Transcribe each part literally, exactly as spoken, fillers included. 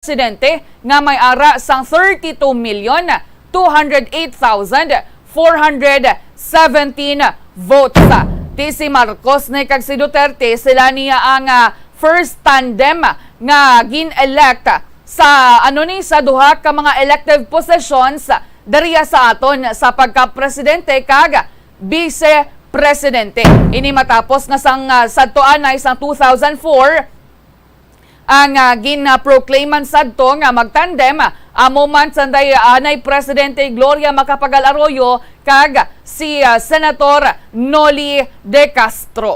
presidente nga may ara sang thirty-two million two hundred eight thousand four hundred seventeen votes. Ti si Marcos ni kag si Duterte, sila niya ang, ah, first tandem nga gin-elect sa, ano ni, sa duha ka mga elective positions diriya sa aton sa pagka-presidente kag vice presidente. Ini matapos nga sang, ah, sadto anay sang two thousand four, ang, ah, gin-proclaim man sadto nga magtandem, ah, amo man sanday, ah, anay Presidente Gloria Macapagal Arroyo kag si, ah, Senator Noli De Castro.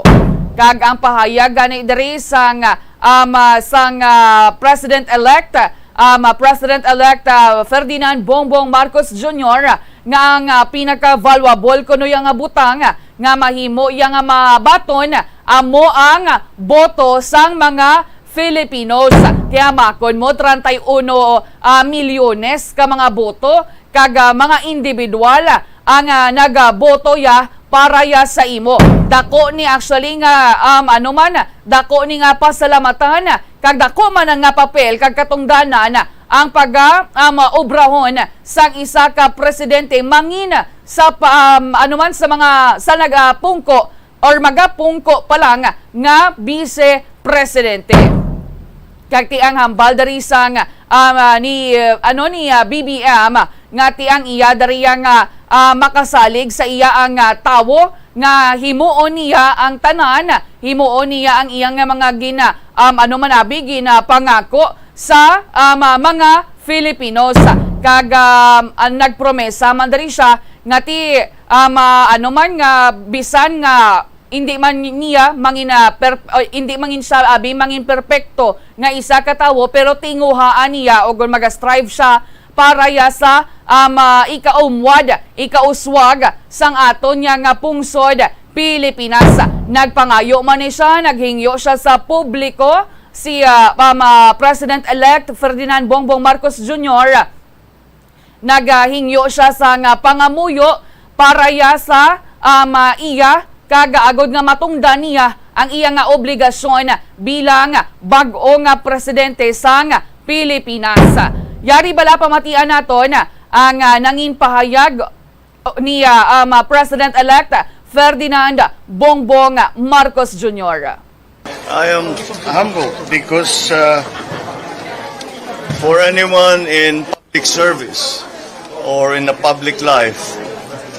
Kag ang pahayag gani diri sang, ah, um, ah, sang, ah, President-elect, um, ah, President-elect, ah, Ferdinand Bongbong Marcos Junior, nga ang, ah, pinaka-valuable kuno iya nga butang, ah, nga mahimo iya nga mabaton, amo ang boto sang mga Filipinos. Kaya makon mo, treinta y uno, ah, milyones ka mga boto kag, ah, mga individual, ah, ang, ah, nagaboto ya para ya sa imo. Dako ni actually nga, um, ano man, dako ni nga pasalamatan, kag dako man nga papel kag katungdanan ang pag, ah, um, obrahon sang isa ka presidente mangin sa pa, um, ano man sa mga sa nagapungko or magapungko pa lang nga vice presidente. Kag ti ang hambal diri sang, um, ni, uh, ano, ni, uh, B B M nga ti ang iya diri nga, uh, makasalig sa iya ang, uh, tawo nga himuon niya ang tanan, himuon niya ang iyang nga mga gina, um, ano man abi, ginapangako sa, um, uh, mga Filipinos. Kag, um, ang nagpromesa man diri siya nga ti, um, uh, ano man nga bisan nga hindi man niya mangin, ah, per-, o, hindi mangin siya abi mangin perpekto nga isa ka tawo, pero tinguhaan niya o gun maga-strive siya para ya sa, um, ah, ikaumwad, ikauswag sang aton niya nga pungsod Pilipinas. Nagpangayo man ni siya, naghingyo siya sa publiko, si, ah, um, ah, President-elect Ferdinand Bongbong Marcos Junior. Nagahingyo siya sang pangamuyo para ya sa, um, iya kag agod nga matungdan niya ang iya nga obligasyon bilang bag-o nga presidente sang Pilipinas. Yari bala pamatian naton ang, ah, nangin pahayag ni, ah, um, President-elect Ferdinand Bongbong Marcos Junior. I am humbled because, uh, for anyone in public service or in a public life,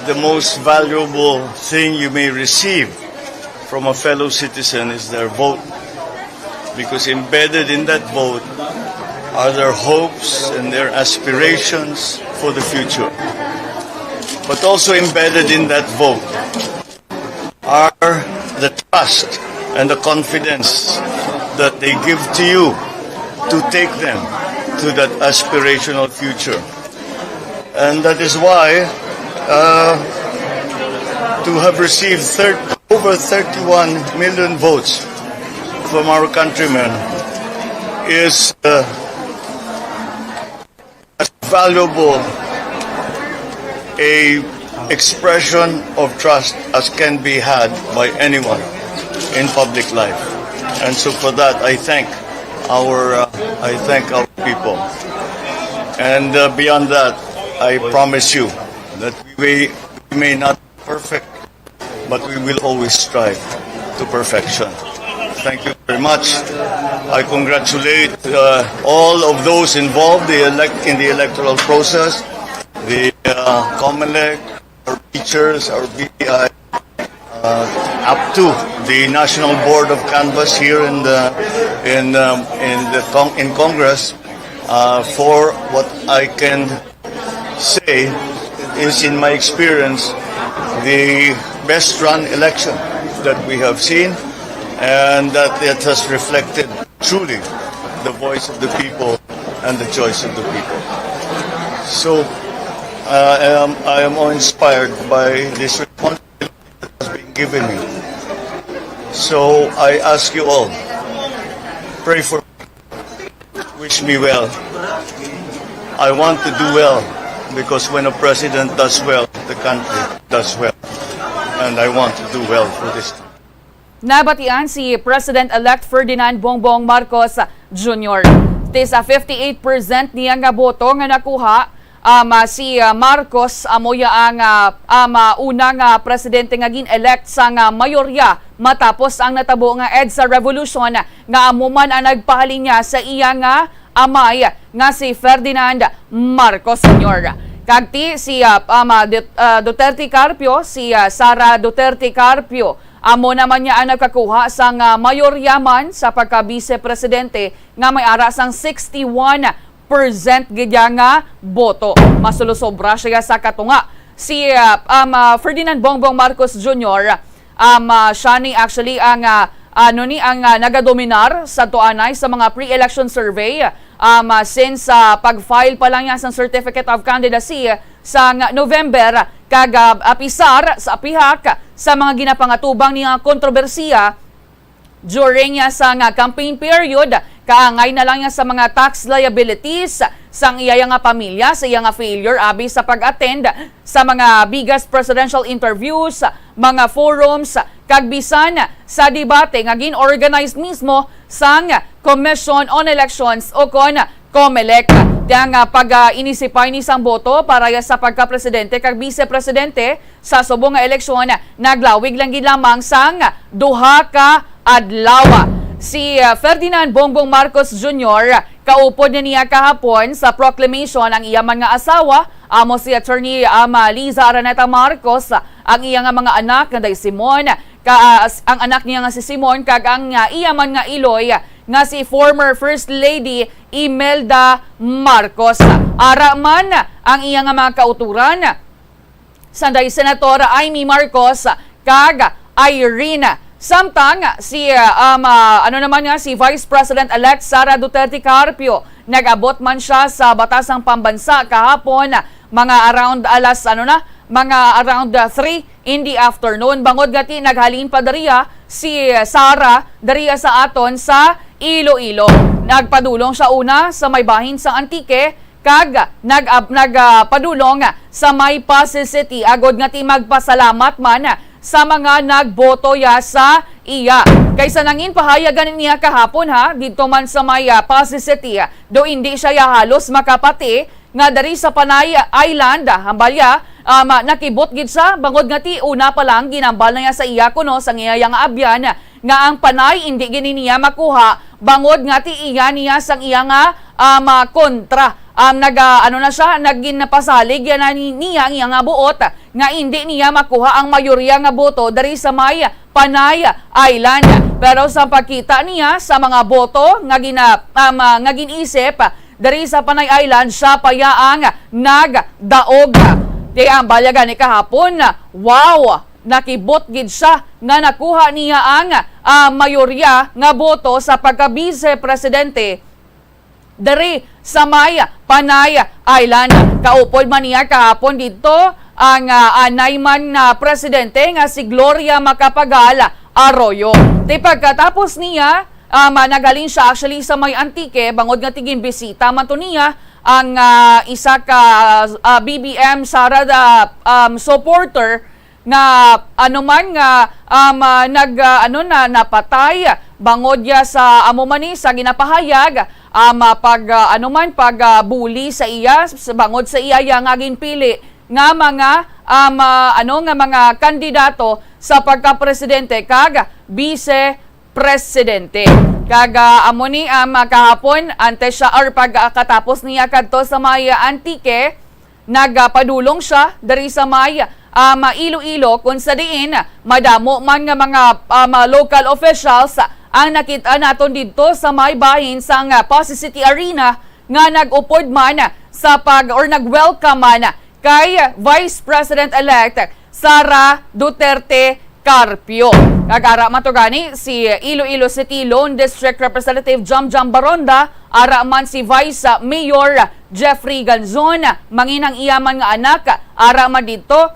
the most valuable thing you may receive from a fellow citizen is their vote. Because embedded in that vote are their hopes and their aspirations for the future. But also embedded in that vote are the trust and the confidence that they give to you to take them to that aspirational future. And that is why, uh, to have received thir- over thirty-one million votes from our countrymen is, uh, as valuable a expression of trust as can be had by anyone in public life. And so for that, I thank our, uh, I thank our people. And, uh, beyond that, I promise you that we, we may not be perfect, but we will always strive to perfection. Thank you very much. I congratulate, uh, all of those involved the elect- in the electoral process, the, uh, COMELEC, our teachers, our B P I, uh, up to the National Board of Canvass here in the in um, in the con- in Congress, uh, for what I can say is, in my experience, the best run election that we have seen, and that it has reflected truly the voice of the people and the choice of the people. So, uh, I am, I am awe-inspired by this responsibility that has been given me. So, I ask you all, pray for me, wish me well. I want to do well, because when a president does well, the country does well. And I want to do well for this country. Nabatian si President-elect Ferdinand Bongbong Marcos Junior. Ti sa fifty-eight percent niya nga boto nga nakuha, um, ah, si, ah, Marcos amo ya ang, ah, um, ah, una nga presidente nga gin-elect sang, ah, mayorya matapos ang natabo nga EDSA revolution nga amo man ang nagpahalin niya sa iya nga amay nga si Ferdinand Marcos Senior. Kag ti si, ah, um, ah, Dut-, ah, Duterte Carpio, si, ah, Sara Duterte Carpio, amo naman niya ang nagkakuha sang, ah, mayorya man sa pagka-vice presidente nga may ara sang sixty-one percent gid ya nga boto. Masulosobra siya sa katunga. Si, ah, um, ah, Ferdinand Bongbong Marcos Junior, um, ah, siya ni actually ang, ah, ano ni ang, ah, nagadominar sa tuanay sa mga pre-election survey, um, ah, since, ah, pag-file pa lang niya sa Certificate of Candidacy sa November, kag, ah, apisar sa pihak sa mga ginapangatubang niya kontrobersiya during niya sa nga campaign period, kaangay na lang niya sa mga tax liabilities sang iya nga pamilya sa iya nga failure abi sa pag-attend sa mga biggest presidential interviews, mga forums, kag bisan sa debate nga gin-organize mismo sang Commission on Elections o kon COMELEC. Ti ang, ah, pag, ah, inisipay ni sang boto para ya sa pagka-presidente kag bise-presidente sa subong nga eleksyon, naglawig lang gid lamang sang duha ka adlaw. Si, ah, Ferdinand Bongbong Marcos Junior, kaupod na niya kahapon sa proclamation ang iya man nga asawa, amo si Attorney, um, Liza Araneta Marcos, ang iya nga mga anak nga day Simon, ka, ah, s-, ang anak niya nga si Simon, kag ang, ah, iya man nga iloy nga si former First Lady Imelda Marcos. Ara man ang iya nga mga kauturan, sanday Senator Imee Marcos kag Irene. Samtang si, um, ah, ano naman nga, si Vice President-elect Sara Duterte Carpio, nag-abot man siya sa Batasang Pambansa kahapon, mga around alas, ano na, mga around, ah, three in the afternoon, bangod nga ti naghalin pa diriya si Sara diriya sa aton sa Iloilo. Nagpadulong siya una sa may bahin sang Antique, kag nag-, nag-, ah, padulong sa may Passi City, agod nga ti magpasalamat man sa mga nagboto ya sa iya. Kay sa nangin pahayag gani niya kahapon, ha, didto man sa may, ah, Passi City, do indi siya ya halos makapati nga diri sa Panay Island, hambal ya, um, nakibot gid siya, bangod nga ti una pa lang ginambal na niya sa iya kuno sang iya nga abyan nga ang Panay indi gid niya makuha, bangod nga ti iya niya sang iya nga, um, kontra. Um, nag-, ah, ano na siya, nagin pasalig ya na ni-, niya ang iya nga buot nga indi niya makuha ang mayorya nga boto diri sa may Panay Island. Pero sa pagkita niya sa mga boto nga gina-, um, ah, nga gin-isip diri sa Panay Island, siya pa ya ang nagdaog. Kay ang balya gani kahapon, wow, nakibot gid siya nga nakuha niya ang, ah, mayorya nga boto sa pagka-bise presidente diri sa may Panay Island. Kaupod man niya kahapon didto ang, ah, anay man na presidente nga si Gloria Macapagal Arroyo. Ti pagkatapos niya, um, naghalin siya actually sa may Antique, bangod nga ti ginbisita man to niya ang, ah, isa ka, ah, B B M Sara, ah, um, supporter nga ano man nga, um, ah, nag, ah, ano na, napatay bangod ya sa amo man ni sa ginapahayag, um, ah, pag, ah, ano man, pag, ah, bully sa iya, s-, bangod sa iya ya nga ginpili nga mga, um, ah, ano nga mga kandidato sa pagka-presidente kag bise presidente. Kag, ah, amo ni, um, kahapon, antes siya or pagkatapos niya kadto sa may Antique, nagapadulong siya diri sa may, um, Iloilo, kung sa diin madamo man nga mga, um, local officials ang nakita naton didto sa may bahin sang Passi City Arena nga nag-upod man sa pag, or nag-welcome man kay Vice President-elect Sara Duterte Carpio. Kag ara man to gani si Iloilo City Lone District Representative Jamjam Baronda, ara man si Vice Mayor Jeffrey Ganzon, mangin ang iya man nga anak, ara man didto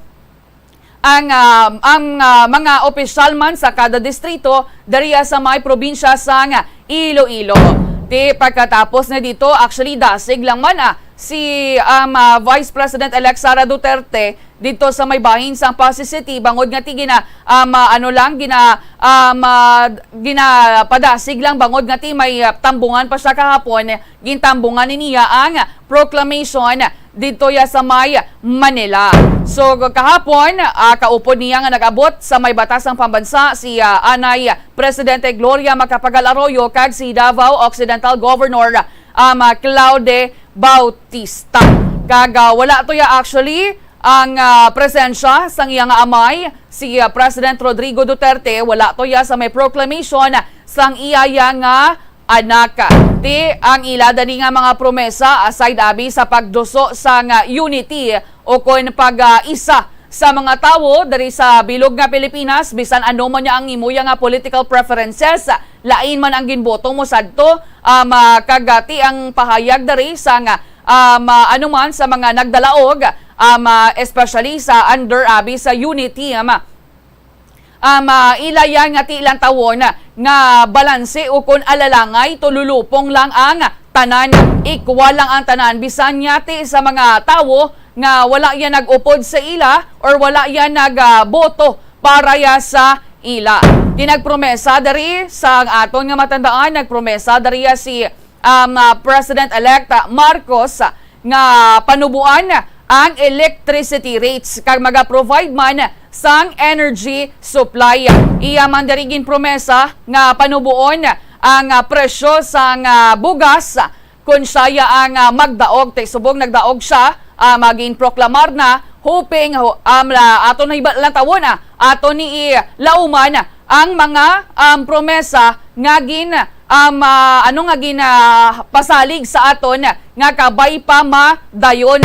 ang, ah, ang, ah, mga opisyal man sa kada distrito diriya sa may probinsya sang Iloilo. Ti pagkatapos na dito, actually, dasig lang man, ah, si, um, ah, Vice President-elect Sara Duterte didto sa may bahin sang Passi City, bangod nga ti gina, um, ah, ano lang, gina, um, ah, ginapadasig lang, bangod nga ti may, ah, tambungan pa siya kahapon, gintambungan ni niya ang proclamation didto ya sa may Manila. So, kahapon, ah, kaupod niya nga nag-abot sa may batas sang pambansa si, ah, anay Presidente Gloria Macapagal Arroyo kag si Davao Occidental Governor, um, ah, Claude Bautista. Kag, ah, wala to ya actually ang, ah, presensya sang iya nga amay, si, ah, President Rodrigo Duterte, wala to ya sa may proclamation sang iya ya nga anak. Ti ang ila dani nga mga promesa, aside abi sa pagduso sang, ah, unity o kon pag, ah, isa sa mga tawo diri sa bilog nga Pilipinas, bisan ano man niya ang imo ya nga political preferences, lain man ang ginboto mo sadto, um, ah, kag, ah, ti ang pahayag diri sang, um, ah, ano man sa mga nagdalaog, um, ah, especially sa under abi sa unity, um, um, ah, ila ya nga ti lantawon nga balanse ukon alalangay, tululupong lang ang tanan, equal lang ang tanan, bisan niya ti sa mga tawo nga wala ya nag-upod sa ila or wala ya nag, ah, boto para ya sa ila. Ti nagpromesa diri sa aton nga matandaan, nagpromesa diri ya si, um, ah, President-elect Marcos nga panubuan ang electricity rates kag maga-provide man sang energy supply. Iya man diri ginpromesa nga panubuon ang, ah, presyo sang, ah, bugas kon siya ya ang, ah, magdaog. Ti subong nagdaog siya, ah, maginproklamar na, hoping, ho-, um, la-, aton na hiba-, lantawon, ah, aton ni i-, lauman ang mga, um, promesa nga gin-, um, ah, ano nga gin-, ah, pasalig sa aton nga kabay pa madayon.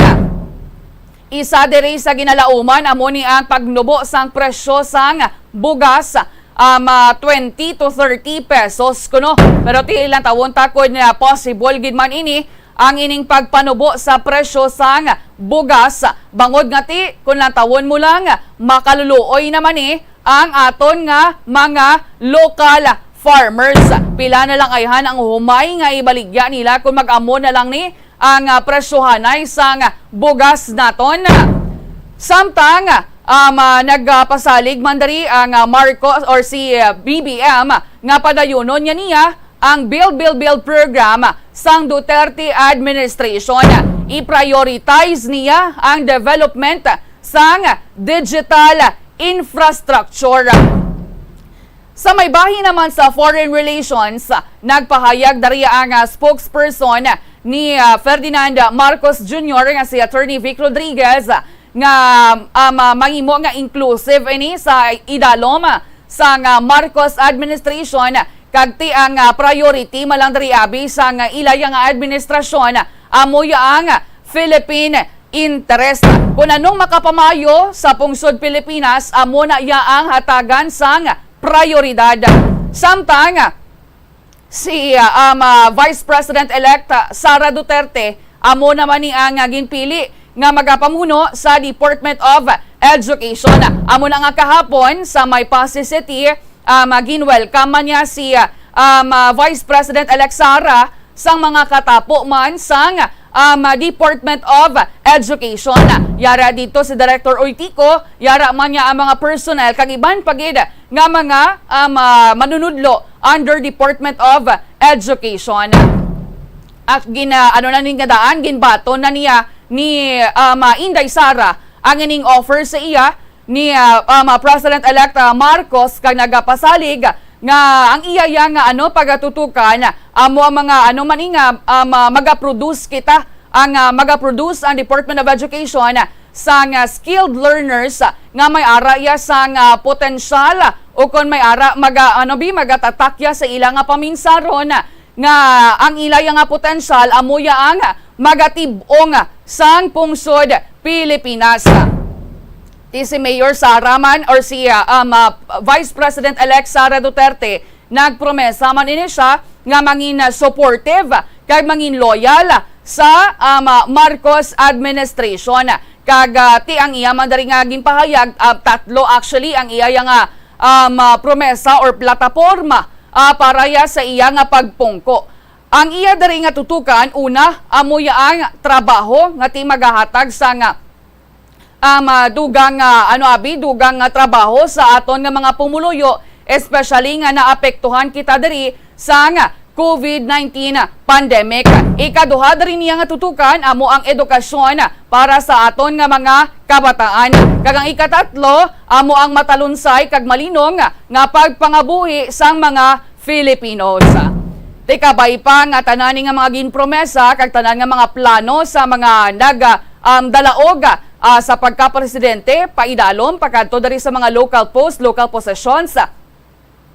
Isa diri sa ginalauman amo ni ang pagnubo sang presyo sang bugas, um, ah, twenty to thirty pesos kuno. Pero ti lantawon ta kon, ah, possible gid man ini ang ining pagpanubo sa presyo sang bugas, bangod nga ti kon lantawon mo lang, makaluluoy naman ni ang aton nga mga local farmers. Pila na lang ayhan ang humay nga ibaligya nila kon mag-amo na lang ni ang, ah, presyohanay sang bugas naton. Samtang, um, ah, nagpasalig man diri ang, ah, Marcos or si, ah, B B M nga padayunon niya niya ang Build, Build, Build program sang Duterte administration. I-prioritize niya ang development sang digital infrastructure. Sa may bahin naman sa foreign relations, nagpahayag diri ang, ah, spokesperson ni, ah, Ferdinand Marcos Junior nga si Attorney Vic Rodriguez nga, um, ah, mahimo nga inclusive ini sa idalom sang, ah, Marcos administration, kag ti ang, ah, priority man lang diri abi sang, ah, ila ya nga administrasyon amo ya ang Philippine interest. Kon anong makapamayo sa pungsod Pilipinas, amo na iya ang hatagan sang prayoridad. Samtang si, ah, um, ah, Vice President-elect, ah, Sara Duterte, amo naman ni ang, ah, ginpili nga magapamuno sa Department of Education. Amo na nga kahapon sa may Passi City, um, ah, ginwelcome man niya si, ah, um, ah, Vice President-elect Sara sang mga katapo man sang, um, Department of Education. Yara dito si Director Uy Tico, yara man niya ang mga personnel kag iban pa gid nga mga, um, ah, manunudlo under Department of Education. At gina-, ano na ni nga daan, ginbaton na niya ni, um, ah, Inday Sara ang ining offer sa iya ni, ah, um, ah, President-elect, ah, Marcos, kag nagapasalig nga ang iya ya nga, ano, pagatutukan amo ang mga, ano man ni nga, um, ah, magaproduce kita, ang, ah, magaproduce ang Department of Education sang, ah, skilled learners, ah, nga may ara ya sang, ah, potensyal, ah, o kon may ara maga-, ano bi, magatatak ya sa ila nga paminsaron, ah, nga ang ila ya nga potensyal amo ya ang magatib-ong sang pungsod Pilipinas. Ti si Mayor Sara man or si, ah, um, ah, Vice President-elect Sara Duterte, nagpromesa man ini siya nga mangin, ah, supportive kag mangin loyal sa, um, ah, Marcos administration. Kag, ah, ti ang iya man diri nga ginpahayag, ah, tatlo actually ang iya ya nga, um, ah, promesa or plataporma, ah, para ya sa iya nga pagpungko. Ang iya diri nga tutukan, una, amo ya ang trabaho nga ti magahatag sa nga, um, ah, dugang, ah, ano, abi, dugang nga trabaho sa aton nga mga pumuluyo, especially nga naapektuhan kita diri sang covid nineteen pandemic. Ikaduha diri niya nga tutukan amo ang edukasyon para sa aton nga mga kabataan. Kag ang ikatatlo amo ang matalunsay kag malinong nga pagpangabuhi sang mga Filipinos. Ti kabay pa nga tanan ni nga mga ginpromesa kag tanan nga mga plano sa mga nag, um, dalaog, ah, sa pagkapresidente, paidalom, pakadto diri sa mga local post, local positions,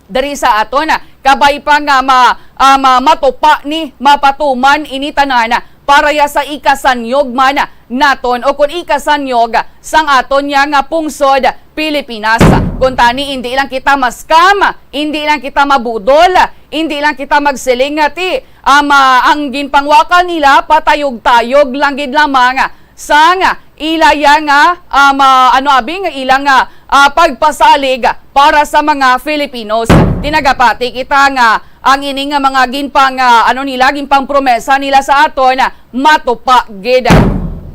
diri sa aton, kabay pa nga ma-, ah, ma-, matupa ni, mapatuman ini tanan para ya sa ikasanyog man naton o kun ikasanyog sang aton ya nga pungsod Pilipinas. Kuntani, indi lang kita ma-scam, indi lang kita mabudol, indi lang kita magsiling nga ti, ah, ma-, ang ginpangwakal nila patayog-tayog lang gid lamang sang ila ya nga, ah, ma-, ano, abi, nga ila nga, ah, pagpasalig para sa mga Filipinos. Ti nagapati kita nga ang ini nga mga ginpang, ah, ano nila, ginpangpromesa nila sa aton, ah, matupa gid.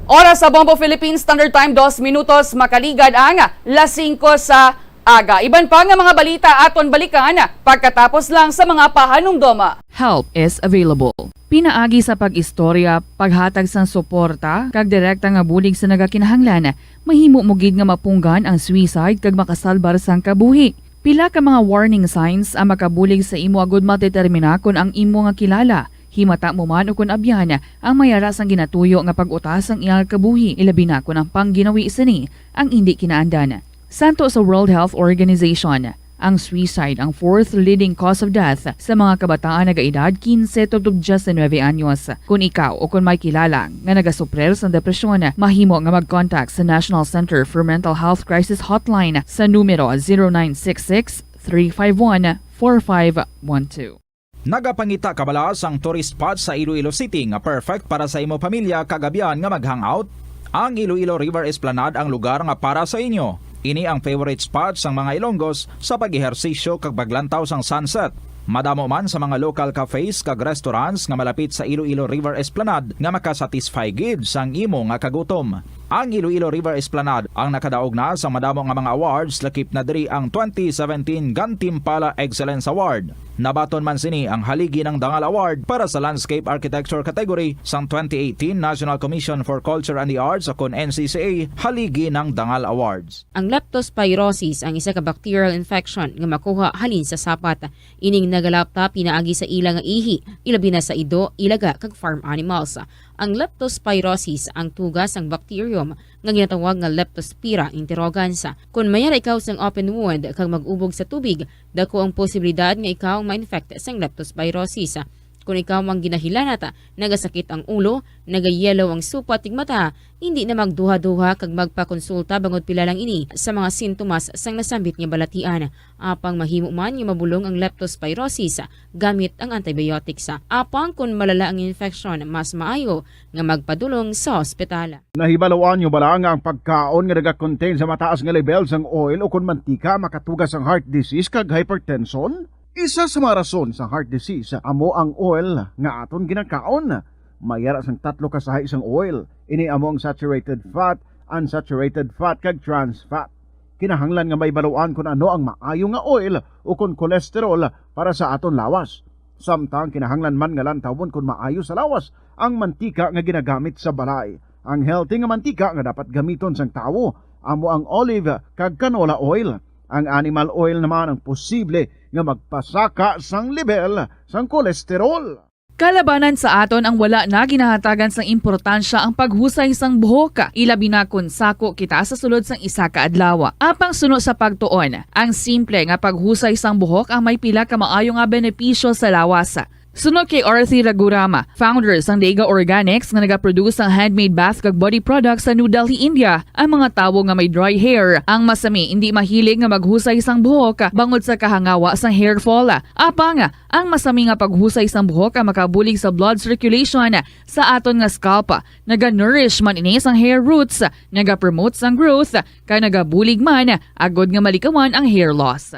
Oras sa Bombo Philippines Standard Time, dos minutos makaligad ang las singko sa aga. Iban pa nga mga balita aton balikan pagkatapos lang sa mga pahanumdom. Help is available. Pinaagi sa pag-istorya, paghatag sang suporta, kag direkta nga bulig sa nagakinahanglan, mahimo mo gid nga mapunggan ang suicide kag makasalbar sang kabuhi. Pila ka mga warning signs ang makabulig sa imo agud madetermina kon ang imo nga kilala, himata mo man ukon abyan, ang may ara sang ginatuyo nga pag-uta sang iyang kabuhi, ilabi na kon ang pangginawi sini ang indi kinaandan. Santo sa World Health Organization, ang suicide ang fourth leading cause of death sa mga kabataan nagaedad quince tubtob diyesinuebe anyos. Kon ikaw o kon may kilala nga nagasuprir sang depresyon, mahimo nga mag-contact sa National Center for Mental Health Crisis Hotline sa numero zero nine six six, three five one, four five one two. Nagapangita ka bala sang tourist spot sa Iloilo City nga perfect para sa imo pamilya kag abyan nga mag-hangout? Ang Iloilo River Esplanade ang lugar nga para sa inyo. Ini ang favorite spot sang mga Ilonggos sa pag-ehersisyo kag paglantaw sang sunset. Madamo man sa mga local cafes kag restaurants nga malapit sa Iloilo River Esplanade nga makasatisfy gid sang imo nga kagutom. Ang Iloilo River Esplanade ang nakadaog na sa madamo nga mga awards, lakip na diri ang twenty seventeen Gantimpala Excellence Award. Nabaton man sini ang Haligi ng Dangal Award para sa Landscape Architecture category sang twenty eighteen National Commission for Culture and the Arts o kon N C C A Haligi ng Dangal Awards. Ang leptospirosis ang isa ka bacterial infection nga makuha halin sa sapat. Ining nagalapta pinaagi sa ila nga ihi, ilabi na sa ido, ilaga, kag farm animals. Ang leptospirosis ang tuga sang bacterium nga ginatawag nga Leptospira interrogans. Kon may ara ikaw sang open wound kag mag-ubog sa tubig, dako ang posibilidad nga ikaw ma-infect sang leptospirosis. Kon ikaw ang ginahilanat, nagasakit ang ulo, nagayellow ang supat kag mata, indi na magduha-duha kag magpakonsulta bangod pila lang ini sa mga sintomas sang nasambit nga balatian. Apang mahimo man nga mabulong ang leptospirosis gamit ang antibiotics. Apang kon malala ang infeksyon, mas maayo nga magpadulong sa ospital. Nahibaloan nyo bala nga ang pagkaon nga nagakontain sa mataas nga lebel sang oil o kon mantika makatuga sang heart disease kag hypertension? Isa sa mga rason sang heart disease amo ang oil nga aton ginakaon. May ara sang tatlo ka sahi sang oil. Ini amo ang saturated fat, unsaturated fat, kag trans fat. Kinahanglan nga mahibaluan kon ano ang maayo nga oil o kon cholesterol para sa aton lawas. Samtang kinahanglan man nga lantawon kon maayo sa lawas ang mantika nga ginagamit sa balay. Ang healthy nga mantika nga dapat gamiton sang tawo amo ang olive kag canola oil. Ang animal oil naman ang posible nga magpasaka sang lebel sang kolesterol. Kalabanan sa aton ang wala na ginahatagan sang importansya ang paghusay sang buhok, ilabi na kon sako kita sa sulod sang isa ka adlaw. Apang suno sa pagtuon, ang simple nga paghusay sang buhok ang may pila ka maayo nga benepisyo sa lawas. Suno kay Arthi Raghuram, founder sang Dega Organics nga nagaproduce sang handmade bath kag body products sa New Delhi, India, ang mga tawo nga may dry hair ang masami indi mahilig nga maghusay sang buhok bangod sa kahangawa sang hair fall. Apang, ang masami nga paghusay sang buhok ang makabulig sa blood circulation sa aton nga scalp. Naga-nourish man ini sang hair roots, naga-promote sang growth, kag nagabulig man agud nga malikawan ang hair loss.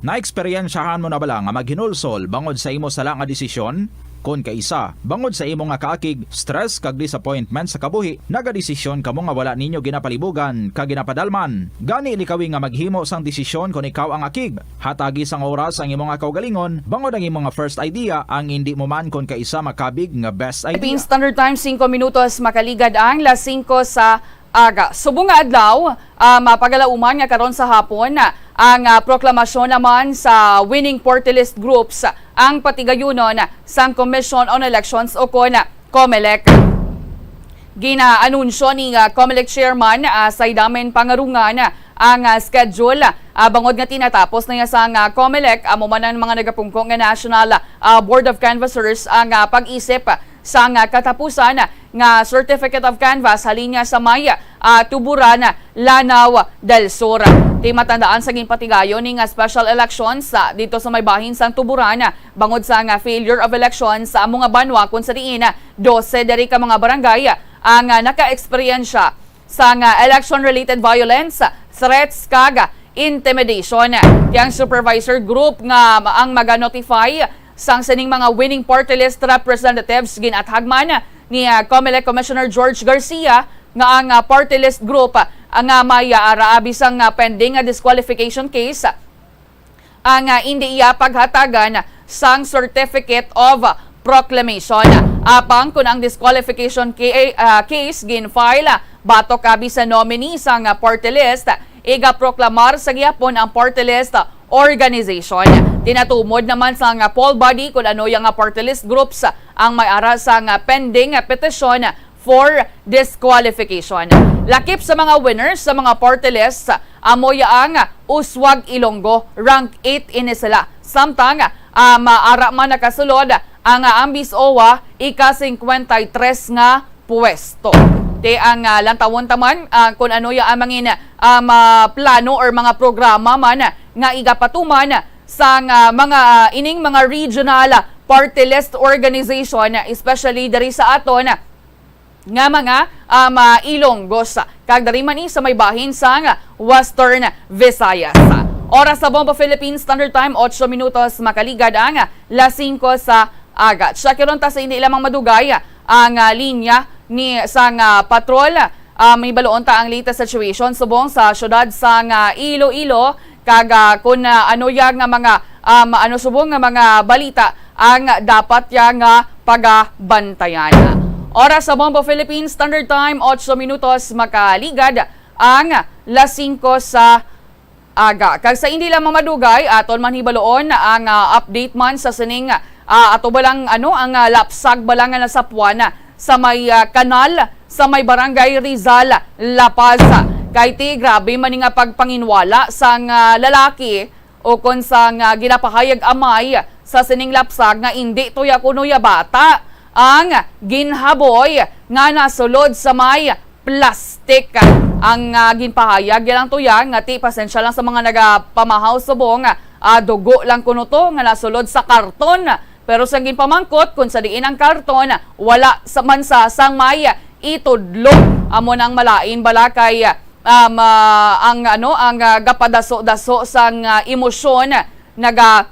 Naeksperyensyahan mo na bala nga maghinulsol bangod sa imo sala nga desisyon? Kon kaisa, bangod sa imo nga kaakig, stress kag disappointment sa kabuhi, nagadesisyon kamo nga wala ninyo ginapalibugan kag ginapadalman. Gani, likawi nga maghimo sang desisyon kon ikaw ang akig. Hatagi sang oras ang imo nga kaugalingon, bangod ang imo nga first idea ang indi mo man kon kaisa makabig nga best Philippine idea. Standard Time, singko minutos makaligad ang las singko sa aga. Subong nga adlaw, ah, mapagalauman nga karon sa hapon, ah, ang, ah, proklamasyon naman sa winning party list groups ang patigayunon sang Commission on Elections o kon COMELEC. Ginaanunsyo ni, ah, COMELEC Chairman, ah, Saydamen Pangarungan, ah, ang, ah, schedule, ah, bangod nga tinatapos na iya sang, ah, COMELEC, amo man ang mga nagapungko nga National, ah, Board of Canvassers ang, ah, pag-isip sang, ah, katapusan nga Certificate of Canvass halin niya sa may, ah, Tuburan, Lanao del Sur. Ti matandaan sa ginpatigayon ni nga special elections, ah, dito sa may bahin sang Tuburan, ah, bangod sa nga failure of elections sa amo nga banwa, kung sa diin, ah, dose diri ka mga barangay, ah, ang, ah, naka-eksperyensya sang, ah, election-related violence, threats, kag intimidation. Ti ang supervisor group nga ang maga-notify sang sining mga winning party list representatives ginathag man ni, ah, COMELEC Commissioner George Garcia nga ang, ah, party list group, ah, nga may, ah, ara bisang, ah, pending nga disqualification case, ang, ah, indi iya paghatagan sang Certificate of Proclamation. Apang kon ang disqualification ca-, ah, case gin-file, ah, batok abi sa nominee sang, ah, party list, igaproklamar sa gihapon ang party list organization. Tinatumod naman sang, ah, poll body kon ano iya nga party list groups ang may ara sang, ah, pending, ah, petisyon for disqualification. Lakip sa mga winners sa mga party list, amo ya ang Uswag Ilonggo, rank eight ini sila. Samtang, ah, maara man nakasulod ang, ah, Ambis Owa, ika-singkwenta y tres nga pwesto. Ti ang, ah, lantawon ta man, ah, kun ano ya ang mangin, ah, ma-, plano or mga programa man nga igapatuman sang, ah, mga, ah, ining mga regional party list organization, especially diri sa aton nga mga, um, ah, Ilonggos, kag diri man ni sa may bahin sang Western Visayas. Oras sa Bombo Philippines Standard Time, otso minutos makaligad ang las singko sa aga. Check ron ta sa hindi lamang madugay ang, ah, linya ni sang, ah, patrol. Ah, may baloon ta ang latest situation subong sa syudad sang, ah, Iloilo. Kag, ah, kun, ah, ano ya nga mga, um, ano subong nga mga balita ang dapat ya nga pagabantayan. Oras sa Bombo Philippines Standard Time, otso minutos makaligad ang las singko sa aga. Kag sa hindi lamang madugay, aton man hibaloon ang, ah, update man sa sining, ah, ato ba lang, ano, ang, ah, lapsag ba lang nga nasapuan sa may, ah, kanal sa may Barangay Rizal, La Paz. Kay ti grabe man ni nga pagpanginwala sang, ah, lalaki ukon sang, ah, ginapahayag amay sa sining lapsag nga indi tuya kuno ya bata ang ginhaboy nga nasulod sa may plastic. Ang, ah, ginpahayag ya lang tuya nga ti pasensya lang sa mga nagapamahaw subong, ah, dugo lang kuno to nga nasulod sa karton. Pero sang ginpamangkot kung sa diin ang karton, wala sa man sa sang may itudlo. Amo nang malain bala kay, um, ah, ang, ano, ang, ah, gapadaso-daso sang, ah, emosyon naga,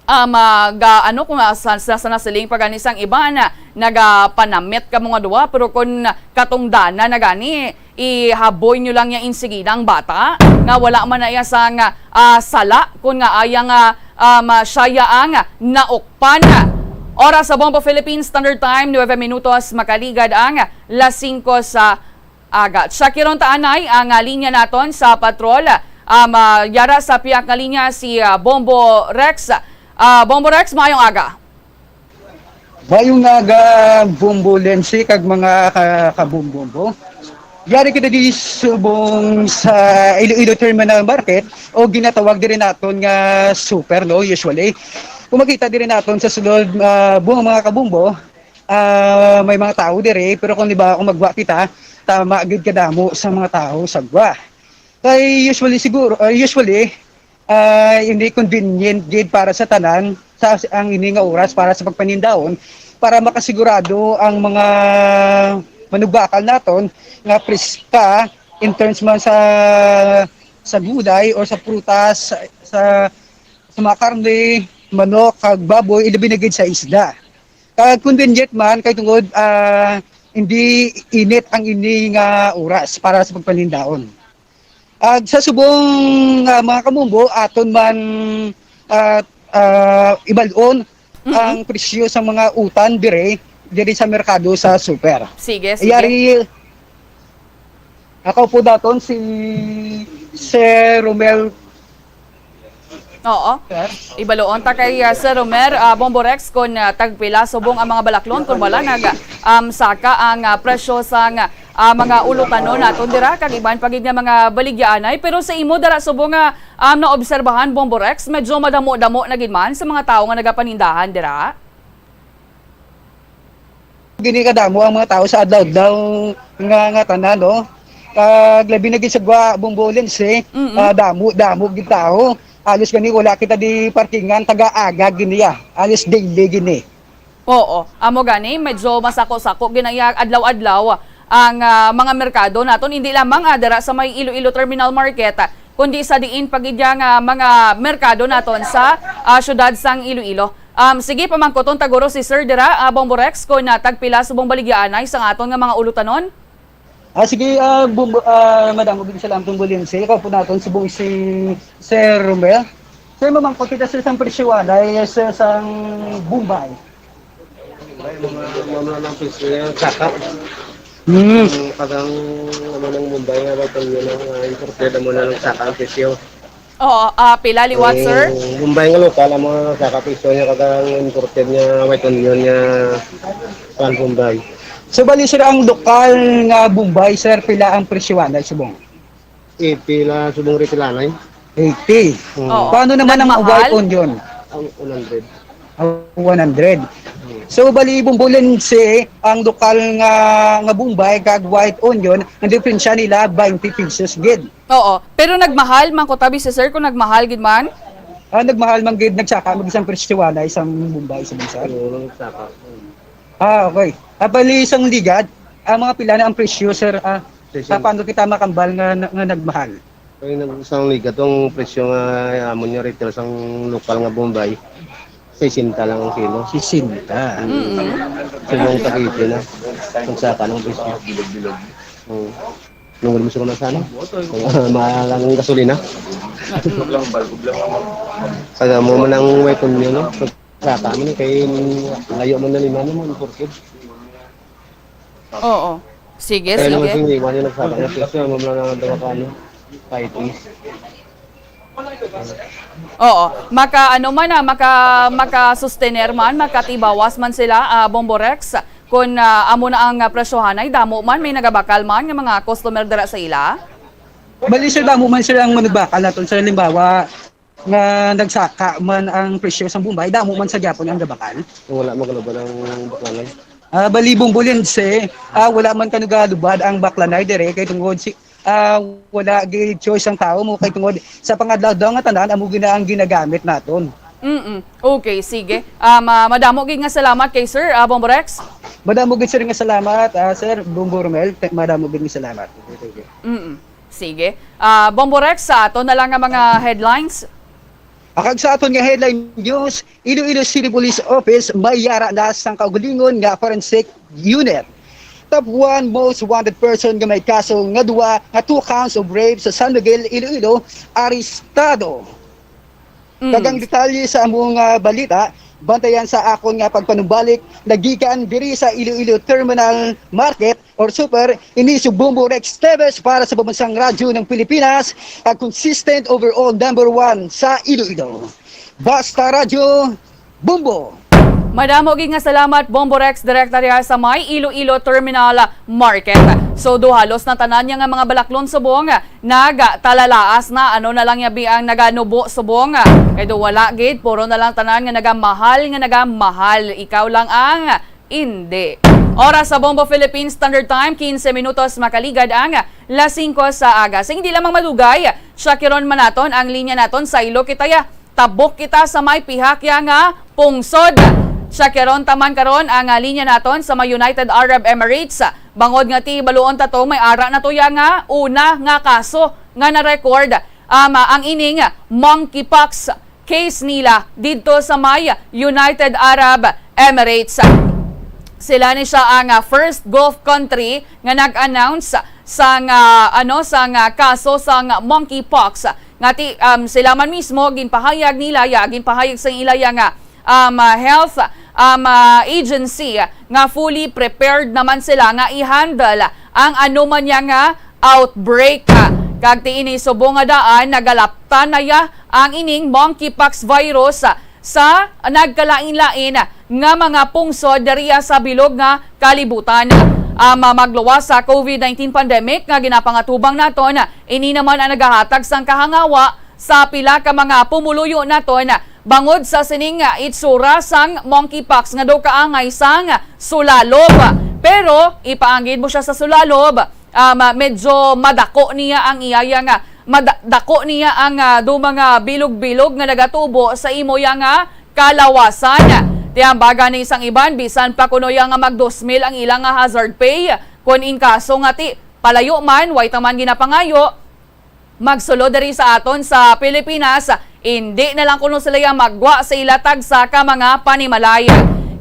um, ah, ga, ano, kung, ah, sa, sa, sa nasiling pa gani sang iban, ah, nagapanamit kamo nga duha, pero kung katungdanan na gani, ihaboy nyo lang ya insigida ang bata nga wala man na iya sang, ah, sala, kun nga aya nga, um, siya ya ang naukpan. Oras sa Bombo Philippines Standard Time, nuebe minutos makaligad ang las singko sa aga. Check ron ta anay ang, ah, linya naton sa patrol. Um, ah, yara sa piyak nga linya si, ah, Bombo Rex. Ah, Bombo Rex, maayong aga. Mayong aga, Bombo Lensi, kag mga ka-, kabumbombo. Yari kita di subong sa Iloilo Terminal Market o ginatawag diri naton nga super, no, usually. Kung makita diri naton sa sulod, ah, buong mga kabumbo, ah, may mga tao diri, pero kung di ba kung magwa kita, tama gid kadamo sa mga tao sa gwa. Kay usually siguro, ah, usually, ah, hindi convenient gid para sa tanan sa, ang ini nga oras para sa pagpanindawon, para makasigurado ang mga manugbakal naton nga preska in terms man sa, sa gulay or sa prutas, sa, sa, sa mga karne, manok, kag baboy, ilabi na gid sa isda. Ah, convenient man kay tungod, ah, hindi init ang ini nga oras para sa pagpanindaon. Ag sa subong, ah, mga kamumbo, aton man, ah, ah, ibal-on Mm-mm. ang presyo sa mga utan dire, dire sa merkado sa super. Sige, sige. Yari, ako po daton si Sir Romel. Oo. Sir? Ibaloon ta kay, ah, Sir Romer, ah, Bombo Rex, kung, ah, tagpila subong ang mga balaklon, kung wala nag, um, saka ang, ah, presyo sang, ah, mga ulutanon naton dira, kag iban pa gid nga mga baligyaanay. Pero sa imo dira subong nga, um, naobserbahan, Bombo Rex, medyo madamo-damo na gid man sa mga tawo nga nagapanindahan dira? Gini kadamo ang mga tawo sa adlaw-adlaw nga, nga tanan, no? Kag labi na gid sa gwa, Bombo Lindsay, Mm-mm. ah, damo, damo gid tawo. Halos gani wala kita di parkingan, taga-aga gini, ah. Halos daily gini. Oo, amo gani, medyo masako-sako ginaya adlaw-adlaw ang, ah, mga merkado naton, hindi lamang, ah, dira sa may Iloilo Terminal Market, ah, kundi sa diin pa gid yang, ah, mga merkado naton sa, ah, siyudad sang Iloilo. Um, sige, pamangkuton ta guro si Sir dira, ah, Bombo Rex, kung, ah, tagpila subong baligyaanay sang aton nga mga ulutanon? Ah, sige, ah, Bombo, ah, Madam, ug salamat tong Bolinse. Ikaw po naton subong si Sir Romel. Sir, mamangkot kita sa isang presyo, ah, dahil sa isang Bombay. Ay, mga, mga lang presyo yan, saka. Hmm. Ang kadang, ano, ng Bombay nga, may pamilya nga imported, amo na lang saka ang presyo. Oo, ah, pila liwat, sir? Ang Bombay nga lokal, ang mga saka presyo niya, kadang imported niya, white onion niya, pan Bombay. So, bali, sir, ang lokal nga Bombay, sir, pila ang presyo, anay, subong? Eighty la subong ritilanay. Eighty. Hmm. Oo. Paano naman ang Nagmahal? White onion? Ang one hundred. Ah, one hundred. Hmm. So, bali, Bombo Lindsay, ang lokal nga, nga Bombay kag white onion, ang diferensya nila, twenty pesos gid. Oo. Pero nagmahal man ko tabi si sir kung nagmahal gid man? Ah, nagmahal man gid, nagsaka mag isang presyo na isang Bombay sa bansa. Oo, nagsaka. Ah, okay. Ah, bali isang ligad, ah, mga pila na ang presyo, sir? Ah, Sesenta. Ah, paano kita makambal nga, nga nagmahal? Kay nag-, isang ligad, ang presyo nga amon nga retail sang lokal nga Bombay, sesenta lang ang kilo. Sesenta. Mm. Sila ang takiti na. Ang saka ng presyo. Oo. Nung mo sa sana? Mahal ang gasolina. Kaya mo man ang weapon niyo, no? Saka mo na kay layo man na lima naman, four kids. Oo. Sige, Kaya naman sige. Sing Iwan yung nagsaka ng presyo, mo lang ang dawa ka, ano, fighting. Oo. Maka, ano man, ah, maka, maka-sustainer man, makatibawas man sila, ah, Bombo Rex, kung, ah, amo na ang, ah, presyohan ay damo man, may nagabakal man nga mga customer dira sa ila? Bali, sir, damo man, sir, ang manubakal naton. Sir, halimbawa, nga nagsaka man ang presyo sang Bombay, damo man sa gyapon ang gabakal. Wala magluban ang baklanay. Ah, bali, Bombo Lindsay, ah, wala man kano galubad ang baklanay dire kay tungod si, ah, wala gid choice ang tawo mo kay tungod sa pangadlaw-adlaw nga tanan amo gina ang ginagamit naton. Mm-mm. Okay, sige. Ah, ma-, madamo gid nga salamat kay Sir, ah, Bombo Rex. Madamo gid, sir, nga salamat, ah, Sir Bombo Romel. Te-, madamo gid nga salamat. Thank you. Mm-mm. Sige. Ah, Bombo Rex, sa ato na lang nga mga headlines. Akag sa aton nga headline news, Iloilo City Police Office may yara na sang kaugalingon nga forensic unit. Top one most wanted person nga may kaso nga duwa nga two counts of rape sa San Miguel, Iloilo, arestado. Mm. Kag ang detalye sa among, ah, balita, bantayan sa akon nga pagpanumbalik, nagikan diri sa Iloilo Terminal Market or Super, ini si Bombo Rex Teves para sa Pambansang Radyo ng Pilipinas, ang consistent overall number one sa Iloilo. Basta Radyo, Bombo! Madamo gid nga salamat, Bombo Rex, direkta diha sa may Iloilo Terminal Market. So, do halos na tanan niya nga mga balaklon subong nagtalalaas na, ano na lang yabi ang naganubo subong. Kay do wala gid, puro na lang tanan nga nagamahal, nga nagamahal. Ikaw lang ang hindi. Oras sa Bombo Philippines Standard Time, quince minutos makaligad ang las singko sa aga. Sing di lamang madugay, syakiron man naton ang linya naton sa ilo kita ya. Tabok kita sa may pihak ya nga pungsod. Syakiron taman karon ang, ah, linya naton sa may United Arab Emirates. Bangod nga ti baluon ta to, may ara na to ya nga una nga kaso nga na-record. Ama, ang ining monkeypox case nila didto sa may United Arab Emirates. Sila ni siya ang, ah, first Gulf country nga nag-announce sang, ah, ano, sang, ah, kaso sang monkeypox. Nga ti, um, sila man mismo ginpahayag nila ya, ginpahayag sa ila ya nga, um, ah, health, um, ah, agency nga fully prepared naman sila nga i-handle ang ano man niya nga outbreak. Kag ti ini subong nga daan nagalaptan na ya ang ining monkeypox virus sa nagkalain-lain nga mga pungsod diriya sa bilog nga kalibutan. Ang, ah, magluwas sa COVID nineteen pandemic nga ginapangatubang naton, ini naman ang nagahatag sang kahangawa sa pila ka mga pumuluyo naton bangod sa sining itsura sang monkeypox nga daw kaangay sang sulalob. Pero ipaanggid mo siya sa sulalob, um, medyo madako niya ang iya, iya nga mada-, dako niya ang, ah, do mga bilog-bilog nga nagatubo sa imo ya nga kalawasan. Ti ang baga ni sang iban, bisan pa kuno ya nga mag dos mil ang ilang nga hazard pay, kun in kaso nga ti palayo man, way ta man ginapangayo, magsulod diri sa aton sa Pilipinas, indi na lang kuno sila ya maggwa sa ila tagsa ka mga panimalay.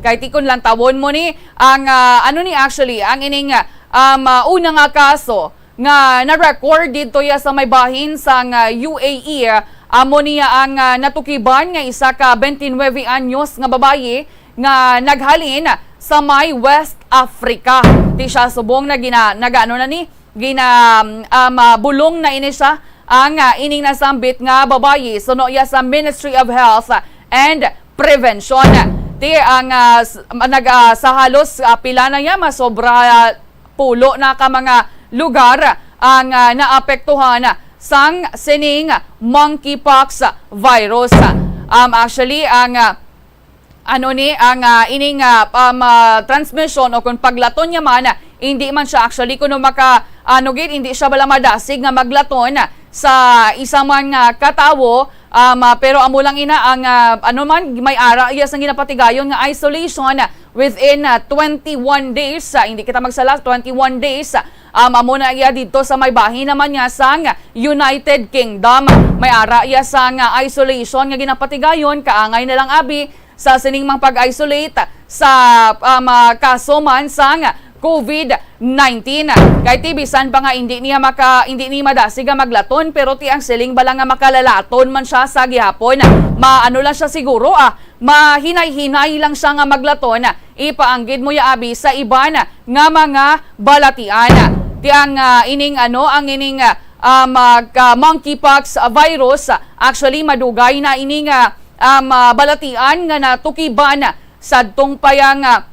Kay ti kun lantawon mo ni ang, ah, ano ni actually, ang ining, ah, um, ah, una nga kaso nga na-record didto ya sa may bahin sang, ah, U A E, amo niya ang, ah, natukiban nga isa ka twenty-nine anyos nga babayi nga naghalin sa may West Africa. Ti siya subong na gina-, nagaano na ni, gina-, um, ah, mabulong na ini siya ang, ah, ining nasambit nga babayi suno ya sa Ministry of Health and Prevention. Ti ang, ah, s-, nag, ah, sa halos, ah, pila na ya, masobra, ah, pulo na ka mga lugar ang, ah, naapektuhan sang sining monkeypox virus. Um, actually, ang, ah, ano ni, ang, ah, ining, ah, um, ah, transmission o kung paglaton niya man, hindi man siya actually kuno maka, ano gid, hindi siya bala madasig nga maglaton sa isa man nga katawo, um, ah, pero amo lang ina ang, ah, ano man, may ara iya sang ginapatigayon nga isolation within, ah, twenty-one days. Ah, hindi kita magsala, twenty-one days. Um, amo na iya didto sa may bahin naman niya sang United Kingdom. May ara iya sang, ah, isolation nga ginapatigayon, kaangay na lang abi sa sining mga pag-isolate sa, um, ah, kaso man sang COVID nineteen. Kay ti bisan pa nga hindi niya maka-, hindi ni madasig nga maglaton, pero ti ang siling bala nga makalalaton man siya sa gihapon. Maano lang siya siguro, ah, mahinay-hinay lang siya nga maglaton. Ipaanggid mo ya abi sa iban nga mga balatian. Ti ang, ah, ining ano, ang ining, ah, um, ah, ka-, monkeypox virus, ah, actually madugay na ining, ah, um, ah, balatian nga natukiban sadtong pa ya nga,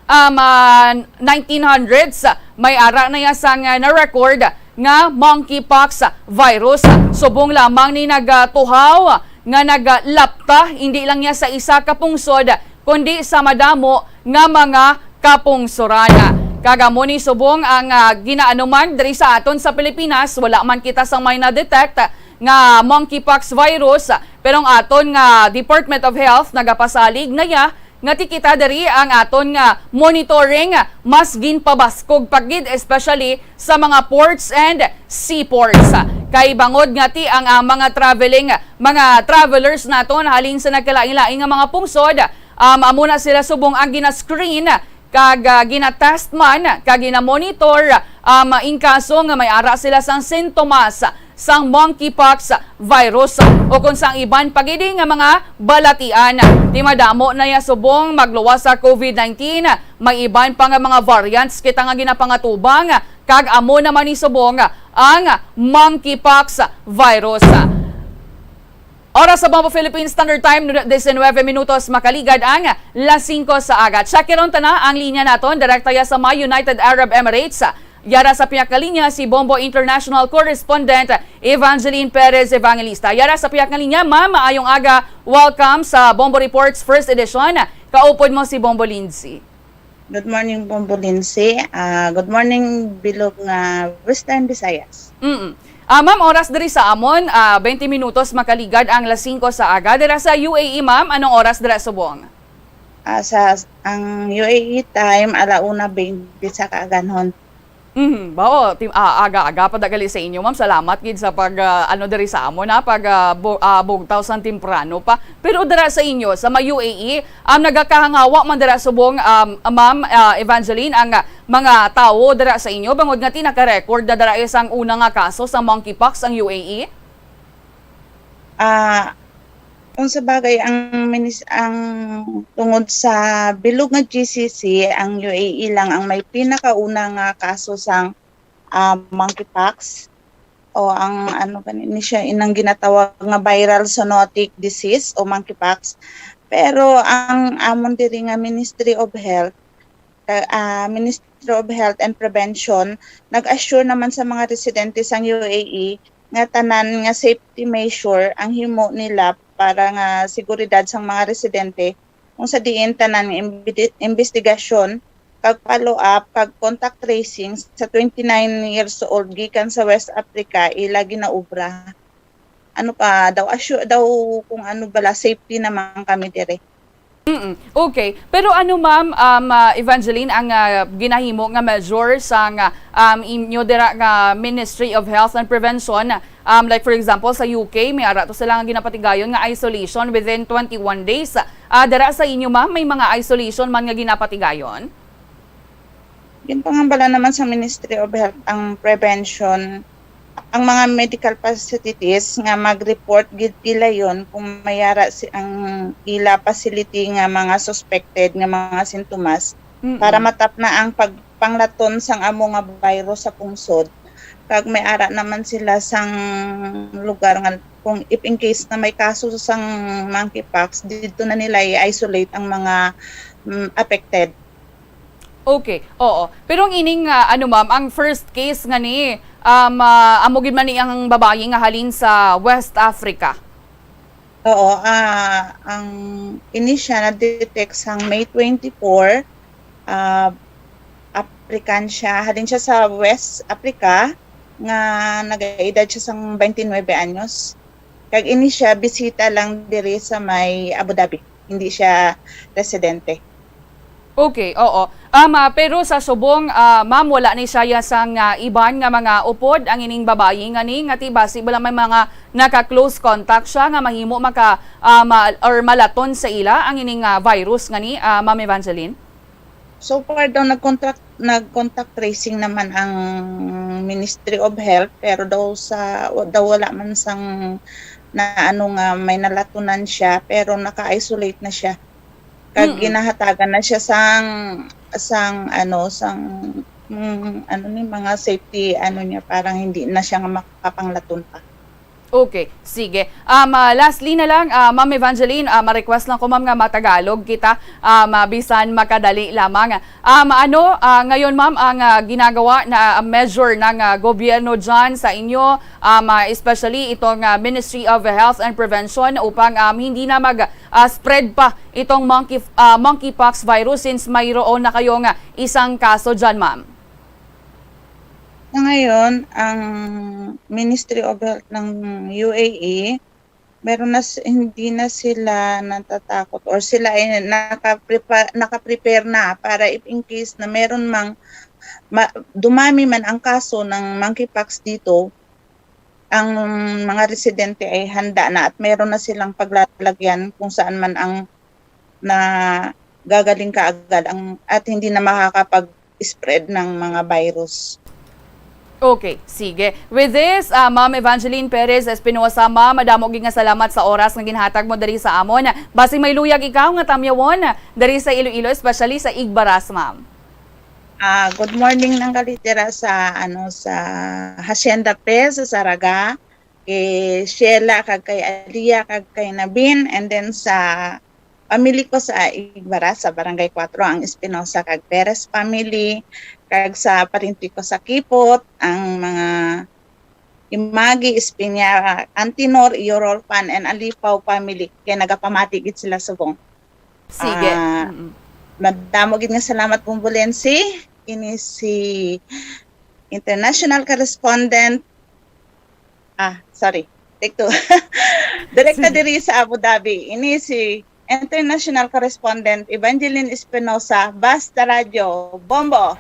um, ah, nineteen hundreds. May ara na ya sang, ah, na-record nga monkeypox virus. Subong lamang ni nagatuhaw nga naglapta, hindi lang niya sa isa ka pungsod, kundi sa madamo nga mga kapungsoran. Kag amo ni subong ang, ah, ginaanuman diri sa aton sa Pilipinas, wala man kita sang may na-detect nga monkeypox virus, pero ang aton nga Department of Health nagapasalig na ya nga ti kita diri ang aton nga monitoring mas ginpabaskog pa gid, especially sa mga ports and seaports. Kay bangod nga ti ang, ah, mga traveling, mga travelers naton halin sa nagkalain-lain nga mga pungsod, um, amo na sila subong ang gina-screen kag, ah, gina-test man kag gina-monitor, um, in kaso nga may ara sila sang sintomas sang monkeypox virus o kung sang iban pa gid nga mga balatian. Ti madamo na ya subong magluwas sa COVID nineteen, may iban pa nga mga variants kita nga ginapangatubang, kag amo naman ni subong ang monkeypox virus. Oras sa Bombo Philippine Standard Time, diecinueve minutos makaligad ang las singko sa aga. Check ron ta na ang linya naton, direkta ya sa may United Arab Emirates. Yara sa pihak nga linya si Bombo International Correspondent Evangeline Perez Evangelista. Yara sa pihak nga linya, ma'am, maayong aga. Welcome sa Bombo Reports First Edition. Kaupod mo si Bombo Lindsay. Good morning, Bombo Lindsay. Ah, good morning, bilog nga Western Visayas. Mm. Ah, ma'am, oras diri sa amon, ah, twenty minutos makaligad ang las singko sa aga. Dira sa U A E, ma'am, anong oras dira subong? Ah, sa, ang U A E time, ala una twenty sa kaaganhon. Mhm, bao, tim-, ah, aga-aga pa dagali sa inyo, ma'am. Salamat gid sa pag, ah, ano, diri sa amon, ha, pag, ah, bu-, ah, bugtaw sang temprano pa. Pero dira sa inyo, sa may U A E, um, nagakahangawa man dira subong, um, ma'am, ah, Evangeline, ang, ah, mga tawo dira sa inyo, bangod nga ti naka-record na dira sang una nga kaso sa monkeypox ang U A E? Ah, kung sa bagay, ang minis-, ang tungod sa bilog nga G C C, ang U A E lang ang may pinakauna nga kaso sang, ah, monkeypox, o ang ano gani ni siya, inang ginatawag nga viral zoonotic disease o monkeypox. Pero ang amon diri nga Ministry of Health, ka-, ah, Ministry of Health and Prevention nag-assure naman sa mga residente sang U A E nga tanan nga safety measure ang himo nila para nga seguridad sang mga residente, kung sa diin tanan nga imbidi-, imbestigasyon kag follow-up kag contact tracing sa twenty-nine years old gikan sa West Africa ila ginaobra. Ano pa daw, assure daw kung ano bala, safety naman kami dire. Mm, okay. Pero ano, ma'am, um, ah, Evangeline, ang, ah, ginahimo nga measure sang, ah, um, inyo dira nga Ministry of Health and Prevention? Um, like, for example, sa U K, may ara to sila nga ginapatigayon nga isolation within twenty-one days. Ah, dira sa inyo, ma'am, may mga isolation man nga ginapatigayon? Ginpangambala naman sa Ministry of Health ang prevention, ang mga medical facilities nga mag-report gid gilayon kung may ara si, ang ila facility nga mga suspected nga mga sintomas, Mm. para matapna ang pagpanglaton sang amo nga virus sa pungsod. Kag may ara naman sila sang lugar nga kung if in case na may kaso sang monkeypox, didto na nila i-isolate ang mga, mm, affected. Okay, oo. Pero ang ining, ah, ano, ma'am, ang first case nga ni, um, ah, amo gid man ni ang babayi nga halin sa West Africa? Oo, ah, ang ini siya na-detect sang May twenty-four, ah, African siya. Halin siya sa West Africa nga nag-edad siya sang twenty-nine anyos. Kag ini siya bisita lang diri sa may Abu Dhabi. Hindi siya residente. Okay, oo. Um, ah, pero sa subong, ah, ma'am, wala ni siya ya sang, ah, iban nga mga upod ang ining babayi nga ni, nga ti basi bala may mga naka-close contact siya nga mahimo maka, ah, ma-, or malaton sa ila ang ining, ah, virus nga ni, ah, Ma'am Evangeline? So far daw nag-contact, nag-contact tracing naman ang Ministry of Health, pero daw sa, daw wala man sang na ano nga may nalatunan siya, pero naka-isolate na siya. Kag Mm. ginahatagan na siya sang, sang ano, sang, mm, ano ni, mga safety, ano niya, parang hindi na siya nga makapanglaton pa. Okay, sige. Um, ah, lastly na lang, ah, Ma'am Evangeline, ah, ma-request lang ko, ma'am, nga matagalog kita, um, ah, bisan makadali lamang. Um, ano, ah, ngayon, ma'am, ang, ah, ginagawa na, ah, measure ng, ah, gobyerno dyan sa inyo, um, ah, especially itong, ah, Ministry of Health and Prevention upang, um, hindi na mag, ah, spread pa itong monkey, ah, monkeypox virus since mayroon na kayong, ah, isang kaso dyan, ma'am? Sa ngayon, ang Ministry of Health ng U A E, meron na s-, hindi na sila natatakot or sila ay nakaprepa-, nakaprepare na para if in case na meron mang ma-, dumami man ang kaso ng monkeypox dito, ang mga residente ay handa na at meron na silang paglalagyan kung saan man ang nagagaling kaagad ang, at hindi na makakapag-spread ng mga virus. Okay, sige. With this, ah, Ma'am Evangeline Perez Espinosa, ma'am, madamo gid nga salamat sa oras nga ginhatag mo diri sa amon. Basi may luyag ikaw nga tamyawon diri sa Iloilo, especially sa Igbaras, ma'am. Ah, good morning ng kalitira sa, ano, sa Hacienda Pe, sa Saraga, kay Sheila, kag kay Alia, kag kay Nabin, and then sa family ko sa Igbara, sa Barangay Cuatro, ang Espinosa kag Perez family, kag sa parinti ko sa Kipot, ang mga Imagi, Espiña, Antinor, Iorolpan, and Alipaw family, kay nagapamati gid sila subong. Sige. Ah, Mm-mm. madamo gid nga salamat, Bumbulensi. Ini si international correspondent, ah, sorry, take two. Direkta Sige. diri sa Abu Dhabi. Ini si international correspondent Evangeline Espinosa, Basta Radyo, Bombo!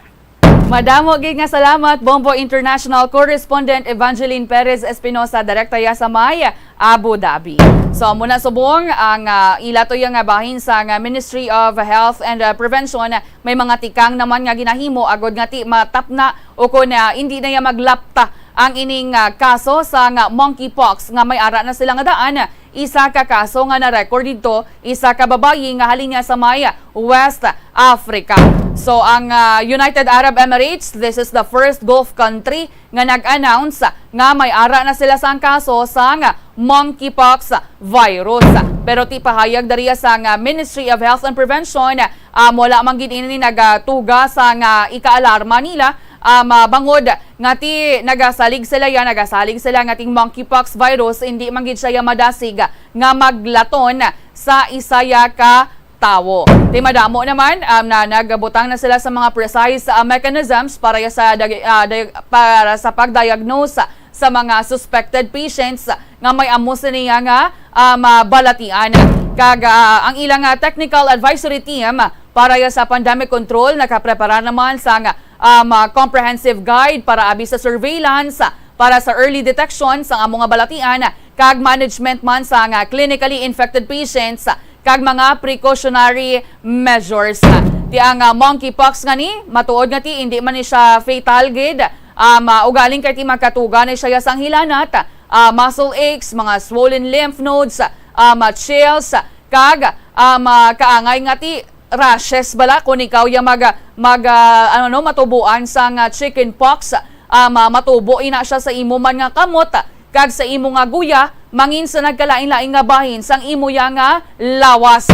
Madamo gid nga salamat, Bombo International Correspondent Evangeline Perez Espinosa, direkta ya sa may Abu Dhabi. So, amo na subong ang, ah, ila to ya nga bahin sa nga Ministry of Health and, ah, Prevention. May mga tikang naman nga ginahimo agod nga ti matapna o kon, ah, hindi na ya maglapta ang ining, ah, kaso sa nga monkeypox nga may ara na sila nga daan. Isa ka kaso nga na-record didto, isa ka babayi nga halin niya sa may West Africa. So, ang, ah, United Arab Emirates, this is the first Gulf country nga nag-announce nga may ara na sila sang kaso sang monkeypox virus. Pero ti pahayag dariya sang Ministry of Health and Prevention, ah, wala man gid ini nagatuga sang ikaalarma nila, ah, mabangod nga ti nagasalig sila ya, nagasalig sila nga ti monkeypox virus, hindi man gid siya madasig nga maglaton sa isa ya ka tawo. Ti madamo naman, um, na nagbutang na sila sa mga precise, ah, mechanisms para ya sa dag-, ah, day-, para sa pag-diagnose sa mga suspected patients nga may amo sini nga, um, ah, balatian. Kag, ah, ang ilang, ah, technical advisory team para ya sa pandemic control nakaprepara naman sang, um, ah, comprehensive guide para abi sa surveillance, para sa early detection sang amo nga balatian, kag management man sang, ah, clinically infected patients kag mga precautionary measures. Ti ang, ah, monkeypox nga ni, matuod nga ti hindi man ni siya fatal gid, ah, ma-, ugaling kay ti magkatuga ni siya sang hilanat, ah, muscle aches, mga swollen lymph nodes, ah, ma-, chills, kag, ah, ma-, kaangay nga ti rashes bala kung ikaw ya mag, mag, ah, ano, no, matubuan sang chicken pox, ah, ma-, matubo ina siya sa imo man nga kamot kag sa imo nga guya, mangin sa nagkalain-lain nga bahin sang imo ya nga lawas.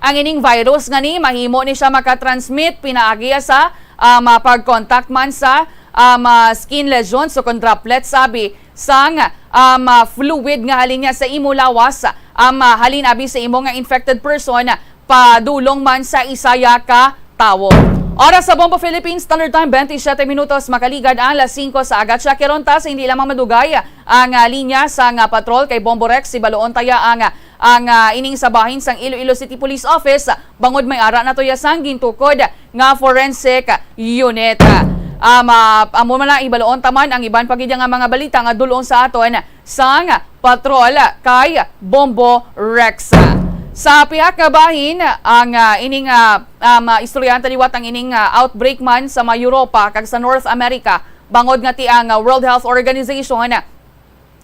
Ang ining virus nga ni mahimo ni siya makatransmit pinaagi sa, ah, ma-, pag-contact man sa, ah, ma-, skin lesions o kon droplets abi sang, ah, ma-, fluid nga halin niya sa imo lawas, ah, ma-, halin abi sa imo nga infected person, padulong man sa isa ya ka tawo. Oras sa Bombo Philippines Standard Time, twenty-seven minutos, makaligad ang alas singko sa aga. Check karon ta sa hindi lamang madugay ang, ah, linya sang, ah, patrol kay Bombo Rex. Ibaloon ta ya ang, ah, ang, ah, ining sa bahin sang Iloilo City Police Office, bangod may ara na to ya sang gintukod nga forensic unit. Ah, ma-, amo man na, ibaloon ta man ang iban pa gid nga mga balita nga dul-ong sa aton sang patrol kay Bombo Rex. Sa pihak nga bahin, ang, ah, ining, ah, um, ah, istoryahan ta liwat ang ining, ah, outbreak man sa may Europa kag sa North America, bangod nga ti ang, ah, World Health Organization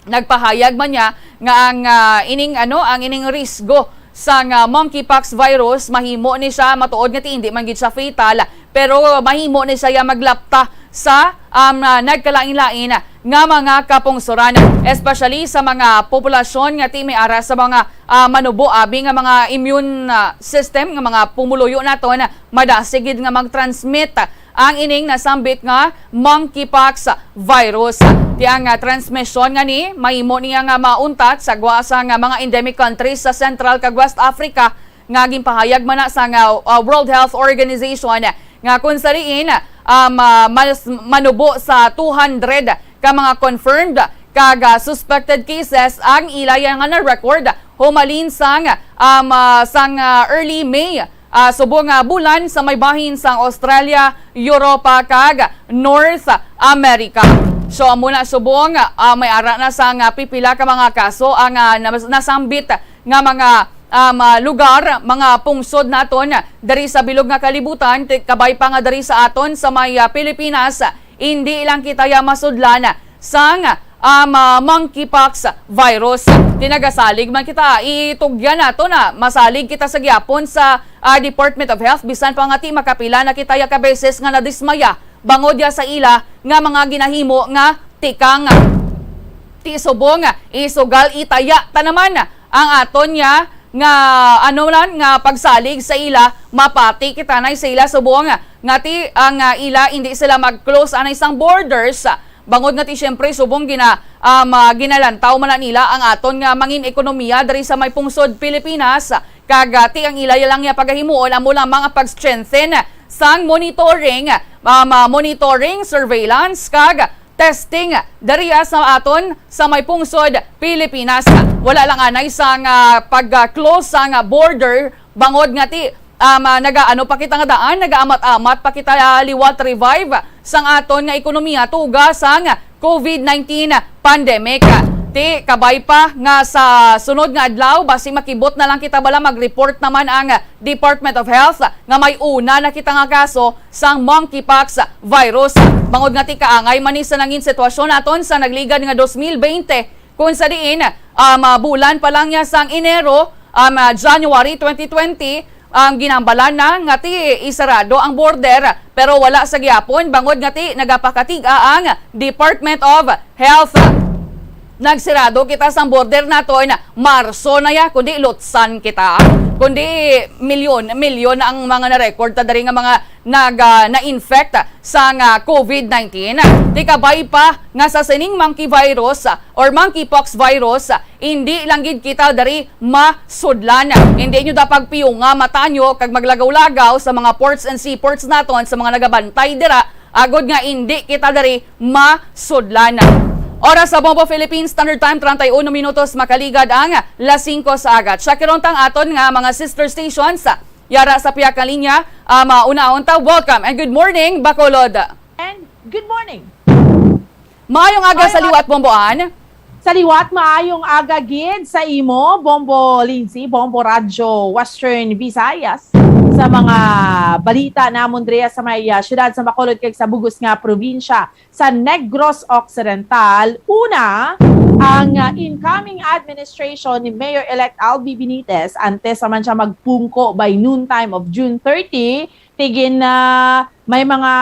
nagpahayag man niya nga ang, ah, ining, ano, ang ining risgo sang, ah, monkeypox virus, mahimo ni siya, matuod nga ti hindi man gid siya fatal, pero mahimo ni siya maglapta sa, um, ah, nagkalain-lain nga mga kapungsoran, especially sa mga populasyon nga ti may ara sa mga, ah, manubo abi nga mga immune, ah, system, nga mga pumuluyo naton, madasig gid nga mag-transmit ang ining nasambit nga monkeypox virus. Ti ang, ah, transmisyon nga ni mahimo niya nga mauntat sa gwa sa nga mga endemic countries sa Central kag West Africa, nga ginpahayag man na sa nga, ah, World Health Organization nga kung sa diin, ah, ma-, mas manubo sa two hundred ka mga confirmed kag, ah, suspected cases ang ila ya nga na-record humalin sang, um, ah, sang, ah, early May, ah, subong nga bulan sa may bahin sang Australia, Europa, kag North America. So, amo na subong, ah, may ara na sang, ah, pipila ka mga kaso ang, ah, nas-, nasambit nga mga, um, ah, lugar, mga pungsod naton diri sa bilog nga kalibutan, ti-, kabay pa nga diri sa aton sa may, ah, Pilipinas, hindi lang kita ya masudlan sang, um, ah, monkeypox virus. Ti nagasalig man kita, itugyan nato na masalig kita sa gihapon sa, ah, Department of Health, bisan pa nga ti makapila na kita ya ka beses nga nadismaya bangod ya sa ila nga mga ginahimo nga tikang. Ti subong, isugal itaya ta naman ang aton ya nga, ano man, nga pagsalig sa ila, mapati kita na sa ila subong nga ti ang, ah, ila hindi sila mag-close anay sang borders, bangod nga ti siyempre subong gina-, um, ah, ginalantaw man na nila ang aton nga mangin ekonomiya diri sa may pungsod Pilipinas, kag, ah, ti ang ila lang ya pagahimuon amo lamang ang pag-strengthen sang monitoring, um, ah, monitoring, surveillance, kag testing diriya sa aton sa may pungsod Pilipinas. Wala lang anay sang, ah, pag-close sang border bangod nga ti Um, ah, nagaano pa kita nga daan, nagaamat-amat pa kita, ah, liwat revive sang aton nga ekonomiya tuga sang covid nineteen pandemic. Ti kabay pa nga sa sunod nga adlaw, basi makibot na lang kita bala, mag-report naman ang Department of Health nga may una na kita nga kaso sang monkeypox virus. Bangod nga ti kaangay man ni sa nangin sitwasyon naton sa nagligad nga dos mil bente, kung sa diin, um, ah, bulan pa lang niya sang Enero, um, ah, January twenty twenty, um, ginhambalan na nga ti isarado ang border, pero wala sa gihapon bangod nga ti nagapakatig-a ang Department of Health. Nagsirado kita sang border naton Marso na ya, kundi lutsan kita. Kundi milyon, milyon ang mga na-record ta diri nga mga nag, ah, na-infect sang, ah, covid nineteen. Ti kabay pa nga sa sining monkey virus, ah, or monkeypox virus, ah, indi lang gid kita diri masudlan. Indi nyo da pagpiyunga mata nyo kag maglagaw-lagaw sa mga ports and seaports naton, sa mga nagabantay dira, agod nga indi kita diri masudlan. Oras sa Bombo Philippines Standard Time, treinta y uno minutos makaligad ang las singko sa aga. Check ron tang aton nga mga sister stations. Yara sa pihak nga linya, ah, maunahon ta. Welcome and good morning, Bacolod. And good morning. Maayong aga sa liwat, Bomboan. Sa liwat, maayong aga gid sa imo, Bombo Lindsay, Bombo Radyo Western Visayas. Sa mga balita namon diri sa may, ah, siyudad sa Bacolod kag sa bugos nga probinsya sa Negros Occidental, una, ang, ah, incoming administration ni Mayor-elect Albi Benitez, antes naman siya magpungko by noontime of June thirty, tigin na may mga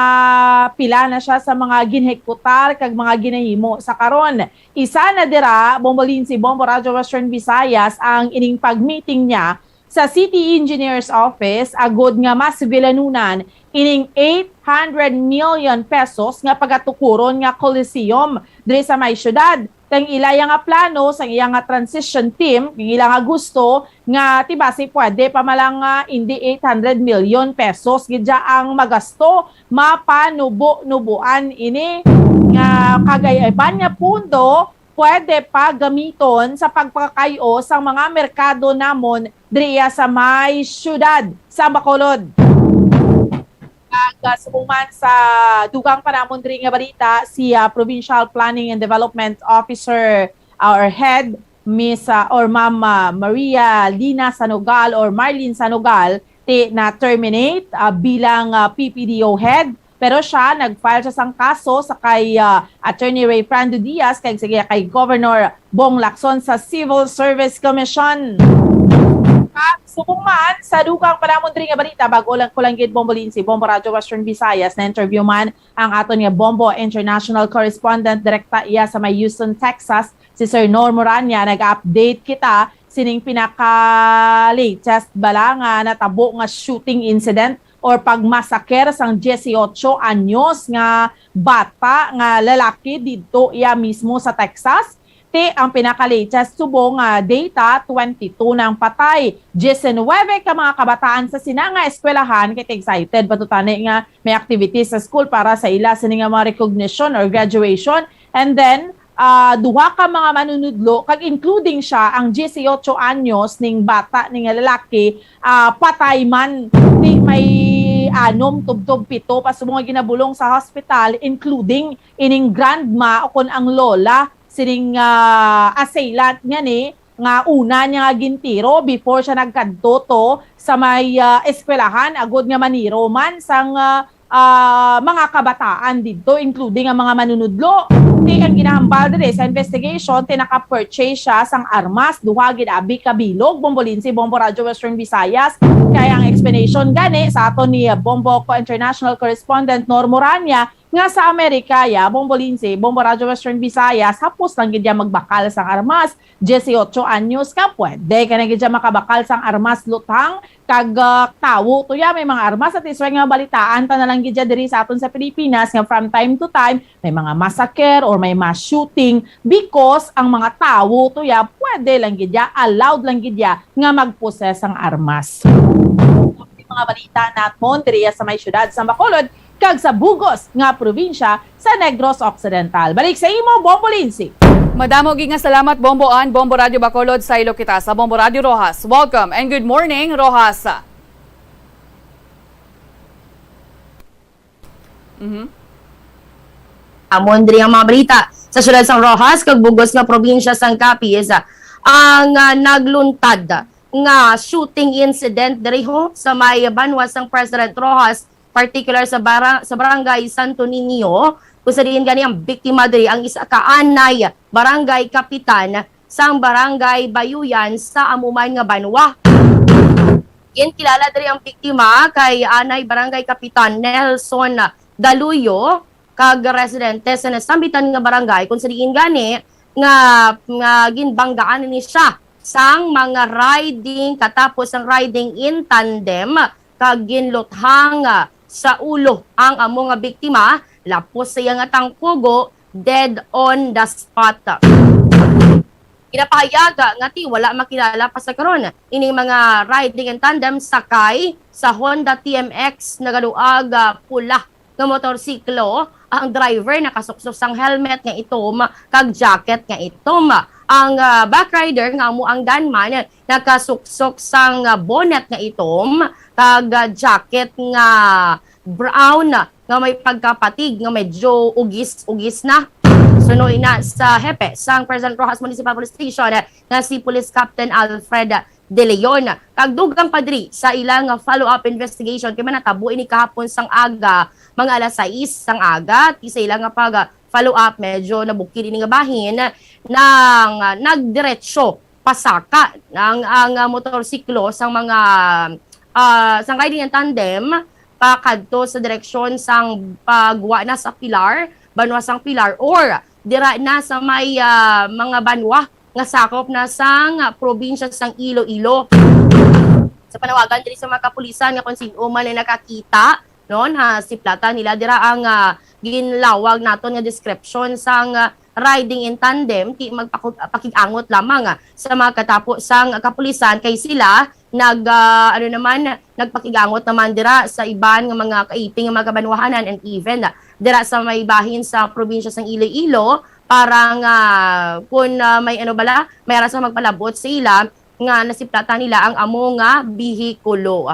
pila na siya sa mga ginhekutar kag mga ginahimo sa karon. Isa na dira, Bombo Lindsay, Bombo Radyo Western Visayas, ang ining pag-meeting niya sa City Engineer's Office agod nga masugilanunan ining eight hundred million pesos nga pagatukuron nga Coliseum diri sa may syudad. Kang ila iya nga plano, sang iya nga transition team, kang ila nga gusto nga ti basi pwede pa man lang, ah, indi eight hundred million pesos gid ya ang magasto, mapanubo-nubuan ini nga kag ang iban nga pundo pwede pa gamiton sa pagpakay-o sang mga merkado namon diriya sa may siyudad sa Bacolod. Kag, ah, subong man sa dugang pa namon diri nga balita, si, ah, Provincial Planning and Development Officer, ah, or Head, Miss, ah, or Ma'am, ah, Maria Lina Sanogal or Marlene Sanogal, ti na-terminate, ah, bilang, ah, P P D O head. Pero siya, nag-file siya sang kaso sa kay, ah, Attorney Rayfrando Diaz kag sige kay Governor Bong Lacson sa Civil Service Commission. Kag subong man, sa dugang pa namon diri nga balita, bag-o lang ko lang gid, Bombo Lindsay, Bombo Radyo Western Visayas, na-interview man ang aton nga Bombo International Correspondent, direkta iya sa may Houston, Texas, si Sir Nor Morania. Nag-update kita sining pinaka-latest bala nga natabo nga shooting incident or pagmasaker sang dieciocho anyos nga bata nga lalaki didto iya mismo sa Texas. Ti ang pinaka-latest subong nga data, twenty-two na ang patay. Diecinuebe ka mga kabataan sa sina nga eskwelahan kay excited pa to tani nga may activities sa school para sa ila sini nga mga recognition or graduation. And then, ah, duha ka mga manunudlo, kag including siya, ang dieciocho anyos ning bata, ning lalaki, ah, patay man. Ti may anom, tubtob pito pa subong nga ginabulong sa hospital, including ining grandma o kon ang lola sining, ah, assailant niya ni nga una niya nga gintiro before siya nagkadto to sa may, ah, eskwelahan agud nga maniro man sang, ah, ah, mga kabataan didto, including ang mga manunudlo. Ti ang ginahambal diri sa investigation, ti naka-purchase siya sang armas, duha gid abi ka bilog, Bombo Lindsay, Bombo Radyo Western Visayas. Kay ang explanation gani sa aton ni Bombo ko international correspondent Nor Morania, nga sa Amerika, ya, Bombo Lindsay, Bombo Radyo Western Visayas, hapos lang gid ya magbakal sang armas, dieciocho anyos ka, pwede ka na gid ya makabakal sang armas lutang, kag, ah, tawo to ya, may mga armas, at isway nga balitaan ta na lang gid ya diri sa aton sa Pilipinas nga from time to time, may mga massacre or may mass shooting because ang mga tawo to ya, pwede lang gid ya, allowed lang gid ya nga magposes sang armas. Ang mga balita naton diri sa may siyudad sa Bacolod, kag sa bugos nga probinsya sa Negros Occidental. Balik sa imo, Bombo Lindsay. Madamo gid nga salamat, Bombo Ann, Bombo Radyo Bacolod, saylo kita sa Bombo Radyo Roxas. Welcome and good morning, Roxas. Mhm. Amon diri ang mga balita sa siyudad sang Roxas kag bugos nga probinsya sang Capiz, ang, ah, nagluntad nga shooting incident diri ho sa may banwa sang President Roxas, particular sa bara-, sa barangay Santo Niño, kung sa diin gani ang biktima diri ang isa ka anay barangay kapitan sang barangay Bayuyan sa amo man nga banwa. Ginkilala diri ang biktima kay anay barangay kapitan Nelson Daluyo, kag residente sa nasambitan nga barangay, kung sa diin gani nga, nga ginbanggaan ni siya sang mga riding, katapos ang riding in tandem, kag ginluthang, ah, sa ulo ang amo nga biktima, lapos sa iya nga tangkugo, dead on the spot. Ginapahayag nga ti wala makilala pa sa karon ining mga riding in tandem sakay sa Honda T M X nagaluag, ah, pula nga motorsiklo. Ang driver nakasuksok sang helmet nga itom kag jacket nga itom. Ang, ah, backrider nga amo ang gunman nakasuksok sang, ah, bonnet nga itom kag, ah, jacket nga brown nga may pagkapatig nga medyo ugis-ugis na. Suno ina sa hepe sang President Roxas Municipal Police Station nga si Police Captain Alfred De Leon. Kag dugang pa diri sa ila nga follow-up investigation, kay man natabo ini kahapon sang aga, mga alas sais sang aga, ti sa ila nga pag, ah, follow-up, medyo nabukid ini nga bahin nang, ah, nagdiretso pasaka ang, ang, ah, motorsiklo sang mga, ah, sang riding in tandem pakadto sa direksyon sang pagwa na sa Pilar, banwa sang Pilar, or dira na sa may, ah, mga banwa nga sakop na sang probinsya sang Iloilo. Sa panawagan diri sa mga kapulisan nga kung sino man ang nakakita, no, nasiplatan nila dira ang, ah, ginlawag naton nga description sang, ah, riding in tandem, ti magpaku-, pakig-angot lamang, ah, sa mga katapo sang kapulisan kay sila nag, ah, ano naman, nagpakig-angot naman dira sa iban nga mga kaiping nga mga kabanwahanan and even, ah, dira sa may bahin sa probinsya sang Iloilo para nga kun, ah, may ano bala, may ara sa magpalabot sa ila nga nasiplatan nila ang amo nga bihikulo.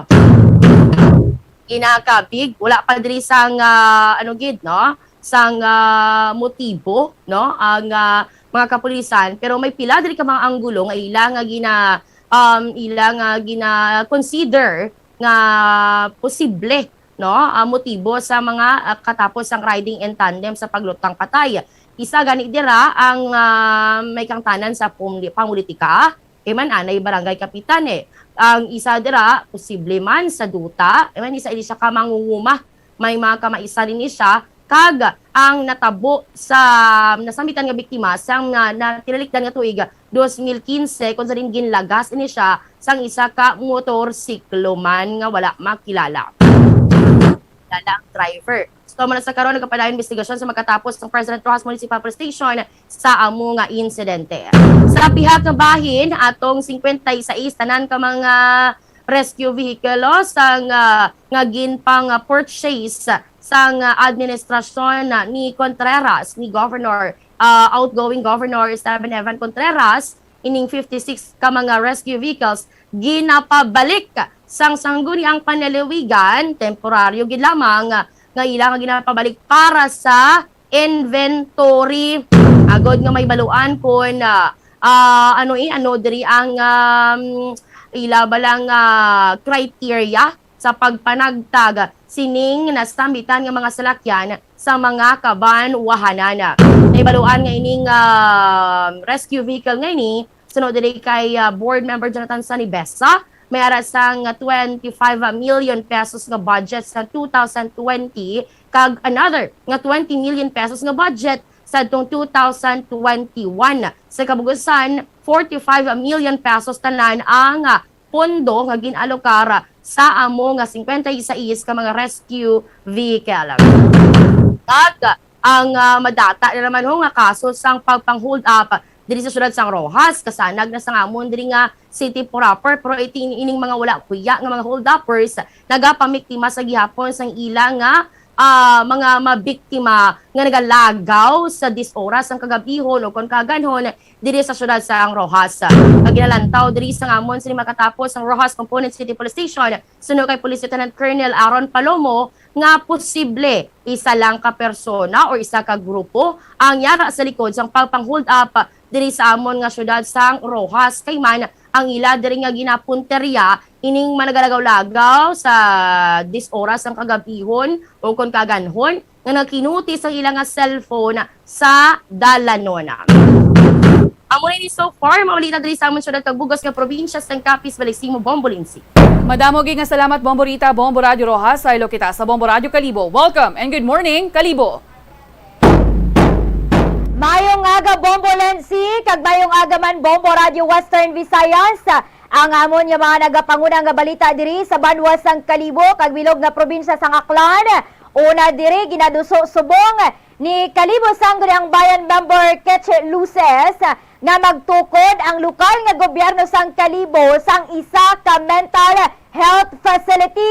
Ginakabig, wala pa diri sang, ah, ano gid, no? Sang, ah, motibo, no? Ang, ah, mga kapulisan, pero may pila diri ka mga anggulo nga ila nga gina-, um, ila nga gina-consider nga posible, no? Ah, motibo sa mga, ah, katapos ang riding in tandem sa paglutang patay. Isa gani dira ang, ah, may kangtanan sa pum-, pangolitika, kay man anay barangay kapitan, eh. Ang isa dira, posible man sa duta, kay man isa ini siya ka mangunguma, may mga kamaisan ini siya, kag ang natabo sa nasambitan nga biktima sang na, na tinalikdan nga tuig, dos mil quince, kung sa din ginlagas ini siya sang isa ka motorsiklo man nga wala makilala. Kilala ang driver. So, muna sa karon, nagapadayon investigasyon sa magkatapos ang President Roxas Municipal Police Station sa amo nga insidente. Sa pihak nga bahin, atong singkwenta y sais tanan ka mga rescue vehicle, oh, sang, ah, nga ginpang-purchase sang, ah, administrasyon, ah, ni Contreras, ni Governor, ah, outgoing Governor Esteban Evan Contreras, ining fifty-six ka mga rescue vehicles ginapabalik sang Sangguniang Panlalawigan, temporaryo gid lamang, nga ila nga ginapabalik para sa inventory. Agod nga may baluan kon, ah, ah, ano, eh, ano diri ang, um, ila ba lang, ah, criteria sa pagpanagtag sining nasambitan nga mga salakyan sa mga kabanwahanan. Nahibaluan nga ining, ah, rescue vehicle nga ini, suno diri kay, ah, Board Member Jonathan Sanibesa, may ara sang twenty-five million pesos nga budget sa two thousand twenty kag another nga twenty million pesos nga budget sa atong two thousand twenty-one. Sa kabugusan, forty-five million pesos tanan ang, ah, pondo nga gin-alokar sa amo nga singkwenta y sais ka mga rescue vehicle. Kag ang, ah, madata na naman ho nga kaso sang pagpang-hold up diri sa siyudad sang Roxas, kasanag na sang amon diri nga city proper, pero iti ining mga wala kuya nga mga hold-uppers nagapamiktima sa gihapon sang ila nga, ah, mga mabiktima nga nagalagaw sa dis oras sang kagabihon o kon kaganhon diri sa siyudad sang Roxas. Ang ginalantaw diri sang amon sini makatapos ang Roxas Component City Police Station, suno kay Police Lieutenant Colonel Aaron Palomo, nga posible isa lang ka persona or isa ka grupo ang yara sa likod sang pagpang-hold up diri sa amon nga syudad sang Roxas, kay man ang ila diri nga ginapunterya ining managalagaw-lagaw sa diyes oras sang kagab-ihon o kon kaganhon nga nagkinuti sa ila nga cellphone sa dalanon. Amo na ini so far, mabalita diri sa amon syudad kag bug-os nga probinsya sang Capiz, balik sa imo, Bombo Lindsay. Madamo gid nga salamat, Bombo Rita, Bombo Radyo Roxas. Saylo kita sa Bombo Radyo Kalibo. Welcome and good morning, Kalibo. Mayong aga, Bombo Lensi, kag mayong aga man, Bombo Radyo Western Visayas. Ang amon nga mga nagapanguna nga balita diri sa banwa sang Kalibo kag bilog nga probinsya sang Aklan. Una diri, ginaduso subong ni Kalibo Sangguniang Bayan Member Keche Luces nga magtukod ang lokal nga gobyerno sang Kalibo sang isa ka mental health facility.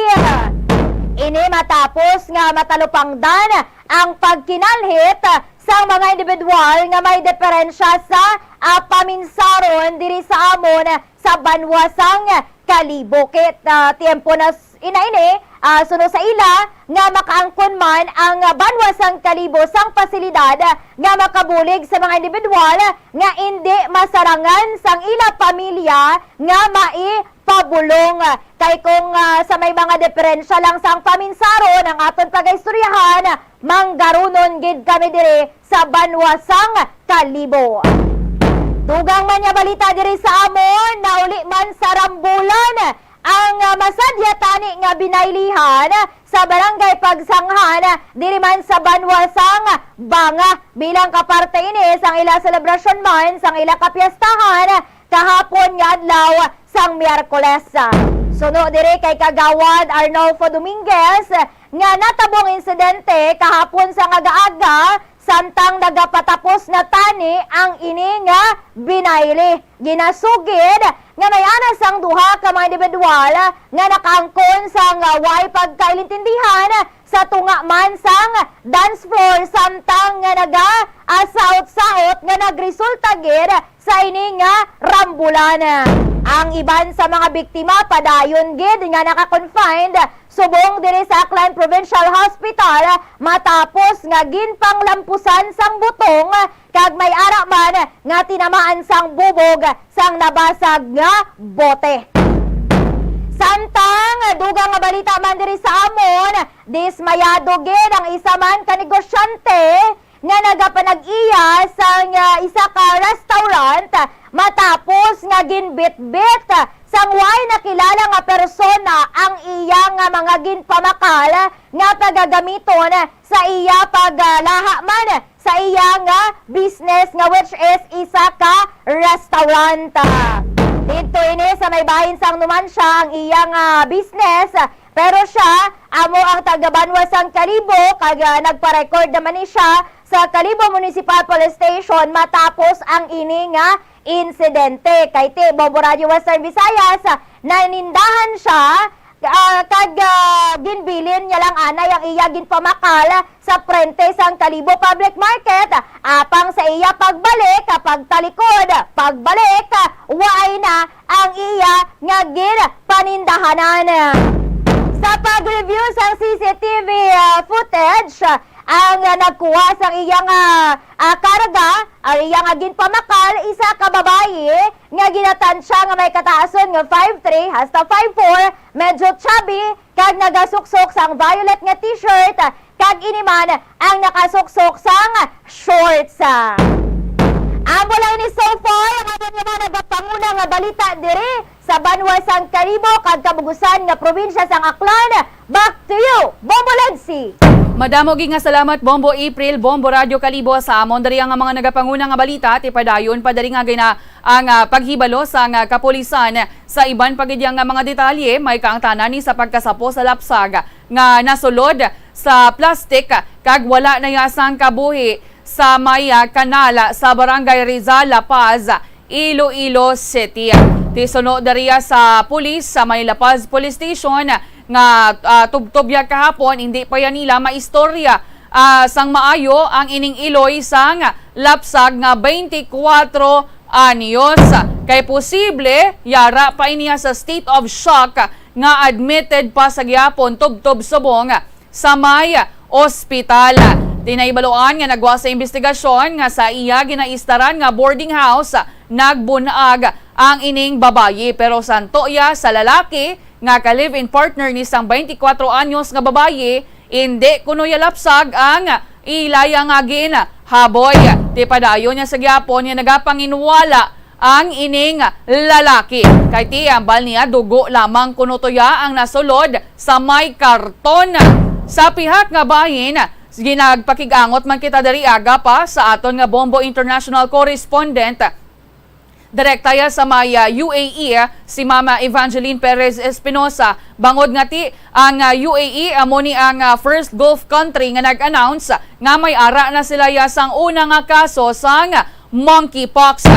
Ini matapos nga matalupangdan ang pagkinalhit sang mga individual nga may diferensya sa, ah, paminsaron diri sa amon sa banwa sang Kalibo. Kit, ah, tiempo na s-, ina ini, ah, suno sa ila nga makaangkon man ang, ah, banwa sang Kalibo sang pasilidad nga makabulig sa mga individual nga indi masarangan sang ila pamilya nga mai pabulong. Kay kung, ah, sa may mga diferensya lang sang paminsaron ang aton pagaistoryahan, manggarunon gid kami diri sa banwa sang Kalibo. Dugang man nga balita diri sa amon, nauli man sa rambulan ang, ah, masadya tani nga binaylihan sa Barangay Pagsanghan, diri man sa banwa sang Banga, bilang kaparte ini sang ila selebrasyon man sang ila kapiestahan kahapon nga adlaw sang Miyerkules. Suno diri kay Kagawad Arnolfo Dominguez nga natabo ang insidente kahapon sang aga-aga, samtang nagapatapos na tani ang ini nga binayli. Ginasugid nga may ana sang duha ka mga individual nga nakaangkon sang way pagkailintindihan sa tunga man sang dance floor, samtang nga naga-asaot-saot nga nagresulta gid sa ini nga rambulan. Ang iban sa mga biktima padayon gid nga naka-confined subong diri sa Aklan Provincial Hospital matapos nga ginpanglampusan sang butong kag may ara man nga tinamaan sang bubog sang nabasag nga bote. Samtang dugang nga balita man diri sa amon, dismayado gid ang isa man ka negosyante nga nagapanag-iya sang, ah, isa ka restaurant matapos nga ginbitbit sang way nakilala nga persona ang iya nga mga ginpamakal nga pagagamiton sa iya paglaha man sa iya nga business, nga which is isa ka restaurant. Didto ini sa may bahin sang Numancia ang iya nga business, pero siya amo ang taga-banwa sang Kalibo, kag, ah, nagpa-record naman ni siya sa Kalibo Municipal Police Station matapos ang ini nga insidente. Kay ti, Bombo Radyo Western Visayas, nanindahan siya, ah, kag, ah, ginbilin niya lang anay ang iya ginpamakal sa prente sang Kalibo Public Market, apang sa iya pagbalik, ah, pagtalikod, pagbalik, ah, waay na ang iya nga ginpanindahanan. Sa pag-review sang C C T V, ah, footage, ang, ah, nagkuha sang iya nga, ah, karga, ang iya nga ginpamakal, isa ka babayi nga ginatansya nga may kataason nga five three hasta five four, medyo chubby, kag nagasuksok sang violet nga t-shirt, kag ini man ang nakasuksok sang shorts. Amo lang ini so far ang aton nga mga nagapanguna nga balita diri sa banwa sang Kalibo kag kabugusan nga probinsya sang Aklan. Back to you, Bombo Lensi. Madamo gid nga salamat, Bombo April, Bombo Radyo Kalibo, sa amon diri nga mga nagapanguna nga balita. Tipadayon pa diri nga gina-, ang, ah, paghibalo sang, ah, kapulisan. Sa iban pa gid nga mga detalye, may kaangtanan ni sa pagkasapo sa lapsag nga nasulod sa plastik kag wala nayasang kabuhi sa may, ah, kanal sa Barangay Rizal, La Paz, Iloilo City. Ti suno diriya sa pulis sa may La Paz Police Station nga, ah, tubtob ya kahapon, hindi pa ya nila maistorya, ah, sang maayo ang ining iloy sang lapsag nga twenty-four anyos. Kay posible, yara pa iniya sa state of shock nga admitted pa sa gihapon tubtob subong sa may ospital. Ti nahibaluan nga nagwa sa imbestigasyon nga sa iya ginaistaran nga boarding house, nagbun-ag ang ining babayi, pero sa tuyo sa lalaki nga ka-live-in partner ni sang twenty-four anyos nga babayi, indi kuno ya lapsag ang ilaya nga ginhaboy. Ti padayon niya sa gihapon nga nagapanginwala ang ining lalaki. Kay ti hambal niya, dugo lamang kuno tuya ang nasulod sa may karton. Sa pihak nga bahin, ginagpakig-angot man kita diri aga pa sa aton nga Bombo International correspondent, direkta ya sa may, ah, U A E, si Mama Evangeline Perez Espinosa, bangod nga ti ang, ah, U A E amo ni ang, ah, first Gulf country nga nag-announce nga may ara na sila ya sang una nga kaso sang monkeypox.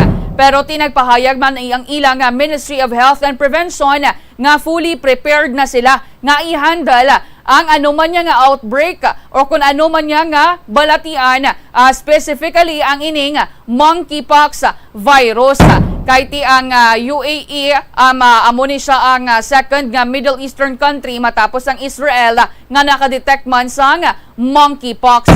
Pero ti nagpahayag man ang ilang, ah, Ministry of Health and Prevention nga fully prepared na sila nga i-handle ang ano man niya nga outbreak o kung ano man niya nga balatian, ah, specifically ang ining monkeypox virus. Kay ti ang, ah, U A E, um, ah, amo ni siya ang, ah, second nga Middle Eastern country matapos ang Israel, ah, nga nakadetect man sang monkeypox.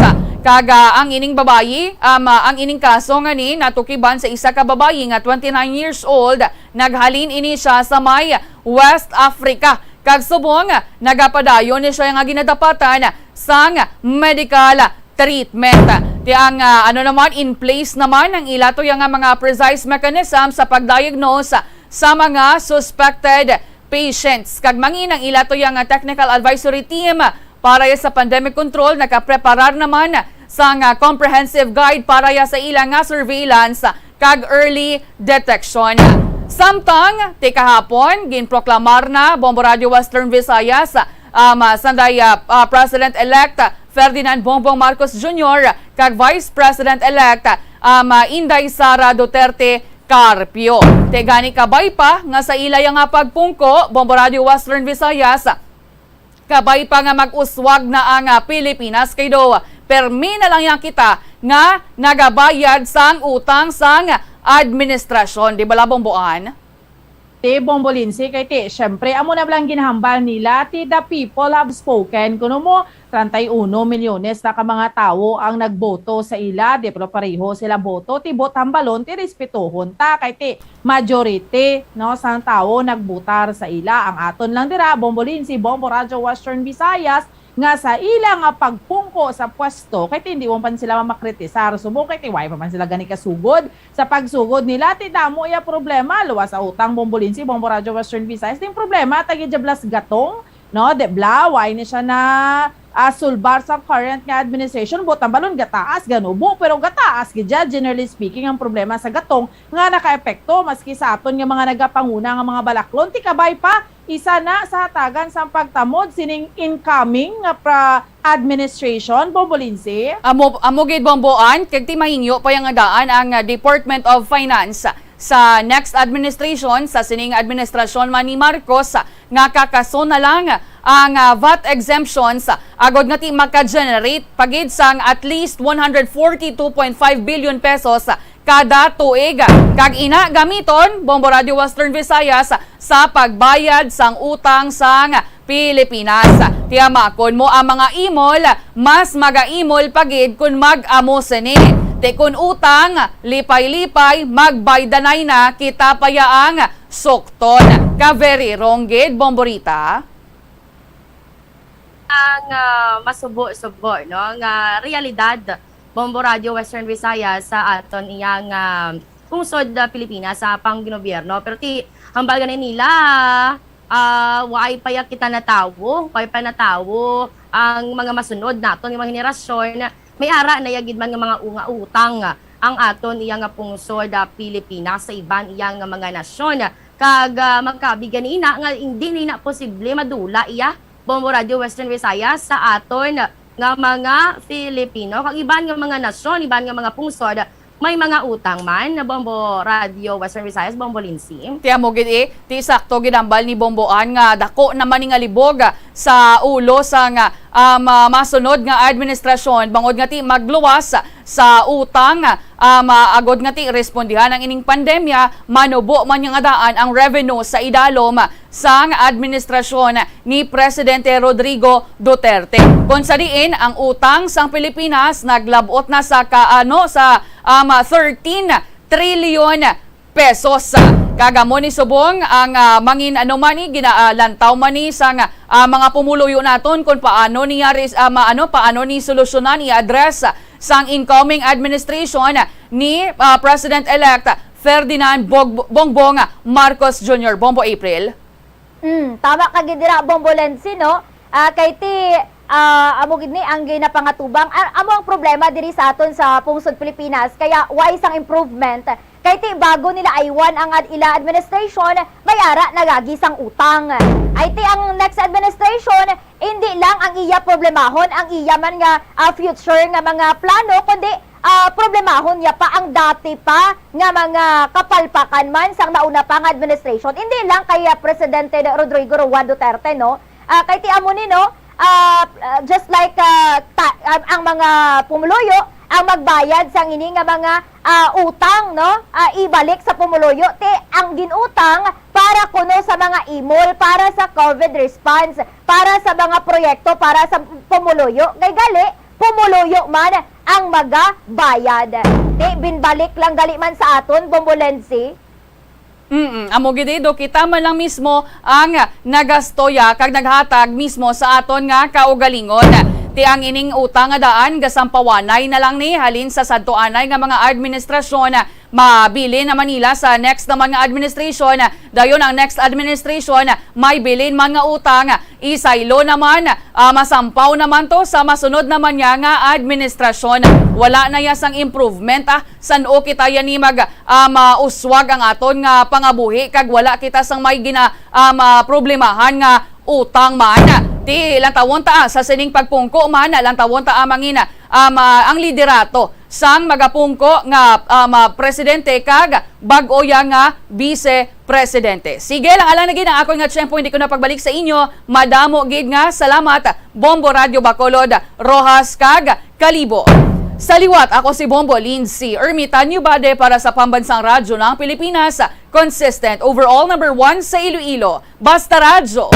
Kag, ah, ang ining babayi, um, ah, ang ining kaso nga ni natukiban sa isa ka babayi nga twenty-nine years old, naghalin ini siya sa may West Africa. Kag subong, nagapadayon ni siya nga ginadapatan sang medical treatment. Ti ang, ah, ano naman, in place naman ang ila tuya nga mga precise mechanism sa pag-diagnose sa mga suspected patients. Kag mangin ang ila tuya nga technical advisory team para ya sa pandemic control, nakapreparar naman sang, ah, comprehensive guide para ya sa ila nga surveillance kag early detection. Samtang, ti kahapon, ginproklamar na Bombo Radio Western Visayas, um, sanday, ah, ah, President-elect Ferdinand Bongbong Marcos Junior kag Vice President-elect, um, ah, Inday Sara Duterte Carpio. Ti gani kabay pa nga sa ila ya nga pagpungko, Bombo Radio Western Visayas, kabay pa nga mag-uswag na ang, ah, Pilipinas, kay daw permi na lang ya kita nga nagabayad sang utang sang administrasyon. Di bala, Bomboan? Ti Bombo Lindsay, kay ti, syempre, amo na lang ginhambal nila, ti the people have spoken. Kuno mo, treinta y uno milyones na ka mga tawo ang nagboto sa ila, di, pero pareho sila boto, ti bot hambalon, ti respetuhon ta, kay ti majority, no, sang tawo nagbotar sa ila. Ang aton lang dira, Bombo Lindsay, Bombo Radyo Western Visayas, nga sa ila nga pagpungko sa pwesto, kay ti hindi mo pa sila makritisar, subong kay ti way pa man sila gani kasugod. Sa pagsugod nila, ti damo ya problema, luwas sa utang, Bombo Lindsay, Bombo Radyo Western Visayas. Ting problema, tagi jablas gatong, no? Di bala, way ni siya na, ah, sulbar sa current nga administration, bot ang balon gataas, ganubo, pero gataas gid ya, generally speaking, ang problema sa gatong nga nakaepekto maski sa aton nga mga nagapanguna nga mga balaklon. Ti kabay pa, isa na sa hatagan sang pagtamod sining incoming nga pra-, administration, Bombo Lindsay. Amo, amo gid, Bomboan, kag ti mahingyo pa ya nga daan ang, ah, Department of Finance sa next administration, sa sining administrasyon man ni Marcos, ah, nga kakaso na lang ang, ah, vat exemptions, ah, agod nga ti maka-generate pa gid sang at least one hundred forty-two point five billion pesos, ah, kada tuig. Kag ina gamiton, Bombo Radio Western Visayas, sa pagbayad sang utang sang Pilipinas. Tiyamakon mo ang mga imol, mas magaimol pa gid kun mag-amo sini. Ti kun utang, lipay-lipay, magbaydanay na kita pa ya ang sukton. Ka very wrong gid, Bomborita. Ang, ah, masubo-subo, no, nga realidad, Bombo Radio Western Visayas, sa aton iyang, ah, pungsod, ah, Pilipinas sa panggobyerno. Pero ti, hambal gani nila, ah, waay pa ya kita natawo, waay pa natawo ang mga masunod naton nga mga henerasyon. May ara na ya gid man nga mga u-, nga utang ang aton iya nga pungsod, ah, Pilipinas sa iban iya nga mga nasyon. Kag, ah, magkabi gani ina nga hindi na ina posible madula iya, Bombo Radio Western Visayas, sa aton nga mga Filipino kag iban nga mga nasyon, iban nga mga pungsod, may mga utang man. Bombo Radio Western Visayas, Bombo Lindsay. Ti amo gid, eh, ti sakto gid hambal ni Bomboan nga dako naman ni nga libog sa ulo sang, ah, um, ah, masunod nga administrasyon bangod nga ti magluwas sa utang, um, ah, agod nga ti respondihan ang ining pandemya, manubo man nga daan ang revenue sa idalom sang administrasyon ni Presidente Rodrigo Duterte. Kon sa diin ang utang sang Pilipinas naglab-ot na sa ka-, ano, sa, um, thirteen trillion pesos. Kag amo ni subong ang, ah, mangin-, ano man ni gina-, ah, lantaw man ni sang, ah, mga pumuluyo naton kung paano niya ris-, ah, ma-, ano, paano ni solusyonan, i-address sang incoming administration ni, ah, President-elect Ferdinand Bog-, Bongbong Marcos Junior. Bombo April. Mm, tama ka gid dira, Bombo Lenzi, no? Ah, kay ti, ah, amo gid ni ang ginapangatubang, ah, amo ang problema diri sa aton sa pungsod Pilipinas, kaya way sang improvement. Kay ti bago nila aywan ang ad-, ila administration, may ara nagagi sang utang. Ay ti ang next administration, hindi lang ang iya problemahon ang iya man nga, ah, future nga mga plano, kundi ah, problemahon niya pa ang dati pa nga mga kapalpakan man sang nauna pa nga administration. Hindi lang kay, ah, Presidente Rodrigo Roa Duterte, no? Ah, kay ti amo ni, no? Ah, ah, just like, ah, ta-, ah, ang mga pumuluyo ang magbayad sang ini nga mga, ah, utang, no? Ah, ibalik sa pumuluyo ti ang ginutang para kuno sa mga imol, para sa COVID response, para sa mga proyekto, para sa pumuluyo. Kay gali, pumuluyo man ang magabayad. Ti, binbalik lang gali man sa aton, Bombo Lenzi. Mm, amo gid, do kita man lang mismo ang nagastoya kag naghatag mismo sa aton nga kaugalingon. Ti ang ining utang nga daan, gasampawanay na lang ni halin sa sadto anay nga mga administrasyon. Mabilin naman nila sa next naman nga administration. Dayon ang next administration, may bilin man nga utang, isaylo naman, ah, masampaw naman to sa masunod naman niya nga administrasyon. Wala na ya sang improvement, ah, san-o kita yani mag, ah, mauswag ang aton nga pangabuhi kag wala kita sang may gina, ah, maproblemahan nga utang man. Ti lantawon ta, ah, sa sining pagpungko man, lantawon ta, ah, mangina, ah, ma-, ang liderato sang magapungko nga, ah, ma-, presidente kag bag-o ya nga vice presidente. Sige lang, alang na gid ang akon nga tiyempo, hindi ko na pagbalik sa inyo. Madamo gid nga salamat, Bombo Radyo Bacolod, Roxas kag Kalibo. Sa liwat, ako si Bombo Lindsay Ermitanio Bade para sa Pambansang Radyo ng Pilipinas, consistent, overall number one sa Iloilo. Basta Radyo,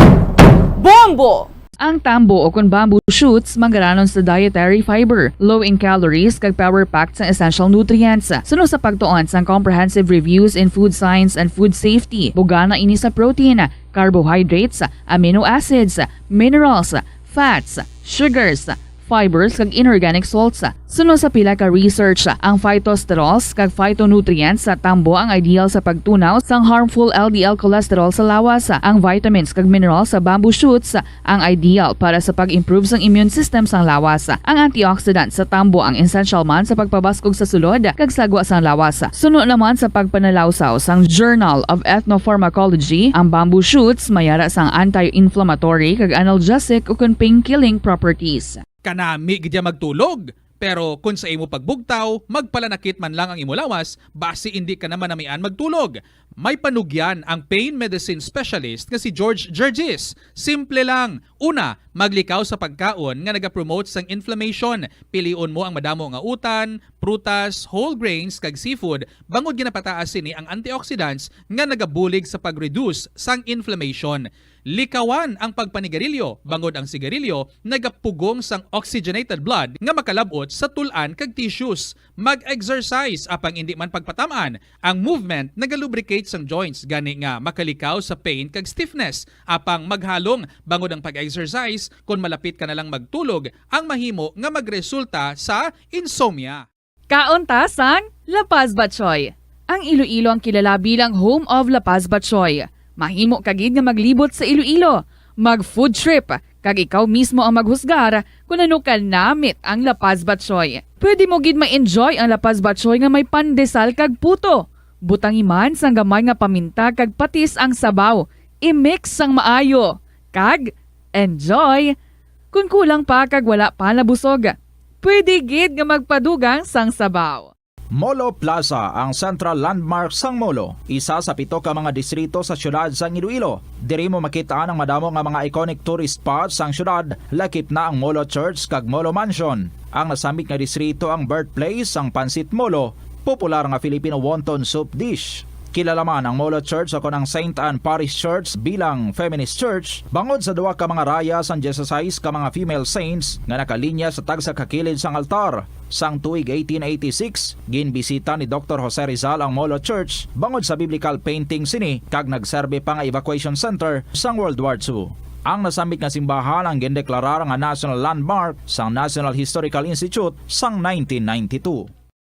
Bombo! Ang tambo o kon bamboo shoots manggaranon sa dietary fiber, low in calories, kag power-packed sang essential nutrients. Suno sa pagtuon sang Comprehensive Reviews in Food Science and Food Safety, bugana ini sa protein, carbohydrates, amino acids, minerals, fats, sugars, fibers, kag inorganic salts. Suno sa pila ka research, ang phytosterols kag phytonutrients sa tambo ang ideal sa pagtunaw sang harmful L D L cholesterol sa lawas. Ang vitamins kag minerals sa bamboo shoots ang ideal para sa pag-improve sang immune system sang lawas. Ang antioxidant sa tambo ang essential man sa pagpabaskog sa sulod kag sagwa sang lawas. Suno naman sa pagpanalawsaw sang Journal of Ethnopharmacology, ang bamboo shoots may ara sang anti-inflammatory kag analgesic ukon pain-killing properties. Kanami gid ya magtulog. Pero kon sa imo pagbugtaw, magpalanakit man lang ang imo lawas, basi indi ka na manamian magtulog. May panugyan ang pain medicine specialist nga si George Gergis. Simple lang. Una, maglikaw sa pagkaon nga nagapromote sang inflammation. Pilion mo ang madamo nga utan, prutas, whole grains, kag seafood, bangod ginapataas sini ang antioxidants nga nagabulig sa pag-reduce sang inflammation. Likawan ang pagpanigarilyo, bangod ang sigarilyo nagapugong sang oxygenated blood nga makalab-ot sa tul-an kag tissues. Mag-exercise, apang indi man pagpatam-an. Ang movement nagalubricate sang joints, gani nga makalikaw sa pain kag stiffness. Apang maghalong, bangod ang pag-exercise, kon malapit ka na lang magtulog, ang mahimo nga magresulta sa insomnia. Kaon ta sang La Paz Batchoy. Ang Iloilo ang kilala bilang home of La Paz Batchoy. Mahimo ka gid nga maglibot sa Iloilo, mag-food trip, kag ikaw mismo ang maghusgar kon ano ka namit ang La Paz Batchoy. Pwede mo gid ma-enjoy ang La Paz Batchoy nga may pandesal kag puto. Butangi man sang gamay nga paminta kag patis ang sabaw. I-mix sang maayo. Kag enjoy! Kon kulang pa kag wala pa nabusog, pwede gid nga magpadugang sang sabaw. Molo Plaza, ang central landmark sang Molo, isa sa pito ka mga distrito sa siyudad sang Iloilo. Diri mo makit-an ang madamo nga mga iconic tourist spots sang siyudad, lakip na ang Molo Church kag Molo Mansion. Ang nasambit nga distrito ang birthplace sang Pancit Molo, popular nga Filipino wonton soup dish. Kilala man ang Molo Church o kon ang Saint Anne Parish Church bilang feminist church, bangod sa duha ka mga raya sang dieciséis ka mga female saints nga nakalinya sa tagsa ka kilid sang altar. Sang tuig eighteen eighty-six, ginbisita ni Doktor Jose Rizal ang Molo Church bangod sa biblical painting sini kag nagserbi pa nga evacuation center sang World War Two. Ang nasambit nga simbahan ang gindeklarar nga national landmark sang National Historical Institute sang nineteen ninety-two.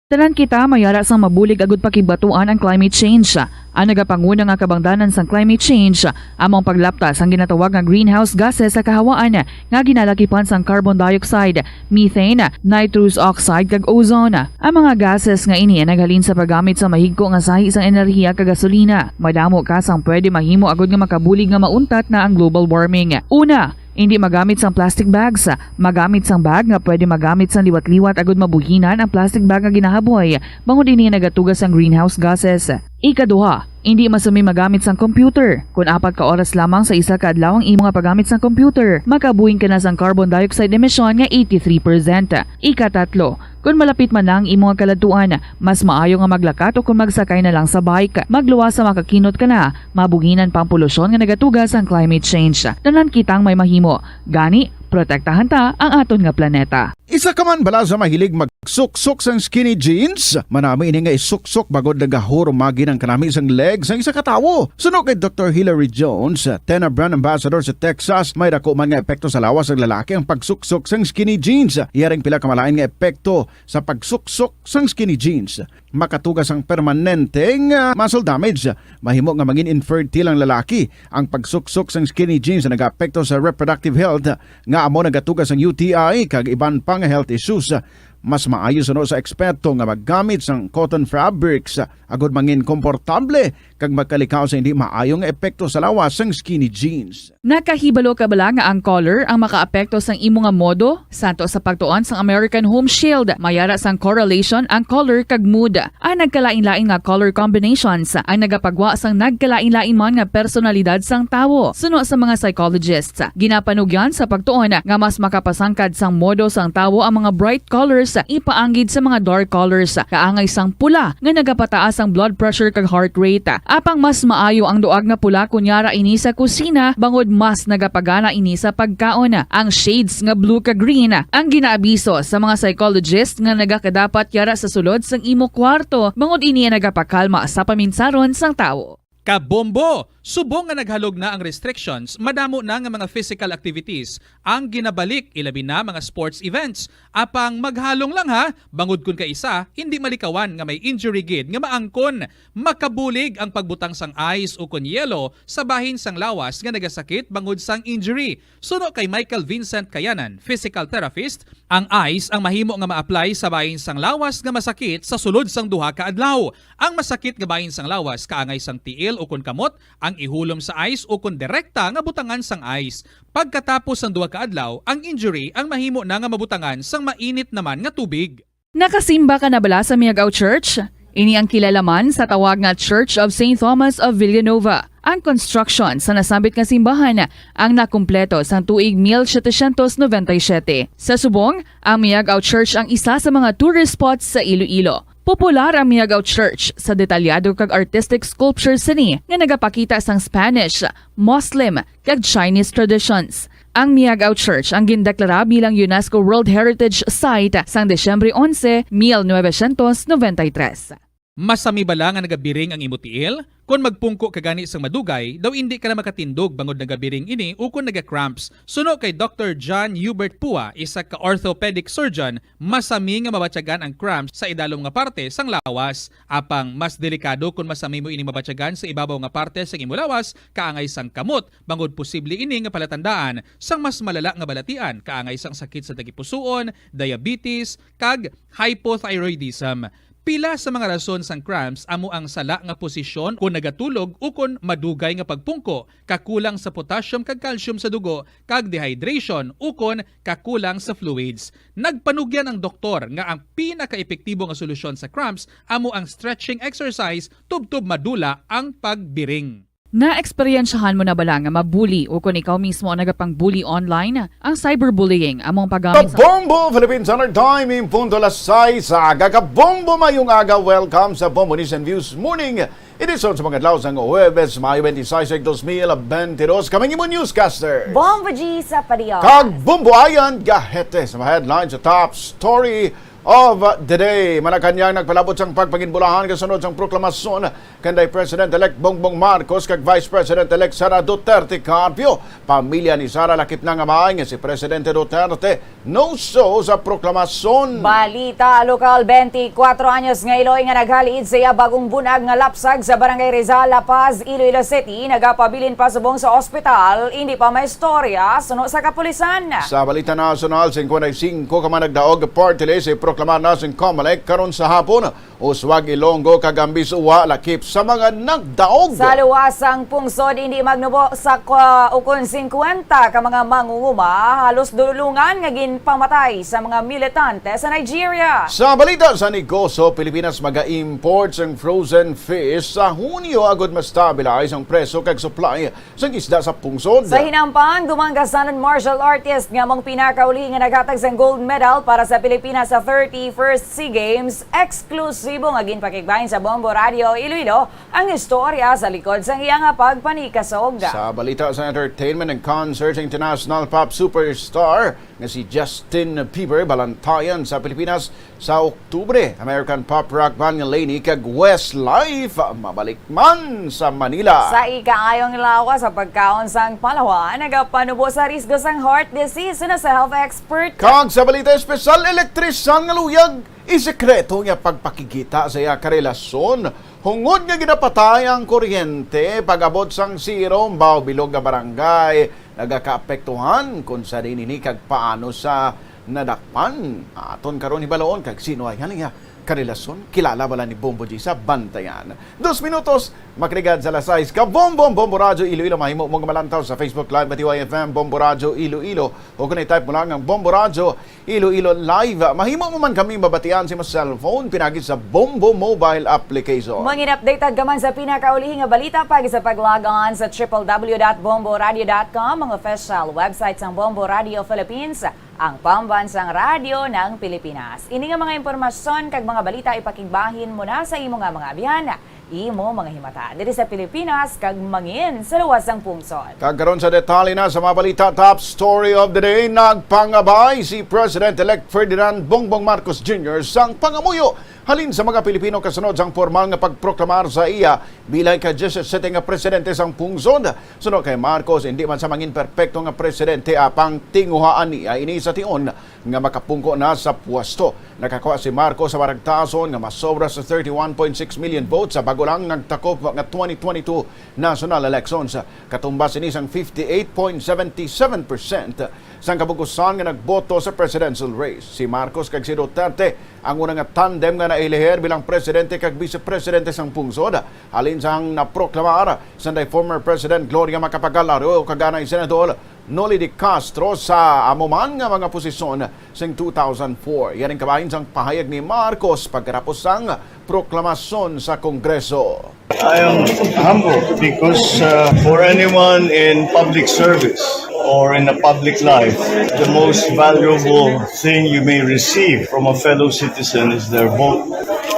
Tanan kita may ara sang mabulig agud pakigbatuan ang climate change. Ang nagapanguna nga kabangdanan sang climate change amo ang paglapta sang ginatawag nga greenhouse gases sa kahawaan nga ginalakipan sang carbon dioxide, methane, nitrous oxide, kag ozone. Ang mga gases nga ini ang naghalin sa paggamit sa mahigko nga sahi sang enerhiya kag gasolina. Madamo ka sang pwede mahimo agud nga makabulig nga mauntat na ang global warming. Una, indi magamit sang plastic bags. Magamit sang bag nga pwede magamit sang liwat-liwat agud mabuhinan ang plastic bag nga ginahaboy, bangod ini nagatuga sang greenhouse gases. Ikaduha, indi masami magamit sang computer. Kon apat ka oras lamang sa isa ka adlaw ang imo nga paggamit sang computer, makabuhin ka na sang carbon dioxide emission nga eighty-three percent. Ikatatlo, kon malapit man na ang imo nga kaladtuan, mas maayo nga maglakat o kon magsakay na lang sa bike. Magluwas sa makakinot ka na, mabuhinan pa ang polusyon nga nagatuga sang climate change. Tanan kitang may mahimo. Gani, protektahan ta ang aton nga planeta. Isa ka man bala sa mahilig magsuksok sang skinny jeans? Manami ini nga isuksok bangod nagahurumagi ang kanami sang leg sang isa ka tawo. Suno kay Doktor Hilary Jones, Tena brand ambassador sa Texas, may dako man nga epekto sa lawas sang lalaki ang pagsuksok sang skinny jeans. Iya ring pila ka malain nga epekto sa pagsuksok sang skinny jeans. Makatuga sang permanente nga muscle damage. Mahimo nga mangin infertile ang lalaki. Ang pagsuksok sang skinny jeans nagaapekto sa reproductive health, nga amo nagatuga sang U T I kag iban pa nga health issues. Mas maayo suno sa eksperto nga maggamit sang cotton fabrics agud mangin komportable kag makalikaw sa hindi maayo nga epekto sa lawas sang skinny jeans. Nakahibalo ka bala nga ang color ang makaapekto sang imo nga modo? Santo sa pagtuon sang American Home Shield, may ara sang correlation ang color kag mood. Ang nagkalain-lain nga color combinations ang nagapagwa sang nagkalain-lain man nga personalidad sang tawo. Suno sa mga psychologists, ginapanugyan sa pagtuon nga mas makapasangkad sang modo sang tawo ang mga bright colors ipaanggid sa mga dark colors, kaangay sang pula nga nagapataas ang blood pressure kag heart rate. Apang mas maayo ang duag nga pula kon yara ini sa kusina, bangod mas nagapagana ini sa pagkaon. Ang shades nga blue kag green ang ginaabiso sa mga psychologist nga nagakadapat yara sa sulod sang imo kwarto, bangod ini ang nagapakalma sa paminsaron sang tawo. Kabombo! Subong nga naghalog na ang restrictions, madamo na nga mga physical activities ang ginabalik, ilabi na mga sports events. Apang maghalong lang ha, bangod kun kaisa, hindi malikawan nga may injury gid nga maangkon. Makabulig ang pagbutang sang ice o kon yelo sa bahin sang lawas nga nagasakit bangod sang injury. Suno kay Michael Vincent Kayanan, physical therapist, ang ice ang mahimo nga ma-apply sa bahin sang lawas nga masakit sa sulod sang duha ka adlaw. Ang masakit nga bahin sang lawas kaangay sang tiil o kon kamot ang ihulom sa ice o kon direkta nga butangan sang ice. Pagkatapos sang duha ka adlaw, ang injury ang mahimo na nga mabutangan sang mainit naman nga tubig. Nakasimba ka na bala sa Miag-ao Church? Ini ang kilala man sa tawag nga Church of Saint Thomas of Villanova. Ang construction sa nasambit nga simbahan ang nakumpleto sang tuig mil setecientos noventa y siete. Sa subong, ang Miag-ao Church ang isa sa mga tourist spots sa Iloilo. Popular ang Miag-ao Church sa detalyado kag artistic sculptures sini nga nagapakita sang Spanish, Muslim, kag Chinese traditions. Ang Miag-ao Church ang gindeklara bilang UNESCO World Heritage Site sang Disyembre onse, mil novecientos noventa y tres. Masami bala nga nagabiring ang imo tiil? Kon magpungko ka gani sang madugay, daw indi ka na makatindog bangod nagabiring ini ukon naga-cramps. Suno kay Doktor John Hubert Pua, isa ka orthopedic surgeon, masami nga mabatyagan ang cramps sa idalom nga parte sang lawas. Apang mas delikado kon masami mo ini mabatyagan sa ibabaw nga parte sang imo lawas, kaangay sang kamot, bangod posible ini nga palatandaan sang mas malala nga balatian, kaangay sang sakit sa tagipusoon, diabetes, kag hypothyroidism. Pila sa mga rason sang cramps amo ang sala nga posisyon kon nagatulog ukon madugay nga pagpungko, kakulang sa potassium kag calcium sa dugo, kag dehydration ukon kakulang sa fluids. Nagpanugyan ang doktor nga ang pinakaepektibo nga solusyon sa cramps amo ang stretching exercise tubtob madula ang pagbiring. Naeksperyensyahan mo na bala nga mabuli o kon ikaw mismo ang nagapang-bully online? Ang cyberbullying amo ang paggamit sa Kabombo! Philippine Standard Time, in punto alas sais sa aga. Kabombo, mayong aga. Welcome sa Bombo News and Views Morning Edition sa mga adlaw sang Huwebes, Mayo twenty-six, dos mil twenty-two. Kami ang imo newscaster. Bombo G sa Padios. Kag Bombo Ayan Gahete sa mga headlines sa top story of the day. Malacañang nagpalabot sang pagpanginbulahan kasunod sang proklamasyon kanday President-elect Bongbong Marcos kag Vice President-elect Sara Duterte Carpio. Pamilya ni Sara lakip na nga maay nga si Presidente Duterte no-show sa proklamasyon. Balita lokal, twenty-four anyos nga iloy nga naghalid sa iya bagong bunag nga lapsag sa Barangay Rizal, La Paz, Iloilo City, nagapabilin pa subong sa ospital, hindi pa maistorya suno sa kapulisan. Sa balita nasyonal, cincuenta y cinco ka mga nagdaog party list iproklamar na sang Comelec karon sa hapon. Uswag, Ilonggo kag Ambis Uwa lakip sa mga nagdaog. Sa luwas sang pungsod, hindi magnubo sa kwa-, ukon singkwenta ka mga mangunguma, halos dulungan nga ginpamatay sa mga militante sa Nigeria. Sa balita sa negosyo, Pilipinas maga-import sang frozen fish sa Hunyo agud ma-stabilize ang presyo kag supply sang isda sa pungsod. Sa hinampang, duman ka San Martial artist nga among pinakaulihi nga naghatag sang gold medal para sa Pilipinas sa thirty-first SEA Games, eksklusibo nga ginpakigbahin sa Bombo Radio Iloilo ang istorya sa likod sang iya nga pagpanikasog. Sa balita sa entertainment and concert, international pop superstar nga si Justin Bieber balantayan sa Pilipinas sa Oktubre. American pop rock band nga Lainey kag Westlife mabalik man sa Manila. Sa ikaayong lawas sa pagkaon sang palawan, nagapanubo sa risgo sang heart disease na sa health expert. Kag sa balita espesyal, elektrisan nga luyag, isekreto niya pagpakigita sa iya karelasyon hungod nga ginapatay ang kuryente pag-abot sang zero. Bao bilog nga barangay nagakaapektuhan, kung sa diin ini kag paano sa nadakpan. Aton karon hibaluon kag sino ay haliya karelasyon. Kilala bala ni Bombo G sa Bantayan? Dos minutos, makrigad sa alas sais. Ka Bombo, Bombo Radyo Iloilo. Mahimo mo nga malantaw sa Facebook Live at Y F M Bombo Radyo Iloilo. O kung i-type mo lang ang Bombo Radyo Iloilo Live. Mahimo mo man kami mabatian sa imong cellphone pinagi sa Bombo mobile application. Mangin-updated ka man sa pinakaulihi nga balita pag sa pag-log on sa triple W dot bombo radio dot com, ang official website sang Bombo Radio Philippines, ang pambansang radyo ng Pilipinas. Ini nga mga impormasyon kag mga balita ipakigbahin mo na sa imo nga mga abyan, imo mga himata diri sa Pilipinas kag mangin sa luwas sang pungsod. Kag karon sa detalye na sa mga balita, top story of the day, nagpangabay si President-elect Ferdinand Bongbong Marcos Junior sang pangamuyo halin sa mga Pilipino kasunod sang pormal nga pagproklamar sa iya bilang ika-diyesisete nga presidente sang pungsod. Suno kay Marcos, hindi man sa mangin perpekto nga presidente, apang tinguhaan niya ini sa tion nga makapungko na sa pwesto. Nakakuha si Marcos sa maragtason nga masobra sa thirty-one point six million votes sa bago lang nagtakop nga twenty twenty-two national elections. Katumbas ini sang fifty-eight point seven seven percent sang kabug-usan nga nagboto sa presidential race. Si Marcos kag si Duterte ang una nga tandem nga nailihir bilang presidente kag vice presidente sang pungsod, halin sang naproklamar sanday former President Gloria Macapagal-Arroyo kag anay Senador Noli de Castro sa amo man nga mga posisyon sing two thousand four. Yan ang kabahin sang pahayag ni Marcos pagkatapos sang proklamasyon sa Kongreso. I am humbled because, uh, for anyone in public service or in a public life, the most valuable thing you may receive from a fellow citizen is their vote,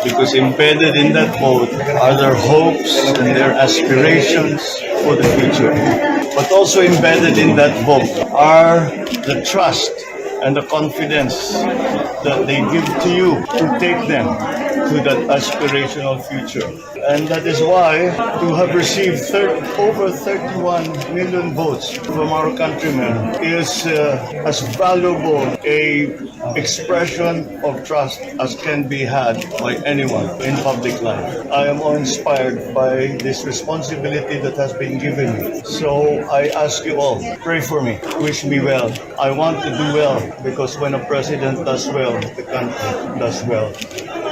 because embedded in that vote are their hopes and their aspirations for the future. But also embedded in that vote are the trust and the confidence that they give to you to take them to that aspirational future. And that is why to have received thir-, over thirty-one million votes from our countrymen is, uh, as valuable a expression of trust as can be had by anyone in public life. I am awe-inspired by this responsibility that has been given me. So I ask you all, pray for me, wish me well. I want to do well because when a president does well, the country does well.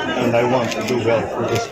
And I want to do well for this.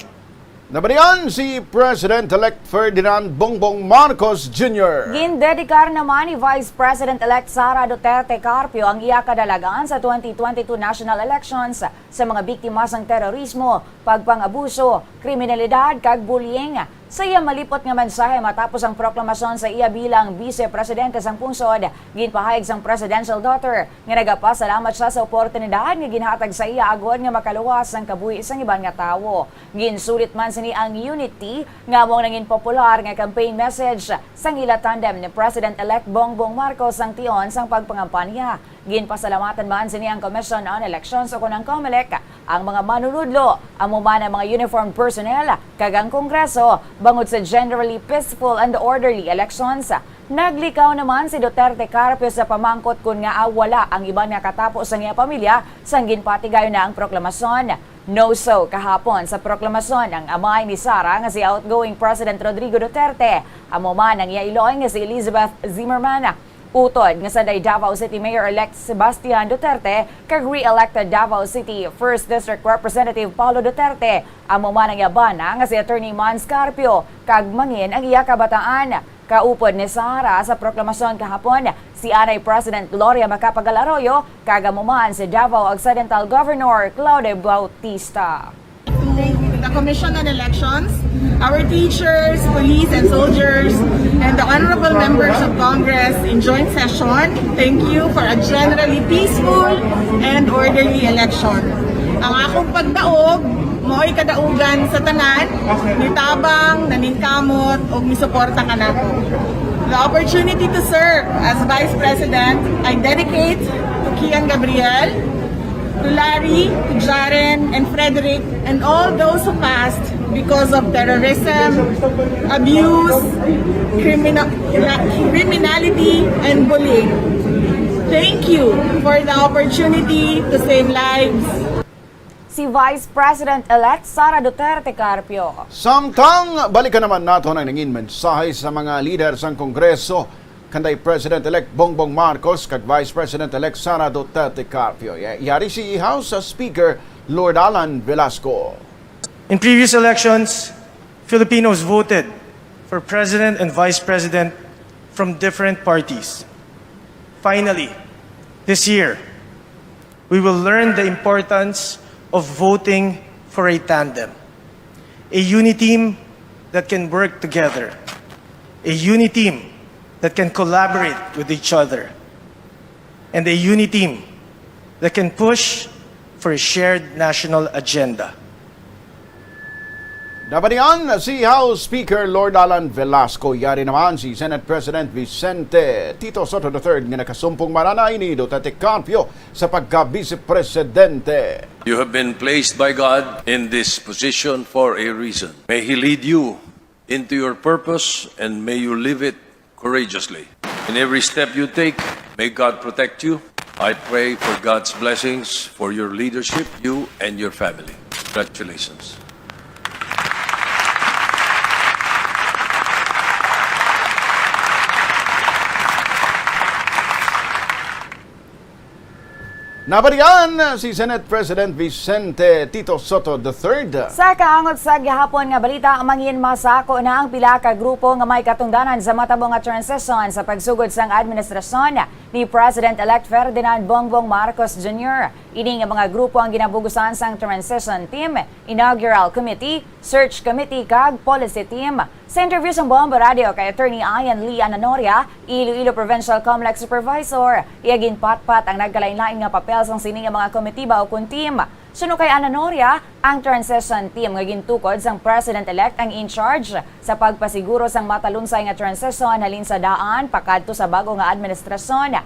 Nabatian si President-elect Ferdinand Bongbong Marcos Junior. Gindedikar naman ni Vice President-elect Sara Duterte Carpio ang iya kadalagan sa twenty twenty-two national elections sa mga biktima sang terorismo, pagpang-abuso, kriminalidad, kag bullying. Sa iya malipot nga mensahe matapos ang proklamasyon sa iya bilang Bise Presidente sang pungsod, ginpahayag sang presidential daughter nga nagapasalamat siya sa oportunidad nga ginhatag sa iya agod nga makaluwas sang kabuhi sang iban nga tawo. Ginsulit man sini ang Unity, nga amo ang nangin popular nga campaign message sang ila tandem ni President-elect Bongbong Marcos sang tion sang pagpangampanya. Ginpasalamatan man sini ang Commission on Elections, ukon ang COMELEC, ang mga manunudlo, amo man ang mga uniformed personnel, kag ang Kongreso bangod sa generally peaceful and orderly elections. Naglikaw naman si Duterte Carpio sa pamangkot kon ngaa wala ang iban nga katapo sang iya pamilya sang ginpatigayon na ang proklamasyon. No-show kahapon sa proklamasyon ang amay ni Sara nga si outgoing President Rodrigo Duterte, amo man ang iya iloy nga si Elizabeth Zimmerman. Utod nga sanday Davao City Mayor-elect Sebastian Duterte kag re-elected Davao City First District Representative Paolo Duterte, amo man ang iya bana nga si Attorney Mans Carpio, kag mangin ang iya kabataan. Kaupod ni Sara sa proklamasyon kahapon si anay President Gloria Macapagal Arroyo kag amo man si Davao Occidental Governor Claude Bautista. To the Commission on Elections, our teachers, police, and soldiers, and the honorable members of Congress in joint session, thank you for a generally peaceful and orderly election. Ang akong pagdaog mao'y kadaugan sa tanan, nitabang, naningkamot, ug misuporta kanato. The opportunity to serve as Vice President, I dedicate to Kian Gabriel, to Larry, to Jaren, and Frederick, and all those who passed because of terrorism, abuse, crimina-, criminality, and bullying. Thank you for the opportunity to save lives. Si Vice President-elect Sara Duterte Carpio. Samtang balikan naman naton ang nangin mensahe sa mga lider sang Kongreso, kanday President-elect Bongbong Marcos kag Vice President-elect Sara Duterte Carpio. Ya-, yari si House Speaker Lord Alan Velasco. In previous elections, Filipinos voted for president and vice president from different parties. Finally, this year, we will learn the importance of voting for a tandem, a uniteam that can work together, a uniteam that can collaborate with each other, and a uniteam that can push for a shared national agenda. Nabatian si House Speaker Lord Alan Velasco. Yari naman si Senate President Vicente Tito Sotto the third nga nakasumpong man anay ni Duterte Carpio sa pagka-Vice Presidente. You have been placed by God in this position for a reason. May He lead you into your purpose and may you live it courageously. In every step you take, may God protect you. I pray for God's blessings for your leadership, you and your family. Congratulations. Nabatian si Senate President Vicente Tito Sotto the third. Sa kaangot sa gihapon nga balita, mangin masako na ang pila ka grupo nga may katungdanan sa matabo nga transition sa pagsugod sang administrasyon ni President-elect Ferdinand Bongbong Marcos Junior. Ini nga mga grupo ang ginabugusan sang Transition Team, Inaugural Committee, Search Committee, kag Policy Team. Sa interview sang Bombo Radio kay Attorney Ian Lee Ananoria, Iloilo Provincial COMELEC Supervisor, iya ginpatpat ang nagkalainlain nga papel sang sini nga mga komitiba ukon team. Suno kay Ananoria, ang transition team nga gintukod sang President-elect ang in charge sa pagpasiguro sang matalunsay nga transition halin sa daan pakadto sa bag-o nga administrasyon.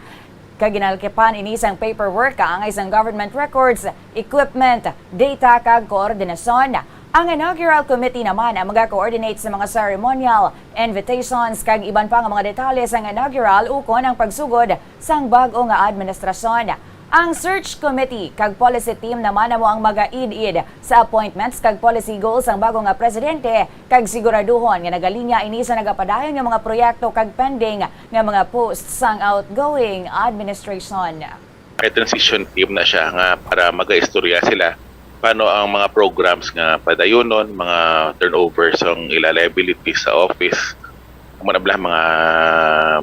Kag ginalakipan ini sang paperwork kaangay sang government records, equipment, data, kag koordinasyon. Ang inaugural committee naman ang maga-coordinate sa mga ceremonial, invitations, kag iban pa nga mga detalye sang inaugural ukon ang pagsugod sang bag-o nga administrasyon. Ang search committee kag policy team naman amo ang magaid-id sa appointments kag policy goals sang bag-o nga presidente, kag siguraduhon nga nagalinya ini sa nagapadayon nga mga proyekto kag pending nga mga posts sang outgoing administration. May transition team na siya nga para magaistorya sila Paano ang mga programs nga padayonon, mga turnover sang ila liabilities sa office? Amo na bala mga,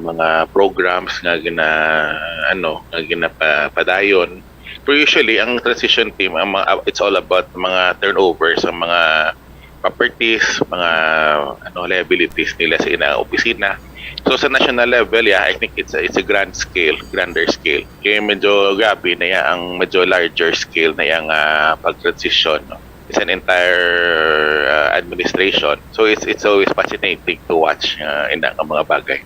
mga programs nga gina-, ano, nga ginapadayon. Pero usually, ang transition team, ang mga, it's all about mga turnover sa mga properties, mga, ano, liabilities nila sa ina opisina. So, sa national level, yeah, I think it's a, it's a grand scale, grander scale. Kaya medyo grabe na iya ang medyo larger scale na iya nga pag-transition, no? It's an entire, uh, administration. So, it's, it's always fascinating to watch, uh, ina nga mga bagay.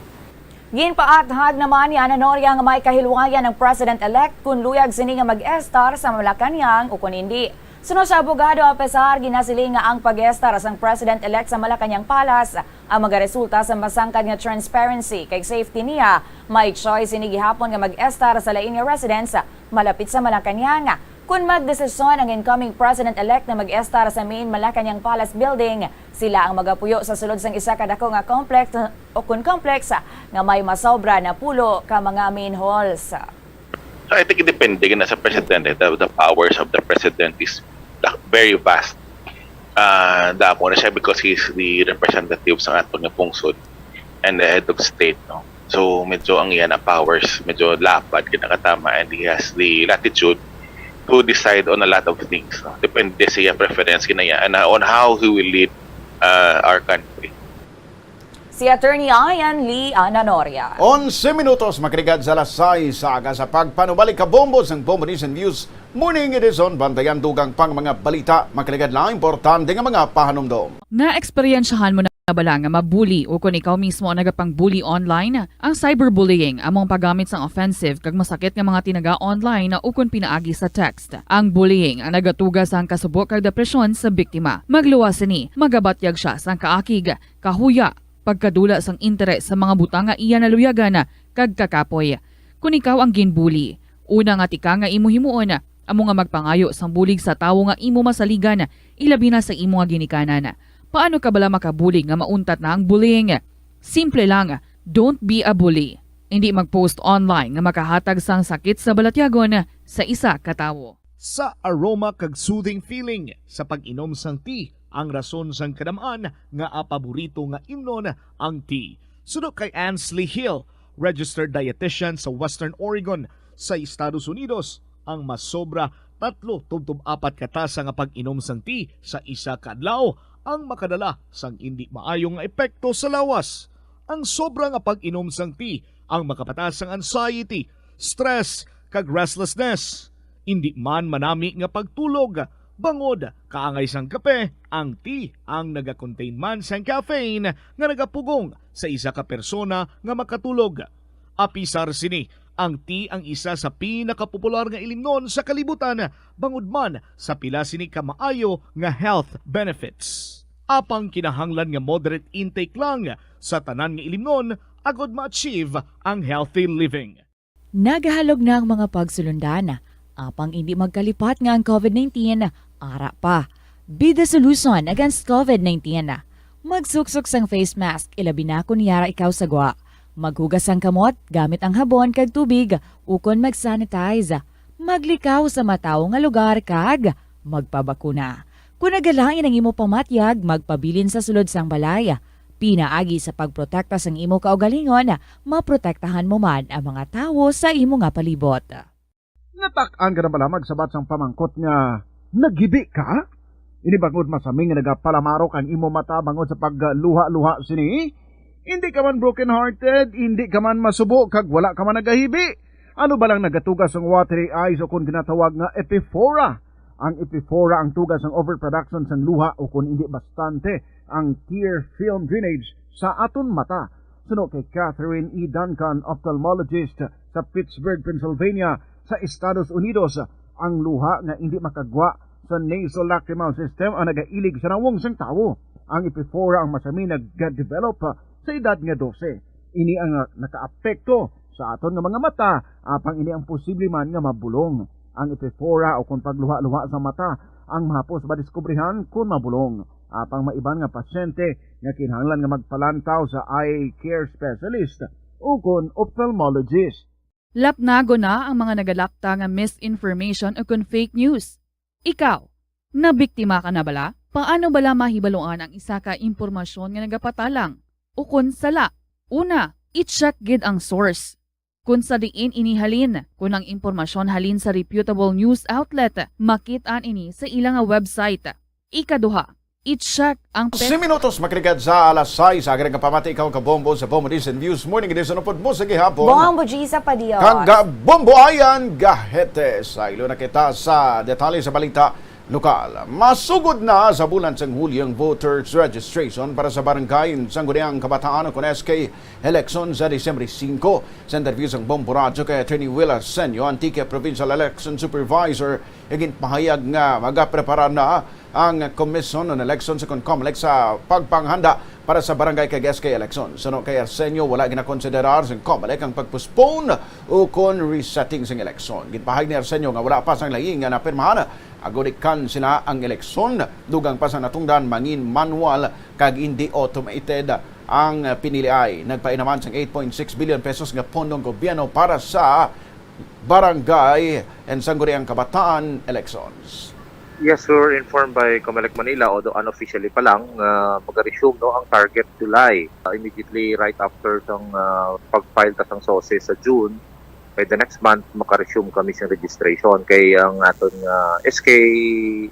Ginpaathag naman ni Ana Noria nga may kahilwayan ang President-elect kon luyag sini nga mag-estar sa Malacañang o kon indi. Suno sa abogado, apesar ginasiling nga ang pag-estar sang President-elect sa Malacañang Palace ang magaresulta sa masangkad nga transparency kag safety niya, may choice sini gihapon nga mag-estar sa lain nga residence malapit sa Malacañang. Kon magdesisyon ang incoming President-elect na mag-estar sa main Malacañang Palace Building, sila ang magapuyo sa sulod sang isa ka dako nga complex o kon complex nga may masobra na pulo ka mga main halls. So, I think it depende gina sa presidente. The, the powers of the president is da-, very vast. Ah, damo na siya because he's the representative sa aton nga pungsod and the head of state, no? So, medyo ang iya na powers, medyo lapad gid nakatama, and he has the latitude to decide on a lot of things, no? Depende sa iya preference kinaya and, uh, on how he will lead, uh, our country. Si Attorney Ian Lee Ananoria. Onse minutos, makiligad sa alas sais sa aga sa pagpanubalik ka bombo sang Bombo News and Views Morning Edition. Bantayan dugang pang mga balita, makiligad lang importante nga mga pahanumdom. Naeksperyensyahan mo na bala nga mabuli o kon ikaw mismo ang nagapang-bully online? Ang cyberbullying amo ang paggamit sang offensive kag masakit nga mga tinaga online o kon pinaagi sa text. Ang bullying ang nagatuga sang kasubo kag depresyon sa biktima. Magluwas sini, magabatyag sia sang kaakig, kahuya, pagkadula sang interes sa mga butang nga iya naluyagan kag kakapoy. Kon ikaw ang ginbuli, una nga tikang nga imo himuon amo nga magpangayo sang bulig sa tawo nga imo masaligan, ilabi na sa imo nga ginikanan. Paano ka bala makabulig nga mauntat na ang bullying? Simple lang, don't be a bully. Indi mag-post online nga makahatag sang sakit sa balatyagon sa isa ka tawo. Sa aroma kag soothing feeling sa pag-inom sang tea ang rason sang kadam-an nga apaborito nga imnon ang tea. Suno kay Ansley Hill, registered dietitian sa Western Oregon sa Estados Unidos, ang masobra tatlo tubtob apat ka tasa nga pag-inom sang tea sa isa ka adlaw ang makadala sang indi maayo nga epekto sa lawas. Ang sobra nga pag-inom sang tea ang makapataas sang anxiety, stress, kag restlessness. Indi man manami nga pagtulog, bangod kaangay sang kape, ang tea ang nagakontain man sang caffeine nga nagapugong sa isa ka persona nga makatulog. Apisar sini, ang tea ang isa sa pinakapopular nga ilimnon sa kalibutan, bangod man sa pila sini ka maayo nga health benefits. Apang kinahanglan nga moderate intake lang sa tanan nga ilimnon agod ma-achieve ang healthy living. Nagahalog na ang mga pagsulundan, apang indi magkalipat nga ang COVID nineteen ara pa. Be the solution against COVID nineteen. Magsuksok sang face mask, ilabi na kon yara ikaw sa gwa. Maghugas sang kamot gamit ang habon kag tubig ukon mag-sanitize. Maglikaw sa matawo nga lugar kag magpabakuna. Kon nagalain ang imo pamatyag, magpabilin sa sulod sang balay. Pinaagi sa pagprotekta sang imo kaugalingon, maprotektahan mo man ang mga tawo sa imo nga palibot. Natak-an ka na bala magsabat sang pamangkot nga naghibi ka? Ini bangod masami nga nagapalamarok ang imo mata bangod sa pagluha-luha sini? Indi ka man broken-hearted, indi ka man masubo, kag wala ka man nagahibi. Ano balang nagatuga sang watery eyes o kon ginatawag nga epiphora? Ang epiphora ang tuga sang overproduction sang luha o kon indi bastante ang tear film drainage sa aton mata. Suno kay Catherine E. Duncan, ophthalmologist sa Pittsburgh, Pennsylvania, sa Estados Unidos, ang luha nga indi makagwa sa nasolacrimal system ang nagailig sa nawong sang tawo. Ang epiphora ang masami nagadevelop sa edad nga dose. Ini ang nakaapekto sa aton nga mga mata, apang ini ang posible man nga mabulong. Ang epiphora o kon pagluha-luha sa mata ang mahapos madiskubrihan kon mabulong. Apang may iban nga pasyente nga kinahanglan nga magpalantaw sa eye care specialist o kon ophthalmologist. Lapnagon na ang mga nagalapta nga misinformation o kon fake news. Ikaw, Nabiktima ka na bala? Paano bala mahibaluan ang isa ka impormasyon nga nagapatalang ukon sala? Una, i-check gid ang source. Kon sa diin ini halin, kon ang impormasyon halin sa reputable news outlet, makit-an ini sa ila nga website. Ikaduha, i-check ang pe- Doce minutos makiligad sa alas sais. Aga nga pamati ikaw ka Bombo sa Bombo Edition News Morning Edition upod mo sa gihapon. Bombo G sa Padios. Kag, ah, Bombo Ayan Gahete. Sa ilo na kita sa detalye sa balita lokal. Masugod na sa bulan sang Hulyo ang voters registration para sa Barangay Sangguniang Kabataan o kon S K election sa Disyembre singko. Sa interview sang Bombo Radyo kay Attorney Will Arsenio, Antique Provincial Election Supervisor, ginpahayag nga magaprepara na ang Commission on Elections o kon COMELEC sa pagpanghanda para sa barangay kag S K election. Suno kay Arsenio, wala ginakonsiderar sang COMELEC ang pag-postpone o kon resetting sang election. Ginpahayag ni Arsenio nga wala pa sang layi nga napirmahan agod ikansela ang eleksyon, dugang pa sa natungdan mangin manual kag hindi automated ang piniliay. Nagpainaman sang eight point six billion pesos nga pondong gobyerno para sa barangay and sangguniang kabataan elections. Yes, we were informed by COMELEC Manila, although unofficially pa lang, nga mag-resume, no, ang target July. Uh, immediately right after sang, uh, pag-file ta sang SOSE sa June, by the next month, maka-resume kami sa registration. Kay ang aton, uh, S K,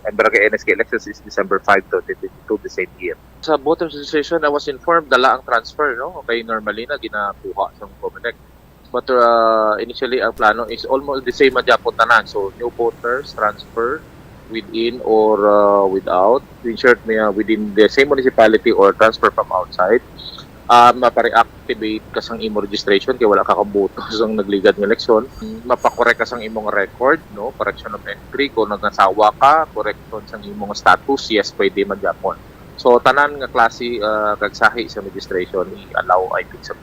ang barangay and S K elections is December five, twenty twenty-two, the same year. Sa voter registration, I was informed, dala ang transfer, no? Kay normally na ginakuha sang COMELEC. But, uh, initially, ang plano is almost the same man gyapon tanan. So, new voters, transfer, within or, uh, without, insert niya within the same municipality or transfer from outside. Uh, mapa-reactivate ka sang imo registration kay wala ka kaboto sang nagligad nga eleksyon. Mapa-correct ka sang imong record, no? Correction of entry, kung nag-asawa ka, correction sang imong status, yes, pwede man gyapon. So, tanan nga klase, uh, kag sahi sa registration, i-allow, I think, sa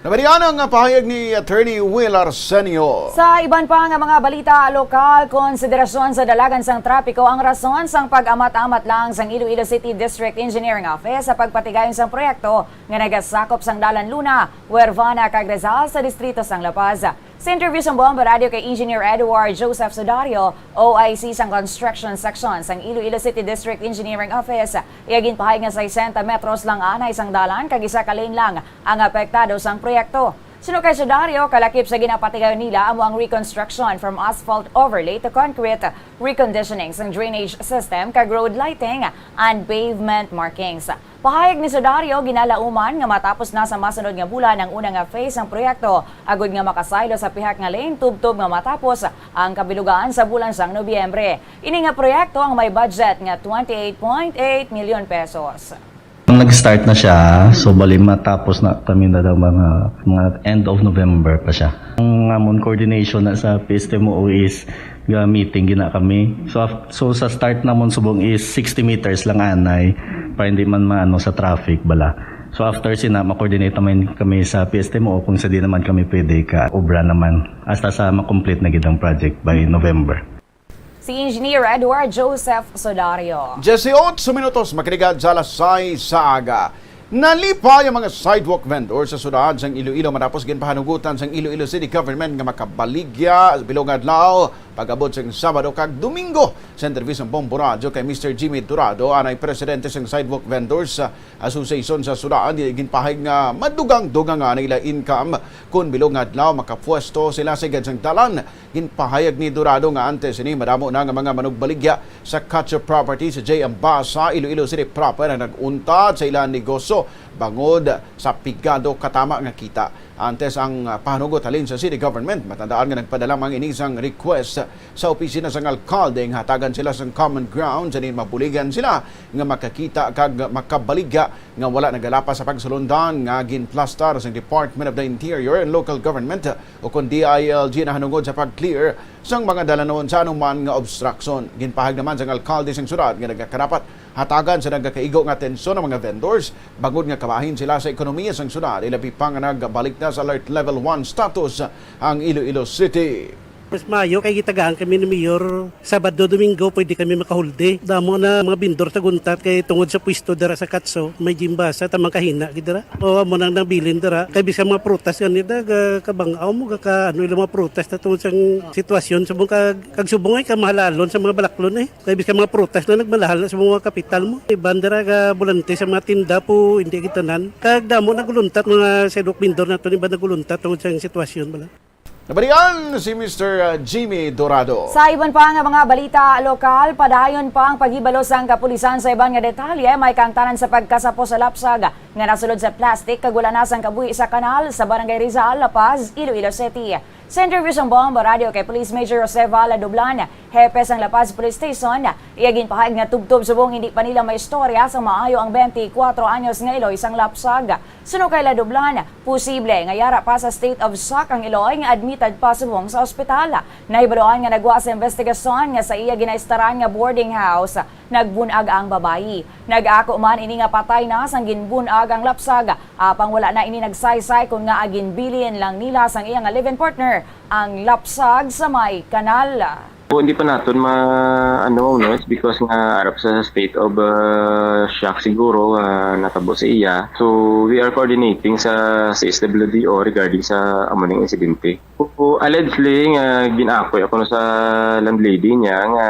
Nabatian ang pahayag ni Attorney Will Arsenio. Sa iban pa nga mga balita lokal, konsiderasyon sa dalagan sang trapiko ang rason sang pag-amat-amat lang sang Iloilo City District Engineering Office sa pagpatigayon sang proyekto nga nagasakop sang Dalan Luna, Huerfana kag Rizal sa distrito sang La Paz. Sa interview sang Bombo Radio kay Engineer Edward Joseph Sudario, O I C sang Construction Section sang Iloilo City District Engineering Office, iya ginpahayag nga sesenta metros lang anay sang dalan kag isa ka lane lang ang apektado sang proyekto. Suno kay Sudario, kalakip sa ginapatigayon nila amo ang reconstruction from asphalt overlay to concrete, reconditioning sang drainage system kag road lighting and pavement markings. Pahayag ni Sudario, ginalauman nga matapos na sa masunod nga bulan ang una nga phase sang proyekto, agud nga makasaylo sa pihak nga lane tubtob nga matapos ang kabilugan sa bulan sang Nobyembre. Ini nga proyekto ang may budget nga twenty-eight point eight million pesos. Nag-start na siya, so bali matapos na kami na daw mga, mga end of November pa siya. Ang amon coordination na sa P S T M O is ga-meeting gina kami. So, af-, so sa start namon subong is sixty meters lang anay para hindi man maano sa traffic bala. So after sina, ma-coordinate naman kami sa P S T M O kung sa di naman kami pwede ka obra naman hasta sa ma-complete na gid ang project by November. Si Engineer Edward Joseph Sodario. Dieciocho minutos, makiligad sa alas sais sa aga. Nalipay ang mga sidewalk vendor sa sudad sang Iloilo matapos ginpahanugutan sang Iloilo City Government nga makabaligya bilog adlaw pag-abot sang Sabado kag Domingo. Sa interview sang Bombo Radyo kay Mister Jimmy Dorado, anay presidente sang Sidewalk Vendors Association sa sudad, ginpahayag nga madugang-dugang ang ila income kon bilog nga adlaw makapwesto sila sa igad sang dalan. Ginpahayag ni Dorado nga antes ini madamo na nga mga manugbaligya sa Cacho Property sa J M Basa, Iloilo City proper ang nag-untat sa ilang negosyo bangod sa pigado katama nga kita. Antes ang, ah, pahanugot halin sa city government, matandaan nga nagpadala man ini sang request sa opisina sang alkalde nga hatagan sila sang common ground, sa diin mabuligan sila nga makakita kag makabaligya nga wala nagalapas sa pagsulundan nga ginplastar sang Department of the Interior and Local Government o kon D I L G nahanungod sa pag-clear sang mga dalanon sa anuman nga obstruction. Ginpahayag naman sang alkalde sang syudad nga nagakarapat hatagan sa nagakaigo nga atensyon ang mga vendors bangod nga kabahin sila sa ekonomiya sang syudad, ilabi pa nga nagbalik na sa alert level one status ang Iloilo City. Mas maayo kay gitagaan kami ni Mayor, Sabado, Domingo, pwede kami makahulde. Damo na mga bindor sa Guntat kay tungod sa pwesto dira sa Katso, may gimbasa, tamang kahina gid dira. O, amo nang nabilin dira. Kay bisan mga prutas gani da, ga-, kabang-aw mo, ga-, ka, ano, ilang mga prutas na tungod sang sitwasyon sa mga kag, kag subong ay kamahalalon sa mga balaklon eh. Kay bisan mga prutas na nagmahal na sa mga kapital mo. Iban dira ga bulante sa mga tinda po, hindi gitanan. Kag damo naguluntat mga sidewalk vendor nato, iban naguluntat tungod sa sitwasyon bala. Nabalian si Mister Jimmy Dorado. Sa iban pa nga mga balita lokal, padayon pa ang paghibalo sang kapulisan sa iban nga detalye may kaangtanan sa pagkasapo sa lapsag nga nasulod sa plastic kag wala na sang kabuhi sa kanal sa Barangay Rizal, La Paz, Iloilo City. Sa interview sang Bombo Radio kay Police Major Joseval Adoblan, hepe sang La Paz Police Station, iya ginpahayag nga tubtob subong hindi pa nila maistorya sa maayo ang twenty-four anyos nga iloy sang lapsag. Suno kay Ladoblan, posible nga yara pa sa state of shock ang iloy nga admitted pa subong sa ospital. Nahibaluan nga nagwa sa investigasyon nga sa iya ginaistaran nga boarding house, nagbun-ag ang babayi. Nag-ako man ini nga patay na sang ginbun-ag ang lapsag, apang wala na ini nagsaysay kon ngaa ginbilin lang nila sang iya nga live-in partner ang lapsag sa may kanal. Po, hindi pa naton ma-, ano, no, it's because nga arap sa state of, uh, shock siguro, uh, natabo sa iya. So, we are coordinating sa C S W D O regarding sa amo ning insidente. Po, allegedly nga ginakoy ako no sa landlady niya nga,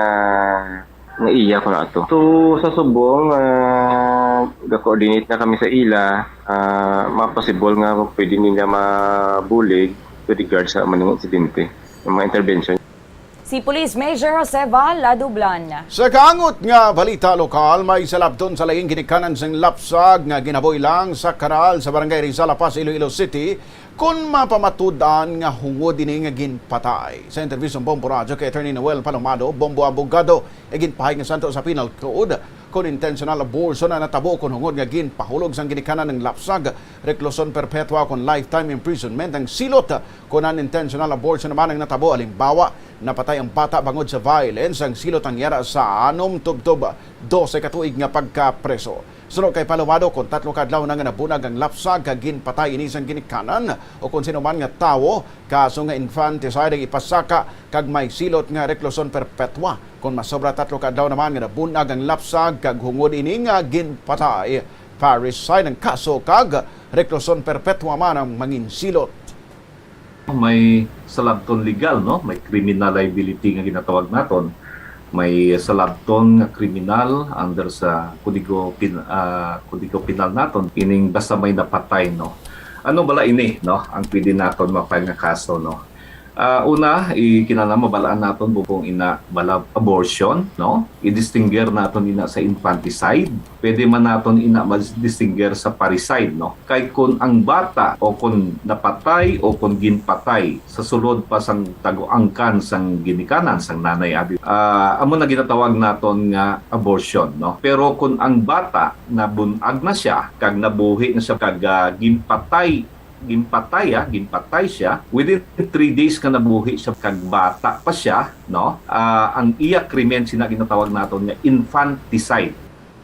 nga iya ko na to. So, sa subong, uh, ga-coordinate na kami sa ila, uh, mga possible nga pwede nila mabulig with regard sa amo ning insidente, yung mga intervention. Si Police Major Joseval Adoblan. Sa kaangot nga balita lokal, may salabton sa laing ginikanan sang lapsag nga ginabuy lang sa kanal sa Barangay Rizal, La Paz, Iloilo City, kon mapamatud-an nga hungod ini nga ginpatay. Sa interview sa Bombo Radyo kay Attorney Noel Palomado, Bombo Abogado, iginpahayag nga santo sa Penal Code, kon intentional abortion na natabo kon hungod nga ginpahulog sang ginikanan ng lapsag, reclusion perpetua kon lifetime imprisonment ang silot. Kon unintentional abortion naman ang natabo, halimbawa, napatay ang bata bangod sa violence, ang silot ang yara sa anom tubtob dose ka tuig nga pagkapreso. Suno kay Palomado, kon tatlo ka adlaw na nga nabunag ang lapsag kag ginpatay ini sang ginikanan o kon sino man nga tawo, kaso nga infanticide ang ipasaka kag may silot nga reclusion perpetua. Kon masobra tatlo ka adlaw naman nga nabunag ang lapsag kag hungod ini nga ginpatay, parricide ang kaso kag reclusion perpetua man ang manginsilot. May salabton legal, no? May criminal liability nga ginatawag naton. May salabton nga kriminal under sa Kodigo Pin-, ah, Kodigo Penal naton. Ining basta may napatay, no? Ano bala ini, no? Ang pwede naton ma-file nga kaso, no? Ah, una, i-, kinahanglan mabalaan naton bukon ina bala abortion, no? I-distinguish naton ina sa infanticide. Pwede man naton ina ma-distinguish sa parricide, no? Kay kun ang bata o kun napatay o kun ginpatay sa sulod pa sang taguangkan sang ginikanan sang nanay abi, ah, amo na ginatawag naton nga abortion, no? Pero kun ang bata nabun-ag na siya kag nabuhi na siya kag, ah, ginpatay, ginpatay, ah, ginpatay siya, within three days ka nabuhi siya kag bata pa siya, no? Ah, ang iya krimen sina ginatawag naton nga infanticide.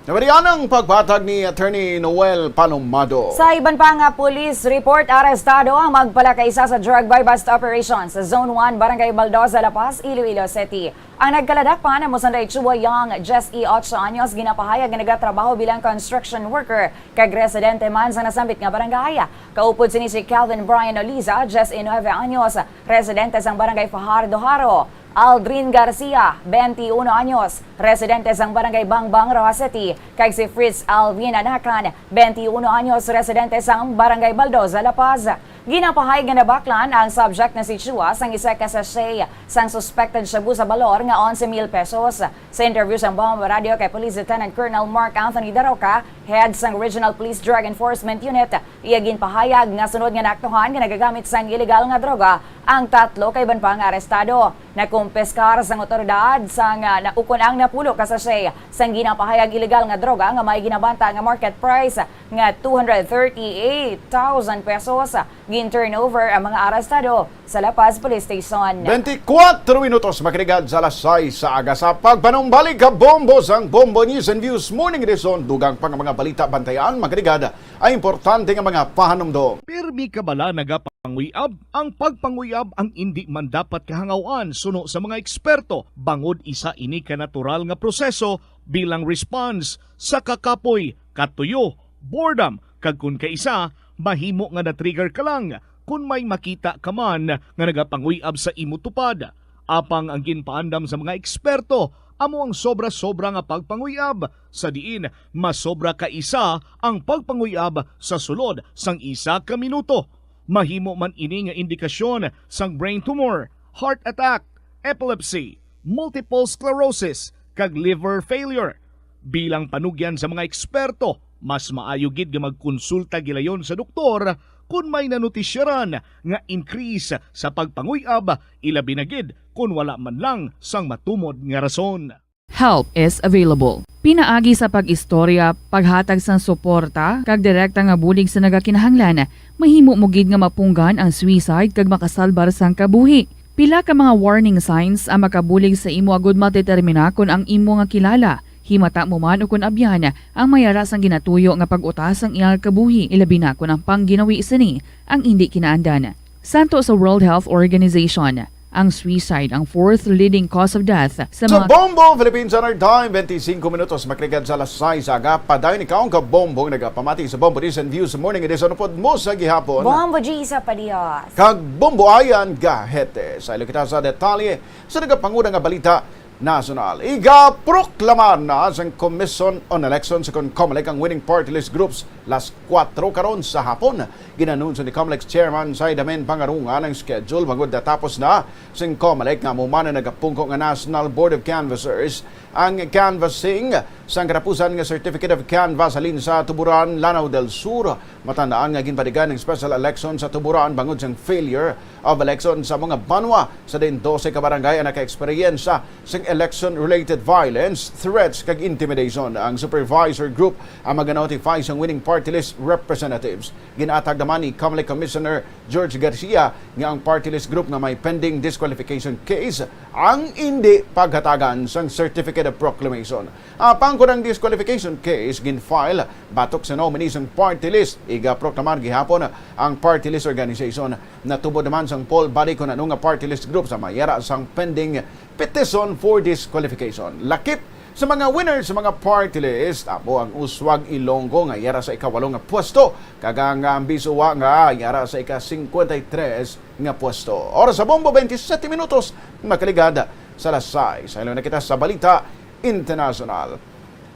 Nabalian ang pagpatag ni Attorney Noel Palomado. Sa iban pa nga police report, arestado ang magpalakaisa sa drug buy-bust operation sa Zone one, Barangay Baldoza, La Paz, Iloilo City. Ang nagkaladak pa na Musanda Chua Young, Jess E, otso anyos, ginapahayag nga nagatrabaho bilang construction worker kag residente man sa nasambit nga barangay. Kaupod sini si Calvin Brian Oliza, Jess E, nuebe anyos, residente sang Barangay Fajardo Jaro. Aldrin Garcia, twenty-uno anyos, residente sang Barangay Bangbang, Roxas City, kag si Fritz Alvin Anacan, twenty-uno anyos, residente sang Barangay Baldoza, La Paz. Ginapahayag nga nabaklan ang subject na si Chua sang isa ka sachet sang suspected shabu sa balor nga onse mil pesos. Sa interview sang Bombo Radio kay Police Lieutenant Colonel Mark Anthony Daroca, head sang Regional Police Drug Enforcement Unit, iya ginpahayag nga sunod nga naaktuhan nga nagagamit sang iligal nga droga ang tatlo ka iban pa nga arestado. Nakumpiskar sang awtoridad sang, ah, na-, ukon ang napulo ka sachet sang ginapahayag iligal nga droga nga may ginabanta nga market price nga two hundred thirty-eight thousand pesos. Gin-turnover ang mga arestado sa La Paz Police Station. Twenty-four minutos makaligad sa alas sais sa aga. Sa pagpanumbalik ka Bombo sang Bombo News and Views Morning Edition, dugang pa nga mga balita bantayan, makaligad ang importante nga mga pahanumdom. Pirmi ka bala nagapa- Panguyab. Ang pagpanguyab ang indi man dapat kahangawan suno sa mga eksperto, bangod isa ini ka natural nga proseso bilang response sa kakapoy, katuyo, boredom, kag kon kaisa, mahimo nga na-trigger ka lang kon may makita ka man nga nagapanguyab sa imo tupad. Apang ang ginpaandam sa mga eksperto amo ang sobra-sobra nga pagpanguyab, sa diin masobra ka isa ang pagpanguyab sa sulod sang isa ka minuto. Mahimo man ini nga indikasyon sang brain tumor, heart attack, epilepsy, multiple sclerosis, kag liver failure. Bilang panugyan sa mga eksperto, mas maayo gid nga magkonsulta gilayon sa doktor kon may nanotisyaran nga increase sa pagpanguyab, ilabi na gid kon wala man lang sang matumod nga rason. Help is available. Pinaagi sa pag-istorya, paghatag sang suporta, kag direkta nga bulig sa nagakinahanglan, mahimo mo gid nga mapunggan ang suicide kag makasalbar sang kabuhi. Pila ka mga warning signs ang makabulig sa imo agud madetermina kon ang imo nga kilala, himata mo man o kon abyan, ang may ara sang ginatuyo nga pag-utas sang iyang kabuhi, ilabi na kon ang pangginawi sini ang indi kinaandan. Santo sa World Health Organization, ang suicide ang fourth leading cause of death sa Sa mga Bombo Philippine Standard Time, twenty-five minutos makaligad sa alas sais aga. Padayon ikaw ang kabombo nga nagapamati sa Bombo News and Views Morning Edition upod mo sa gihapon. Bombo G sa Padios. Kag Bombo Ayan Gahete. Sa ilo kita sa detalye sa nagapanguna nga balita nasyonal. Igaproklamar na sang Commission on Elections, kon COMELEC, ang winning party list groups las kuwatro karon sa hapon. Ginanunsyo ni COMELEC Chairman Saidamen Pangarungan ang schedule bangod natapos na sing COMELEC nga amo man ang nagapungko nga National Board of Canvassers ang canvassing sang katapusan nga Certificate of Canvass halin sa Tuburan, Lanao del Sur. Matandaan nga ginpadigan ang special election sa Tuburan bangod sang failure of election sa mga banwa. Sa diin dose ka barangay ang naka-eksperyensya sing election-related violence, threats, kag intimidation. Ang supervisor group ang maga-notify sang winning party list representatives. Gin-atag naman ni COMELEC Commissioner George Garcia nga ang party list group nga may pending disqualification case ang indi paghatagan sang Certificate of Proclamation. Apang kon ang disqualification case gin-file batok sa nominee sang party list, igaproklamar gihapon ang party list organization. Natubod naman sang poll body kon ano nga party list group sa may ara sang pending petition for disqualification. Lakip sa mga winners sa mga party list, amo ang Uswag Ilonggo nga yara sa ikawalo nga pwesto, kag ang, ah, Ambis Uwa nga yara sa ika-singkwenta y tres nga pwesto. Oras sa Bombo, twenty-seven minutos makaligad sa alas sais. Sa ilo na kita sa balita internasyonal.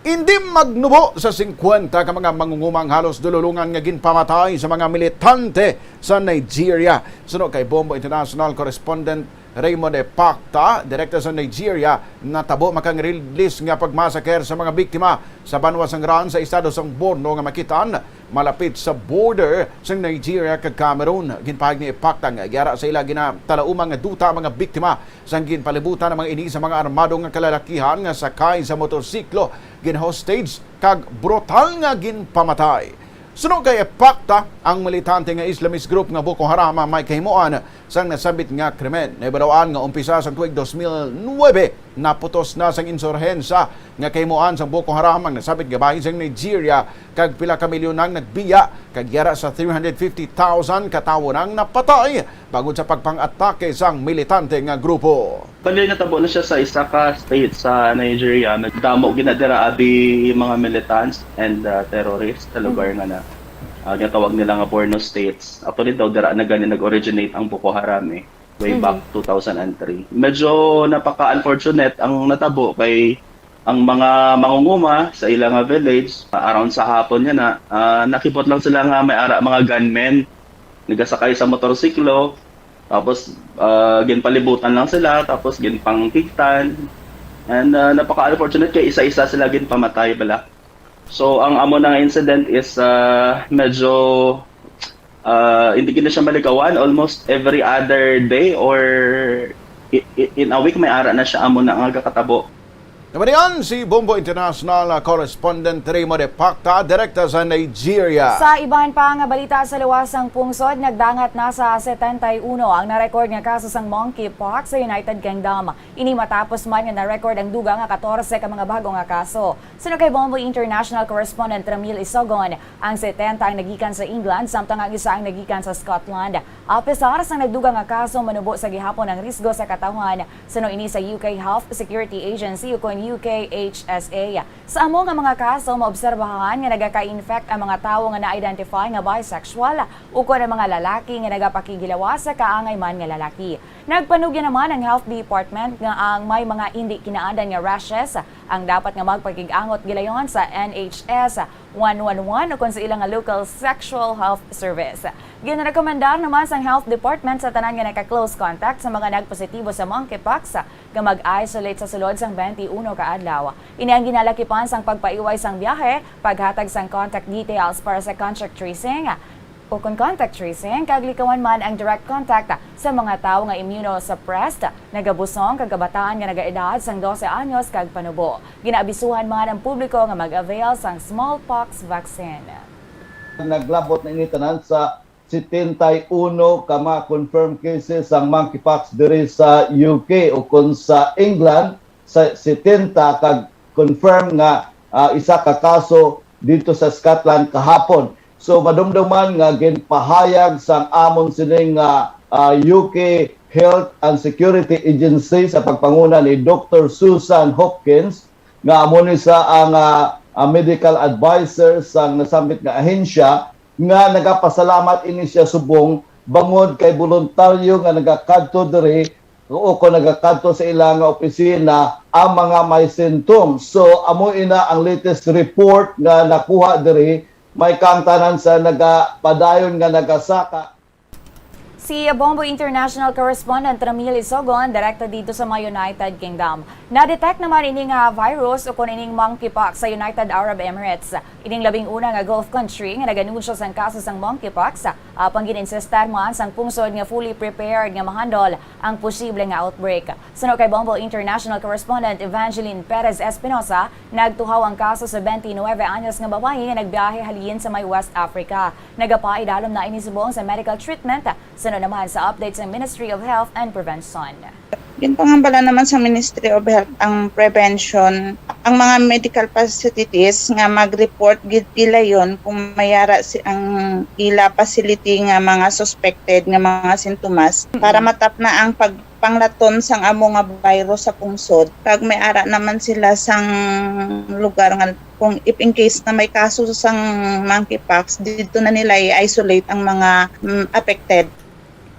Indi magnubo sa singkwenta ka mga mangunguma ang halos dululongan nga ginpamatay sa mga militante sa Nigeria. Suno kay Bombo International Correspondent Raymond Epacta, direkta sa Nigeria, natabo makang-release nga pagmasaker sa mga biktima sa banwa sang Ran sa estado sang Borno nga makitan malapit sa border sang Nigeria kag Cameroon. Ginpahayag ni Epacta nga yara sa ila ginatalauma nga duta ang mga biktima sang ginpalibutan ang mga ini sa mga armado nga kalalakihan nga sakay sa motorsiklo, gin-hostage kag brutal nga ginpamatay. Suno kay Epacta, ang militante nga Islamist group nga Boko Haram ang may kahimuan sang nasambit nga krimen. Nahibaluan nga umpisa sang tuig dos mil nuebe, naputos na sang insurhensa nga kahimuan sang Boko Haram ang nasambit nga bahin sang Nigeria, kag pila ka milyon ang nagbiya, kag yara sa three hundred fifty thousand ka tawo nang napatay bangod sa pagpang-atake sang militante nga grupo. Actually, natabo na siya sa isa ka state sa Nigeria. Nagdamo gina dira abi mga militants and, uh, terrorists sa lugar nga na, uh, ginatawag nila nga Borno States. Actually daw, dira na gani nag-originate ang Boko Haram, eh, way back two thousand and three. Medyo napaka-unfortunate ang natabo kay ang mga mangunguma sa ila nga village, uh, around sa hapon niya na, uh, nakibot lang sila nga may ara mga gunmen nagasakay sa motorsiklo. Tapos, ah, ginpalibutan lang sila, tapos ginpangkigtan. And, ah, napaka-unfortunate kay isa-isa sila ginpamatay bala. So, ang amo na nga incident is, ah, medyo, ah, hindi gid na siya malikawan. Almost every other day or i-, i-, in a week may ara na siya amo na nga gakatabo. Naman yan si Bombo International Correspondent Remo de Pacta, direkta sa Nigeria. Sa iban pa nga balita, sa luwas sang pungsod, nagdangat na sa setenta y uno ang na-record nga kaso sang monkeypox sa United Kingdom. Ini matapos man nga na-record ang dugang nga katorse ka mga bago nga kaso. Suno kay Bombo International Correspondent Ramil Isogon, ang setenta ang nagikan sa England, samtang ang isa ang nagikan sa Scotland. Apesar sang nagdugang nga kaso, manubo sa gihapon ang risgo sa katawhan. Suno ini sa U K Health Security Agency, ukon U K H S A. Sa amo nga mga kaso, maobserbahan nga nagaka-infect ang mga tawo nga na-identify nga bisexual, ukon ang mga lalaki nga nagapakighilawas sa kaangay man nga lalaki. Nagpanugyan naman ang Health Department nga ang may mga indi kinaandan nga rashes ang dapat nga magpakig-angot gilayon sa N H S one one one ukon sa ilang nga local sexual health service. Ginarekomendar naman sang Health Department sa tanan nga naka-close contact sa mga nagpositibo sa monkeypox nga mag-isolate sa sulod sang twenty-one ka adlaw. Ini ang ginalakipan sang pagpaiway sang biyahe, paghatag sang contact details para sa contact tracing, ukon contact tracing, kag likawan man ang direct contact sa mga tawo nga immunosuppressed, nagabusong, kag kabataan nga nagaedad sang dose anyos kag panubo. Ginaabisuhan man ang publiko nga mag-avail sang smallpox vaccine. Naglabot na ini tanan sa setenta y uno ka mga confirmed cases sang monkeypox diri sa U K, ukon sa England, sa setenta, kag confirm nga, ah, isa ka kaso dito sa Scotland kahapon. So, madumduman nga ginpahayag sang amon sining, ah, ah, U K Health and Security Agency sa pagpanguna ni Doctor Susan Hopkins, nga amo ni sa ang, ah, ah, medical advisor sang nasambit nga ahensya, nga nagapasalamat ini siya subong bangod kay boluntaryo nga nagakadto diri o kon nagakadto sa ila nga opisina ang mga may symptoms. So, amo ina ang latest report nga nakuha diri. May kaangtanan sa nagapadayon nga nagasaka. Si Bombo International Correspondent Ramil Isogon, direkta dito sa may United Kingdom. Na-detect naman ini nga virus ukon ining monkeypox sa United Arab Emirates, ining labing una nga Gulf country nga nag-anunsyo sang kaso sang monkeypox, apang gin-insistar man sang pungsod nga fully prepared nga ma-handle ang posible nga outbreak. Suno kay Bombo International Correspondent Evangeline Perez Espinosa, nagtuhaw ang kaso sa twenty-nine anyos nga babayi nga nagbiyahe halin sa may West Africa. Nagapaidalom na ini subong sa medical treatment, suno naman sa update sa Ministry of Health and Prevention. Ginpangambala naman sa Ministry of Health ang prevention, ang mga medical facilities nga mag-report gid gilayon kung may ara si ang ila facility nga mga suspected nga mga sintomas para matapna ang pagpanglaton sang amo nga virus sa pungsod. Kag may ara naman sila sang lugar nga kung if in case na may kaso sang monkeypox, dito na nila i-isolate ang mga, mm, affected.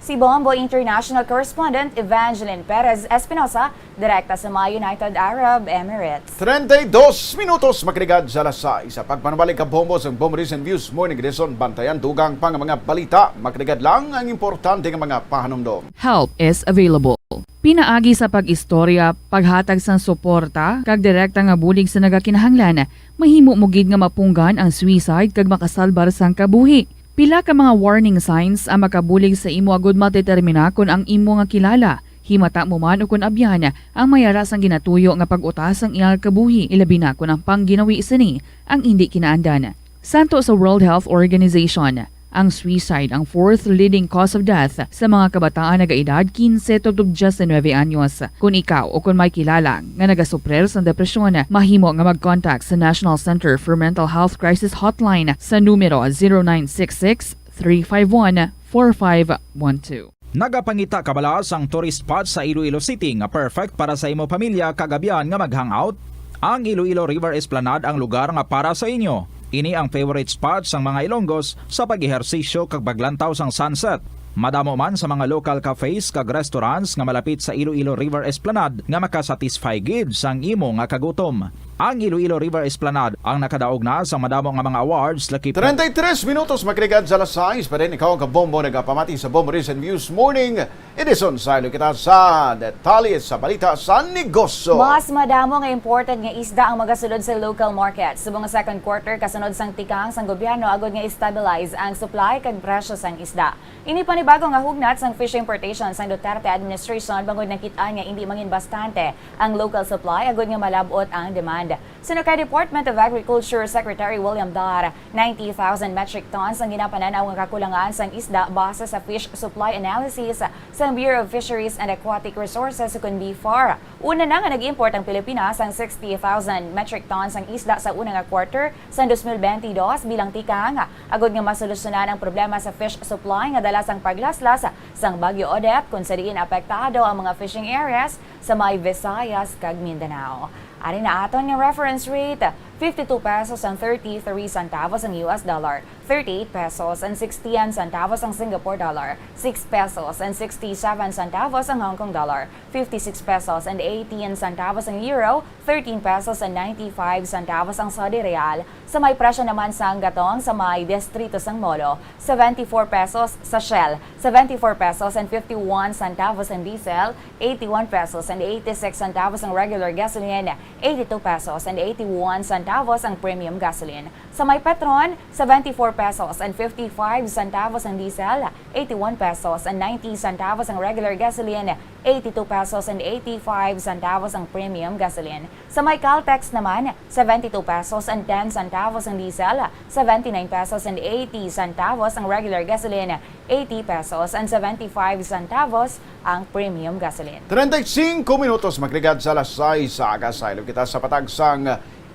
Si Bombo International Correspondent Evangeline Perez Espinosa, direkta sa mga United Arab Emirates. Treinta y dos minutos makaligad sa alas sais. Sa pagpanabalik ka Bombo sa Bombo Recent Views Morning Edition, bantayan dugang pa nga mga balita. Makaligad lang ang importante nga mga pahanumdom. Help is available. Pinaagi sa pag-istorya, paghatag sang suporta, kag direkta nga bulig sa nagakinahanglan, mahimo mo gid nga mapunggan ang suicide kag makasalbar sang kabuhi. Pila ka mga warning signs ang makabulig sa imo agud madetermina kon ang imo nga kilala, himata mo man ukon abyan, ang may ara sang ginatuyo nga pag-utas sang iyang kabuhi, ilabi na kon ang pangginawi sini ang indi kinaandan. Santo sa World Health Organization, ang suicide ang fourth leading cause of death sa mga kabataan nagaedad quince tubtob diecinueve anyos. Kon ikaw o kon may kilala nga nagasuprir sa depresyon, mahimo nga mag-contact sa National Center for Mental Health Crisis Hotline sa numero zero nine six six, three five one, four five one two. Nagapangita ka bala sang tourist spot sa Iloilo City nga perfect para sa imo pamilya kag abyan nga mag-hangout? Ang Iloilo River Esplanade ang lugar nga para sa inyo. Ini ang favorite spot sang mga Ilonggos sa pag-ehersisyo kag paglantaw sang sunset. Madamo man sa mga local cafes kag restaurants nga malapit sa Iloilo River Esplanade nga makasatisfy gid sang imo nga kagutom. Ang Iloilo River Esplanade ang nakadaog na sa madamo nga mga awards, lakip. Treinta y tres minutos, magligad sa alas sais, pa rin ikaw ka Bombo nagapamati sa Bombo Recent News Morning Edison. Saylo kita sa detalye sa balita sa negosyo. Mas madamo nga imported nga isda ang magasulod sa local market subong nga second quarter, kasunod sang tikang sang gobyerno agud nga i-stabilize ang supply kag presyo sang isda. Ini panibago nga hugnat sang fish importation sang Duterte administration bangod nakit-an nga indi mangin bastante ang local supply agud nga malab-ot ang demand. Suno kay Department of Agriculture Secretary William Dar, ninety thousand metric tons ang ginapanan-aw nga kakulangan sang isda base sa fish supply analysis sang Bureau of Fisheries and Aquatic Resources, ukon BFAR. Una na nga nag-import ang Pilipinas sang sixty thousand metric tons sang isda sa una nga quarter sang dos mil benti dos bilang tikang, agud nga masolusyonan ang problema sa fish supply nga dala sang paglaslas sang Bagyo Odette, kung sa diin apektado ang mga fishing areas sa may Visayas kag Mindanao. Ari na aton nga reference rate, fifty-two pesos and thirty-three centavos ang U S dollar, thirty-eight pesos and sixty-one centavos ang Singapore dollar, six pesos and sixty-seven centavos ang Hong Kong dollar, fifty-six pesos and eighteen centavos ang euro, thirteen pesos and ninety-five centavos ang Saudi rial. Sa may presyo naman sang gatong sa may distrito sang Molo, seventy-four pesos sa Shell, seventy-four pesos and fifty-one centavos ang diesel, eighty-one pesos and eighty-six centavos ang regular gasoline, eighty-two pesos and eighty-one centavos ang premium gasoline. Sa may Petron, seventy-four pesos and fifty-five centavos ang diesel, eighty-one pesos and ninety centavos ang regular gasoline, eighty-two pesos and eighty-five centavos ang premium gasoline. Sa may Caltex naman, seventy-two pesos and ten centavos ang diesel, seventy-nine pesos and eighty centavos ang regular gasoline, eighty pesos and seventy-five centavos ang premium gasoline. Treinta y cinco minutos, magligad sa alas sais sa aga, saylo kita sa patag sang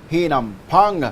hinampang.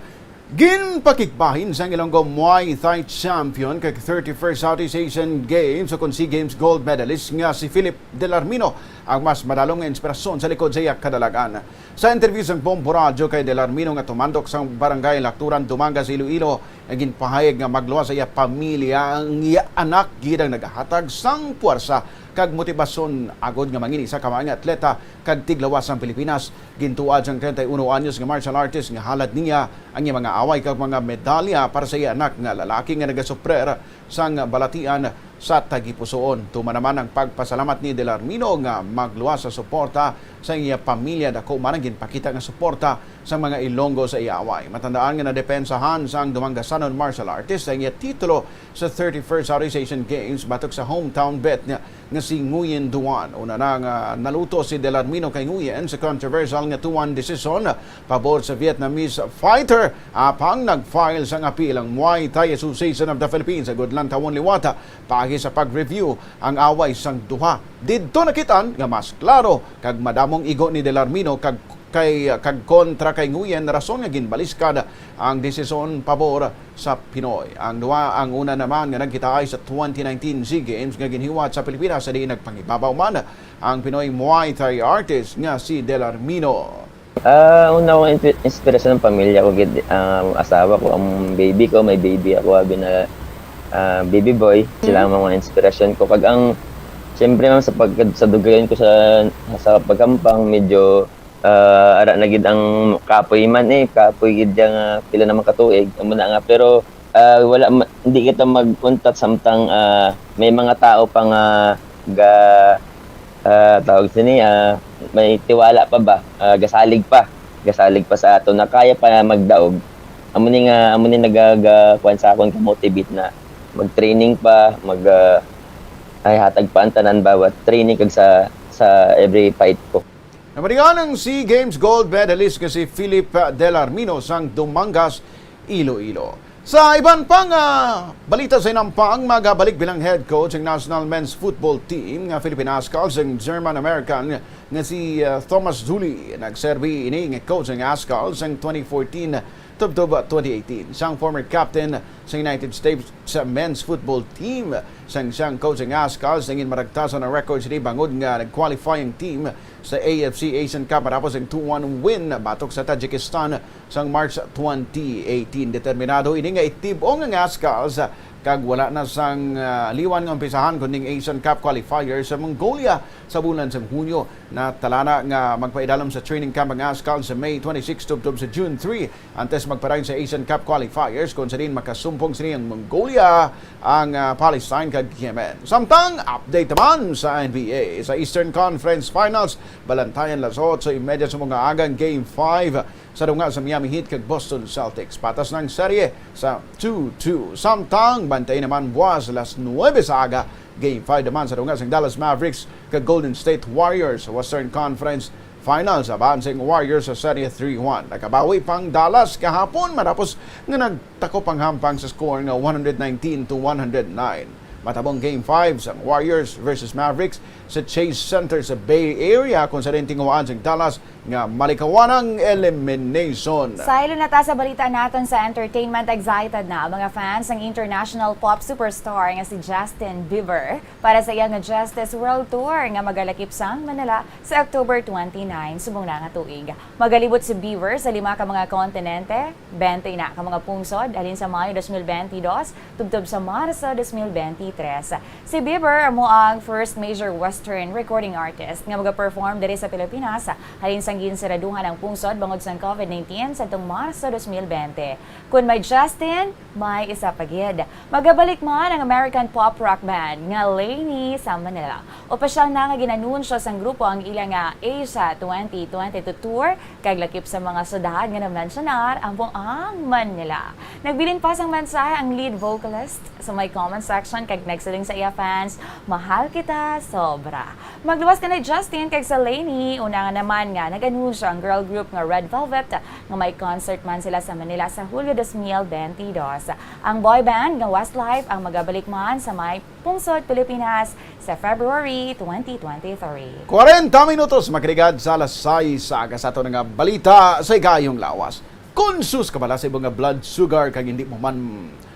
Ginpakigbahin sang Ilonggo Muay Thai champion kag thirty-first Southeast Asian Games ukon SEA Games gold medalist nga si Philip Delarmino ang mas madalom nga inspirasyon sa likod sa iya kadalagan. Sa interview sang Bombo Radyo kay Delarmino nga tumandok sang Barangay Lacturan, Dumangas, Iloilo, nga ginpahayag nga magluwas sa iya pamilya, ang iya anak gid ang nagahatag sang puwersa kag motibasyon agod nga mangin isa ka maayo nga atleta kag tiglawas sang Pilipinas. Gintuad sang treinta y uno anyos nga martial artist nga halad niya ang iya mga away kag mga medalya para sa iya anak nga lalaki nga nagasuprer sang balatian sa tagipusoon. Tuman naman ang pagpasalamat ni Delarmino nga magluwas sa suporta sa iya pamilya, dako man ang ginpakita nga suporta sa mga Ilonggo sa iya away. Matandaan nga nadepensahan sang Dumangasanon martial artist ang iya titulo sa thirty-first Southeast Asian Games batok sa hometown bet niya nga si Nguyen Duan. Una na nga naluto si Delarmino kay Nguyen sa controversial nga two one decision pabor sa Vietnamese fighter, apang nag-file sang apil ang Muay Thai Association of the Philippines agud lantawon liwat paagi sa pag-review ang away sang duha. Didto nakit-an nga mas klaro kag madamong igo ni Delarmino kag kay, kag kontra kay Nguyen, rason nga ginbaliskad ang desisyon pabor sa Pinoy. Ang duha, ang una naman nga nagkitaay sa twenty nineteen SEA Games nga ginhiwat sa Pilipinas, sa diin nagpangibabaw man ang Pinoy Muay Thai artist nga si Delarmino. Ah, una ko inspi-, inspirasyon ng pamilya ko gid, ang asawa ko, ang baby ko, may baby ako, abi na, ah, baby boy. Sila ang mga inspirasyon ko. Kag ang, siyempre, ma'am, sa pagka-, sa dugayon ko sa, sa pagkampang, medyo, ah, ara na gid ang kapoy man eh, kapoy gid yang, ah, pila naman ka tuig, amo na nga. Pero, ah, wala ma-, hindi kita mag-untat samtang, ah, may mga tao pa nga ga-, ah, tawag sini, ah, may tiwala pa ba, ah, gasalig pa, gasalig pa sa ato na kaya pa magdaog. Amo ni nga, amo ni nagaga-, kuwan sa akon, ka-motivate na mag-training pa, mag, ah, ay hatag pa ang tanan bawat training kag sa, sa every fight ko. Namarihan ang SEA Games gold medalist nga si Philip Delarmino sang Dumangas, Iloilo. Sa iban pang, ah, balita sa hinampang, magabalik bilang head coach ang national men's football team nga Philippine Ascals ang German-American nga si, ah, Thomas Zulli. Nagserbi ini nga coach ang Ascals sang twenty fourteen tubtob twenty eighteen. Sang former captain sa United States men's football team, sang siyang coach ang Ascals, nangin maragtasan ang record sini bangod nga nag-qualify ang team sa A F C Asian Cup matapos ang two one win batok sa Tajikistan sang March twenty eighteen. Determinado ini nga itib-ong ang Ascals Kag wala na sang, ah, liwan nga umpisahan kuning Asian Cup qualifier sa Mongolia sa bulan sang Hunyo. Natalana nga magpaidalom sa training camp ang Azkals sa May twenty-six tubtob sa June three, antes magpadayon sa Asian Cup qualifiers, kung sa diin makasumpong sini ang Mongolia, ang, ah, Palestine kag Yemen. Samtang update naman sa N B A, sa Eastern Conference Finals, balantayan las otso y media sa mga agang Game five sa dunga sa Miami Heat kag Boston Celtics. Patas na ang serye sa two two. Samtang bantay naman buwas alas nuebe sa aga, Game five naman sa dunga sang Dallas Mavericks kag Golden State Warriors sa Western Conference Finals. Abanse ang Warriors sa serye three one. Nakabawi pa ang Dallas kahapon matapos nga nagtakop ang hampang sa score nga one hundred nineteen to one hundred nine. Matabong Game five sang Warriors versus Mavericks sa Chase Center sa Bay Area, kung sa diin tinguhaan sang Dallas nga malikawan ang elimination. Sa ilo na ta sa balita naton sa entertainment, excited na ang mga fans sang international pop superstar nga si Justin Bieber para sa iya nga Justice World Tour nga magalakip sang Manila sa October twenty-nine subong na nga tuig. Magalibot si Bieber sa lima ka mga kontinente, bente na ka mga pungsod, halin sa Mayo dos mil benti dos tubtob sa Marso dos mil benti tres. Si Bieber amo ang first major Western recording artist nga magaperform diri sa Pilipinas, halin sang ginseraduhan ang pungsod bangod sang covid nineteen sadtong Marso dos mil bente. Kun may Justin, may isa pa gid. Magabalik man ang American pop rock band nga Lainey sa Manila. Opisyal na nga ginanunsyo sang grupo ang ila nga Asia twenty twenty-two tour, kag lakip sa mga syudad nga namensyonar amo ang Manila. Nagbilin pa sang mensahe ang lead vocalist sa may comment section kag nagsiling sa iya fans, "Mahal kita sobra." Magluwas kanay Justin kag sa Lainey, una nga naman nga nag-anunsyo ang girl group nga Red Velvet nga may concert man sila sa Manila sa Hulyo dos mil benti dos. Ang boy band nga Westlife ang magabalik man sa may pungsod Pilipinas sa February twenty twenty-three. Kwarenta minutos makaligad sa alas sais sa aga sa aton nga balita sa ikaayo nga lawas. Kon sus ka bala sa imo nga blood sugar kag hindi mo man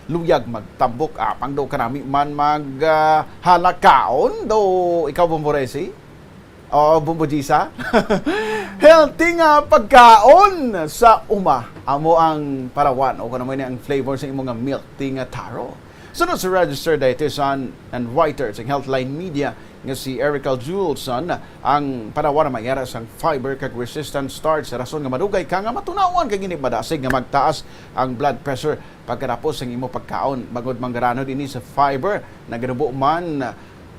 luyag magtambok, apang daw kanami man mag, ah, halakaon daw ikaw, Bombo Resi? O, Bombo Gisa? Healthy nga pagkaon sa uma. Amo ang parawan o kung ano man ang flavor sa imo nga milk tea nga taro. Sunod sa registered dietitian and writer sa Healthline Media nga si Erica Jules, ang parawan may ara sang fiber kag resistant starch, rason nga madugay ka nga matunawan kag hindi madasig nga magtaas ang blood pressure pagkatapos sang imo pagkaon. Bangod manggaranod ini sa fiber, naganubo man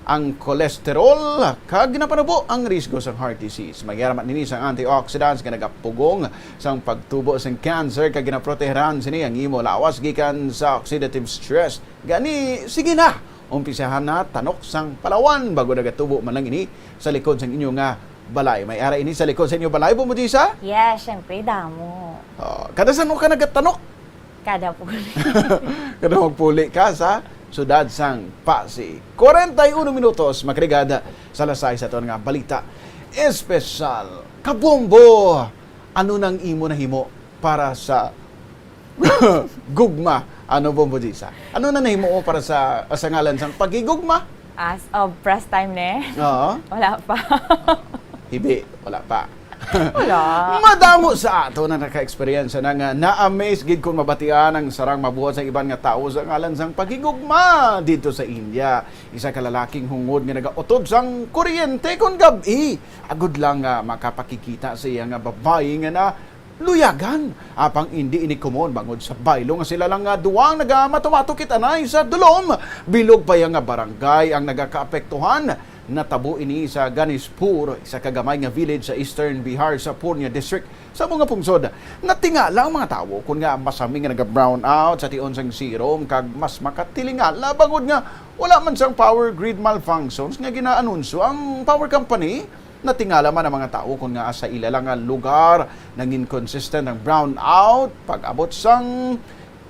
ang cholesterol, kag ginapanubo ang risgo sang heart disease. May ara man ini sang antioxidants nga nagapugong sang pagtubo sang cancer, kag ginaprotehiran sini ang imo lawas gikan sa oxidative stress. Gani, sige na, umpisahan na tanok sang palawan bangod nagatubo man lang ini sa likod sang inyo nga balay. May ara ini sa likod sa inyo balay, Bombo Gisa? Yes, syempre, damo. Oh, kada san-o ka nagatanok? Kada puli. Kada magpuli ka sa siyudad sang Pasig. Kwarenta y uno minutos, makaligad sa alas sais sa aton nga balita espesyal. Kabombo, ano nang imo nahimo para sa gugma? Ano, Bombo Gisa? Ano na nahimo mo para sa, sa ngalan sang paghigugma? As of press time, ne? Oo. Wala pa. Hibi, wala pa. Wala. Madamo sa ato na naka-eksperyensya na nga na-amaze gid kon mabatian ang sarang mabuhat sa iban nga tawo sa ngalan sang paghigugma didto sa India. Isa ka lalaking hungod nga nagautod sang kuryente kon gab-i, agod lang nga makapakigkita sa iya nga babayi nga naluyagan. Apang indi ini komon bangod sa baylo nga sila lang nga duwa ang nagamato-mato kit-anay sa dulom. Bilog pa iya nga barangay ang nagakaapektuhan. Natabo ini sa Ganeshpur, isa ka gamay nga village sa Eastern Bihar, sa Purnia District, sa amo nga pungsod. Natingala ang mga tawo kon nga masami nga naga-brown out sa tion sang serum, kag mas makatilingala bangod nga wala man sang power grid malfunctions nga ginaanunsyo ang power company. Natingala man ang mga tawo kon nga sa ila lang nga lugar nangin consistent ang brown out pag-abot sang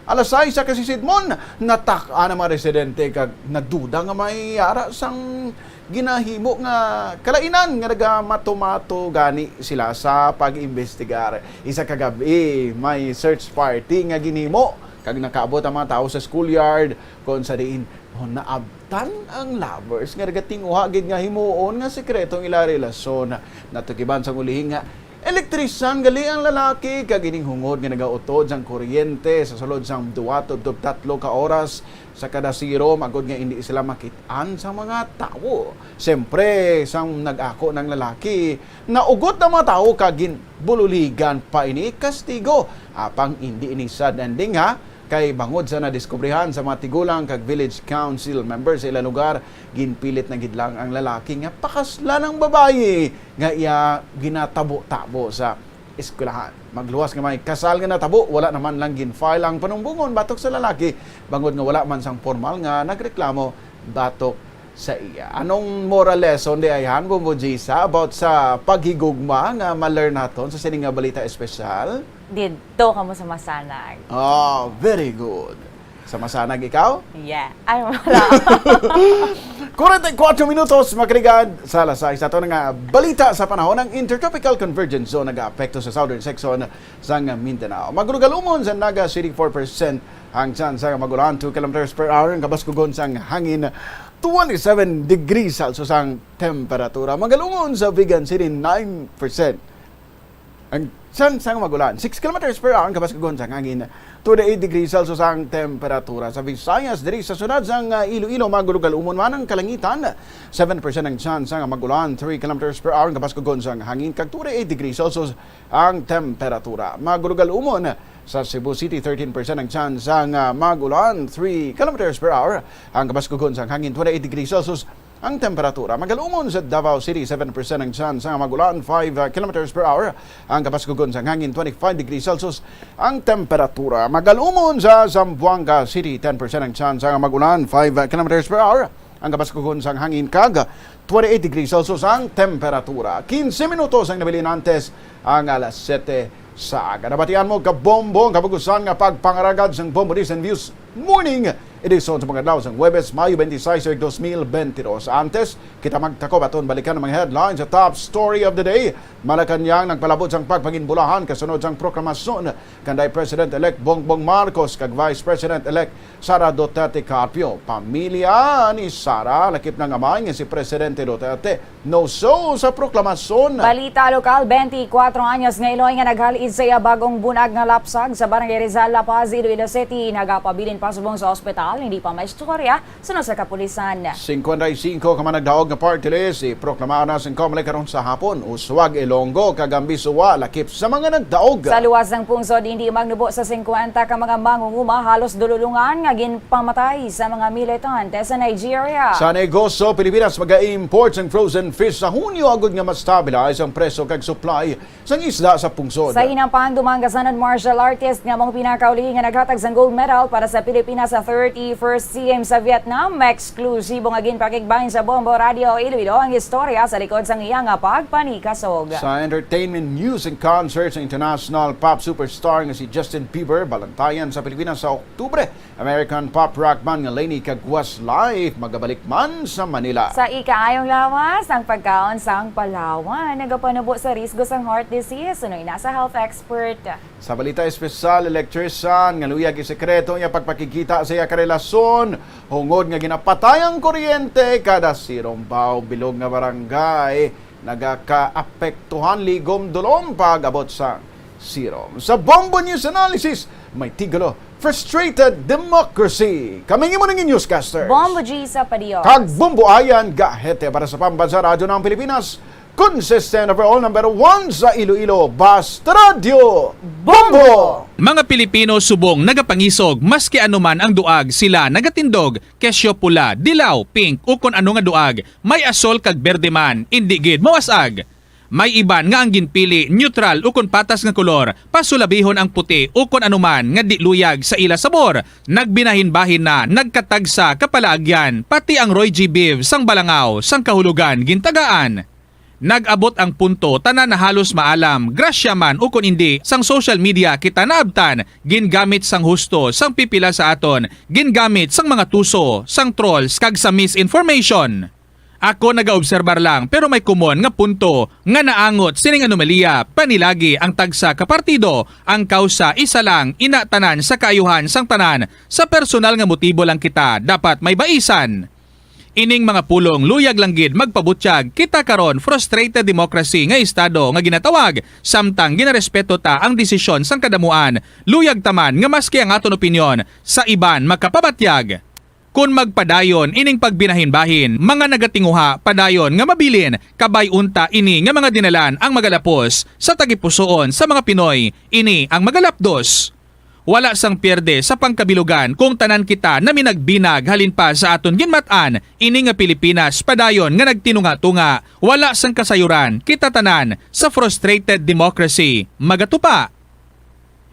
alas sais sa kasisidmon. Natak-an ang mga residente kag nagduda nga may ara sang ginahimo nga kalainan nga nagamato-mato gani sila sa pag-imbestigar. Isa ka gab-i, may search party nga ginhimo kag nakaabot ang mga tawo sa schoolyard, kon sa diin, oh, naabtan ang lovers nga nagatinguha gid nga himuon nga sekreto ang ila relasyon. Natukiban sang ulihi nga Elektrisan gali ang lalaki kag ining hungod nga nagautod sang kuryente sa sulod sang duwa tubtob tatlo ka oras sa kada sirom agod nga indi sila makit-an sa mga tawo. Siyempre, sang nag-ako ng lalaki, naugot ang mga tawo kag ginbululigan pa ini kastigo. Apang indi ini sad ending, ha. Kay bangod sa nadiskubrihan sa mga tigulang kag village council members sa ilang lugar, ginpilit na gid lang ang lalaki nga pakaslan ang babayi nga iya ginatabo-tabo sa eskwelahan. Magluwas nga may kasal nga natabo, wala naman lang gin-file ang panumbongon batok sa lalaki, bangod nga wala man sang formal nga nagreklamo batok sa iya. Anong moral lesson di ayhan, Bombo Gisa, about sa paghigugma nga ma-learn naton sa sini nga balita espesyal? Didto kamo sa masanag. Oh, very good. Sa masanag ikaw? Yeah. Ay, wala. Forty-four minutos, mga kaligad, sa alas sais. Ato na nga balita sa panahon, ang Intertropical Convergence Zone nag-aapekto sa southern section sang Mindanao. Maglugal-umon sa Naga City, four percent ang tsansa nga mag-ulan, two kilometers per hour ang kabaskugon sang hangin, twenty-seven degrees Celsius ang temperatura. Magalungon sa Vigan City, nine percent ang tsansa nga mag-ulan, six kilometers per hour ang kabaskugon sang hangin, twenty-eight degrees Celsius ang temperatura. Sa Visayas, diri sa syudad sang, ah, Iloilo, maglugal-umon man ang kalangitan, seven percent ang tsansa nga mag-ulan, three kilometers per hour ang kabaskugon sang hangin, kag twenty-eight degrees Celsius ang temperatura. Maglugal-umon sa Cebu City, thirteen percent ang tsansa nga mag-ulan, three kilometers per hour ang kabaskugon sang hangin, twenty-eight degrees Celsius ang temperatura. Magalumon sa Davao City, seven percent ang tsansa nga mag-ulan, five kilometers per hour ang kabaskugon sang hangin, twenty-five degrees Celsius ang temperatura. Magalumon sa Zamboanga City, ten percent ang tsansa nga mag-ulan, five kilometers per hour ang kabaskugon sang hangin, kag twenty-eight degrees Celsius ang temperatura. Quince minutos ang nabilin antes ang alas siyete sa aga. Nabatian mo kabombo ang kabugusan nga pagpangaragad sang Bombo News and Views Morning Edition sa mga adlaw sang Huwebes, Mayo twenty-six, year twenty twenty-two. Antes kita magtakop, aton balikan ang mga headlines sa top story of the day. Malacañang nagpalabot sang pagpanginbulahan kasunod sang proklamasyon kanday President-elect Bongbong Marcos kag Vice President-elect Sara Duterte Carpio. Pamilya ni Sara, lakip na nga amay nga si Presidente Duterte, no-show sa proklamasyon. Balita lokal, twenty-four anyos nga iloy nga naghalid sa iya bagong bunag nga lapsag sa Barangay Rizal, La Paz, Iloilo City, nagapabilin pa subong sa ospital, hindi pa maistorya suno sa kapulisan. Cincuenta y cinco ka managdaog nga party list, iproklamar na sang Comelec karon sa hapon. Uswag, Ilonggo, kag Ambisua lakip sa mga nagdaog. Sa luwas sang pungsod, hindi magnubo sa singkwenta ka mga mangunguma, halos dululungan nga ginpamatay sa mga militante sa Nigeria. Sa negosyo, Pilipinas maga-import sang frozen fish sa Hunyo agud nga ma-stabilize ang presyo kag supply sang isda sa pungsod. Sa hinampang, duman ka Sanad martial artist nga mao pinakauli nga naghatag sang gold medal para sa Pilipinas sa thirty-first C M sa Vietnam. Exclusibo nga ginpakigbahin sa Bombo Radio Iloilo ang istorya sa likod sang iya nga pagpanikasog. Sa entertainment, news and concerts, ang international pop superstar nga si Justin Bieber balantayan sa Pilipinas sa Oktubre. American pop rock band nga Lainey kag Westlife magabalik man sa Manila. Sa ikaayong lawas, ang pagkaon sang Palawan nagapanubo sa risgo sang heart disease, suno ina sa health expert. Sa balita espesyal, electrician nga luyag isekreto ang iya pagpakigkita sa iya karelasyon, hungod nga ginapatay ang kuryente kada sirom. Bao, bilog nga barangay nagakaapektuhan, ligom dulom pag-abot sa sirom. Sa Bombo News Analysis, may titulo, Frustrated Democracy. Kami ang imo nangin newscaster, Bombo G sa Padio. Kag Bombo Ayan Gahete para sa Pambansa Radyo ng Pilipinas. Consistent overall, number one sa Iloilo, Basta Radyo Bombo! Mga Pilipino subong nagapangisog, maski ano man ang duag, sila nagatindog, kesyo pula, dilaw, pink, o kon ano nga duag, may asol kag berde man, indi gid mawas-ag. May iban nga ang ginpili, neutral o kon patas nga kolor, pasulabihon ang puti o kon ano man nga di luyag sa ila sabor. Nagbinahin-bahin na, nagkatagsa ka palaagyan, pati ang Roy G Beef sang Balangaw, sang Kahulugan, gintagaan. Nag-abot ang punto, tanan na halos maalam, grasya man o kon indi, sang social media kita naabtan, gingamit sang husto sang pipila sa aton, gingamit sang mga tuso, sang trolls, kag sa misinformation. Ako nagaobserbar lang, pero may komon nga punto nga naangot sining anomalya. Panilagi ang tagsa ka partido, ang kausa isa lang, ina tanan sa kaayuhan sang tanan, sa personal nga motibo lang kita dapat may baisan. Ining mga pulong luyag lang gid magpabutyag kita karon frustrated democracy nga estado nga ginatawag, samtang ginarespeto ta ang desisyon sang kadamuan, luyag ta man nga maski ang aton opinyon sa iban makapabatyag. Kon magpadayon ining pagbinahinbahin, mga nagatinguha padayon nga mabilin, kabay unta ini nga mga dinalan ang magalapos sa tagipusoon sa mga Pinoy, ini ang magalapdos. Wala sang pierde sa pangkabilugan kung tanan kita naminagbinag halin pa sa aton ginmat-an ini nga Pilipinas padayon nga nagtinunga-tunga. Wala sang kasayuran kita tanan sa frustrated democracy. Magatupa.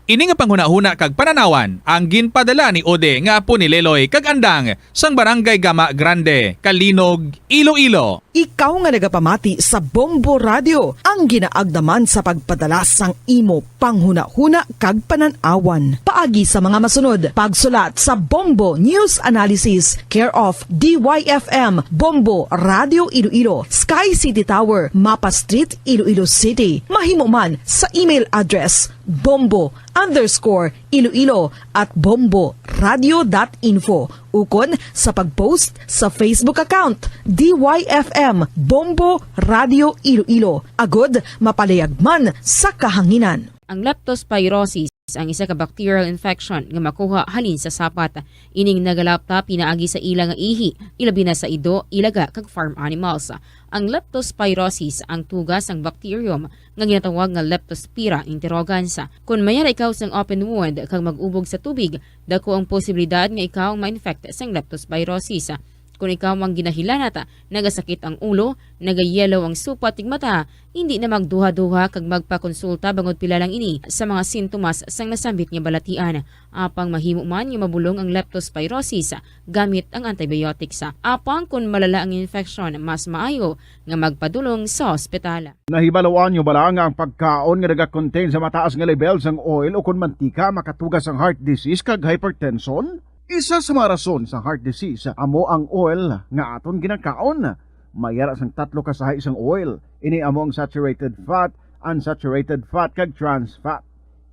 Ini nga panghunahuna kag pananawan ang ginpadala ni Ode nga apo ni Leloy kag Andang sang Barangay Gama Grande, Calinog, Iloilo. Ikaw nga nagapamati sa Bombo Radio, ang ginaagdaman sa pagpadala sang imo panghunahuna kag panan-awan. Paagi sa mga masunod, pagsulat sa Bombo News Analysis, care of D Y F M, Bombo Radio Iloilo, Sky City Tower, Mapa Street, Iloilo City. Mahimo man sa email address bombo underscore iloilo at bombo radio dot info, ukon sa pag-post sa Facebook account D Y F M Bombo Radio Iloilo, agod mapalayag man sa kahanginan. Ang leptospirosis ang isa ka bacterial infection nga makuha halin sa sapat. Ining nagalapta pinaagi sa ila nga ihi, ilabi na sa ido, ilaga, kag farm animals. Ang leptospirosis ang tuga sang bacterium nga ginatawag nga Leptospira interrogans. Kon mayara ikaw sang open wound kag mag-ubog sa tubig, dako ang posibilidad nga ikaw ma-infect sang leptospirosis. Kon ikaw ang ginahilanat, nagasakit ang ulo, nagayellow ang supat ning mata, hindi na magduha-duha kag magpakonsulta bangod pila lang ini sa mga sintomas sang nasambit nga balatian. Apang mahimo man nga mabulong ang leptospirosis gamit ang antibiotics. Apang kon malala ang infeksyon, mas maayo nga magpadulong sa ospital. Nahibaluan niyo bala nga ang pagkaon nga nagakontain sa mataas nga level sang oil ukon mantika makatuga sang heart disease kag hypertension? Isa sa mga rason sang heart disease amo ang oil nga aton ginakaon. May ara sang tatlo ka sahi sang oil. Ini amo ang saturated fat, unsaturated fat, kag trans fat.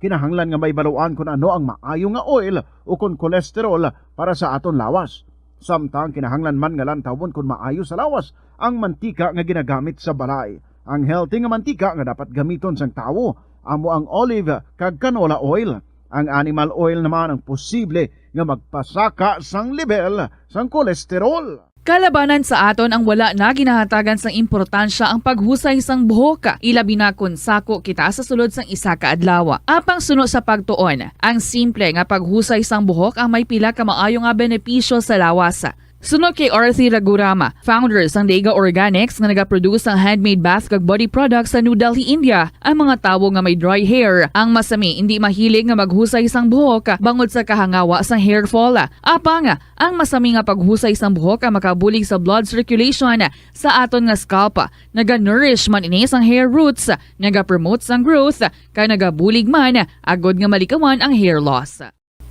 Kinahanglan nga mahibaluan kon ano ang maayo nga oil ukon cholesterol para sa aton lawas. Samtang kinahanglan man nga lantawon kon maayo sa lawas ang mantika nga ginagamit sa balay. Ang healthy nga mantika nga dapat gamiton sang tawo amo ang olive kag canola oil. Ang animal oil naman ang posible nga magpasaka sang lebel sang kolesterol. Kalabanan sa aton ang wala na ginahatagan sang importansya ang paghusay sang buhok, ilabi na kon sako kita sa sulod sang isa ka adlaw. Apang suno sa pagtuon, ang simple nga paghusay sang buhok ang may pila ka maayo nga benepisyo sa lawas. Suno kay Arthi Raghuram, founder sang Dega Organics nga nagaproduce sang handmade bath kag body products sa New Delhi, India, ang mga tawo nga may dry hair ang masami indi mahilig nga maghusay sang buhok bangod sa kahangawa sang hair fall. Apang ang masami nga paghusay sang buhok ang makabulig sa blood circulation sa aton nga scalp. Naga-nourish man ini sang hair roots, naga-promote sang growth, kag nagabulig man agod nga malikawan ang hair loss.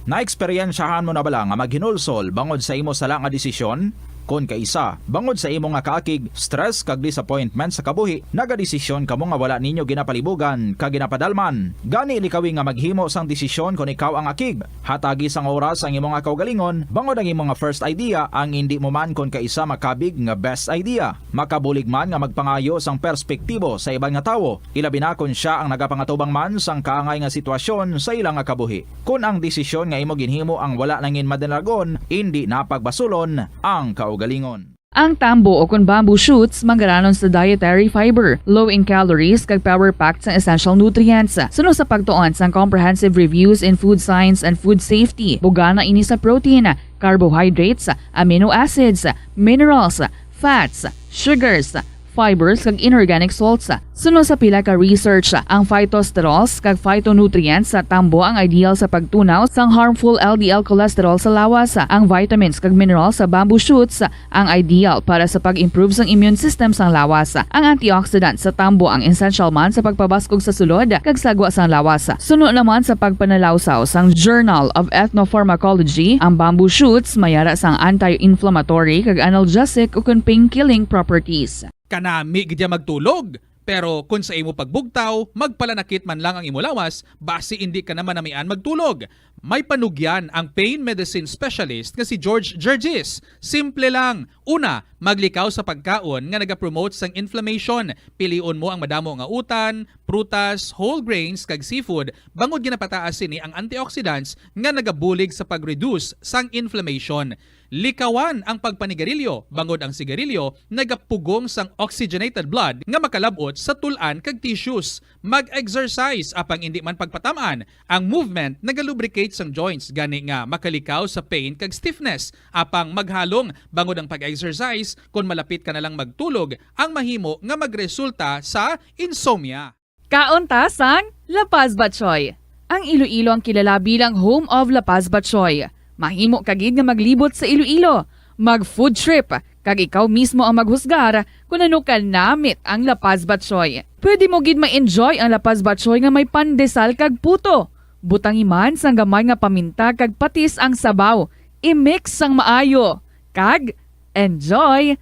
Naeksperyensyahan mo na bala nga maghinulsol bangod sa imo sala nga desisyon? Kon kaisa, bangod sa imo nga kaakig, stress kag disappointment sa kabuhi, nagadesisyon kamo nga wala ninyo ginapalibugan kag ginapadalman. Gani likawi nga maghimo sang desisyon kon ikaw ang akig. Hatagi sang oras ang imo nga kaugalingon, bangod ang imo nga first idea ang indi mo man kon kaisa makabig nga best idea. Makabulig man nga magpangayo sang perspektibo sa iban nga tawo, ilabi na kon sia ang nagapangatubang man sang kaangay nga sitwasyon sa ila nga kabuhi. Kon ang desisyon nga imo ginhimo ang wala nangin madalagon, indi na pagbasulon ang kaugalingon. Ang tambo o kon bamboo shoots manggaranon sa dietary fiber, low in calories, kag power-packed sang essential nutrients. Suno sa pagtuon sang Comprehensive Reviews in Food Science and Food Safety, bugana ini sa protein, carbohydrates, amino acids, minerals, fats, sugars, fibers, kag inorganic salts. Suno sa pila ka research, ang phytosterols kag phytonutrients sa tambo ang ideal sa pagtunaw sang harmful L D L cholesterol sa lawas. Ang vitamins kag minerals sa bamboo shoots ang ideal para sa pag-improve sang immune system sang lawas. Ang antioxidant sa tambo ang essential man sa pagpabaskog sa sulod kag sagwa sang lawas. Suno naman sa pagpanalawsaw sang Journal of Ethnopharmacology, ang bamboo shoots may ara sang anti-inflammatory kag analgesic ukon pain-killing properties. Kanami gid ya magtulog, Pero kon sa imo pagbugtaw, magpalanakit man lang ang imo lawas, basi indi ka na manamian magtulog. May panugyan ang pain medicine specialist nga si George Gergis. Simple lang. Una, maglikaw sa pagkaon nga nagapromote sang inflammation. Pilion mo ang madamo nga utan, prutas, whole grains, kag seafood, bangod ginapataas sini ang antioxidants nga nagabulig sa pag-reduce sang inflammation. Likawan ang pagpanigarilyo, bangod ang sigarilyo nagapugong sang oxygenated blood nga makalab-ot sa tul-an kag tissues. Mag-exercise, apang indi man pagpatam-an. Ang movement nagalubricate sang joints, gani nga makalikaw sa pain kag stiffness. Apang maghalong, bangod ang pag-exercise, kon malapit ka na lang magtulog, ang mahimo nga magresulta sa insomnia. Kaon ta sang La Paz Batchoy. Ang Iloilo ang kilala bilang home of La Paz Batchoy. Mahimo ka gid nga maglibot sa Iloilo, mag-food trip, kag ikaw mismo ang maghusgar kon ano ka namit ang La Paz Batchoy. Pwede mo gid ma-enjoy ang La Paz Batchoy nga may pandesal kag puto. Butangi man sang gamay nga paminta kag patis ang sabaw. I-mix sang maayo. Kag enjoy!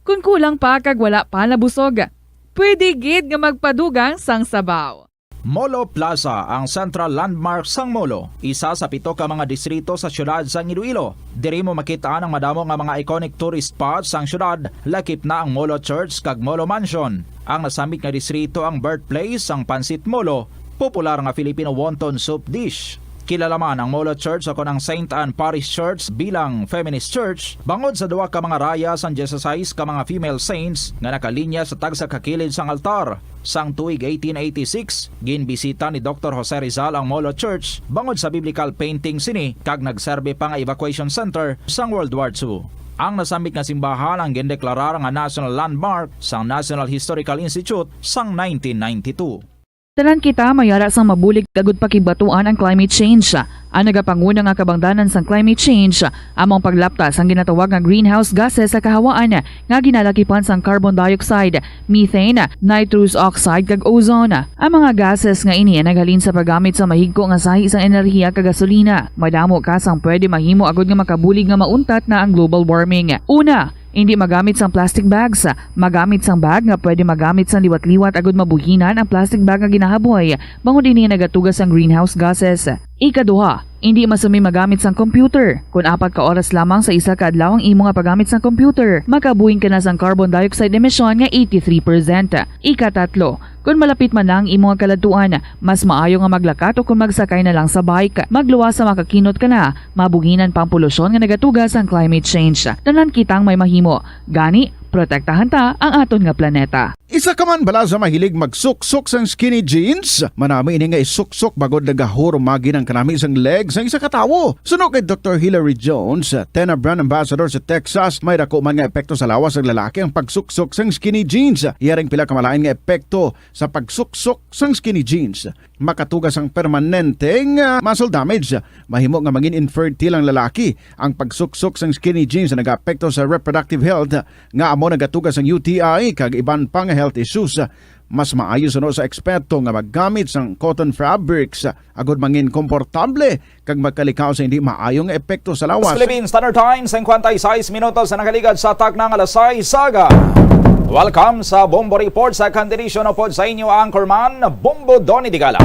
Kon kulang pa kag wala pa nabusog, pwede gid nga magpadugang sang sabaw. Molo Plaza, ang central landmark sang Molo, isa sa pito ka mga distrito sa siyudad sang Iloilo. Diri mo makit-an ang madamo nga mga iconic tourist spots sang siyudad, lakip na ang Molo Church kag Molo Mansion. Ang nasambit nga distrito ang birthplace sang Pancit Molo, popular nga Filipino wonton soup dish. Kilala man ang Molo Church o kon ang Saint Anne Parish Church bilang feminist church bangod sa duha ka mga raya sang dieciséis ka mga female saints nga nakalinya sa tagsa ka kilid sang altar. Sang tuig eighteen eighty-six, ginbisita ni Doktor Jose Rizal ang Molo Church bangod sa biblical painting sini kag nagserbi pa nga evacuation center sang World War Two. Ang nasambit nga simbahan ang gindeklarar nga National Landmark sang National Historical Institute sang nineteen ninety-two. Tanan kita may ara sang mabulig agud pakigbatuan ang climate change. Ang nagapanguna nga kabangdanan sang climate change amo ang paglapta sang ginatawag nga greenhouse gases sa kahawaan nga ginalakipan sang carbon dioxide, methane, nitrous oxide, kag ozone. Ang mga gases nga ini naghalin sa paggamit sa mahigko nga sahi sang enerhiya kag gasolina. Madamo ka sang pwede mahimo agud nga makabulig nga mauntat na ang global warming. Una, indi magamit sang plastic bags. Magamit sang bag nga pwede magamit sang liwat-liwat agud mabuhinan ang plastic bag nga ginahaboy, bangod ini nagatuga sang greenhouse gases. Ikaduha, indi masumi magamit sang computer. Kon apat ka oras lamang sa isa ka adlaw ang imo nga paggamit sang computer, makabuhin ka na sang carbon dioxide emission nga eighty-three percent. Ikatatlo, kon malapit man na ang imo nga kaladtuan, mas maayo nga maglakat o kon magsakay na lang sa bike. Magluwas sa makakinot ka na, mabuhinan pa ang polusyon nga nagatuga sang climate change. Tanan kitang may mahimo. Gani, protektahan ta ang aton nga planeta. Isa ka man bala sa mahilig magsuksok sang skinny jeans? Manami ini nga isuksok bangod nagahurumagi ang kanami sang leg sang isa ka tawo. Suno kay Doktor Hilary Jones, Tena Brand Ambassador sa Texas, may dako man nga epekto sa lawas sang lalaki ang pagsuksok sang skinny jeans. Iya ring pila ka malain nga epekto sa pagsuksok sang skinny jeans. Makatuga sang permanente nga muscle damage. Mahimo nga mangin infertile ang lalaki. Ang pagsuksok sang skinny jeans nagaapekto sa reproductive health, nga amo nagatuga sang U T I kag iban pa nga health issues. Mas maayo suno sa eksperto nga maggamit sang cotton fabrics agud mangin komportable kag magkalikaw sa hindi maayo nga epekto sa lawas. Philippine Standard Time, singkwenta y seis minutos na nakaligad sa takna nga alas sais sa aga. Welcome sa Bombo Report, sa kandinisyon upod sa inyo anchorman, Bombo Donny Digala.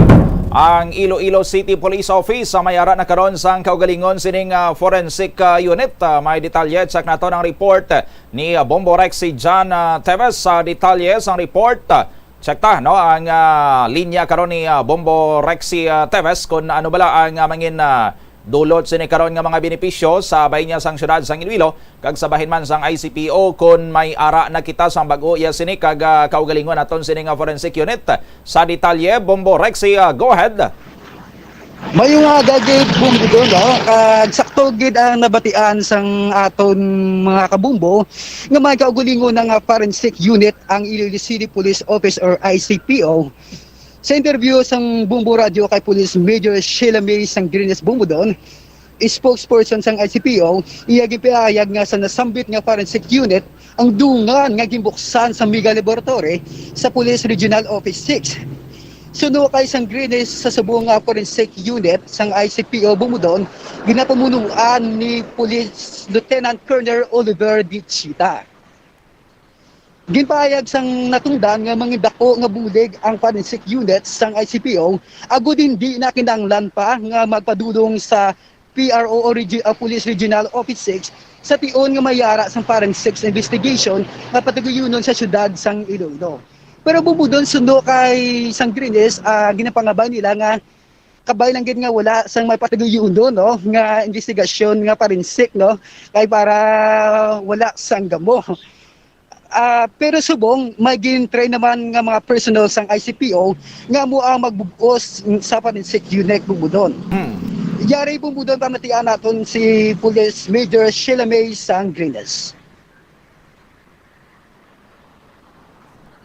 Ang Iloilo City Police Office, ah, may ara na karon sang kaugalingon sining, ah, forensic, ah, unit. Ah, may detalye, check naton ang report ni, ah, Bombo Rexy John, ah, Teves. Sa detalye sang report, ah, check ta, no, ang, ah, linya karon ni, ah, Bombo Rexy, ah, Teves, kung ano bala ang, ah, mangin, ah, dulot sini karon nga mga benepisyo sa bahin niya sang siyudad sang Iloilo, kag sa bahin man sang I C P O, kun may ara na kita sang bag-o iya sini, kag, ah, kaugalingon naton sini nga forensic unit. Sa detalye, Bombo Rexy, ah, go ahead. Maayong aga gid, Bombo Don, no? Kag sakto gid ang nabatian sang aton mga kabombo nga may kaugalingon na nga forensic unit ang Iloilo City Police Office or I C P O. Sa interview sang Bombo Radio kay Police Major Sheila May Sangriles Bombodon, spokesperson sang I C P O, iya ginpahayag nga sa nasambit nga forensic unit ang dungan nga ginbuksan sa Mega Laboratory sa Police Regional Office six. Suno kay Sangriles, sa subong nga forensic unit sang I C P O Bombodon, ginapamunuan ni Police Lieutenant Colonel Oliver Dichita. Ginpahayag sang natungdan nga mga dako nga bulig ang forensic unit sang I C P O, agud hindi na kinahanglan pa nga magpadulong sa P R O o regi-, ah, Police Regional Office six sa tion nga may ara sang forensics investigation nga patugayunon sa siyudad sang Iloilo. Pero bubudon suno kay sang Grines, ah, ginapangabay nila nga kabay lang gid nga wala sang may patugayunon, no, nga investigasyon nga forensic, no, kay para wala sang gamo. Ah, pero subong may gin-train naman nga mga personnel sang I C P O nga amo ang magbug-os sa forensic unit bubudon. Hmm. Yari bubudon, pamatian naton si Police Major Sheila May Sangrinas.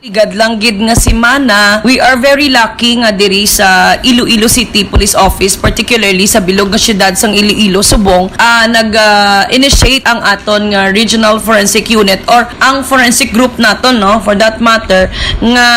Ligad lang gid nga semana, we are very lucky nga diri sa Iloilo City Police Office, particularly sa bilog nga siyudad sang Iloilo, subong, ah, nag, ah, initiate ang aton nga Regional Forensic Unit or ang forensic group naton, no, for that matter, nga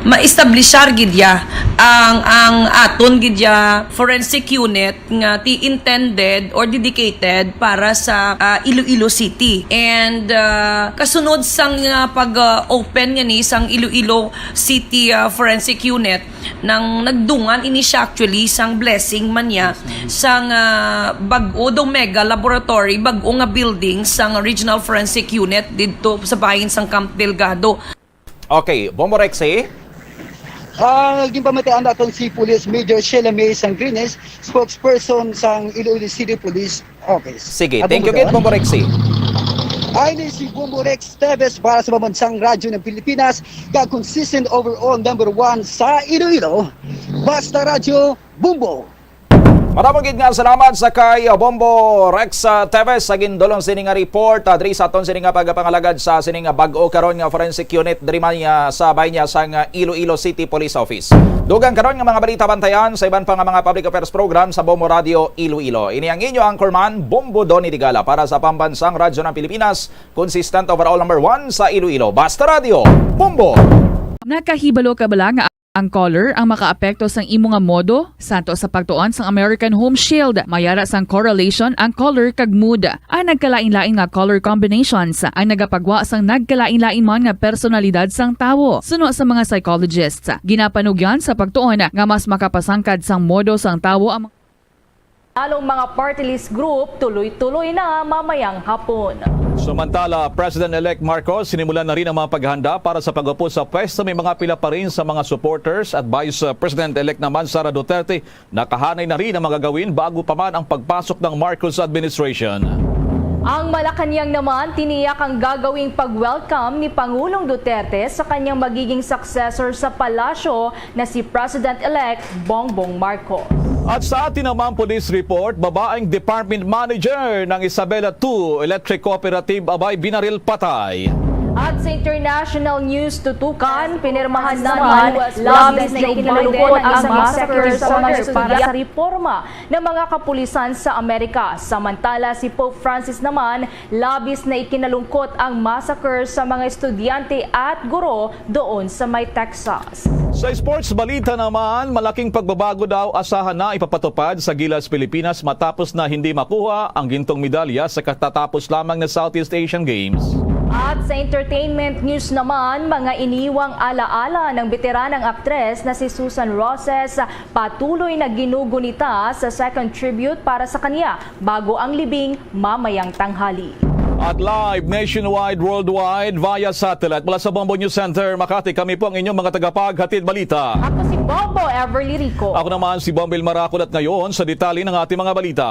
ma-establishar gid ya ang, ang aton gid ya forensic unit nga ti intended or dedicated para sa, ah, Iloilo City. And, ah, kasunod sang, ah, pag, ah, open nga ni sang Iloilo City, ah, Forensic Unit, nang nagdungan ini siya actually sang blessing man niya sang, ah, bag-o daw mega laboratory, bag-o nga building sang Regional Forensic Unit didto sa bahin sang Camp Delgado. Okay, Bombo Rexy. Ah, ginpamatian naton si Police Major Sheila May Sangrinis, spokesperson sang Iloilo City Police Office. Sige, ah, thank you, Bombo Rexy. Ay ni si Bombo Rex Teves para sa Pambansang Radyo ng Pilipinas, kag consistent overall number one sa Iloilo. Basta Radyo, Bombo! Madamo gid nga salamat sa kay Bombo Rex, ah, Teves sa gindulong sini nga report, ah, diri sa aton sini nga pagpangalagad sa sini nga bag-o karon nga forensic unit diri man niya sa bay niya sang, ah, Iloilo City Police Office. Dugang karon nga mga balita bantayan sa iban pa nga mga public affairs program sa Bombo Radio Iloilo. Ini ang inyo anchorman, Bombo Donny Digala, para sa Pambansang Radyo ng Pilipinas, consistent overall number one sa Iloilo. Basta Radio, Bombo! Nakahibalo ka bala nga ang color ang makaapekto sang imo nga modo? Santo sa pagtuon sang American Home Shield, may ara sang correlation ang color kag mood. Ang nagkalain-lain nga color combinations ang nagapagwa sang nagkalain-lain man nga personalidad sang tawo. Suno sa mga psychologists, ginapanugyan sa pagtuon nga mas makapasangkad sang modo sang tawo ang Lalong mga party list group, tuloy-tuloy na mamayang hapon. Samantala, President-elect Marcos, sinimulan na rin ang mga paghahanda para sa pag-upo sa pwesto. May mga pila pa rin sa mga supporters at Vice President-elect naman Sara Duterte, nakahanay na rin ang mga gagawin bago pa man ang pagpasok ng Marcos administration. Ang Malacañang naman tiniyak ang gagawing pag-welcome ni Pangulong Duterte sa kanyang magiging successor sa palasyo na si President-elect Bongbong Marcos. At sa atin naman police report, babaeng department manager ng Isabela two Electric Cooperative abay binaril patay. At sa international news tutukan, pinirmahan naman, labis na ikinalungkot ang massacre sa mga estudyante para sa reforma ng mga kapulisan sa Amerika. Samantala, si Pope Francis naman, labis na ikinalungkot ang massacre sa mga estudyante at guro doon sa may Texas. Sa sports balita naman, malaking pagbabago daw asahan na ipapatupad sa Gilas Pilipinas matapos na hindi makuha ang gintong medalya sa katatapos lamang na Southeast Asian Games. At sa entertainment news naman, mga iniwang alaala ng beteranang aktres na si Susan Roses, patuloy na ginugunita sa second tribute para sa kanya bago ang libing mamayang tanghali. At live nationwide, worldwide, via satellite mula sa Bombo News Center, Makati, kami po ang inyong mga tagapaghatid balita. Ako si Bombo Everly Rico. Ako naman si Bombo Ilmar Aculat ngayon sa detalye ng ating mga balita.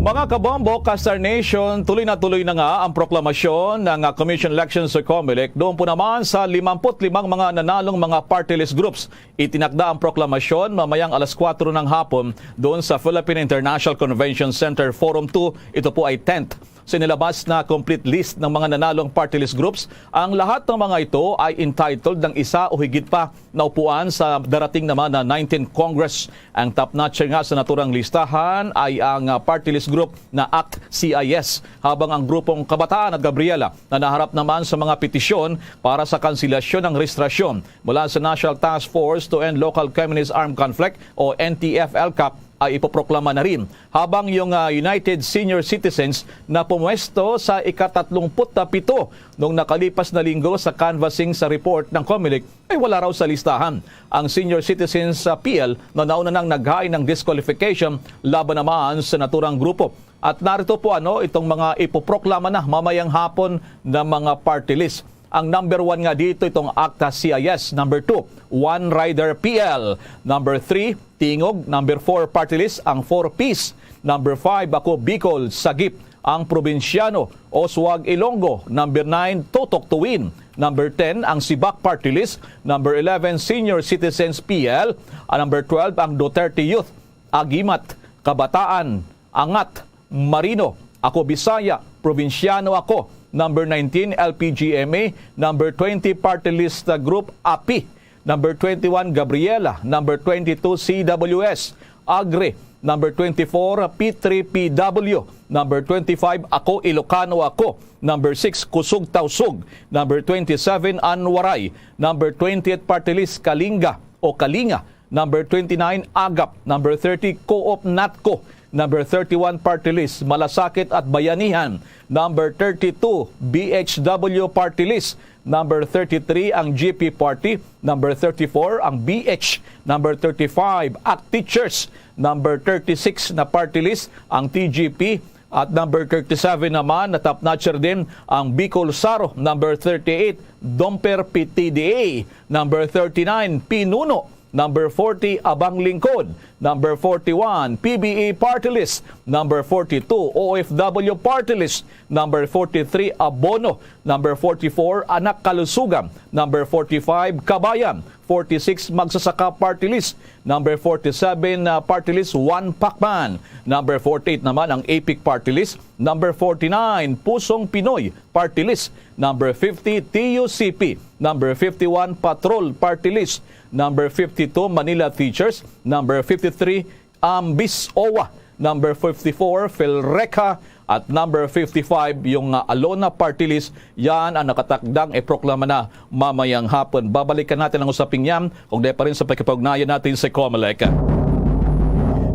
Mga kabombo, Kastar Nation, tuloy na tuloy na nga ang proklamasyon ng, ah, Commission Elections o Comelec doon po naman sa limampu't limang mga nanalong mga party list groups. Itinakda ang proklamasyon mamayang alas kuwatro ng hapon doon sa Philippine International Convention Center Forum two. Ito po ay tent. Sa inilabas na complete list ng mga nanalong party list groups, ang lahat ng mga ito ay entitled ng isa o higit pa na upuan sa darating naman na nineteenth Congress. Ang top notcher nga sa naturang listahan ay ang, ah, party list group na ACT-CIS, habang ang grupong Kabataan at Gabriela na naharap naman sa mga petisyon para sa kanselasyon ng rehistrasyon mula sa National Task Force to End Local Communist Armed Conflict o N T F L CAP ay ipoproklama na rin, habang yung, ah, United Senior Citizens na pumwesto sa ikatatlumput pito nung nakalipas na linggo sa canvassing sa report ng Comelec ay wala raw sa listahan. Ang Senior Citizens, ah, P L na nauna nang naghain ng disqualification laban naman sa naturang grupo. At narito po ano itong mga ipoproklama na mamayang hapon na mga party list. Ang number one nga dito, itong ACT-CIS. Number two, One Rider P L. Number three, Tingog. Number four, party list, ang Four Ps. Number five, Ako Bicol, Sagip, ang Probinsyano, Oswag Ilonggo. Number nine, Tutok Tuwin. Number ten, ang Sibak Party List. Number eleven, Senior Citizens P L. Ah, number twelve, ang Duterte Youth, Agimat, Kabataan, Angat, Marino, Ako Bisaya, Probinsyano Ako. Number nineteen, L P G M A. Number twenty, Party List, uh, Group, API. Number twenty-one, Gabriela. Number twenty-two, C W S, Agri. Number twenty-four, P three P W. Number twenty-five, Ako Ilocano Ako. Number six, Kusog Tausug. Number twenty-seven, Anwaray. Number twenty-eight, Party List, Kalinga o Kalinga. Number twenty-nine, Agap. Number thirty, Co-op Natco. Number thirty-one, Party List, Malasakit at Bayanihan. Number thirty-two, B H W Party List. Number thirty-three, ang G P Party. Number thirty-four, ang B H. Number thirty-five, ACT Teachers. Number thirty-six na party list, ang T G P. At number thirty-seven naman, na top notcher din, ang Bicol Saro. Number thirty-eight, Domper P T D A. Number thirty-nine, Pinuno. Number forty, Abang Lingkod. Number forty-one, P B A Party List. Number forty-two, O F W Party List. Number forty-three, Abono. Number forty-four, Anak Kalusugan. Number forty-five, Kabayan. Forty-six, Magsasaka Party List. Number forty-seven, uh, Party List, One Pacman. Number forty-eight naman ang APIC Party List. Number forty-nine, Pusong Pinoy Party List. Number fifty, T U C P. Number fifty-one, Patrol Party List. Number fifty-two, Manila Teachers. Number fifty-three, Ambis OWWA. Number fifty-four, PhilReCa. At number fifty-five, yung, uh, ALONA Party List. Yan ang nakatakdang iproklama na mamayang hapon. Babalikan natin ang usaping yan, kaugnay pa rin sa pakipag-ugnayan natin sa Comelec.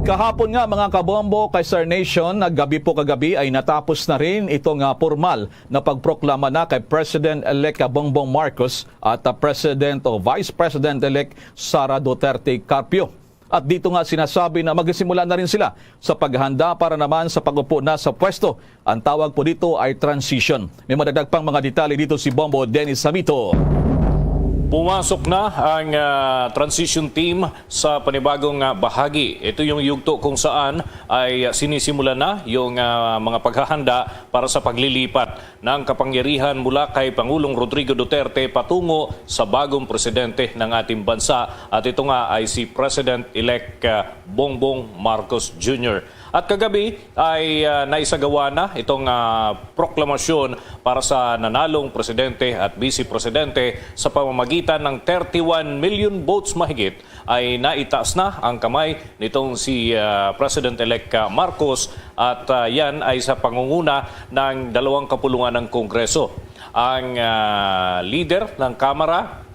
Kahapon nga, mga kabombo, kay Star Nation, naggabi po kagabi ay natapos na rin itong, ah, pormal na pagproklama na kay President-elect Bongbong Marcos at, ah, President o Vice President-elect Sara Duterte Carpio. At dito nga sinasabi na magsisimula na rin sila sa paghanda para naman sa pag-upo na sa pwesto. Ang tawag po dito ay transition. May madagdag pang mga detalye dito si Bombo Dennis Samito. Pumasok na ang, ah, transition team sa panibagong, ah, bahagi. Ito yung yugto kung saan ay, ah, sinisimulan na yung, ah, mga paghahanda para sa paglilipat ng kapangyarihan mula kay Pangulong Rodrigo Duterte patungo sa bagong presidente ng ating bansa, at ito nga ay si President-elect, ah, Bongbong Marcos Junior. At kagabi ay, ah, naisagawa na itong, ah, proklamasyon para sa nanalong presidente at vice presidente. Sa pamamagitan ng thirty-one million votes mahigit, ay naitaas na ang kamay nitong si, ah, President-elect, ah, Marcos, at, ah, yan ay sa pangunguna ng dalawang kapulungan ng Kongreso. Ang, ah, leader ng Kamara,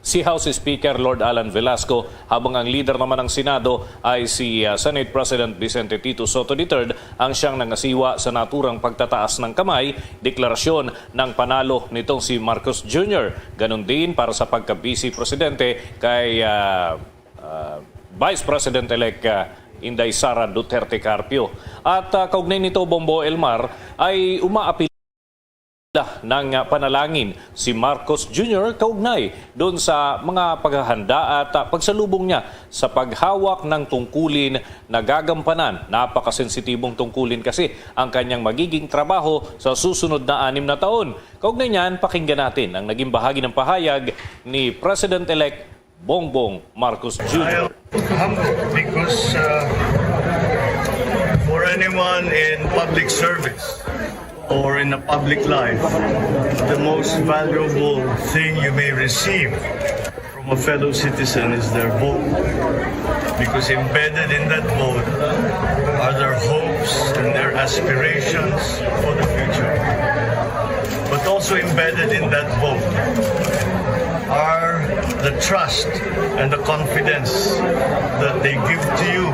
si House Speaker Lord Alan Velasco, habang ang leader naman ng Senado ay si, ah, Senate President Vicente Tito Sotto the third, ang siyang nangasiwa sa naturang pagtataas ng kamay, deklarasyon ng panalo nitong si Marcos Junior. Ganun din para sa pagka-vice presidente kay, ah, ah, Vice President-elect, ah, Inday Sara Duterte Carpio. At, ah, kaugnay nito, Bombo Elmar, ay umaapil ng, ah, panalangin si Marcos Junior kaugnay doon sa mga paghahanda at, ah, pagsalubong niya sa paghawak ng tungkulin na gagampanan. Napakasensitibong tungkulin kasi ang kanyang magiging trabaho sa susunod na anim na taon. Kaugnay niyan, pakinggan natin ang naging bahagi ng pahayag ni President-elect Bongbong Marcos Junior. I am humbled because, uh, for anyone in public service or in a public life, the most valuable thing you may receive from a fellow citizen is their vote. Because embedded in that vote are their hopes and their aspirations for the future. But also embedded in that vote are the trust and the confidence that they give to you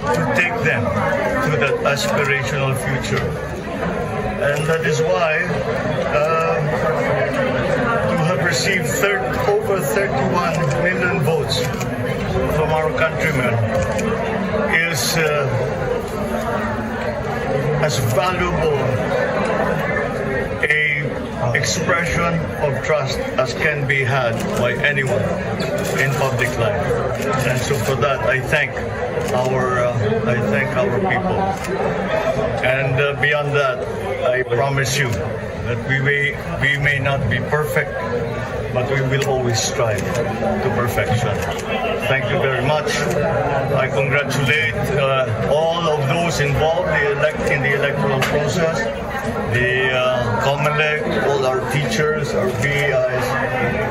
to take them to that aspirational future. And that is why, um, to have received thir- over thirty-one million votes from our countrymen is, uh, as valuable a expression of trust as can be had by anyone in public life. And so for that, I thank our, uh, I thank our people. And, uh, beyond that, I promise you that we may, we may not be perfect, but we will always strive to perfection. Thank you very much. I congratulate, uh, all of those involved in the elect-, in the electoral process, the, uh, COMELEC, all our teachers, our P Is,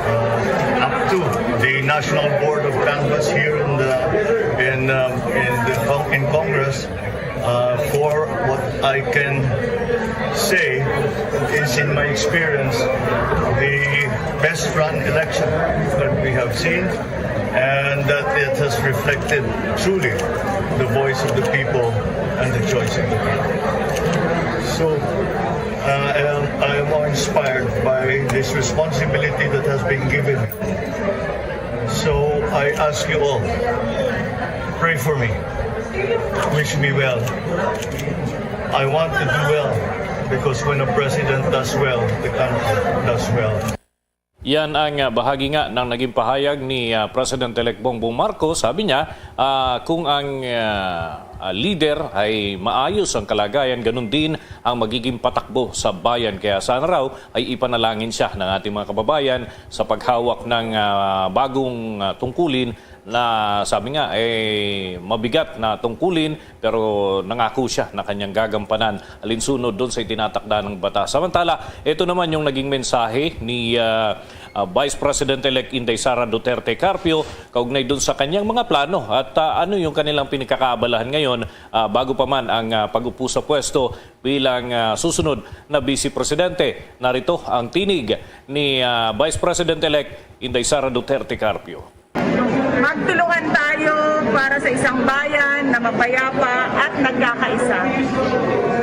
uh, up to the National Board of Canvass here in the, in, um, in the Con-, in Congress, uh, for what I can say is, in my experience, the best run election that we have seen, and that it has reflected truly the voice of the people and the choice of the people. So, uh, I am, I am awe-inspired by this responsibility that has been given me. So, I ask you all, pray for me, wish me well. I want to do well, because when a president does well, the country does well. Yan ang, ah, bahagi nga ng naging pahayag ni, ah, President-elect Bongbong Marcos. Sabi niya, ah, kung ang, ah, ah, leader ay maayos ang kalagayan, ganun din ang magiging patakbo sa bayan. Kaya sana raw ay ipanalangin siya ng ating mga kababayan sa paghawak ng, ah, bagong, ah, tungkulin na, sabi nga, eh, mabigat na tungkulin, pero nangako siya na kanyang gagampanan alinsunod doon sa itinatakda ng batas. Samantala, ito naman yung naging mensahe ni, ah, ah, Vice President-elect Inday Sara Duterte Carpio kaugnay doon sa kanyang mga plano at, ah, ano yung kanilang pinagkakaabalahan ngayon, ah, bago pa man ang, ah, pag-upo sa pwesto bilang, ah, susunod na Vice Presidente. Narito ang tinig ni, ah, Vice President-elect Inday Sara Duterte Carpio. Magtulungan tayo para sa isang bayan na mapayapa at nagkakaisa.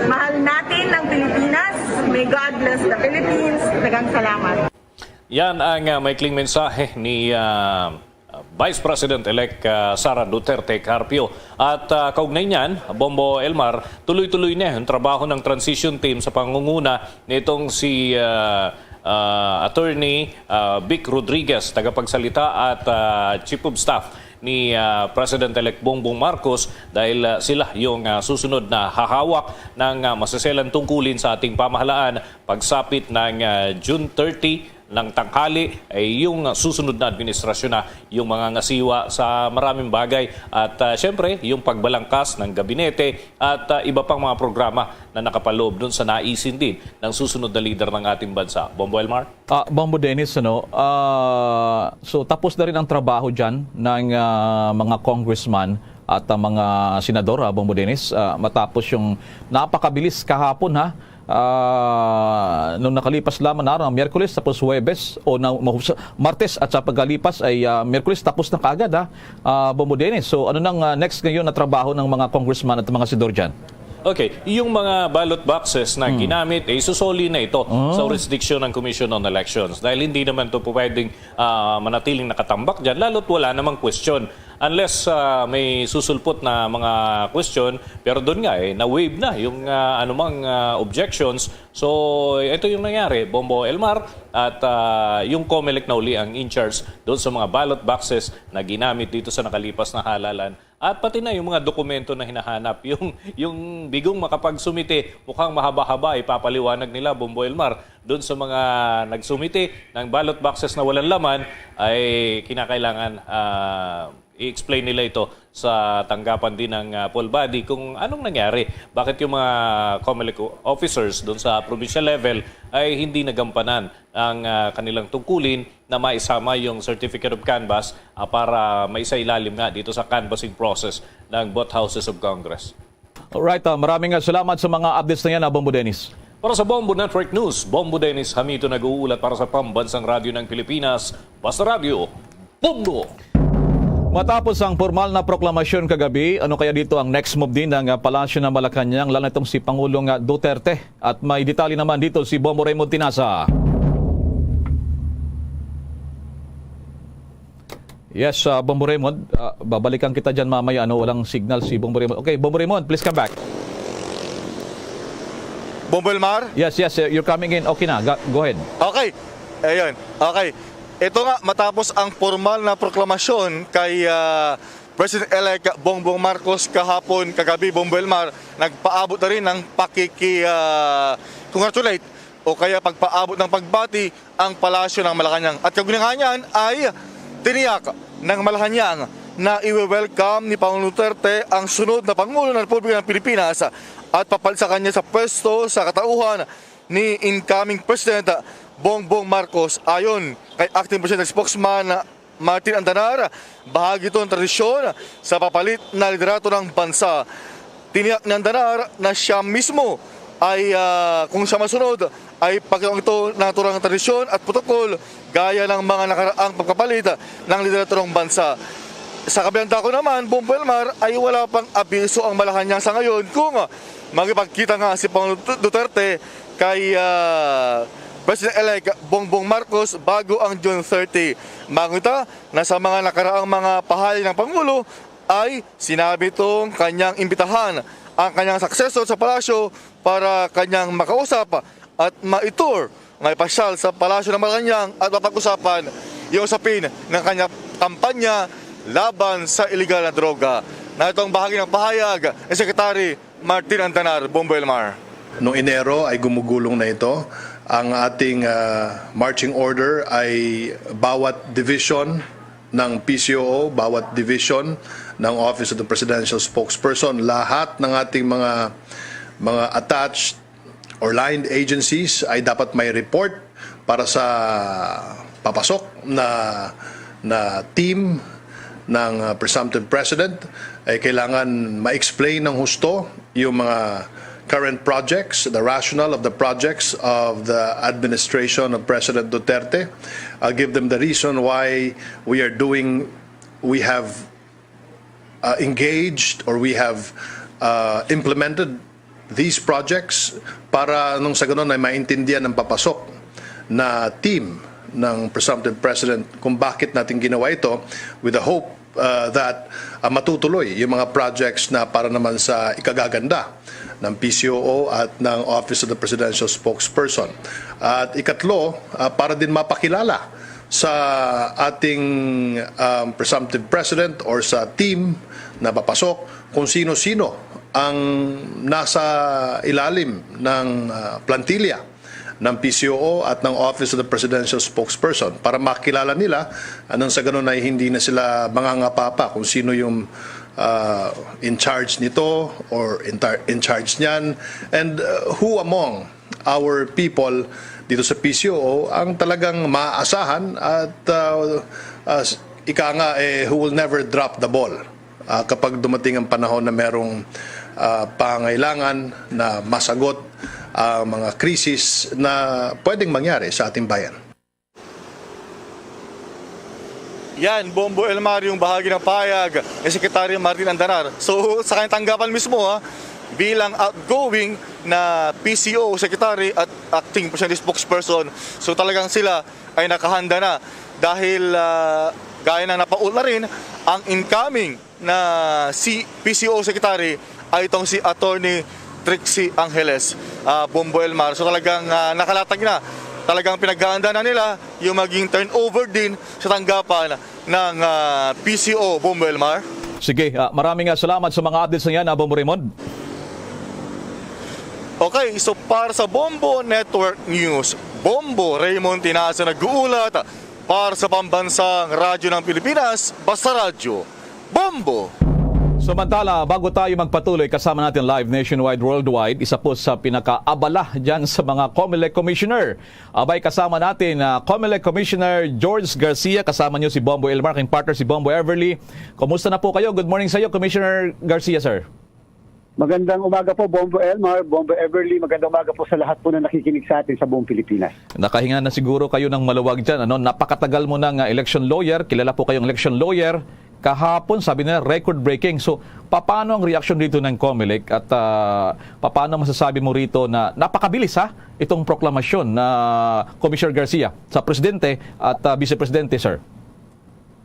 Mahal natin ang Pilipinas. May God bless the Philippines. Daghang salamat. Yan ang, ah, maikling mensahe ni, ah, Vice President-elect, ah, Sara Duterte Carpio. At, ah, kaugnay niyan, Bombo Elmar, tuloy-tuloy na ang trabaho ng transition team sa pangunguna nitong si, ah, ah, Attorney, ah, Vic Rodriguez, tagapagsalita at, ah, Chief of Staff ni, ah, President-elect Bongbong Marcos, dahil, ah, sila yung, ah, susunod na hahawak ng, ah, maseselang tungkulin sa ating pamahalaan pagsapit ng, ah, June thirty ng tanghali, ay yung, ah, susunod na administrasyon na yung mga ngasiwa sa maraming bagay at, ah, syempre, yung pagbalangkas ng gabinete at, ah, iba pang mga programa na nakapaloob dun sa naisin din ng susunod na lider ng ating bansa. Bombo Elmar? Ah, Bombo Dennis, ano, ah, so tapos na rin ang trabaho dyan ng, ah, mga congressman at ang mga senador, ah, Bombo Dennis, ah, matapos yung napakabilis kahapon, ha? Ah, nung nakalipas lamang na araw, Miyerkules, tapos Huwebes, o na, mahus-, Martes, at sa pagkalipas ay, ah, Miyerkules, tapos na kaagad, ha? Ah, Bombo Dennis. So, ano nang, ah, next ngayon na trabaho ng mga congressman at mga senador dyan? Okay, yung mga ballot boxes na Hmm. ginamit, eh, isusoli na ito Oh. sa jurisdiction ng Commission on Elections. Dahil hindi naman ito po pwedeng, ah, manatiling nakatambak dyan, lalo't wala namang question. Unless, ah, may susulpot na mga question, pero doon nga, eh, na-waive na yung, ah, anumang, ah, objections. So, ito yung nangyari, Bombo Elmar, at, ah, yung COMELEC na uli ang in charge doon sa mga ballot boxes na ginamit dito sa nakalipas na halalan. At pati na yung mga dokumento na hinahanap. Yung, yung bigong makapagsumite, mukhang mahaba-haba, ipapaliwanag nila, Bombo Elmar, doon sa mga nagsumite ng ballot boxes na walang laman, ay kinakailangan, ah, i-explain nila ito sa tanggapan din ng, ah, poll body kung anong nangyari. Bakit yung mga COMELEC officers doon sa provincial level ay hindi nagampanan ang, ah, kanilang tungkulin na maisama yung certificate of canvass, ah, para maisailalim nga dito sa canvassing process ng both houses of Congress. Alright, ah, maraming, ah, salamat sa mga updates na yan, ah, Bombo Dennis. Para sa Bombo Network News, Bombo Dennis Hamito nag-uulat para sa Pambansang Radyo ng Pilipinas, Basta Radyo, Bombo! Matapos ang formal na proklamasyon kagabi, ano kaya dito ang next move din ng, ah, Palasyo ng Malacañang, lalo na itong si Pangulong, ah, Duterte? At may detalye naman dito si Bombo Raymond Tinasa. Yes, ah, Bombo Raymond, ah, babalikan kita dyan mamaya, ano, walang signal si Bombo Raymond. Okay, Bombo Raymond, please come back. Bombo Elmar? Yes, yes, uh, you're coming in. Okay na, go, go ahead. Okay. Ayun. Okay. Ito nga, matapos ang formal na proklamasyon kay ah, President-elect Bongbong Marcos kahapon, kagabi, Bombo Elmar, nagpaabot na rin ng pakiki, ah, congratulate o kaya pagpaabot ng pagbati ang Palasyo ng Malacañang. At kagunangan niyan ay tiniyak ng Malacañang na iwe-welcome ni Pangulong Duterte ang sunod na Pangulo ng Republika ng Pilipinas at papalit sa kanya sa pwesto sa katauhan ni incoming President Bongbong Marcos. Ayon kay Acting President Spokesman Martin Andanar, bahagi ito ng tradisyon sa papalit na liderato ng bansa. Tiniyak ni Andanar na siya mismo ay, ah, kung siya masunod, ay pagkatong ito naturang tradisyon at protokol gaya ng mga nakaraang pagkapalit ng liderato ng bansa. Sa kabilang dako naman, Bombo Elmar, ay wala pang abiso ang Malacañang sa ngayon kung magipagkita nga si Pangulong Duterte kay ah, President-elect Bongbong Marcos bago ang June thirty. Mangita na sa mga nakaraang mga pahayag ng Pangulo ay sinabi itong kanyang imbitahan ang kanyang successor sa palasyo para kanyang makausap at ma-tour nga ipasyal sa Palasyo ng Malacañang at mapag-usapan yung usapin ng kanyang kampanya laban sa iligal na droga. Na itong bahagi ng pahayag ni Secretary Martin Andanar, Bombo Elmar. Noong Enero ay gumugulong na ito. Ang ating ah, marching order ay bawat division ng P C O O, bawat division ng Office of the Presidential Spokesperson, lahat ng ating mga mga attached or line agencies ay dapat may report para sa papasok na na team ng uh, presumptive president, eh, kailangan ma-explain ng husto yung mga current projects, the rationale of the projects of the administration of President Duterte. Uh, give them the reason why we are doing, we have uh, engaged or we have uh, implemented these projects para nung sa ganun ay maintindihan ng papasok na team ng presumptive president kung bakit natin ginawa ito, with the hope uh, that uh, matutuloy yung mga projects na para naman sa ikagaganda ng P C O O at ng Office of the Presidential Spokesperson. At ikatlo, uh, para din mapakilala sa ating um, presumptive president or sa team na papasok kung sino-sino ang nasa ilalim ng uh, plantilla ng P C O O at ng Office of the Presidential Spokesperson para makilala nila, anong sa ganun ay hindi na sila mangangapa pa kung sino yung uh, in charge nito or in, in charge niyan, and uh, who among our people dito sa P C O O ang talagang maaasahan at uh, uh, ika nga eh, who will never drop the ball uh, kapag dumating ang panahon na merong uh, pangailangan na masagot ang mga krisis na pwedeng mangyari sa ating bayan. Yan, Bombo Elmar, yung bahagi ng payag ni Secretary Martin Andanar. So, sa kanyang tanggapan mismo, ha, bilang outgoing na P C O Secretary at acting president spokesperson, so talagang sila ay nakahanda na dahil uh, gaya na napaul na rin ang incoming na si P C O Secretary ay itong si Attorney Trixie Angeles, uh, Bombo Elmar. So talagang uh, nakalatag na, talagang pinaghahanda na nila yung maging turnover din sa tanggapan ng uh, P C O, Bombo Elmar. Sige, uh, maraming uh, salamat sa mga updates na yan, uh, Bombo Raymond. Okay, so para sa Bombo Network News, Bombo Raymond Tinasa nag-uulat para sa Pambansang Radyo ng Pilipinas, Basta Radyo. Bombo! Samantala, bago tayo magpatuloy, kasama natin live nationwide, worldwide, isa po sa pinakaabala dyan sa mga Comelec Commissioner. Abay, kasama natin uh, Comelec Commissioner George Garcia, kasama niyo si Bombo Elmar, aking partner si Bombo Everly. Kumusta na po kayo? Good morning sa iyo, Commissioner Garcia, sir. Magandang umaga po, Bombo Elmar, Bombo Everly. Magandang umaga po sa lahat po na nakikinig sa atin sa buong Pilipinas. Nakahinga na siguro kayo ng maluwag dyan. Ano? Napakatagal mo ng uh, election lawyer. Kilala po kayong election lawyer. Kahapon, sabi nila, record-breaking. So, papaano ang reaksyon dito ng Comelec? At, ah, papaano masasabi mo rito na napakabilis, ha, itong proklamasyon na Commissioner Garcia sa Presidente at, ah, Vice Presidente, sir?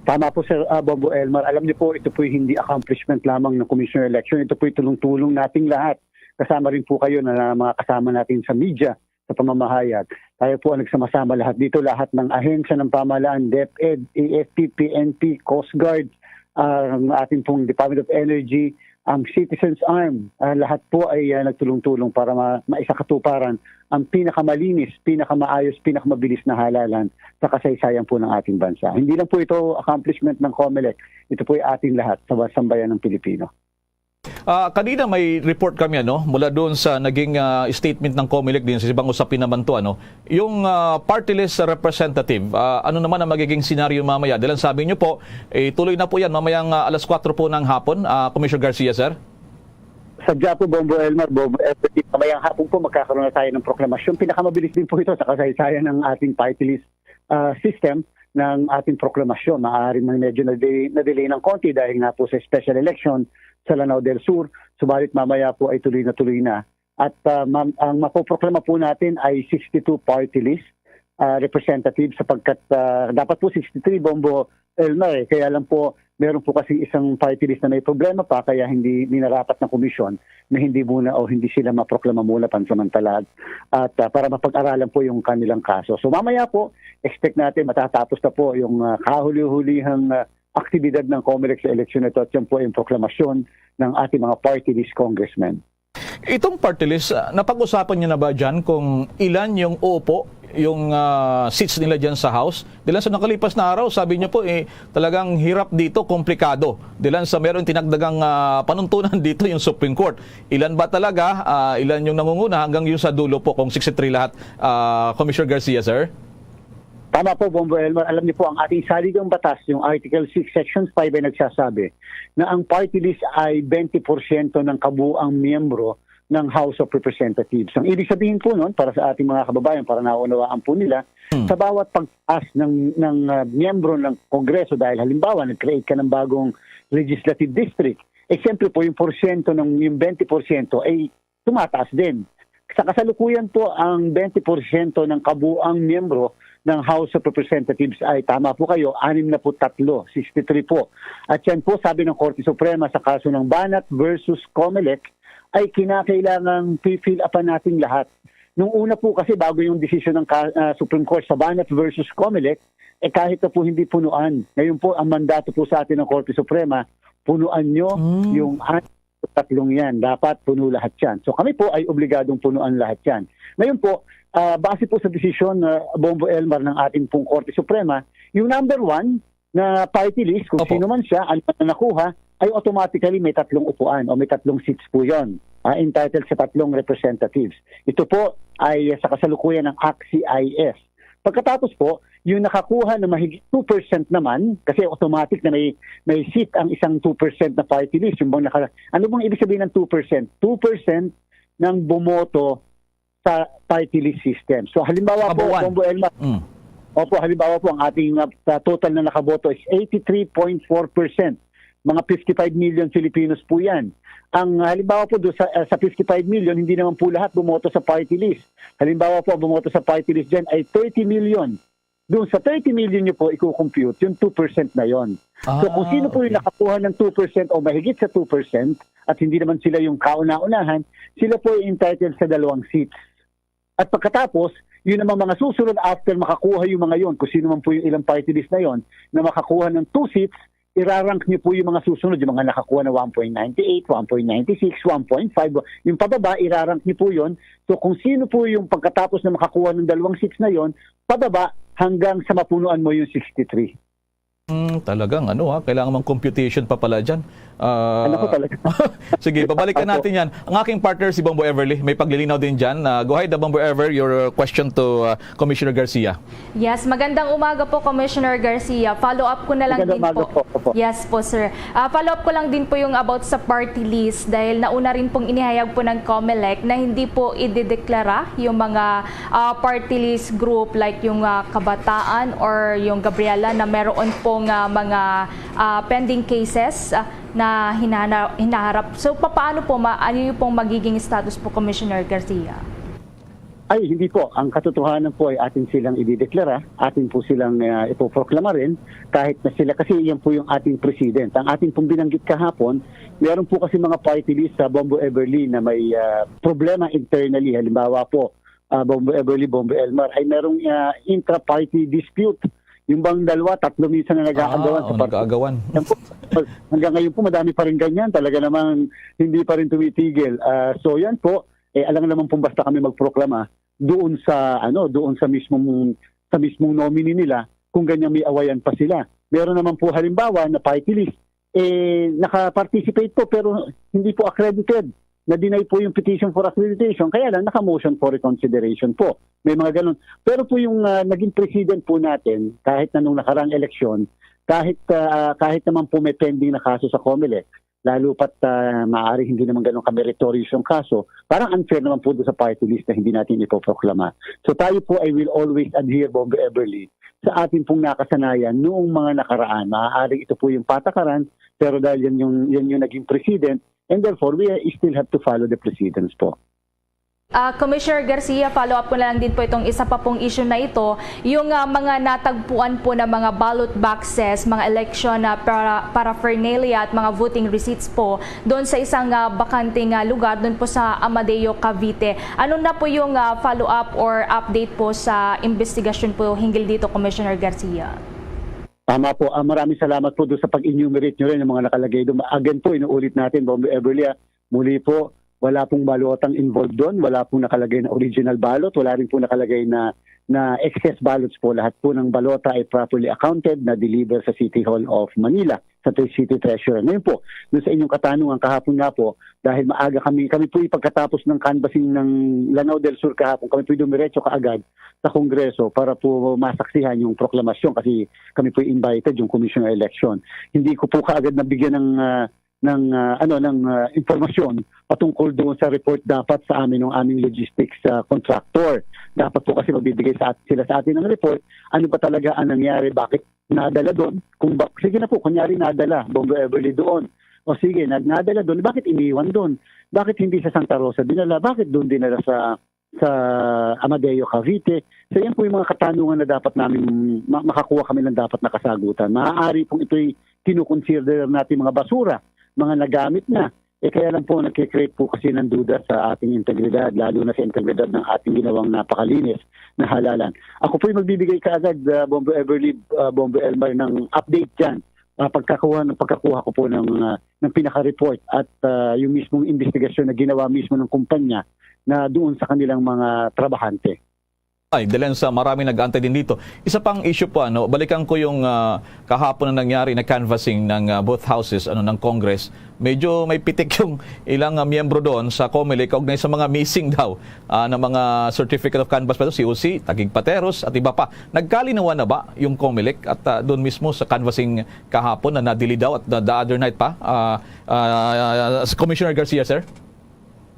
Tama po, Sir, ah, Bombo Elmar. Alam niyo po, ito po'y hindi accomplishment lamang ng Commission on Election. Ito po'y tulong-tulong nating lahat. Kasama rin po kayo na mga kasama natin sa media, sa pamamahayag. Tayo po ang nagsama-sama lahat dito, lahat ng ahensya ng pamahalaan, DepEd, A F P, P N P, Coast Guard, ah, ang ating pong Department of Energy, ang Citizens Arm, ah, lahat po ay, ah, nagtulong-tulong para ma-, maisakatuparan ang pinakamalinis, pinakamaayos, pinakamabilis na halalan sa kasaysayan po ng ating bansa. Hindi lang po ito accomplishment ng Comelec, ito po ay ating lahat sa sambayan ng Pilipino. Ah, kanina may report kami, ano, mula doon sa naging, ah, statement ng Comelec din sa ibang usapin naman to, ano, yung, ah, party list representative, ah, ano naman ang magiging senaryo mamaya? Dahil ang sabi niyo po, eh, tuloy na po yan mamayang, ah, alas kwatro po ng hapon, ah, Commissioner Garcia, sir? Sadya po, Bombo Elmar, Bombo Everett, mamayang hapon po magkakaroon na tayo ng proklamasyon. Pinakamabilis din po ito sa kasaysayan ng ating party list, ah, system ng ating proklamasyon. Maaaring may medyo na-delay, na-delay ng konti dahil nga po sa special election sa Lanao del Sur. Subalit mamaya po ay tuloy na tuloy na. At, ah, ma-, ang mapoproklama po natin ay sixty-two party list, ah, representatives sapagkat, ah, dapat po sixty-three, Bombo Elmar, eh. Kaya lang po, meron po kasi isang party list na may problema pa, kaya hindi minarapat ng komisyon na hindi muna o hindi sila maproklama muna pansamantala at, ah, para mapag-aralan po yung kanilang kaso. So mamaya po, expect natin matatapos na po yung, ah, kahuli-hulihang, ah, aktibidad ng Comelec sa eleksyon na ito at yan po yung proklamasyon ng ating mga party list congressmen. Itong party list, ah, napag-usapan niyo na ba dyan kung ilan yung uupo, yung, ah, seats nila dyan sa House? Dahil sa nakalipas na araw, sabi niyo po, eh, talagang hirap dito, komplikado. Dahil sa meron tinagdagang, ah, panuntunan dito yung Supreme Court. Ilan ba talaga? Ah, ilan yung nangunguna hanggang yung sa dulo po kung sixty-three lahat, ah, Commissioner Garcia, sir? Tama po, Bombo Elmar. Alam niyo po, ang ating saligang batas, yung Article six, Section five ay nagsasabi na ang party list ay twenty porsyento ng kabuang miyembro ng House of Representatives. Ang ibig sabihin po nun, para sa ating mga kababayan, para naunawaan po nila, Hmm. sa bawat pagtaas ng, ng, ah, miyembro ng Kongreso, dahil halimbawa, nag-create ka ng bagong legislative district, eh, siyempre po, yung porsyento ng, yung twenty porsyento ay tumataas din. Sa kasalukuyan po, ang twenty porsyento ng kabuang miyembro ng House of Representatives ay, tama po kayo, anim na po tatlo, sixty-three po. At yan po, sabi ng Korte Suprema sa kaso ng Banat versus Comelec, ay kinakailangang fill-upan natin lahat. Nung una po kasi, bago yung desisyon ng ka-, ah, Supreme Court sa Banat versus Comelec, eh, kahit na po hindi punuan. Ngayon po, ang mandato po sa atin ng Korte Suprema, punuan nyo Hmm. yung tatlong yan. Dapat puno lahat yan. So kami po ay obligadong punuan lahat yan. Ngayon po, ah, base po sa desisyon, ah, Bombo Elmar, ng ating pong Korte Suprema, yung number one na party list, kung Opo. sino man siya, ano man ang nakuha, ay automatically may tatlong upuan o may tatlong seats po yon, ah, entitled sa tatlong representatives. Ito po ay sa kasalukuyan ng ACT-CIS. Pagkatapos po, yung nakakuha na mahigit two percent naman, kasi automatic na may, may seat ang isang two percent na party list. Yung bang naka-, ano bang ibig sabihin ng two percent? Two percent ng bumoto sa party list system. So, halimbawa po, Kabuuan. Bombo Elmar, Mm. opo, halimbawa po, ang ating, uh, sa total na nakaboto is eighty-three point four percent. Mga fifty-five million Filipinos po yan. Ang, uh, halimbawa po, do sa, uh, sa fifty-five million, hindi naman po lahat bumoto sa party list. Halimbawa po, ang bumoto sa party list dyan ay thirty million. Doon sa thirty million nyo po, i-compute yung two percent na yon. So, kung Ah, sino po yung okay. nakakuha ng two percent o mahigit sa two percent, at hindi naman sila yung kauna-unahan, sila po ay entitled sa dalawang seats. At pagkatapos, yun namang mga susunod after makakuha yung mga yon, kung sino man po yung ilang party list na yon, na makakuha ng two seats, irarank niyo po yung mga susunod, yung mga nakakuha na one point nine eight, one point nine six, one point five, yung pababa, irarank niyo po yon. So kung sino po yung pagkatapos na makakuha ng dalawang seats na yon, pababa hanggang sa mapunuan mo yung sixty-three. Hmm, talagang ano ha, kailangan mang computation pa pala dyan. Ah, Ano po talaga? Sige, babalikan Opo. natin yan. Ang aking partner si Bombo Everly, may paglilinaw din dyan. Ah, go ahead, ah, Bombo Ever, your question to, ah, Commissioner Garcia. Yes, magandang umaga po, Commissioner Garcia. Follow up ko na lang Magandang din umaga po. po. Opo. Yes po, sir. Ah, follow up ko lang din po yung about sa party list dahil nauna rin pong inihayag po ng Comelec na hindi po idedeklara yung mga, ah, party list group like yung, ah, Kabataan or yung Gabriela na meron po Nga mga, ah, pending cases, ah, na hinana-, hinaharap. So, papaano po, ma-, ano yung pong magiging status po, Commissioner Garcia? Ay, hindi po. Ang katotohanan po ay atin silang idideklara, atin po silang, ah, ipoproklama rin, kahit na sila, kasi yan po yung ating president. Ang ating pong binanggit kahapon, meron po kasi mga party list sa Bombo Everly na may, ah, problema internally. Halimbawa po, ah, Bombo Everly, Bombo Elmar, ay merong, ah, intra-party dispute. Yung bang dalawa, tatlo minsan na nag-aagawan Ah, sa oh, party. nag-aagawan. Yan po. Hanggang ngayon po, madami pa rin ganyan. Talaga namang hindi pa rin tumitigil. Ah, so yan po, eh, alang naman po basta kami magproklama doon sa, ano, doon sa mismong, sa mismong nominee nila kung ganyan may awayan pa sila. Meron naman po halimbawa na party list, eh, naka-participate po pero hindi po accredited. Na-deny po yung petition for accreditation, kaya lang naka-motion for reconsideration po. May mga ganun. Pero po yung, ah, naging precedent po natin, kahit na nung nakarang eleksyon, kahit, ah, kahit naman po may pending na kaso sa Comelec, lalo pat, ah, maaari hindi naman ganun kameritorious yung kaso, parang unfair naman po doon sa party list na hindi natin ipoproklama. So tayo po ay will always adhere, Bombo Everly, sa atin pong nakasanayan noong mga nakaraan. Maaaring ito po yung patakaran, pero dahil yan yung, yan yung naging precedent, and therefore, we still have to follow the precedents po. Ah, Commissioner Garcia, follow up ko na lang din po itong isa pa pong issue na ito, yung, ah, mga natagpuan po na mga ballot boxes, mga election na para, paraphernalia at mga voting receipts po doon sa isang, ah, bakanteng, ah, lugar doon po sa Amadeo, Cavite. Ano na po yung, ah, follow up or update po sa investigasyon po hinggil dito, Commissioner Garcia? Tama po. Ah, maraming salamat po doon sa pag-enumerate nyo rin ng mga nakalagay doon. Again po, inuulit natin, Bombo Everly, ah, muli po, wala pong balotang involved doon, wala pong nakalagay na original ballot, wala rin po nakalagay na, na excess ballots po. Lahat po ng balota ay properly accounted, na-deliver sa City Hall of Manila, sa Tre-, City Treasurer. Ngayon po, doon sa inyong katanungan kahapon nga po, dahil maaga kami, kami po pagkatapos ng canvassing ng Lanao del Sur kahapon, kami po dumiretso kaagad sa Kongreso para po masaksihan yung proklamasyon kasi kami po invited, yung Commission on Election. Hindi ko po kaagad nabigyan ng, ah, ng, ah, ano, ng, ah, impormasyon patungkol doon sa report dapat sa amin ng aming logistics, ah, contractor. Dapat po kasi magbibigay sa at-, sila sa atin ng report, ano ba talaga ang nangyari, bakit nadala doon? Kung ba, sige na po, kunyari nadala, Bombo Everly doon. O sige, nag-, nadala doon, bakit iniwan doon? Bakit hindi sa Santa Rosa dinala? Bakit doon dinala sa, sa Amadeo, Cavite? So yan po yung mga katanungan na dapat namin ma-, makakuha kami ng dapat na kasagutan. Maaari pong ito'y kinukonsider natin mga basura, mga nagamit na. Eh, kaya lang po, nagkikreate po kasi ng duda sa ating integridad, lalo na sa integridad ng ating ginawang napakalinis na halalan. Ako po'y magbibigay kaagad, ah, Bombo Everly, ah, Bombo Elmar, ng update dyan. Ah, pagkakuha, ng pagkakuha ko po ng, ah, ng pinaka-report at, ah, yung mismong investigasyon na ginawa mismo ng kumpanya na doon sa kanilang mga trabahante. Ay, Delenza, maraming nag-aantay din dito. Isa pang issue po, ano, balikan ko yung, ah, kahapon na nangyari na canvassing ng, ah, both houses, ano, ng Congress. Medyo may pitik yung ilang, ah, miyembro doon sa Comelec kaugnay sa mga missing daw, ah, na mga certificate of canvass pa, C O C, Taguig Pateros, at iba pa. Nagkalinawan na ba yung Comelec at, ah, doon mismo sa canvassing kahapon na nadili daw at the, the other night pa, ah, ah, Commissioner Garcia, sir?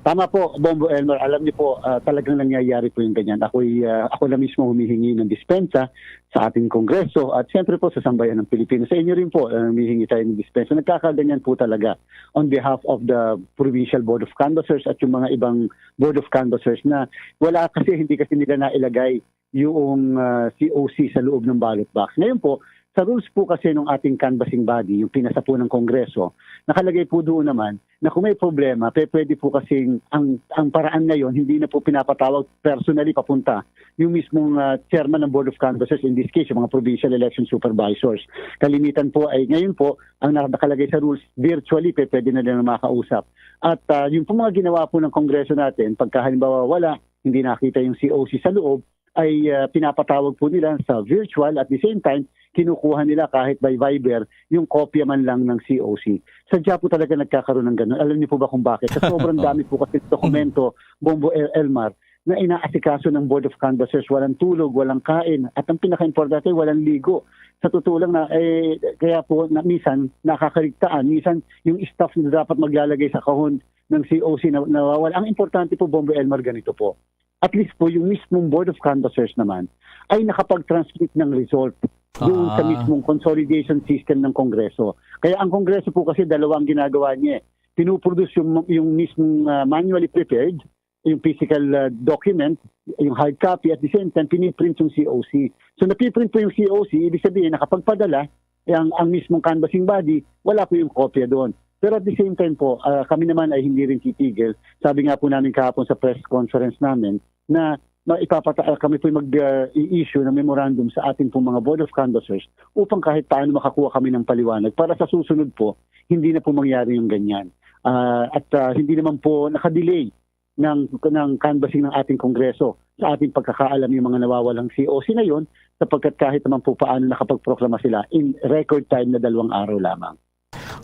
Tama po, Bombo Elmar. Alam niyo po, ah, talagang nangyayari po yung ganyan. Ako'y, ah, ako na mismo humihingi ng dispensa sa ating Kongreso at siyempre po sa sambayan ng Pilipinas. Sa inyo rin po, ah, humihingi tayo ng dispensa. Nagkakaganyan po talaga on behalf of the Provincial Board of Canvassers at yung mga ibang Board of Canvassers na wala kasi, hindi kasi nila nailagay yung, ah, C O C sa loob ng ballot box. Ngayon po, sa rules po kasi ng ating canvassing body, yung pinasa po ng Kongreso, nakalagay po doon naman na kung may problema, pe-, pwede po kasing ang, ang paraan ngayon, hindi na po pinapatawag personally papunta yung mismong, ah, chairman ng Board of Canvassers, in this case, yung mga provincial election supervisors. Kalimitan po ay ngayon po, ang na-, nakalagay sa rules, virtually, pe-, pwede na nila makausap. At, ah, yung po mga ginawa po ng Kongreso natin, pagka halimbawa wala, hindi nakita yung C O C sa loob, ay, ah, pinapatawag po nila sa virtual. At the same time, kinukuha nila kahit by Viber yung kopya man lang ng C O C. Sadya po talaga nagkakaroon ng ganun. Alam niyo po ba kung bakit? Sa sobrang dami po kasi dokumento, Bombo El-, Elmar, na inaasikaso ng Board of Canvassers, walang tulog, walang kain, at ang pinaka-importante, walang ligo. Sa totoo lang na, eh, kaya po na minsan nakakaligtaan, minsan yung staff na dapat maglalagay sa kahon ng C O C na nawawala. Ang importante po, Bombo Elmar, ganito po. At least po, yung mismong Board of Canvassers naman ay nakapag-transmit ng result doon sa Ah. mismong consolidation system ng Kongreso. Kaya ang Kongreso po kasi dalawa ang ginagawa niya eh. Pinuproduce yung, yung mismong, ah, manually prepared, yung physical, ah, document, yung hard copy, at the same time, piniprint yung C O C. So, napiprint po yung C O C, ibig sabihin, nakapagpadala, eh, ang, ang mismong canvassing body, wala po yung kopya doon. Pero at the same time po, ah, kami naman ay hindi rin titigil. Sabi nga po namin kahapon sa press conference namin na ma-, ipapata-, ah, kami po mag, ah, i-issue ng memorandum sa ating pong mga Board of Canvassers upang kahit paano makakuha kami ng paliwanag para sa susunod po, hindi na po mangyari yung ganyan. Ah, at, ah, hindi naman po nakadelay ng, ng canvassing ng ating Kongreso sa ating pagkakaalam yung mga nawawalang C O C na yun, sapagkat kahit naman po paano nakapagproklama sila in record time na dalawang araw lamang.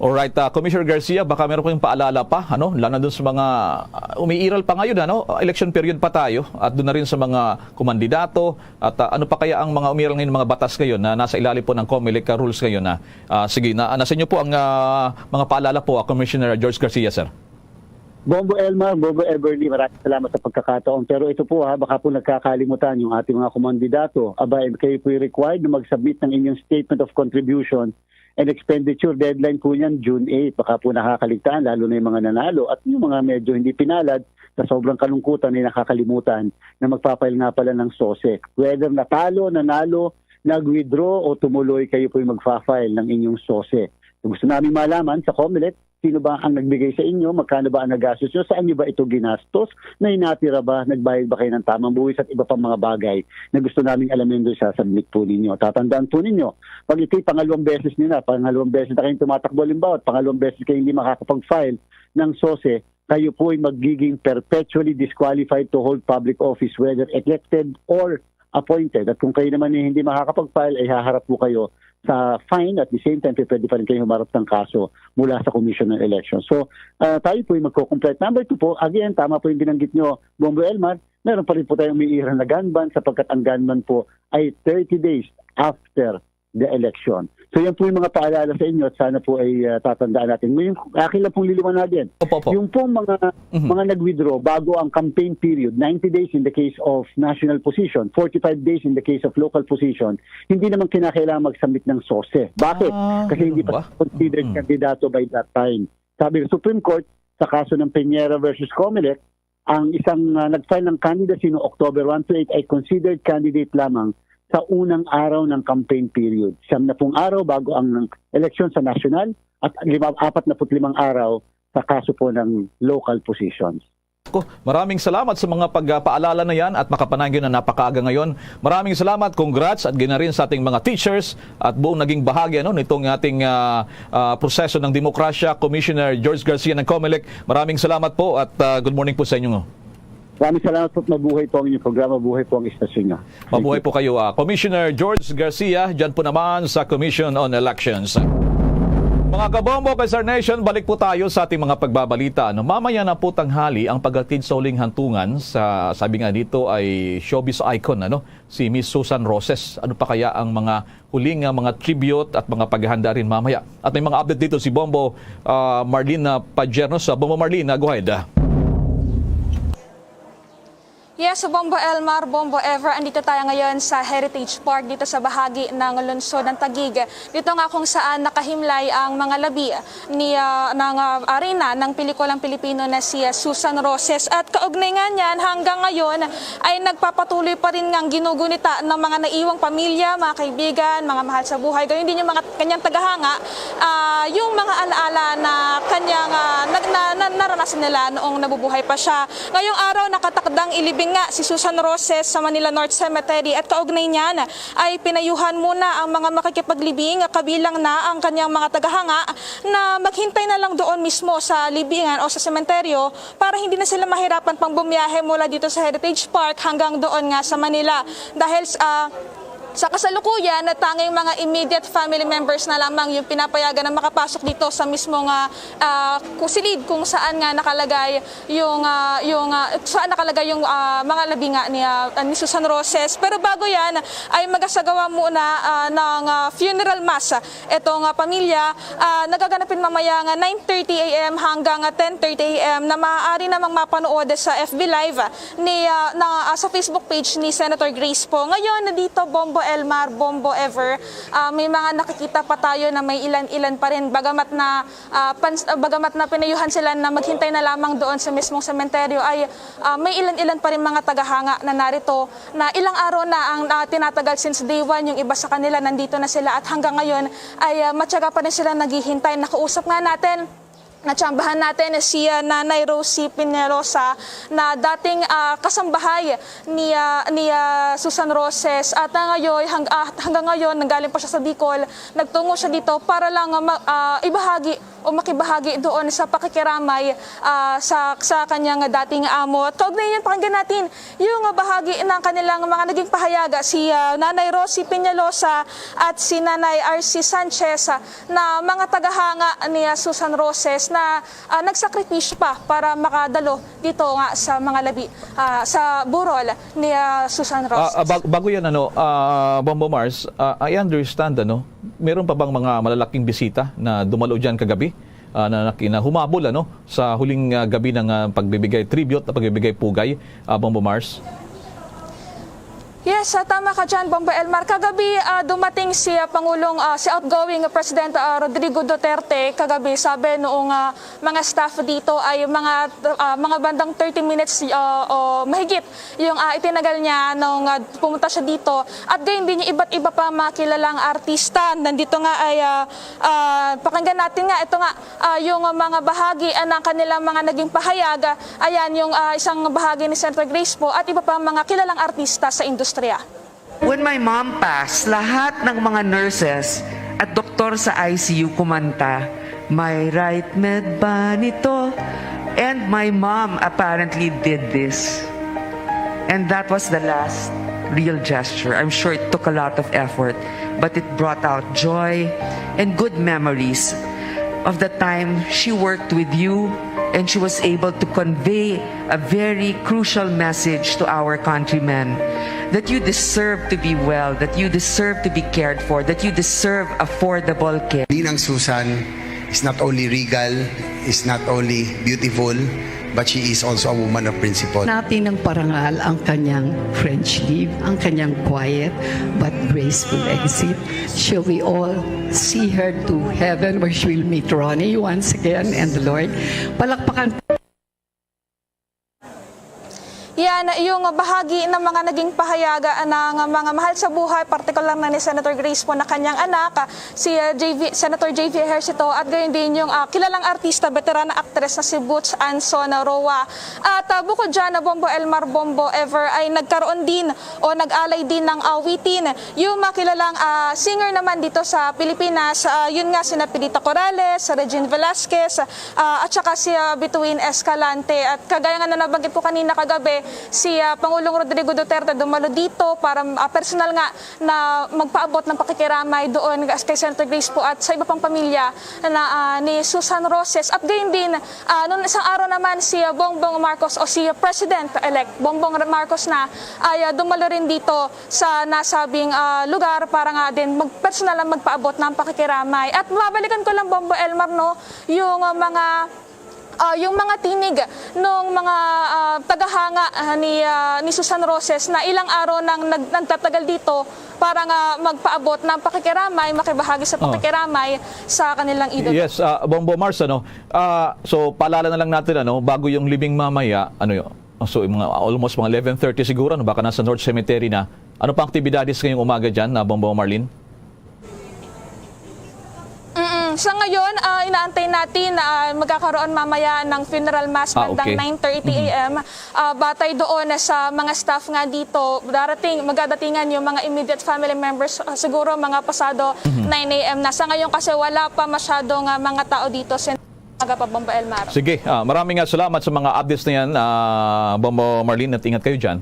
Alright, ah, Commissioner Garcia, baka meron kayong paalala pa, ano? Lalo na dun sa mga, ah, umiiral pa ngayon, ano? Election period pa tayo, at doon na rin sa mga kumandidato, at, ah, ano pa kaya ang mga umiiral ngayon, mga batas ngayon na nasa ilalim po ng Comelec, ah, rules ngayon na, ah, sige, na, nasa inyo po ang, ah, mga paalala po, ah, Commissioner George Garcia, sir. Bombo Elmar, Bombo Everly, maraming salamat sa pagkakataon. Pero ito po ha, baka po nagkakalimutan yung ating mga kumandidato. Aba, eh, kayo po required na mag-submit ng inyong statement of contribution and expenditure. Deadline po niyan, June eight. Baka po nakakaligtaan, lalo na yung mga nanalo. At yung mga medyo hindi pinalad, sa sobrang kalungkutan ay nakakalimutan na magpa-file nga pala ng SOSEC. Whether natalo, nanalo, nag-withdraw o tumuloy, kayo po'y magpa-file ng inyong SOSEC. Gusto namin malaman sa Comelec, sino ba ang nagbigay sa inyo, magkano ba ang nagastos nyo, saan nyo ba ito ginastos, nahinati ra ba, nagbayad ba kayo ng tamang buwis at iba pang mga bagay na gusto naming alamin doon sa submit po ninyo. Tatandaan po ninyo, pag ito'y pangalawang beses nyo na, pangalawang beses na kayong tumatakbo, halimbawa, at pangalawang beses kayo hindi makakapag-file ng SOSEC, kayo po ay magiging perpetually disqualified to hold public office, whether elected or appointed. At kung kayo naman ay hindi makakapag-file, ay haharap po kayo sa fine. At the same time, pwede pa rin kayo humarap ng kaso mula sa Commission on Elections. So, ah, tayo po ay magko-comply. Number two po, again, tama po yung binanggit nyo, Bombo Elmar, meron pa rin po tayong umiiral na gun ban sapagkat ang gun ban po ay thirty days after the election. So, yan po yung mga paalala sa inyo at sana po ay, ah, tatandaan natin. Ngayon, akin lang pong liliwanagin. Opo, opo. Yung pong mga, Mhm. mga nag-withdraw bago ang campaign period, ninety days in the case of national position, forty-five days in the case of local position, hindi naman kinakailangan mag-submit ng SOSEC. Bakit? Ah, Kasi hindi ganun pa ba? considered Mhm. kandidato by that time. Sabi ng Supreme Court, sa kaso ng Peñera versus Comelec, ang isang, ah, nag-file ng candidacy noong October one to eight ay considered candidate lamang sa unang araw ng campaign period. Siyam na pung araw bago ang eleksyon sa nasyonal at lima, apat na put limang araw sa kaso po ng local positions. Ko, maraming salamat sa mga pagpaalala na yan at makapanayam na napakaaga ngayon. Maraming salamat, congrats, at gina rin sa ating mga teachers at buong naging bahagi, ano, nitong ating, ah, ah, proseso ng demokrasya, Commissioner George Garcia ng Comelec. Maraming salamat po at, ah, good morning po sa inyo. Maraming salamat po. Mabuhay po ang inyong programa. Mabuhay po ang istasyon niyo. Thank Mabuhay you. po kayo, ah, Commissioner George Garcia, dyan po naman sa Commission on Elections. Mga kabombo kay Star Nation, balik po tayo sa ating mga pagbabalita. Ano, mamaya na po tanghali ang paghatid sa huling hantungan sa, sabi nga dito, ay showbiz icon, ano, si Miss Susan Roses. Ano pa kaya ang mga huling, ah, mga tribute at mga paghahanda rin mamaya? At may mga update dito si Bombo, ah, Marlene, ah, Pagerno. Sa Bombo Marlene, ah, go ahead. Yes, Bombo Elmar, Bombo Ever, andito tayo ngayon sa Heritage Park dito sa bahagi ng lungsod ng Taguig. Dito nga kung saan nakahimlay ang mga labi ni, ah, ng, ah, arena ng pelikulang Pilipino na si, ah, Susan Roses. At kaugnay nga niyan, hanggang ngayon ay nagpapatuloy pa rin nga ang ginugunita ng mga naiwang pamilya, mga kaibigan, mga mahal sa buhay, gayon din yung mga kanyang tagahanga, ah, yung mga alaala na kanyang, ah, nag-, na, na, naranasan nila noong nabubuhay pa siya. Ngayong araw, nakatakdang ilibing nga si Susan Roses sa Manila North Cemetery at kaugnay niyan ay pinayuhan muna ang mga makikipaglibing, kabilang na ang kanyang mga tagahanga, na maghintay na lang doon mismo sa libingan o sa sementeryo para hindi na sila mahirapan pang bumiyahe mula dito sa Heritage Park hanggang doon nga sa Manila. Dahil, ah, sa kasalukuyan, na tanging mga immediate family members na lamang yung pinapayagan na makapasok dito sa mismo nga, ah, ku-, silid kung saan nga nakalagay yung, ah, yung, ah, saan nakalagay yung, ah, mga labi nga ni, ah, ni Susan Roses. Pero bago yan, ay magasagawa muna, ah, ng, ah, funeral mass itong, ah, pamilya. Ah, nagaganapin mamaya nga nine thirty A M hanggang, ah, ten thirty A M na maaari namang mapanood sa F B Live ni, ah, na, ah, sa Facebook page ni Senator Grace Poe. Ngayon, dito, Bombo Elmar, Bombo, Ever, ah, may mga nakikita pa tayo na may ilan-ilan pa rin. Bagamat na, ah, pans-, ah, bagamat na pinayuhan sila na maghintay na lamang doon sa mismong sementeryo, ay, ah, may ilan-ilan pa rin mga tagahanga na narito na ilang araw na ang, ah, tinatagal. Since day one, yung iba sa kanila nandito na sila at hanggang ngayon ay, ah, matyaga pa rin sila naghihintay. Nakausap nga natin, natsambahan natin si, ah, Nanay Rosie Peñalosa na dating, ah, kasambahay ni, ah, ni, ah, Susan Roses. At, ah, ngayon, hang-, ah, hanggang ngayon, nanggaling pa siya sa Bicol, nagtungo siya dito para lang, ah, ma-, ah, ibahagi o makibahagi doon sa pakikiramay, ah, sa, sa kanyang dating amo. At kaugnay niyan, pakinggan natin yung bahagi ng kanilang mga naging pahayag, si, ah, Nanay Rosie Peñalosa at si Nanay R C Sanchez, ah, na mga tagahanga ni, ah, Susan Roses na, ah, nagsakripisyo pa para makadalo dito nga sa mga labi, ah, sa burol ni, ah, Susan Roses. Ah, ah, bag-, bago yan, ano, ah, Bombo Mars, ah, I understand, ano, meron pa bang mga malalaking bisita na dumalo dyan kagabi? Ah, na, na, na humabol, ano, sa huling, ah, gabi ng, ah, pagbibigay tribute, na pagbibigay pugay, ah, Bombo Mars? Yes, ah, tama ka dyan, Bombo Elmar. Kagabi, ah, dumating si, ah, Pangulong, ah, si outgoing President, ah, Rodrigo Duterte. Kagabi, sabi noong, ah, mga staff dito ay mga, ah, mga bandang thirty minutes, ah, o mahigit yung, ah, itinagal niya nung, ah, pumunta siya dito. At gayon din yung iba't iba pa mga kilalang artista. Nandito nga ay, ah, ah, pakinggan natin nga ito nga, ah, yung mga bahagi, ah, ng kanilang mga naging pahayag. Ayan yung, ah, isang bahagi ni Senator Grace Poe at iba pa mga kilalang artista sa industriya. When my mom passed, lahat ng mga nurses at doktor sa I C U kumanta, "May right med ba nito?" And my mom apparently did this. And that was the last real gesture. I'm sure it took a lot of effort, but it brought out joy and good memories of the time she worked with you, and she was able to convey a very crucial message to our countrymen, that you deserve to be well, that you deserve to be cared for, that you deserve affordable care. Ninang Susan is not only regal, is not only beautiful, but she is also a woman of principle. Natin ng parangal ang kanyang French leave, ang kanyang quiet but graceful exit. Shall we all see her to heaven where she will meet Ronnie once again and the Lord? Palakpakan. Yan yung bahagi ng mga naging pahayag ng mga mahal sa buhay, partikular na ni Senator Grace Poe na kanyang anak, si, uh, J V, Senator J V Ejercito, at gayon din yung, uh, kilalang artista, veterana actress na si Boots Anson Roa. At, uh, bukod dyan, na Bombo Elmar, Bombo Ever, ay nagkaroon din o nag-alay din ng awitin yung mga kilalang, uh, singer naman dito sa Pilipinas. Uh, yun nga, sina Pilita Corrales, Regine Velasquez, ah, at saka si, ah, Bituin Escalante. At kagaya nga na nabanggit ko kanina kagabi, si, ah, Pangulong Rodrigo Duterte dumalo dito para, ah, personal nga na magpaabot ng pakikiramay doon kay Senator Grace Poe at sa iba pang pamilya na, ah, ni Susan Roses. At gayon din, ah, noon isang araw naman si, ah, Bongbong Marcos o si President-elect Bongbong Marcos na ay, ah, dumalo rin dito sa nasabing, ah, lugar para nga din magpersonal ang magpaabot ng pakikiramay. At mabalikan ko lang, Bombo Elmar, no, yung, ah, mga, ah, yung mga tinig nung mga, ah, tagahanga, ah, ni, ah, ni Susan Roses na ilang araw nang nag-, nagtatagal dito para nga magpaabot ng pakikiramay, makibahagi sa Oh. pakikiramay sa kanilang idolo. Yes, ah, Bombo Mars, ano, ah, so paalala na lang natin, ano, bago yung libing mamaya, ano yun, so yung mga almost mga eleven thirty siguro, ano, baka nasa North Cemetery na. Ano pa ang aktibidades ngayong umaga dyan, ah, Bombo Marlene? Mm, sa ngayon, ah, inaantay natin na, ah, magkakaroon mamaya ng funeral mass Ah, bandang okay. nine thirty Mhm. A M. Ah, batay doon sa mga staff nga dito, darating, magadatingan yung mga immediate family members, ah, siguro mga pasado Mhm. nine A M na. Sa ngayon kasi wala pa masyadong, ah, mga tao dito. Sin-, aga pa, Bombo Elmar. Sige, ah, maraming, ah, salamat sa mga updates na yan, ah, Bombo Marlene, at ingat kayo dyan.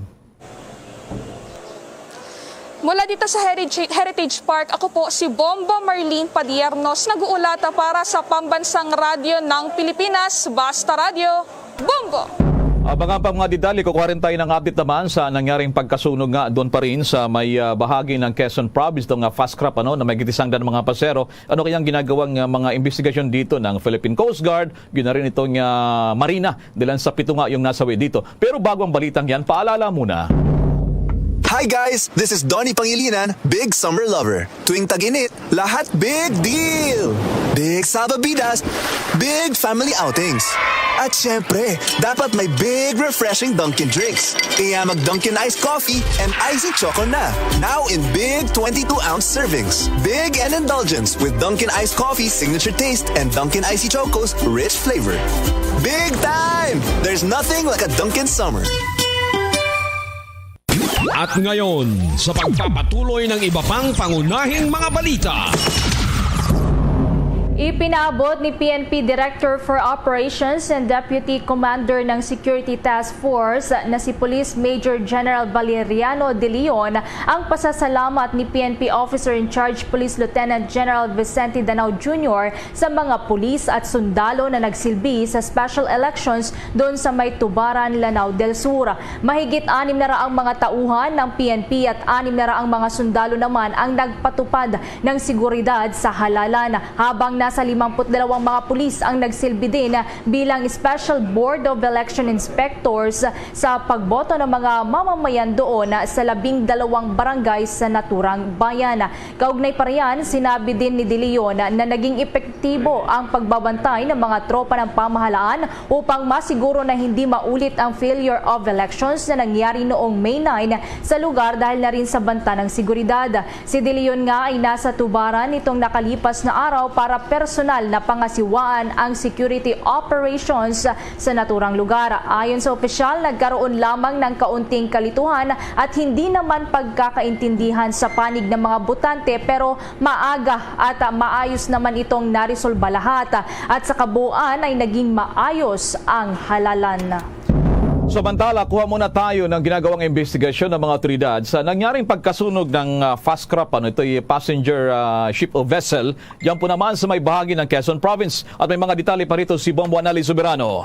Mula dito sa Heritage, Heritage Park, ako po si Bombo Marlene Padiernos, nag-uulat para sa Pambansang Radyo ng Pilipinas, Basta Radyo, Bombo! Abangan pa ang mga detalye, kukuha rin tayo ng update naman sa nangyaring pagkasunog nga doon pa rin sa may, ah, bahagi ng Quezon Province, itong, ah, fast crop, ano, na may gitisangdan mga pasero. Ano kaya ang ginagawang, ah, mga investigasyon dito ng Philippine Coast Guard? Yun na rin itong, ah, Marina, dahil sa pito nga yung nasawi dito. Pero bago ang balitang yan, paalala muna. Hi guys! This is Donnie Pangilinan, big summer lover. Tuwing tag-init, lahat big deal! Big salbabidas, big family outings. At syempre, dapat may big refreshing Dunkin' drinks. Kaya mag Dunkin' Ice Coffee and Icy Choco na. Now in big twenty-two ounce servings. Big and indulgence with Dunkin' Ice Coffee signature taste and Dunkin' Icy Choco's rich flavor. Big time! There's nothing like a Dunkin' summer. At ngayon, sa pagpapatuloy ng iba pang pangunahing mga balita. Ipinaabot ni P N P Director for Operations and Deputy Commander ng Security Task Force na si Police Major General Valeriano De Leon ang pasasalamat ni P N P Officer in Charge Police Lieutenant General Vicente Danao Junior sa mga pulis at sundalo na nagsilbi sa special elections doon sa may Tubaran, Lanao del Sur. Mahigit anim na raang mga tauhan ng P N P at anim na raang mga sundalo naman ang nagpatupad ng seguridad sa halalan, habang nasa limampu't dalawang mga pulis ang nagsilbi din bilang Special Board of Election Inspectors sa pagboto ng mga mamamayan doon sa labing dalawang barangay sa naturang bayan. Kaugnay pa riyan, sinabi din ni De Leon na naging epektibo ang pagbabantay ng mga tropa ng pamahalaan upang masiguro na hindi maulit ang failure of elections na nangyari noong May nine sa lugar dahil na rin sa banta ng seguridad. Si De Leon nga ay nasa Tubaran nitong nakalipas na araw para personal na pangasiwaan ang security operations sa naturang lugar. Ayon sa opisyal, nagkaroon lamang ng kaunting kalituhan at hindi naman pagkakaintindihan sa panig ng mga botante, pero maaga at maayos naman itong naresolba lahat at sa kabuuan ay naging maayos ang halalan. Samantala, kuha muna tayo ng ginagawang investigasyon ng mga otoridad sa nangyaring pagkasunog ng ah, fast craft, ano ito, passenger ah, ship o vessel, diyan po naman sa may bahagi ng Quezon Province. At may mga detalye pa rito si Bombo Anali Soberano.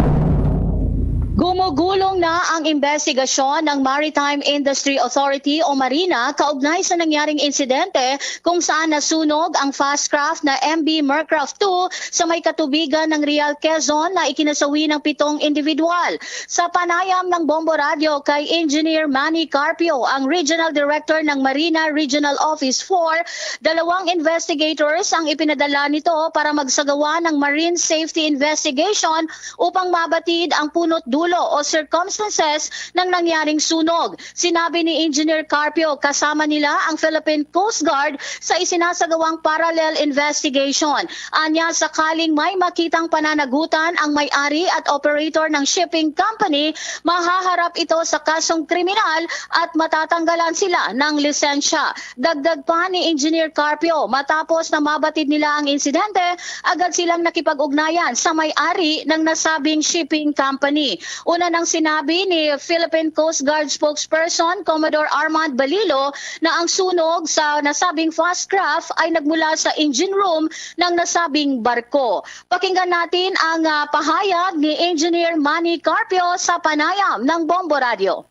Gumugulong na ang investigasyon ng Maritime Industry Authority o MARINA kaugnay sa nangyaring insidente kung saan nasunog ang fast craft na M V Mercraft two sa may katubigan ng Real Quezon na ikinasawi ng pitong individual. Sa panayam ng Bombo Radio kay Engineer Manny Carpio, ang Regional Director ng MARINA Regional Office four, dalawang investigators ang ipinadala nito para magsagawa ng marine safety investigation upang mabatid ang punot dulo o circumstances ng nangyaring sunog. Sinabi ni Engineer Carpio, kasama nila ang Philippine Coast Guard sa isinasagawang parallel investigation. Anya, sakaling may makitang pananagutan ang may-ari at operator ng shipping company, mahaharap ito sa kasong kriminal at matatanggalan sila ng lisensya. Dagdag pa ni Engineer Carpio, matapos na mabatid nila ang insidente, agad silang nakipag-ugnayan sa may-ari ng nasabing shipping company. Una nang sinabi ni Philippine Coast Guard spokesperson Commodore Armand Balilo na ang sunog sa nasabing fast craft ay nagmula sa engine room ng nasabing barko. Pakinggan natin ang ah, pahayag ni Engineer Manny Carpio sa panayam ng Bombo Radio.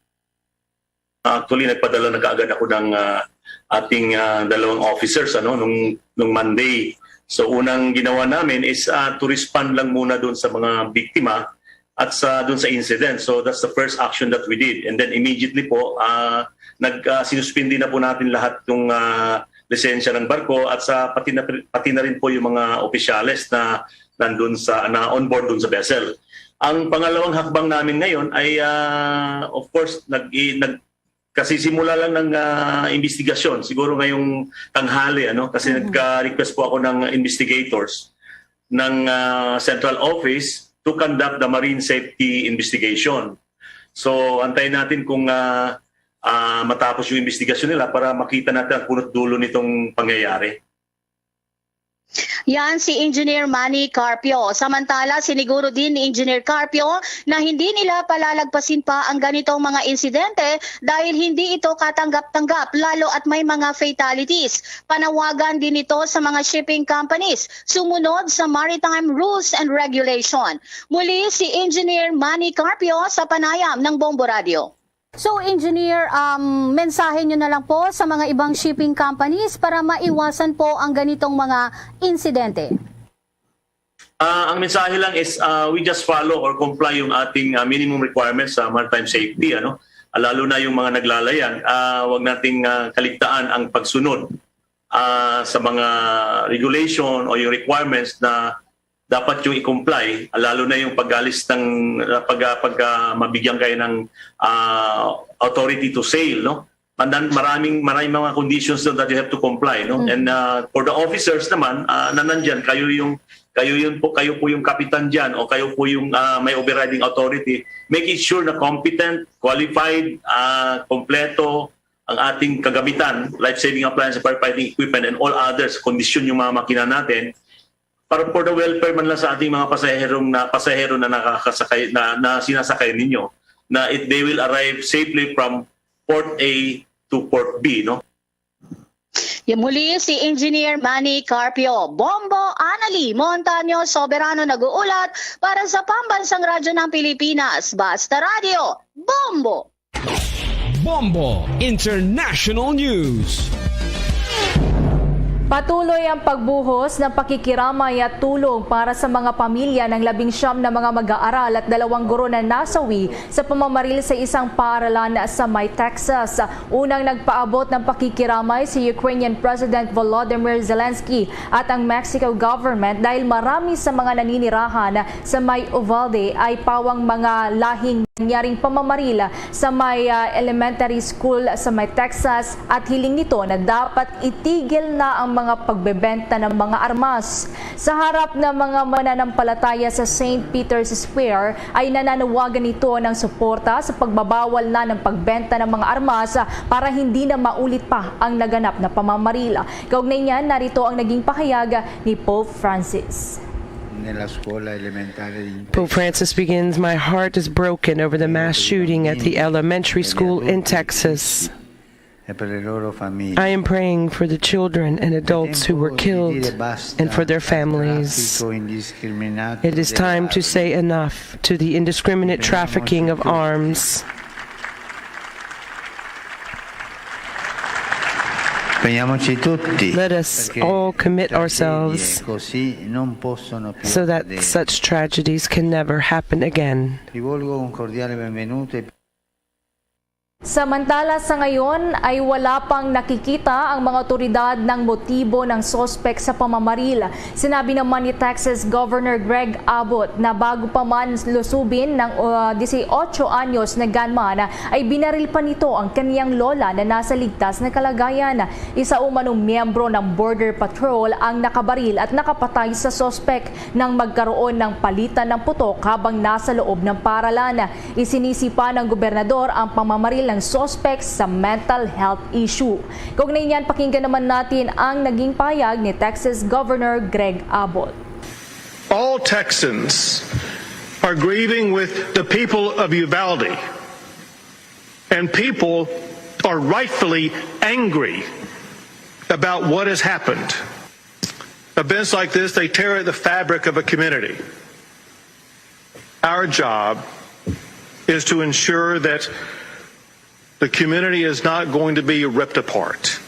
Actually, nagpadala na kaagad ako ng ah, ating ah, dalawang officers ano nung nung Monday. So unang ginawa namin is ah, to respond lang muna doon sa mga biktima at sa doon sa incident. So that's the first action that we did. And then immediately po, ah, nag ah, sinuspindi na po natin lahat ng ah, lisensya ng barko at sa pati na, pati na rin po yung mga opisyales na nandun sa na on board dun sa vessel. Ang pangalawang hakbang namin ngayon ay ah, of course nag, nag kasimula lang ng ah, investigasyon siguro ngayong tanghali ano kasi nagka-request po ako ng investigators ng ah, central office to conduct the marine safety investigation. So antayin natin kung ah, ah, matapos yung investigasyon nila para makita natin ang punot dulo nitong pangyayari. Yan si Engineer Manny Carpio. Samantala, siniguro din ni Engineer Carpio na hindi nila palalagpasin pa ang ganitong mga insidente dahil hindi ito katanggap-tanggap lalo at may mga fatalities. Panawagan din ito sa mga shipping companies sumunod sa maritime rules and regulation. Muli si Engineer Manny Carpio sa panayam ng Bombo Radio. So, Engineer, um, mensahe nyo na lang po sa mga ibang shipping companies para maiwasan po ang ganitong mga insidente. Ah, ang mensahe lang is ah, we just follow or comply yung ating ah, minimum requirements sa maritime safety ano. ah, lalo na yung mga naglalayan, ah, wag nating, ah, kaligtaan ang pagsunod, ah, sa mga regulation o yung requirements na dapat yung i-comply, lalo na yung pag-alis ng, ah, pag, ah, pag, ah, mabigyan kayo ng, ah, authority to sail, no? Mandan-, maraming, maraming mga conditions doon that you have to comply, no? Mm. And, ah, for the officers naman, ah, na nandyan, kayo yung, kayo yun po, kayo po yung kapitan dyan o kayo po yung, ah, may overriding authority. Make it sure na competent, qualified, ah, kompleto ang ating kagamitan, life-saving appliance, firefighting equipment, and all others, kondisyon yung mga makina natin, para for the welfare man lang sa ating mga pasaherong na, pasahero na nakakasakay, na, na sinasakay ninyo, na it, they will arrive safely from port A to port B, no? Yan muli si Engineer Manny Carpio. Bombo Anali Montaño Soberano nag-uulat para sa Pambansang Radyo ng Pilipinas, Basta Radyo, Bombo! Bombo International News. Patuloy ang pagbuhos ng pakikiramay at tulong para sa mga pamilya ng labing siyam na mga mag-aaral at dalawang guro na nasawi sa pamamaril sa isang paaralan sa may Texas. Unang nagpaabot ng pakikiramay si Ukrainian President Volodymyr Zelensky at ang Mexico government dahil marami sa mga naninirahan sa may Uvalde ay pawang mga lahing nangyaring pamamaril sa may, ah, elementary school sa may Texas at hiling nito na dapat itigil na ang mga pagbebenta ng mga armas. Sa harap ng mga mananampalataya sa Saint Peter's Square, ay nananawagan ito ng suporta sa pagbabawal na ng pagbenta ng mga armas para hindi na maulit pa ang naganap na pamamaril. Kaugnay niyan, narito ang naging pahayag ni Pope Francis. Nella scuola elementare di Pope Francis begins, "My heart is broken over the mass shooting at the elementary school in Texas. E per le loro famiglie. I am praying for the children and adults who were killed and for their families. It is time to say enough to the indiscriminate trafficking of arms." Impegniamoci tutti. Let us all commit ourselves so that such tragedies can never happen again. Rivolgo un cordiale benvenuto ai Samantala, sa ngayon ay wala pang nakikita ang mga otoridad ng motibo ng suspek sa pamamaril. Sinabi naman ni Texas Governor Greg Abbott na bago pa man lusubin ng, uh, dieciocho anyos na gunman, ay binaril pa nito ang kaniyang lola na nasa ligtas na kalagayan. Isa umanong miyembro ng Border Patrol ang nakabaril at nakapatay sa suspek nang magkaroon ng palitan ng putok habang nasa loob ng paralan. Isinisipa ng gobernador ang pamamaril ng suspek sa mental health issue. Kaugnay niyan, pakinggan naman natin ang naging pahayag ni Texas Governor Greg Abbott. All Texans are grieving with the people of Uvalde, and people are rightfully angry about what has happened. Events like this, they tear at the fabric of a community. Our job is to ensure that the community is not going to be ripped apart.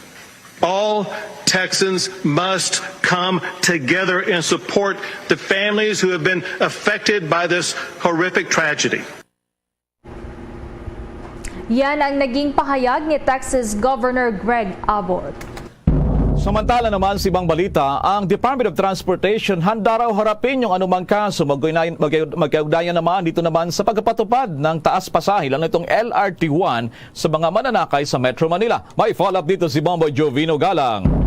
All Texans must come together and support the families who have been affected by this horrific tragedy. Yan ang naging pahayag ni Texas Governor Greg Abbott. Samantala naman, sa ibang balita, ang Department of Transportation handa raw harapin yung anumang kaso magkaugnayan, magkaug-, magkaugnayan naman dito naman sa pagpapatupad ng taas pasahe, lalo nitong L R T one sa mga mananakay sa Metro Manila. May follow-up dito si Bombo Jovino Galang.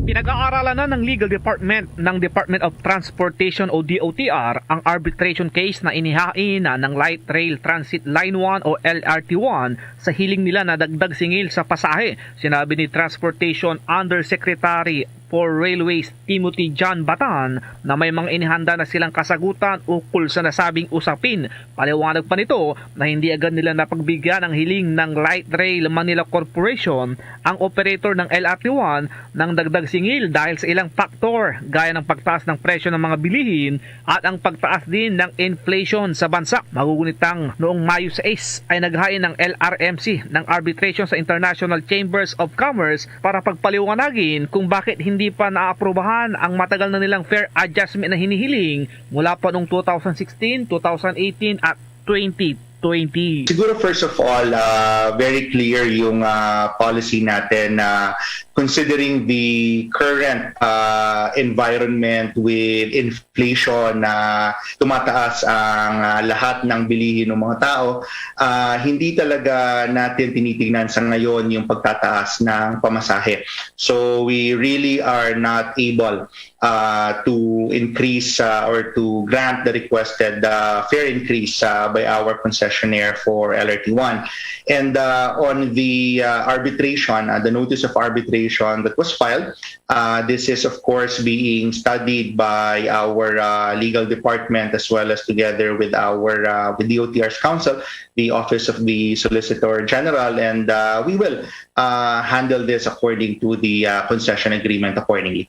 Pinag-aaralan na ng Legal Department ng Department of Transportation o D O T R ang arbitration case na inihain na ng Light Rail Transit Line one o L R T one sa hiling nila na dagdag singil sa pasahe. Sinabi ni Transportation Undersecretary for Railways Timothy John Batan na may mga inihanda na silang kasagutan ukol sa nasabing usapin. Paliwanag pa nito na hindi agad nila napagbigyan ng hiling ng Light Rail Manila Corporation ang operator ng L R T one ng dagdag singil dahil sa ilang faktor, gaya ng pagtaas ng presyo ng mga bilihin at ang pagtaas din ng inflation sa bansa. Magugunitang noong Mayo sais ay naghain ng L R M C ng arbitration sa International Chambers of Commerce para pagpaliwanagan kung bakit hindi pa naaprubahan ang matagal na nilang fare adjustment na hinihiling mula pa noong two thousand sixteen, two thousand eighteen at twenty twenty. Siguro, first of all, uh, very clear yung uh, policy natin na, considering the current uh, environment with inflation na tumataas ang uh, lahat ng bilihin ng mga tao, uh, hindi talaga natin tinitingnan sa ngayon yung pagtataas ng pamasahe. So we really are not able uh, to increase uh, or to grant the requested uh, fare increase uh, by our concessionaire for L R T one. And uh, on the uh, arbitration, uh, the notice of arbitration that was filed, uh, this is, of course, being studied by our uh, legal department as well as together with our uh, with D O T R's counsel, the Office of the Solicitor General, and uh, we will uh, handle this according to the uh, concession agreement accordingly.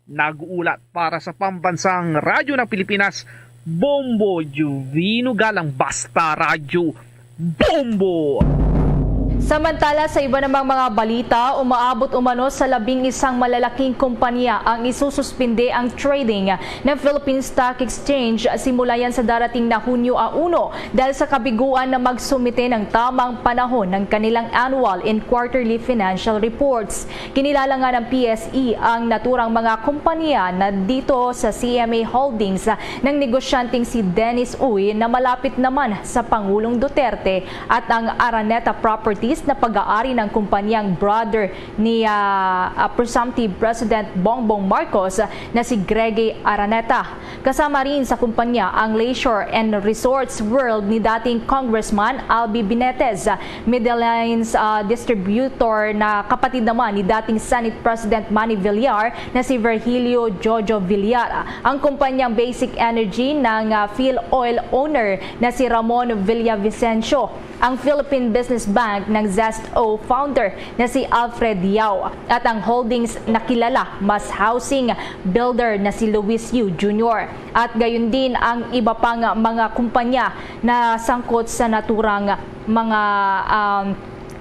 Nag-uulat para sa Pambansang Radyo ng Pilipinas, Bombo Juvino Galang, Basta Radyo, Bombo! Samantala, sa iba namang mga balita, umaabot umano sa labing isang malalaking kumpanya ang isususpinde ang trading ng Philippine Stock Exchange simula yan sa darating na Hunyo a uno dahil sa kabiguan na magsumite ng tamang panahon ng kanilang annual and quarterly financial reports. Kinilala nga ng P S E ang naturang mga kompanya na dito sa C M A Holdings ng negosyanteng si Dennis Uy na malapit naman sa Pangulong Duterte at ang Araneta Properties na pag-aari ng kumpanyang brother ni ah, ah, presumptive President Bongbong Marcos na si Grege Araneta. Kasama rin sa kumpanya ang Leisure and Resorts World ni dating Congressman Albi Benitez, Medellines ah, distributor na kapatid naman ni dating Senate President Manny Villar na si Virgilio Jojo Villar, ang kumpanyang Basic Energy ng ah, Phil Oil owner na si Ramon Villavicencio, ang Philippine Business Bank ng Zest O founder na si Alfred Yao, at ang holdings na kilala mas housing builder na si Luis Yu Junior. At gayon din ang iba pang mga kumpanya na sangkot sa naturang mga um,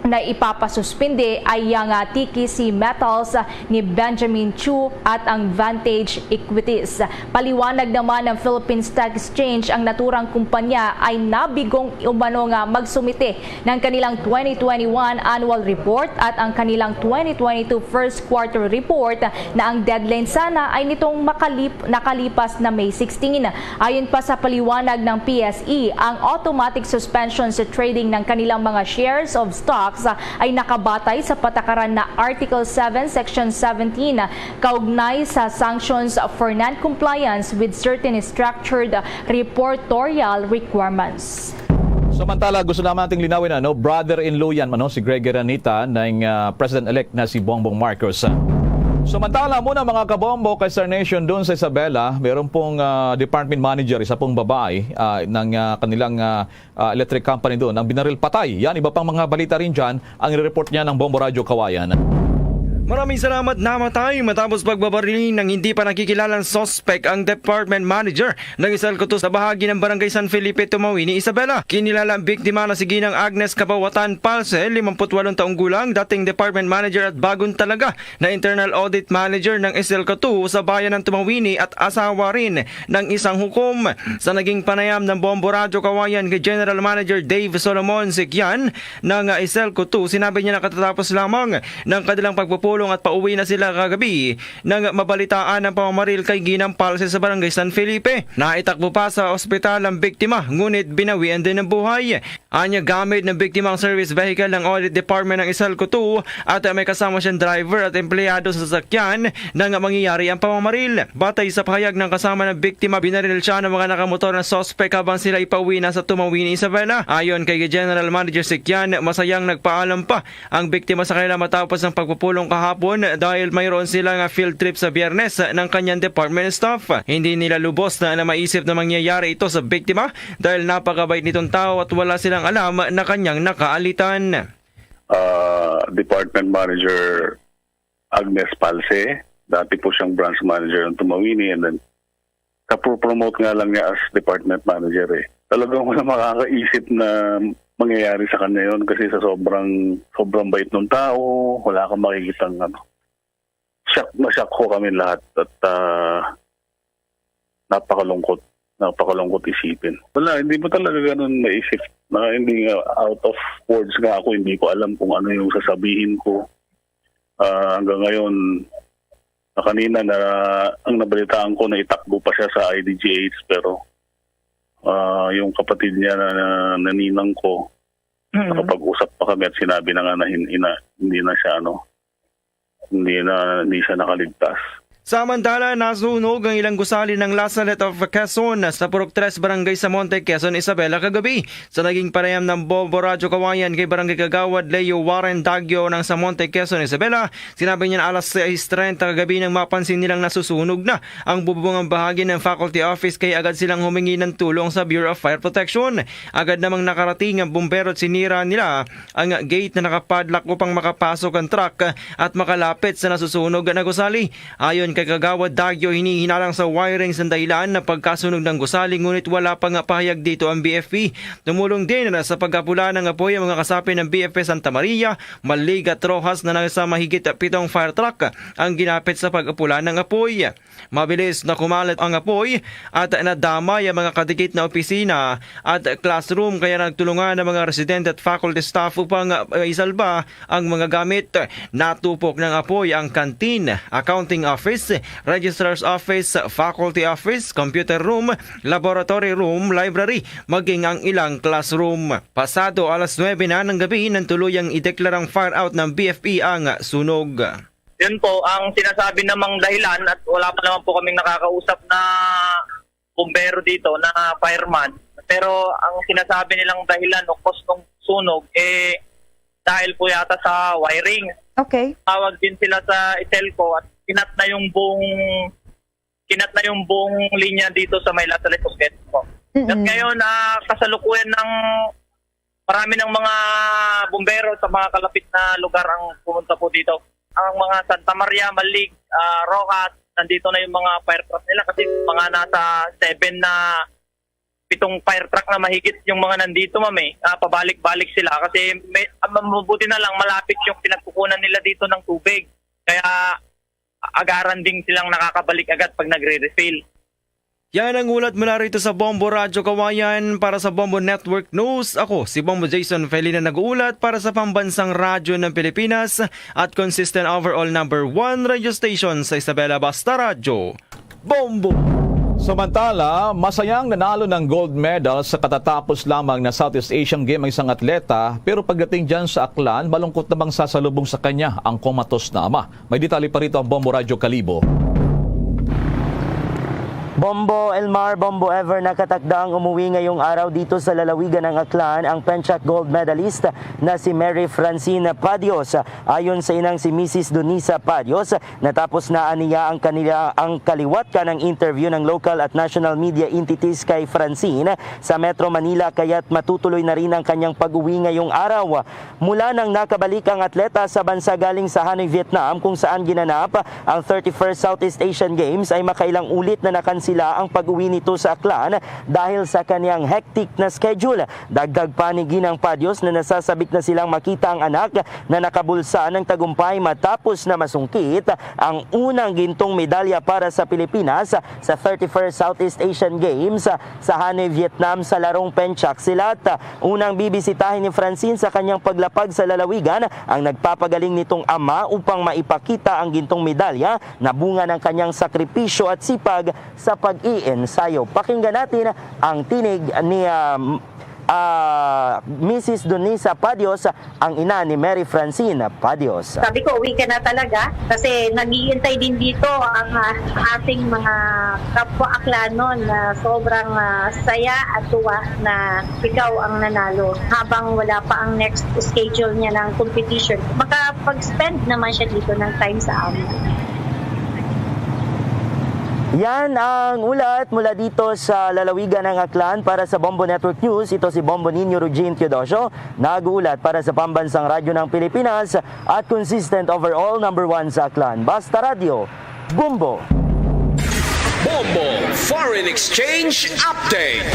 na ipapasuspindi ay ang ah, T K C Metals ni Benjamin Chu at ang Vantage Equities. Paliwanag naman ng Philippine Stock Exchange, ang naturang kumpanya ay nabigong umano nga magsumite ng kanilang twenty twenty-one annual report at ang kanilang twenty twenty-two first quarter report na ang deadline sana ay nitong makalip-, nakalipas na May sixteen. Ayon pa sa paliwanag ng P S E, ang automatic suspension sa trading ng kanilang mga shares of stocks ay nakabatay sa patakaran na Article seven, Section seventeen, kaugnay sa sanctions for non-compliance with certain structured reportorial requirements. Samantala, gusto naman nating linawin, ano, brother-in-law yan, ano, si Greg Araneta ng ah, President-elect na si Bongbong Marcos. Samantala muna, mga kabombo, kay Star Nation, doon sa Isabela, meron pong ah, department manager, isa pong babae ah, ng ah, kanilang ah, ah, electric company doon, ang binaril patay. Yan, iba pang mga balita rin dyan ang i-report niya ng Bombo Radyo Kawayan. Maraming salamat. Namatay matapos pagbabaril ng hindi pa nakikilalang suspect ang department manager ng Isalco two sa bahagi ng Barangay San Felipe, Tumawini, Isabela. Kinilala ang biktima na si Ginang Agnes Kabawatan Palse, limampu't walong taong gulang, dating department manager at bagon talaga na internal audit manager ng Isalco two sa bayan ng Tumawini at asawa rin ng isang hukom. Sa naging panayam ng Bombo Radyo Kawayan kay General Manager Dave Solomon Sikian ng Isalco two, sinabi niya na katatapos lamang ng kanilang pagpupulong at pauwi na sila kagabi nang mabalitaan ang pamamaril kay Ginang Palse sa Barangay San Felipe. Naitakbo pa sa ospital ang biktima, ngunit binawian din ng buhay. Anya, gamit ng biktima ang service vehicle ng Audit Department ng Isalco two at may kasama siyang driver at empleyado sa sasakyan nang mangyayari ang pamamaril. Batay sa pahayag ng kasama ng biktima, binaril siya ng mga nakamotor na suspect habang sila ipauwi na sa Tumawini, Isabela. Ayon kay General Manager Sikian, masayang nagpaalam pa ang biktima sa kanila matapos ang pagpupulong kahapon dahil mayroon sila nga field trip sa Biyernes ng kanyang department staff. Hindi nila lubos na, na maisip na mangyayari ito sa biktima dahil napakabait nitong tao at wala silang alam na kanyang nakaalitan. Ah, Department Manager Agnes Palse, dati po siyang branch manager ng Tumawini, and then kapo-promote nga lang niya as department manager eh. Talagang wala makakaisip na mangyayari sa kanya yon kasi sa sobrang sobrang bait ng tao, wala kang makikitang ano. Shock na shock ko kami lahat at ah, napakalungkot. Napakalungkot isipin. Wala, hindi mo talaga ganun maisip na hindi nga out of words nga ako, hindi ko alam kung ano yung sasabihin ko. Ah, hanggang ngayon, na kanina na ang nabalitaan ko na itakbo pa siya sa I D G H, pero, ah, yung kapatid niya na, na, na ninang ko, Mm. nakapag-usap pa kami at sinabi na nga na hin-, ina-, hindi na siya, ano, hindi na, hindi siya nakaligtas. Samantala, nasunog ang ilang gusali ng La Salette of Quezon sa Purok Tres Barangay Samonte, Quezon, Isabela, kagabi. Sa naging panayam ng Bombo Radyo Kawayan kay Barangay Kagawad Leo Warren Dagyo ng Samonte, Quezon, Isabela, sinabi niya na alas sais treinta kagabi nang mapansin nilang nasusunog na ang bubong ang bahagi ng faculty office, kaya agad silang humingi ng tulong sa Bureau of Fire Protection. Agad namang nakarating ang bumbero at sinira nila ang gate na nakapadlock upang makapasok ang truck at makalapit sa nasusunog na gusali. Ayon kay Kagawad Dagyo, hinihinalang sa wiring sa dahilan na pagkasunog ng gusali, ngunit wala pa nga pahayag dito ang B F P. Tumulong din sa pagkapula ng apoy ang mga kasapi ng B F P Santa Maria, Maligat, Roxas na nasa mahigit pitong fire truck ang ginapit sa pagkapula ng apoy. Mabilis na kumalat ang apoy at nadamay ang mga kadikit na opisina at classroom, kaya nagtulungan ang mga residente at faculty staff upang, uh, isalba ang mga gamit. Natupok ng apoy ang canteen, accounting office, registrar's office, faculty office, computer room, laboratory room, library, maging ang ilang classroom. Pasado alas nuebe na ng gabi, nang tuluyang ideklarang fire out ng B F P ang sunog. Yun po ang sinasabi namang dahilan at wala pa naman po kaming nakakausap na bumbero dito, na fireman. Pero ang sinasabi nilang dahilan o cause ng sunog, eh, dahil po yata sa wiring. Okay. Tawag din sila sa Iselco at kinat na yung buong, kinat na yung buong linya dito sa may La Salette of Quezon po. Mm-mm. At ngayon, ah, kasalukuyan ng marami ng mga bumbero sa mga kalapit na lugar ang pumunta po dito. Ang mga Santa Maria, Malig, ah, Roxas, nandito na yung mga fire truck nila kasi mga nasa seven na, pitong fire truck na mahigit yung mga nandito, ma'am, eh. Ah, pabalik-balik sila kasi may, ah, mabuti na lang malapit yung pinagkukunan nila dito ng tubig. Kaya agaran din silang nakakabalik agad pag nagre-refill. Yan ang ulat mula rito sa Bombo Radyo Kawayan. Para sa Bombo Network News, ako si Bombo Jason Felina, nag-uulat para sa Pambansang Radyo ng Pilipinas at consistent overall number one radio station sa Isabela. Basta Radyo, Bombo! Samantala, masayang nanalo ng gold medal sa katatapos lamang na Southeast Asian Game ang isang atleta, pero pagdating dyan sa Aklan, malungkot namang sasalubong sa kanya ang komatos na ama. May detalye pa rito ang Bombo Radyo Kalibo. Bombo Elmar, Bombo Ever, nakatakda ang umuwi ngayong araw dito sa lalawigan ng Aklan ang Penchak gold medalist na si Mary Francine Padios. Ayon sa inang, si Misis Donisa Padios, natapos na aniya ang kanila, ang kaliwat ka ng interview ng local at national media entities kay Francine sa Metro Manila, kaya't matutuloy na rin ang kanyang pag-uwi ngayong araw. Mula nang nakabalik ang atleta sa bansa galing sa Hanoi, Vietnam, kung saan ginanap ang thirty-first Southeast Asian Games, ay makailang ulit na nakansila ang pag-uwi nito sa Aklan dahil sa kaniyang hectic na schedule. Dagdag pa ni Ginang Padios na nasasabik na silang makita ang anak na nakabulsa ng tagumpay matapos na masungkit ang unang gintong medalya para sa Pilipinas sa thirty-first Southeast Asian Games sa Hanoi, Vietnam, sa larong Penchak Silat. Unang bibisitahin ni Francine sa kanyang paglapag sa lalawigan ang nagpapagaling nitong ama upang maipakita ang gintong medalya na bunga ng kanyang sakripisyo at sipag sa pag-iensayo. Pakinggan natin ang tinig ni, ah, ah, Misis Donisa Padios, ang ina ni Mary Francine Padios. Sabi ko, "Uwi ka na talaga." Kasi naghihintay din dito ang, ah, ating mga kapwa Aklanon na sobrang, ah, saya at tuwa na ikaw ang nanalo habang wala pa ang next schedule niya ng competition. Makapag-spend naman siya dito ng time sa amin. Yan ang ulat mula dito sa lalawigan ng Aklan. Para sa Bombo Network News, ito si Bombo Ninyo Rugin Teodosio, nag-uulat para sa Pambansang Radyo ng Pilipinas at consistent overall number one sa Aklan. Basta Radyo, Bombo! Bombo Foreign Exchange Update.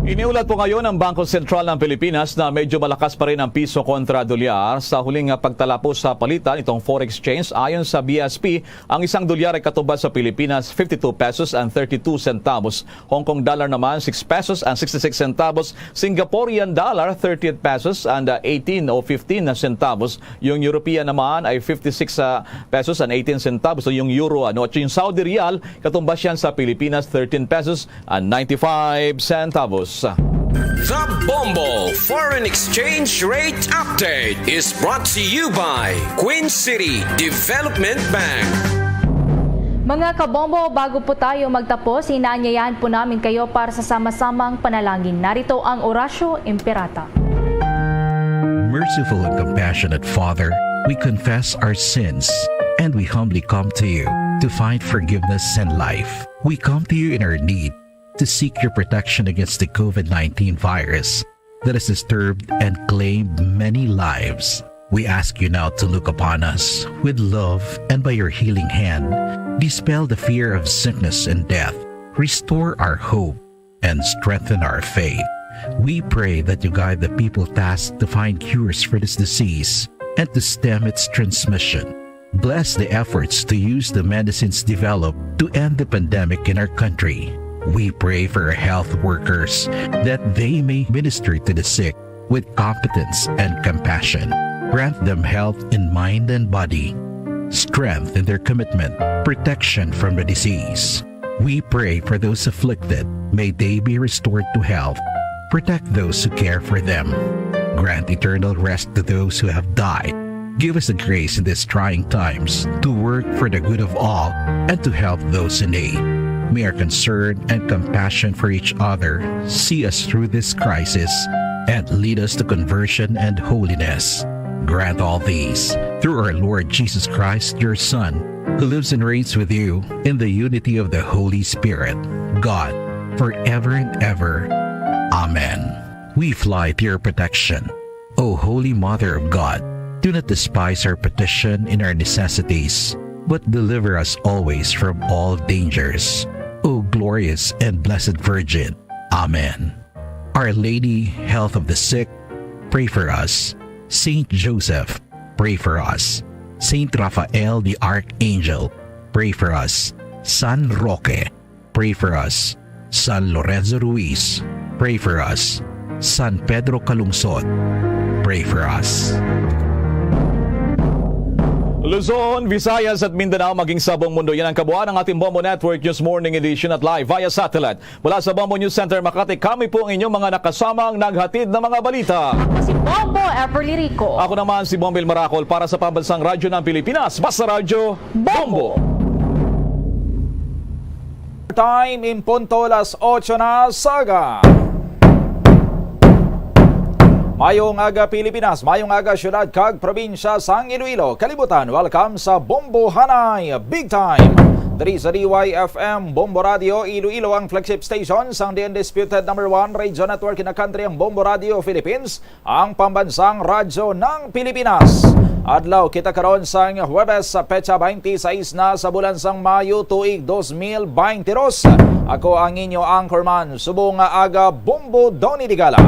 Iniulat po ngayon ng Bangko Sentral ng Pilipinas na medyo malakas pa rin ang piso kontra dolyar sa huling, ah, pagtalapos sa palitan itong forex exchange. Ayon sa B S P, ang isang dolyar ay katumbas sa Pilipinas fifty-two pesos and thirty-two centavos, Hong Kong dollar naman six pesos and sixty-six centavos, Singaporean dollar thirty-eight pesos and, ah, eighteen o fifteen centavos, yung European naman ay fifty-six, ah, pesos and eighteen centavos, so yung euro, ano, at yung Saudi riyal, katumbas yan sa Pilipinas, thirteen pesos and ninety-five centavos. The Bombo Foreign Exchange Rate Update is brought to you by Queen City Development Bank. Mga kabombo, bago po tayo magtapos, inaanyayahan po namin kayo para sa sama-samang panalangin. Narito ang Oratio Imperata. Merciful and compassionate Father, we confess our sins and we humbly come to you to find forgiveness and life. We come to you in our need to seek your protection against the COVID nineteen virus that has disturbed and claimed many lives. We ask you now to look upon us with love and by your healing hand, dispel the fear of sickness and death, restore our hope, and strengthen our faith. We pray that you guide the people tasked to find cures for this disease and to stem its transmission. Bless the efforts to use the medicines developed to end the pandemic in our country. We pray for our health workers that they may minister to the sick with competence and compassion. Grant them health in mind and body, strength in their commitment, protection from the disease. We pray for those afflicted. May they be restored to health. Protect those who care for them. Grant eternal rest to those who have died. Give us the grace in these trying times to work for the good of all and to help those in need. May our concern and compassion for each other see us through this crisis and lead us to conversion and holiness. Grant all these through our Lord Jesus Christ, your Son, who lives and reigns with you in the unity of the Holy Spirit, God, forever and ever. Amen. We fly to your protection, O Holy Mother of God. Do not despise our petition in our necessities, but deliver us always from all dangers, O glorious and blessed Virgin. Amen. Our Lady, Health of the Sick, pray for us. Saint Joseph, pray for us. Saint Raphael the Archangel, pray for us. San Roque, pray for us. San Lorenzo Ruiz, pray for us. San Pedro Calungsod, pray for us. Luzon, Visayas at Mindanao, maging sa buong mundo. Yan ang kabuuan ng ating Bombo Network News Morning Edition at live via satellite. Mula sa Bombo News Center Makati, kami po ang inyong mga nakasamang naghatid ng mga balita. Ako si Bombo Everly Rico. Ako naman si Bombil Maracol para sa Pambansang Radyo ng Pilipinas, Basta Radyo, Bombo! Time in punto las ocho na sa aga. Mayong aga Pilipinas, mayong aga syudad kag probinsya sang Iloilo, kalibutan. Welcome sa Bombohanay Big Time. Diri sa D Y F M Bombo Radio Iloilo, ang flagship station sang the undisputed number one radio network in the country, ang Bombo Radio Philippines, ang pambansang radyo ng Pilipinas. Adlaw kita karon sang Huwebes, sa petsa twenty-six na sa bulan sang Mayo, tuig dos mil twenty-two. Ako ang inyo anchorman, subong nga aga Bombo Donny Digala.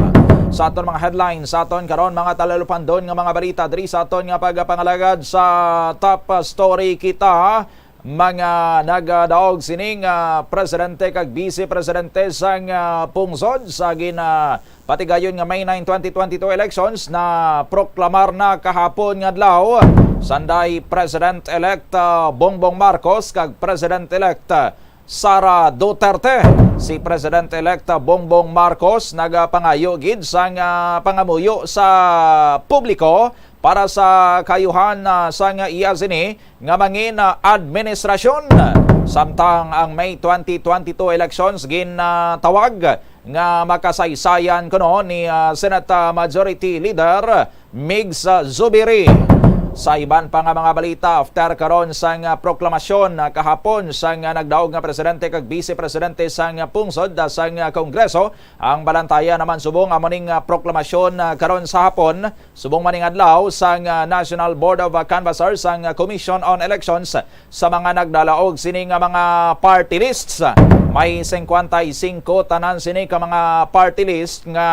Sa aton mga headlines, sa aton karon mga talalupandon nga mga balita diri sa aton nga pagpangalagad sa top story, kita mga nagadaog sining, ah, presidente kag vice presidente sang, ah, pungsod sa gin, ah, patigayon nga May nine, twenty twenty-two elections na proklamar na kahapon nga adlaw sanday President-elect, ah, Bongbong Marcos kag President-elect, ah, Sara Duterte. Si President-elect, ah, Bongbong Marcos nagapangayo gid sang, ah, pangamuyo sa publiko para sa kaayuhan, ah, sang iya sini nga mangin, ah, administrasyon. Samtang ang May twenty twenty-two elections ginatawag nga makasaysayan kuno ni, ah, Senate, ah, Majority Leader Migs, ah, Zubiri. Sa iban pa nga mga balita, after karon sang, ah, proklamasyon, ah, kahapon sang, ah, nagdaog nga presidente kag vice presidente sang, ah, pungsod, ah, sang, ah, Kongreso, ang balantaya naman subong amo ning, ah, proklamasyon, ah, karon sa hapon, subong man ning adlaw sang, ah, National Board of, ah, Canvassers sang, ah, Commission on Elections sa mga nagdalaog sini nga mga party lists. May singkwenta y singko tanan sini ka mga party list nga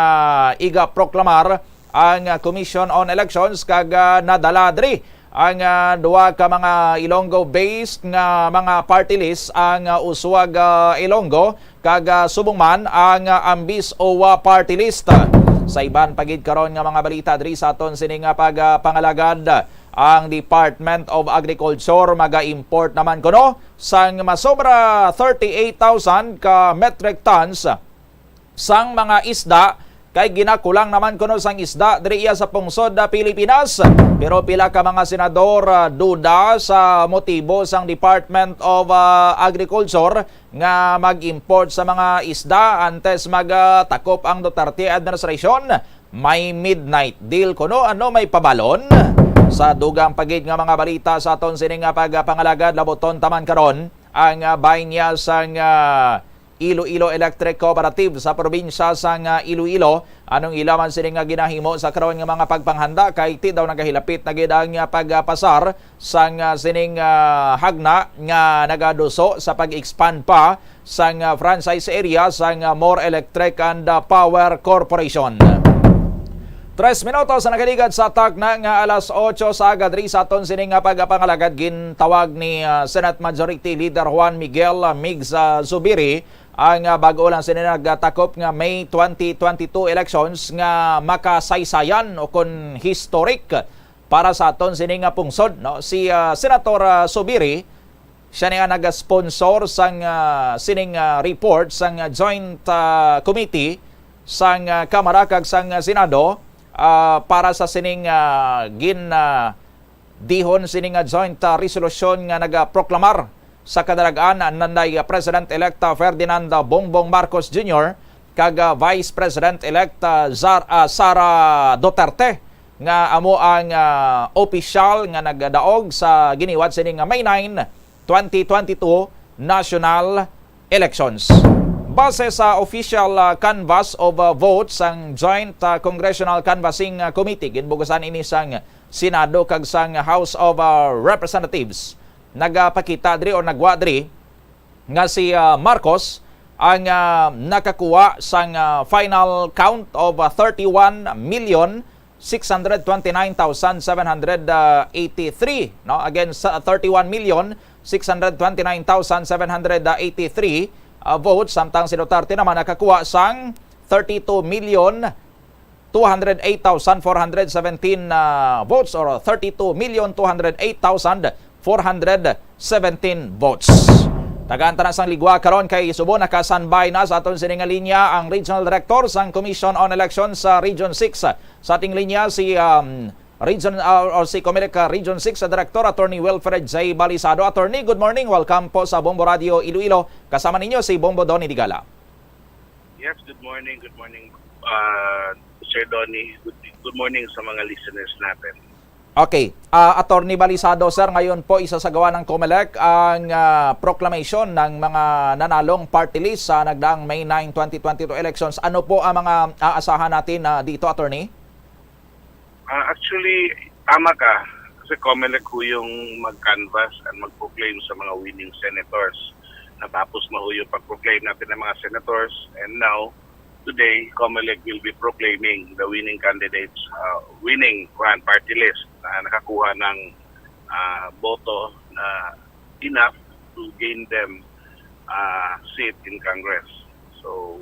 igaproklamar ang, ah, Commission on Elections kag, ah, nadala diri ang, ah, duha ka mga Ilonggo-based nga mga party list, ang, ah, Uswag, ah, Ilonggo kag, ah, subong man ang, ah, Ambis Owa party list. Sa iban pa gid karon nga mga balita diri sa aton sini nga pagpangalagad, ang Department of Agriculture maga-import naman kuno sang masobra thirty-eight thousand ka metric tons sang mga isda, kay ginakulang naman kuno sang isda diri iya sa pungsod na Pilipinas. Pero pila ka mga senador, ah, duda sa motibo sang Department of, ah, Agriculture nga mag-import sa mga isda antes magtakop ang Duterte administration. May midnight deal kuno, ano, may pabalon? Sa dugang pa gid nga mga balita sa aton sini nga pagpangalagad, labuton taman karon ang, ah, bahin niya sang, ah, Iloilo Electric Cooperative sa probinsya sang, ah, Iloilo. Anong ila man sini nga ginahimo sa karon nga mga pagpanghanda, kay ti daw nagahilapit na gid ang, ah, pagpasar sang, ah, sining, ah, hagna nga nagaduso sa pag-expand pa sang, ah, franchise area sang, ah, More Electric and, ah, Power Corporation. Tres minutos ang nakaligad sa takna nga alas otso sa aga diri sa aton sining nga pagpangalagad. Gintawag ni, ah, Senate Majority Leader Juan Miguel, ah, Migs, ah, Zubiri ang, ah, bag-o lang sini nagtakop nga May twenty twenty-two elections nga makasaysayan o kon historic para sa aton sini nga pungsod, no? Si, ah, Senator, ah, Zubiri, siya ni ang nag-sponsor sang, ah, sining, ah, report sang, ah, Joint, ah, Committee sang, ah, Kamara kag sang, ah, Senado, ah, para sa sining, ah, gin, ah, dihon sini nga joint, ah, resolusyon nga nagaproklamar sa kadalagan nanday, ah, President-elect, ah, Ferdinand, ah, Bongbong Marcos Junior kag, ah, Vice President-elect, ah, Zar-, ah, Sara Duterte, nga amo ang, ah, opisyal nga nagdaog sa giniwat sini nga May nine, twenty twenty-two national elections. Base sa official, ah, canvass of, ah, votes sang Joint, ah, Congressional Canvassing, ah, Committee, ginbugasan ini sang Senado kag sang House of, ah, Representatives, nagapakita diri o nagwa diri nga si, ah, Marcos ang, ah, nakakuha sang, ah, final count of, ah, thirty-one million six hundred twenty-nine thousand seven hundred eighty-three, no? Again, sa thirty-one million six hundred twenty-nine thousand seven hundred eighty-three, ah, votes, samtang si Duterte naman nakakuha sang thirty-two million two hundred eight thousand four hundred seventeen, ah, votes, or thirty-two million two hundred eight thousand four hundred seventeen votes. Tagaan ta na sang ligwa karon kay subong naka-standby na sa aton sini nga linya ang Regional Director sang Commission on Elections sa Region six. Sa ating linya si, um, Region, uh, or si Comelec, uh, Region six Director Attorney Wilfred J Balisado. Attorney, good morning. Welcome po sa Bombo Radio Iloilo. Kasama ninyo si Bombo Donny Digala. Yes, good morning. Good morning, uh, Sir Donny. Good, good morning sa mga listeners natin. Okay. Ah, Attorney Balisado, sir, ngayon po isasagawa ng Comelec ang, ah, proclamation ng mga nanalong party list sa nagdaang May nine, twenty twenty-two elections. Ano po ang mga aasahan natin, ah, dito, Attorney? Ah, actually, tama ka. Kasi Comelec ho yung mag-canvass and mag-proclaim sa mga winning senators. Natapos na ho yung pag-proclaim natin ng mga senators. And now, today, Comelec will be proclaiming the winning candidates, uh, winning, kuwan, party list na nakakuha ng, uh, boto na enough to gain them, uh, seat in Congress. So,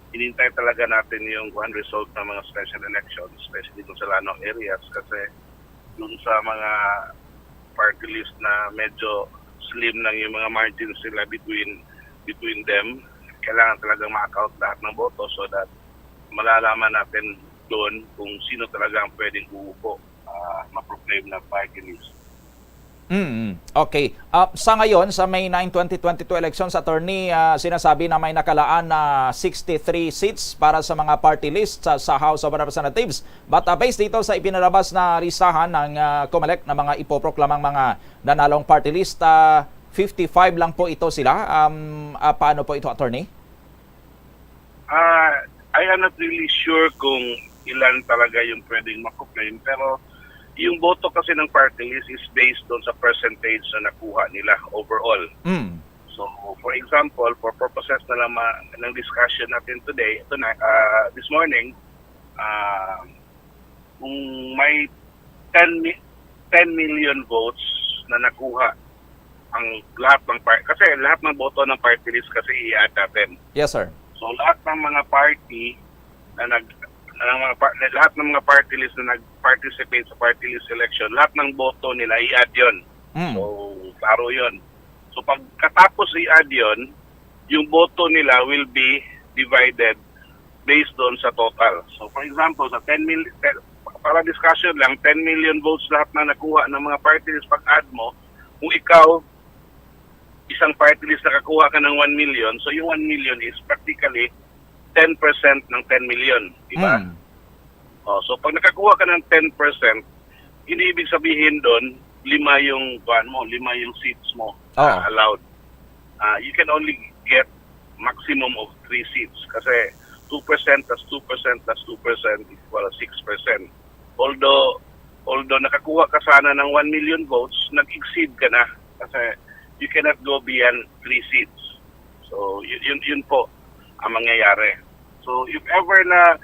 hinintay talaga natin yung, kuwan, result ng mga special elections, especially dun sa Lanao areas, kasi dun sa mga party list na medyo slim lang yung mga margins nila between, between them, kailangan talagang ma-account lahat ng boto so that malalaman natin doon kung sino talaga ang pwedeng uupo, ah, ma-proclaim na party list. Mm, okay. Ah, sa ngayon, sa May nine, twenty twenty-two elections, attorney, ah, sinasabi na may nakalaan na sixty-three seats para sa mga party list sa, sa House of Representatives. But, ah, based dito sa ipinalabas na listahan ng, ah, COMELEC na mga ipoproklamang mga nanalong party list, ah, fifty-five lang po ito sila. Um, ah, paano po ito, attorney? Ah, I am not really sure kung ilan talaga yung pwedeng makuklaim, pero yung boto kasi ng party list is based doon sa percentage na nakuha nila overall. Mm. So, for example, for purposes na lang ma- ng discussion natin today, ito na, ah, this morning, ah, kung may ten, mi- ten million votes na nakuha ang lahat ng par- kasi lahat ng boto ng party list kasi i-add natin. Yes, sir. So lahat ng mga party na nag ng mga par- lahat ng mga party list na nag-participate sa party list election, lahat ng boto nila i-add 'yon. Mm. So klaro 'yon. So pagkatapos i-add 'yon, yung boto nila will be divided based doon sa total. So for example, sa ten million, para discussion lang, ten million votes lahat na nakuha ng mga party list pag-add mo, kung ikaw isang party list nakakuha ka ng one million, so yung one million is practically ten percent ng ten million, di ba? Mm. Oh, so pag nakakuha ka ng ten percent, hindi ibig sabihin doon lima yung kuan mo, lima yung seats mo Oo. ah, allowed. Ah, you can only get maximum of three seats kasi two percent plus two percent plus two percent equals six percent. Although although nakakuha ka sana ng one million votes, nag-exceed ka na kasi you cannot go beyond three seats. So yun yun, yun po ang mangyayari. So if ever na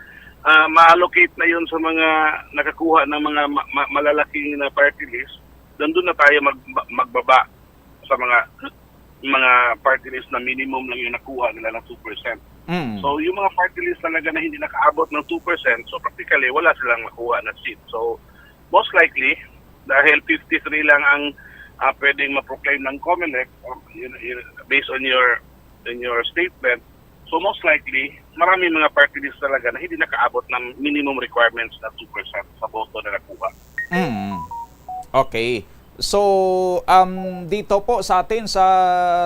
ah, ma-allocate na yun sa mga nakakuha ng mga ma- ma- malalaking na party list, nandun na tayo mag- magbaba sa mga mga party list na minimum lang yung nakuha nila ng two percent. Mm. So yung mga party list talaga na hindi nakaabot ng two percent, so practically wala silang makuha na seat. So most likely, dahil fifty-three lang ang ah, pwedeng ma-proclaim ng COMELEC, um, yun, yun, based on your on your statement, so most likely, marami mga party list talaga na hindi nakaabot ng minimum requirements na two percent sa boto na nakuha. Mm. Okay. So, um, dito po sa atin sa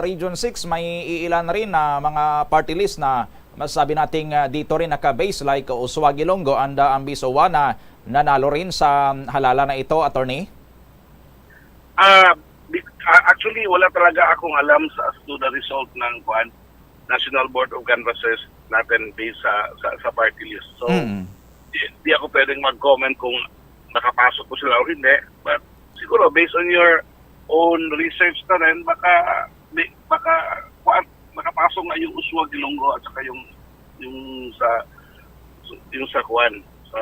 Region six, may iilan rin na mga party list na masasabi nating, ah, dito rin naka-base, like Usuag, Ilonggo and, ah, Ambis Owa na nanalo rin sa halalan na ito, attorney? Ah, bi- ah, actually, wala talaga akong alam sa as to the result ng kuan, National Board of Canvassers natin based sa sa, sa party list. So, Mm. di, di ako pwedeng mag-comment kung nakapasok po sila o hindi. But siguro based on your own research na rin, baka di, baka kuan, nakapasok nga yung Usuag, Ilonggo at saka yung yung sa yung sa kuan, sa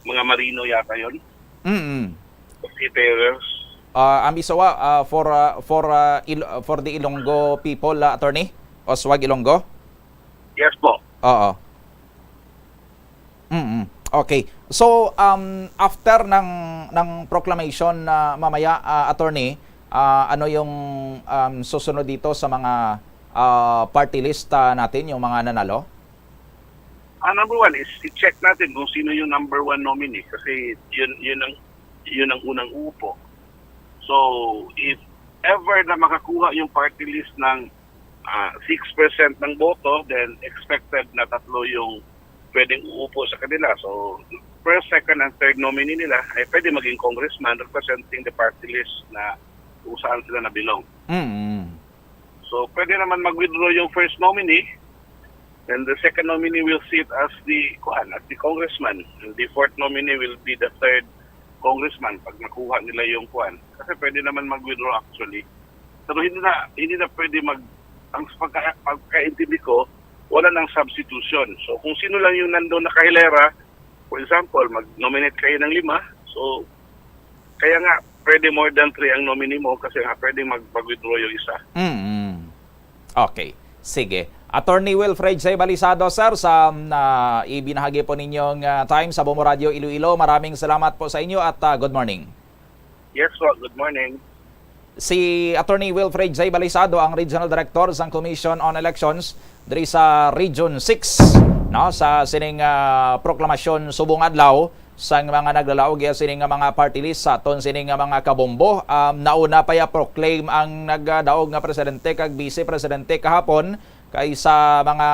mga Marino yata yon. Mm. Seafarers. Ah, Ambis Owa, ah, for, ah, for, ah, Il- ah, for the Ilonggo people, ah, attorney? Usuag, Ilonggo? Yes po. Oo. Mm. Okay. So, um, after ng ng proclamation na mamaya, ah, attorney, ah, ano yung, um, susunod dito sa mga, ah, party list, ah, natin, yung mga nanalo? Ah, number one is i-check natin kung sino yung number one nominee kasi yun yun ang yun ang unang uupo. So, if ever na makakuha yung party list ng ah, six percent ng boto, then expected na tatlo yung pwedeng uupo sa kanila. So, first, second, and third nominee nila ay pwede maging congressman representing the party list na kung saan sila nabilong. Mm. So, pwede naman mag-withdraw yung first nominee, and the second nominee will sit as the kuan, as the congressman. And the fourth nominee will be the third congressman pag nakuha nila yung kuan. Kasi pwede naman mag-withdraw actually. Pero hindi na hindi na pwede mag ang pagka, pagkaintindi ko, wala nang substitution. So kung sino lang yung nandoon nakahilera, for example, mag-nominate kayo ng lima, so kaya nga pwede more than three ang nominee mo kasi nga pwede mag- mag-withdraw yung isa. Mm. Okay. Sige. Attorney Wilfred J. Balisado, sir, sa, ah, ibinahagi po ninyong, ah, time sa Bombo Radio Iloilo, maraming salamat po sa inyo at, ah, good morning. Yes po, good morning. Si Attorney Wilfred J. Balisado ang Regional Director sang Commission on Elections diri sa Region six, no, sa sining, ah, proklamasyon subong adlaw sang mga nagdalaog ya sini nga mga party list sa aton sini nga mga kabombo. Um, nauna pa ya proclaim ang nagdaog nga presidente kag vice presidente kahapon kay sa mga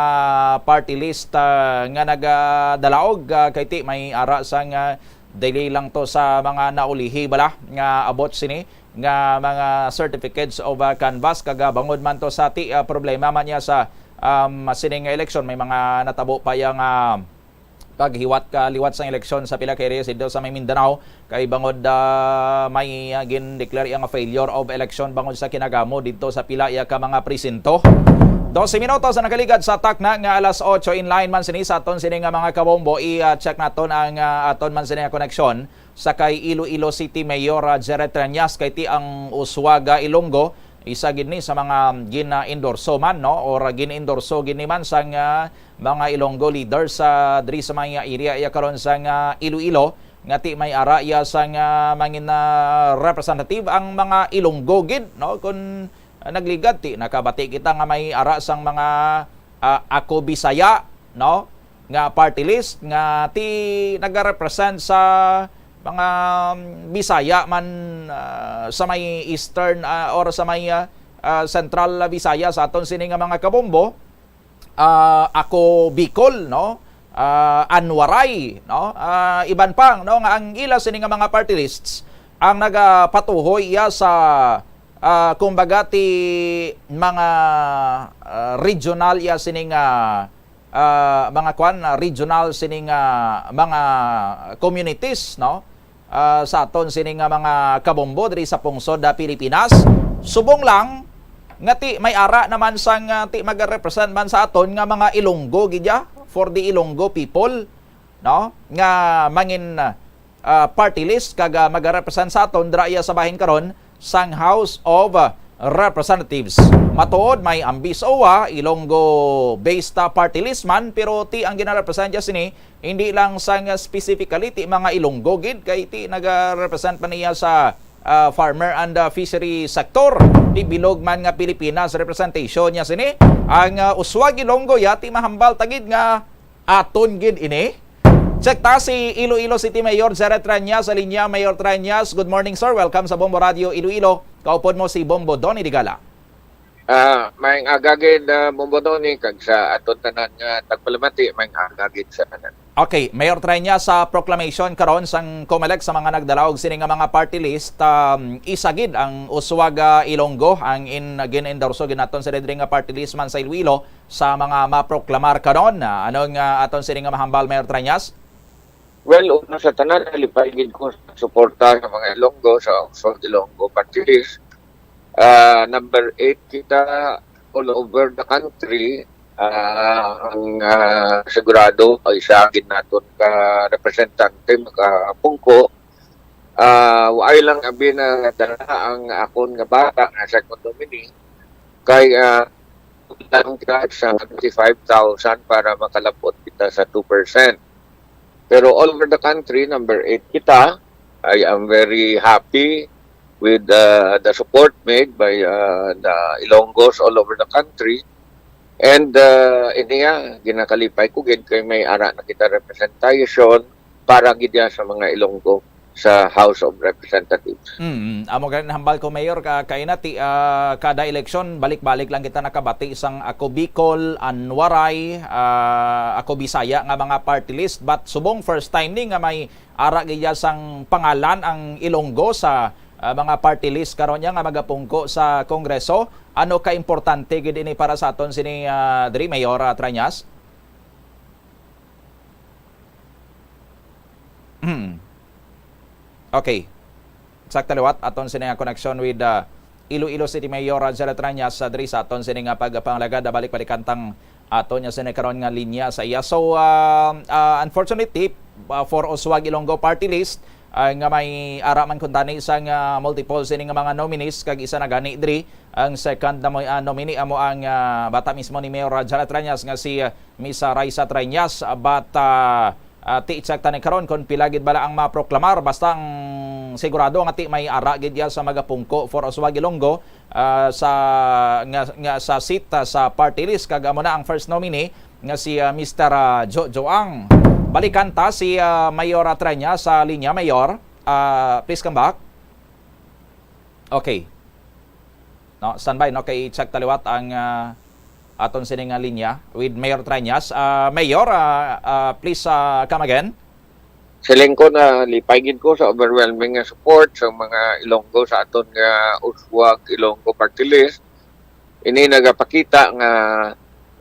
party list, ah, nga nagadalaog, ah, kay ti may ara sang, ah, dili lang to sa mga naulihi bala nga abot sini nga mga certificates of, ah, canvass, kag, ah, bangod man to sa ti, ah, problema man niya sa, um, sining eleksyon, may mga natabo pa ya nga paghiwat ka liwat sang eleksyon sa pila ka areas dito sa may Mindanao, kay bangod, ah, may, ah, gin-declare iya nga failure of election bangod sa kinagamo dito sa pila iya ka mga presinto. Dose minutos ang nakaligad sa takna nga alas otso. In line man sini sa aton sini nga mga kabombo, i-check naton ang, ah, aton man sini nga koneksyon sa kay Iloilo City Mayor, ah, Jerry Treñas, kay ti ang Uswag, ah, Ilonggo, isa gid ni sa mga gina-endorso man, no, or gin-endorso gid ni man sang, ah, mga Ilonggo leaders sa diri sa mga area iya karon sang, ah, Iloilo, nga ti may ara iya sang, ah, mangin, ah, representative ang mga Ilonggo gid, no, kun, ah, nagligad ti nakabati kita nga may ara sang mga, ah, Ako Bisaya, no, nga party list nga ti nagarepresent sa mga, um, Bisaya man, ah, sa may Eastern, ah, or sa may, ah, ah, Central Visayas sa aton sini nga mga kabombo, ah, Ako Bicol, no? Ah, An Waray, no? Ah, iban pa, no, nga ang ila sini nga mga party lists ang nagapatuhoy iya sa, ah, kumbaga ti mga, ah, regional iya sini nga, ah, mga kwan, ah, regional sini nga mga communities, no? Ah, sa aton sini nga mga kabombo diri sa pungsod, ah, Pilipinas. Subong lang nga ti may ara naman sang, ah, ti magarepresent man sa aton nga mga Ilonggo gid ya, for the Ilonggo people, no? Nga mangin, ah, party list kag, ah, magarepresent sa aton dira iya sa bahin karon sang House of, ah, Representatives. Matuod may Ambis OWWA, Ilonggo-based, ah, party list man, pero ti ang ginarepresent niya sini hindi lang sang, ah, specifically ti mga Ilonggo gid, kay ti nagarepresent pa niya sa, ah, farmer and, ah, fishery sector. Ti bilog man nga Pilipinas representation niya sini. Ang, ah, Uswag Ilonggo ya ti mahambal ta gid nga aton gid ini. Check ta si Iloilo City Mayor Jerry Treñas sa linya. Mayor Treñas, good morning, sir. Welcome sa Bombo Radio Iloilo. Kaupod mo si Bombo Donny Digala. Ah, maayong aga gid, ah, Bombo Donny, kag sa aton tanan nga tagpalamati, maayong aga gid sa tanan. Okay, Mayor Treñas, sa proclamation karon sang Comelec sa mga nagdalaog sini nga mga party list, um, isa gid ang Uswag, ah, Ilonggo ang in, gin-endorso gid naton sa diri nga party list man sa Iloilo sa mga maproklamar karon. Ah, ano nga aton sini nga mahambal, Mayor Treñas? Well, una sa tanan, nalipay gid ko sa suporta sa mga Ilonggo, sa Uswag Ilonggo party list. Ah, number eight kita all over the country. Ah, ang, ah, sigurado, ang isa gid naton ka representante makapungko. Ah, waay lang abi na dala ang akon nga bata nga second nominee. Kay, ah, lang kita sa twenty-five thousand para makalabot kita sa two percent. Pero all over the country, number eight kita. I am very happy with, uh, the support made by, uh, the Ilonggos all over the country. And, uh, iniya, ginakalipay ko gid kay may ara na kita representation para gid ya sa mga Ilonggo sa House of Representatives. Mm, amo gani hambal ko, Mayor, ka, kay na ti, ah, kada eleksyon balik-balik lang kita nakabati sang Ako Bicol, An Waray, ah, Ako Bisaya nga mga party list, but subong first time ni nga may ara gid ya sang pangalan ang Ilonggo sa, ah, mga party list karon niya nga magapungko sa Kongreso. Ano ka importante gid ini para sa aton sini, ah, diri, Mayor, ah, Treñas? Hmm. Okay. Sakto liwat aton sini nga connection with, uh, Iloilo City Mayor, uh, Jerry Treñas, uh, diri sa aton sini nga pagpangalagad, uh, balik-balikan tang aton niya sini karon nga linya sa iya. So, uh, uh, unfortunately, uh, for Uswag Ilonggo Party List, uh, nga may ara man kuntani sang, uh, multiple sini nga mga nominees, kag isa na gani diri ang second na mo, uh, nominee amo ang, uh, bata mismo ni Mayor, uh, Jerry Treñas nga si, uh, Miss, uh, Raisa Treñas, uh, but, uh, Ah, ti i-check ta ni karon kon pila gid bala ang maproklamar, basta ang sigurado nga ti may ara gid ya sa magapungko for Uswag Ilonggo, ah, sa, nga, nga sa seat, ah, sa party list, kag amo na ang first nominee nga si, ah, Mister, ah, Jojo Ang. Balikan ta si, ah, Mayor Atranya sa linya. Mayor, ah, please come back. Okay. No, standby, no, kay i-check ta liwat ang, ah, aton sini nga linya with Mayor Treñas. Ah, Mayor, ah, ah, please, ah, come again. Siling ko, nalipay gid ko sa overwhelming nga support sa mga Ilonggo sa aton nga Uswag Ilonggo Party List. Ini nagapakita nga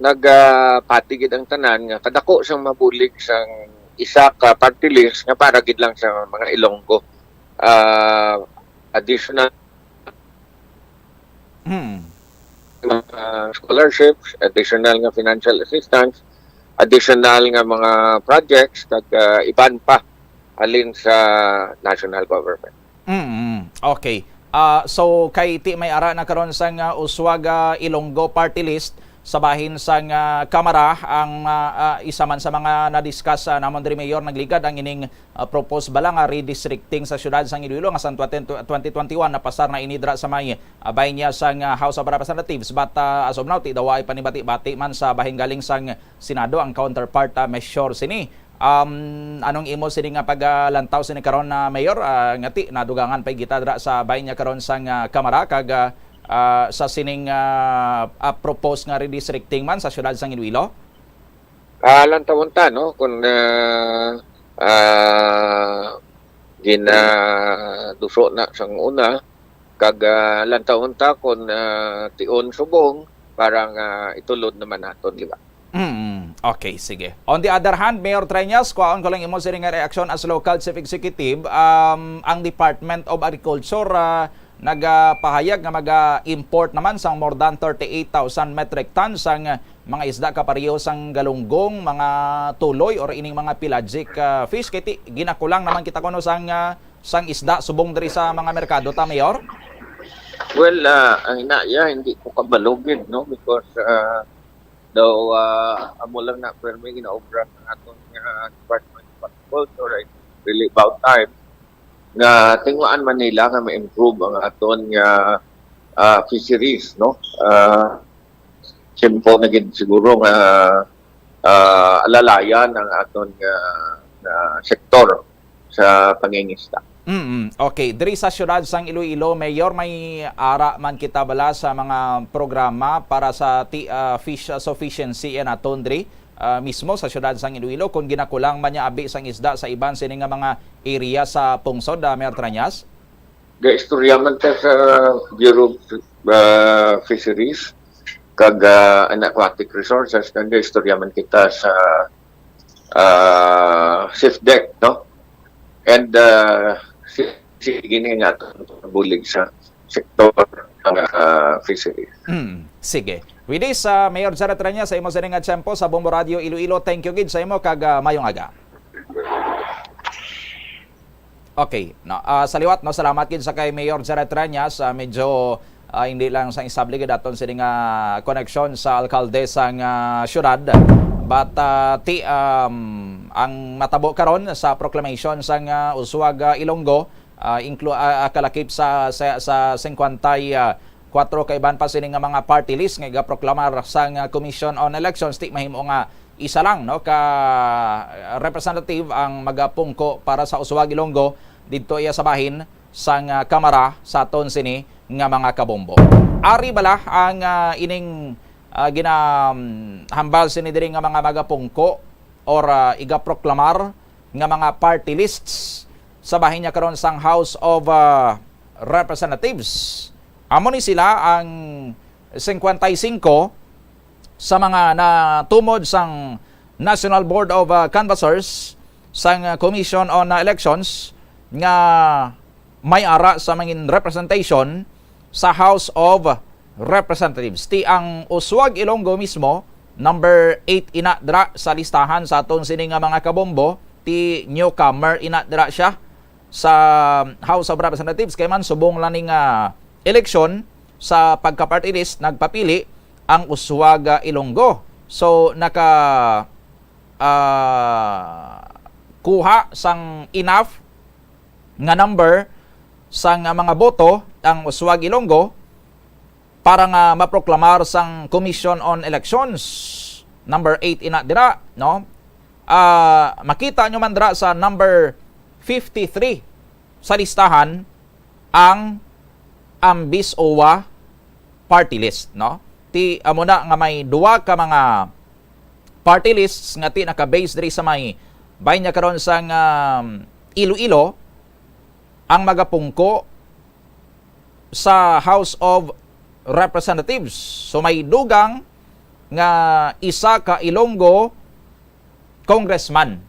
nagapati gid ang tanan nga kadako sang mabulig sang isa ka party list nga para gid lang sa mga Ilonggo. Ah, additional Hmm. Mga scholarships, additional nga financial assistance, additional nga mga projects, kag, ah, iban pa halin sa national government. Mm, okay. Ah, so, kay ti may ara na karon sang, ah, Uswag, ah, Ilonggo Party List sa bahin sang, ah, Kamara ang, ah, ah, isa man sa mga na-discuss, ah, namon diri, Mayor, nagligad ang ining, ah, proposed bala nga redistricting sa siyudad sang Iloilo nga sang twenty, twenty twenty-one napasar na ini dira sa may, ah, bahin niya sang, ah, House of Representatives. But, ah, as of now, ti daw ay panibati-bati man sa bahin galing sang Senado ang counterpart, ah, measure sini. Um, anong imo sini nga paglantaw sini karon na, Mayor? Ah, nga ti nadugangan pa kita dira sa bahin niya karon sang, ah, Kamara kag, ah, ah, sa sining, ah, ah, proposed nga redistricting man sa siyudad sang Iloilo? Ah, lantawon ta, no, kung, ah, ah, ginaduso na sang una, kag, ah, lantawon ta kung, ah, tion subong para nga itulod naman naton, di ba? Mm, okay, sige. On the other hand, Mayor Treñas, kwaon ko lang imo sini nga reaksyon as local chief executive, um, ang Department of Agriculture, ah, nagapahayag nga maga-import naman sang more than thirty-eight thousand metric tons sang mga isda kapareho sang galunggong, mga tuloy, or ining mga pelagic, ah, fish. Kay ti, ginakulang naman kita kuno sang, ah, sang isda subong diri sa mga merkado ta, Mayor? Well, ah, ang ina, yeah, hindi ko kabalo gid, no, because, ah, daw, ah, amo lang na permi ginaobra ng aton nga Department of Agriculture, I think, really about time nga tinguhaan man nila nga ma-improve ang aton nga, ah, fisheries, no? Ah, simple na gid siguro nga, ah, alalayan ang aton nga, nga sektor sa pangingisda. Mm, okay. Diri sa siyudad sang Iloilo, Mayor, may ara man kita bala sa mga programa para sa ti-, ah, fish sufficiency and aton diri, ah, mismo sa siyudad sang Iloilo, kung ginakulang man niya abi sang isda sa iban sini nga mga area sa pungsod, ah, Mayor Treñas? Gaistorya man ta sa Bureau of, ah, Fisheries kag, ah, and Aquatic Resources, kag gaistorya man kita sa, ah, SIFDEC, no? And, ah, si-, sige ni nga aton bulig sa sektor, ah, fisheries. Mm, sige. With this, ah, Mayor Jared Rania, sa imo sini nga tiyempo sa Bombo Radio Iloilo, thank you gid sa imo kag, ah, mayong aga. Okay, no, ah, sa liwat, no, salamat gid sa kay Mayor Jared Rania sa medyo, ah, hindi lang sa isabli gid aton sini nga koneksyon sa alkalde sang, ah, syudad. But, ah, ti, um, ang matabo karon sa proclamation sang, ah, Uswag, ah, Ilonggo, ah, inclu-, ah, ah, kalakip sa, sa, sa singkwenta y kuwatro ka iban pa sini nga mga party list nga igaproklamar sang, ah, Commission on Elections, ti mahimo nga isa lang, no, ka representative ang magapungko para sa Uswag Ilonggo didto iya sa bahin sang, ah, Kamara sa aton sini nga mga kabombo. Ari bala ang, ah, ining, ah, ginahambal sini diri nga mga magapungko or, ah, igaproklamar nga mga party lists sa bahin niya karon sang House of, ah, Representatives. Amo ni sila ang singkwenta y singko sa mga natumod sang National Board of, ah, Canvassers sang, ah, Commission on, ah, Elections nga may ara sa mangin representation sa House of Representatives. Ti ang Uswag Ilonggo mismo, number eight ina dira sa listahan sa aton sini nga mga kabombo, ti newcomer ina dira siya sa House of Representatives, kay man subong lang ning, ah, eleksyon sa pagka-party list, nagpapili ang Uswag, ah, Ilonggo. So, naka, ah, kuha sang enough nga number sang, ah, mga boto ang Uswag Ilonggo para nga maproklamar sang Commission on Elections. Number eight ina dira, no? Ah, makita nyo man dira sa number fifty-three sa listahan ang Ambis Owa party list, no? Ti amo na nga may duwa ka mga party lists nga ti naka-base diri sa may bahin niya karon sang, um, Iloilo, ang magapungko sa House of Representatives. So may dugang nga isa ka Ilonggo congressman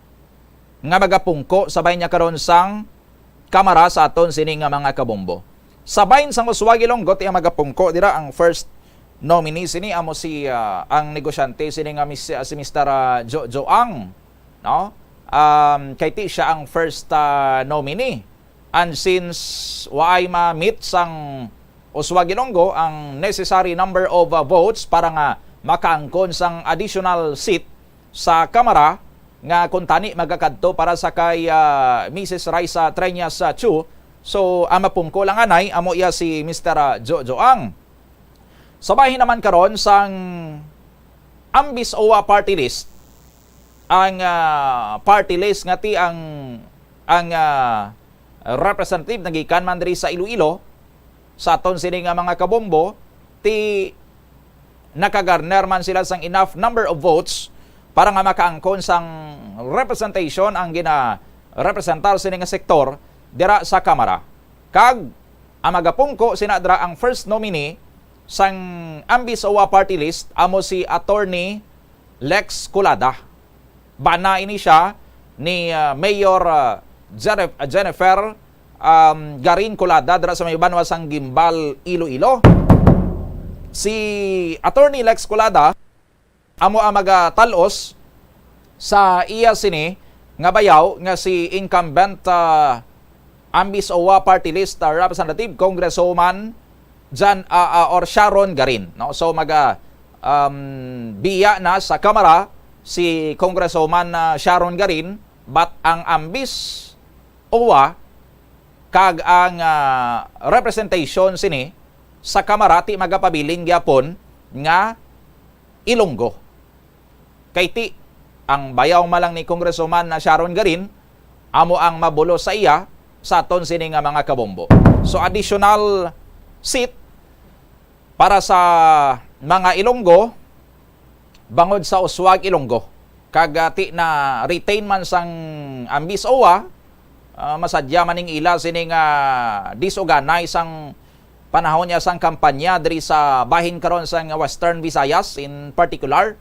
nga magapungko sa bahin niya karon sang Kamara sa aton sini nga mga kabombo. Sa bahin sang Usuag, Ilonggo, ti ang magapungko dira ang first nominee sini amo si, ah, ang negosyante sini nga mis-, ah, si Mister, ah, Jo Jo Ang, no? Um, kay ti siya ang first, ah, nominee. And since waay ma-meet sang Usuag, Ilonggo ang necessary number of, uh, votes para nga makaangkon sang additional seat sa Kamara nga kuntani magakadto para sa kay, uh, Missus Raisa Treñas, uh, Chu. So, ang mapungko lang anay amo iya si Mister, uh, Jo Jo Ang. Sa bahin naman karon sang Ambis Owa party list, ang, ah, party list nga ti ang, ang, ah, representative nagikan man diri sa Iloilo, sa aton sini nga mga kabombo, ti nakagarner man sila sang enough number of votes para nga makaangkon sang representation ang gina-representar sini nga sektor dira sa Kamara. Kag ang magapungko sina dira ang first nominee sang Ambis Owa party list amo si Attorney Lex Colada. Bana ini siya ni, ah, Mayor, ah, Jenef-, ah, Jennifer, um, Garin Colada dira sa may banwa sang Guimbal, Iloilo. Si Attorney Lex Colada amo ang magatal-os sa iya sini nga bayaw nga si incumbent, ah, Ambis Owa party list, ah, Representative Congresswoman Jan, ah, ah, or Sharon Garin, no? So, maga, um, biya na sa Kamara si Congresswoman, ah, Sharon Garin, but ang Ambis Owa kag ang, ah, representation sini sa Kamara ti magapabilin gyapon nga Ilonggo. Kay ti, ang bayaw man lang ni Congresswoman na Sharon Garin, amo ang mabulos sa iya sa aton sini nga mga kabombo. So, additional seat para sa mga Ilonggo, bangod sa Usuag, Ilonggo. Kag, ah, ti na retain man sang Ambis Owa, ah, masadya man ning ila sini nga disuganay sang panahon niya sang kampanya diri sa bahin karon sang Western Visayas in particular.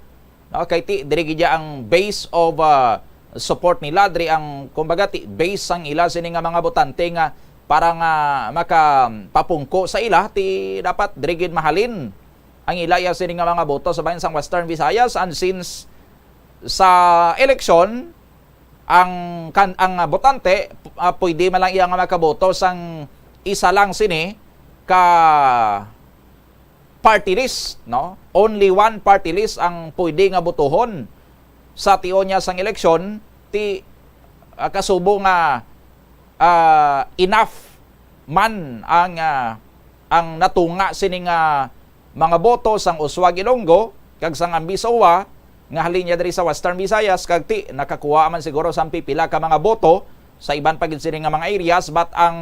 No, kay ti, diri gid ang base of, ah, support nila, diri ang, kumbaga, ti, base sang ila sini nga mga botante nga para nga makapapungko sa ila, ti dapat diri gid mahalin ang ila iya sini nga mga boto sa bahin sang Western Visayas. And since sa eleksyon, ang kan-, ang botante, ah, pwede man lang iya nga makaboto sang isa lang sini ka party list, no? Only one party list ang pwede nga botohon sa tion niya sang eleksyon, ti, ah, kasubo nga, ah, enough man ang, ah, ang natunga sini nga mga boto sang Usuag, Ilonggo kag sang Ambis Owa nga halin niya diri sa Western Visayas, kag ti nakakuha man siguro sang pipila ka mga boto sa iban pa gid sini nga mga areas, but ang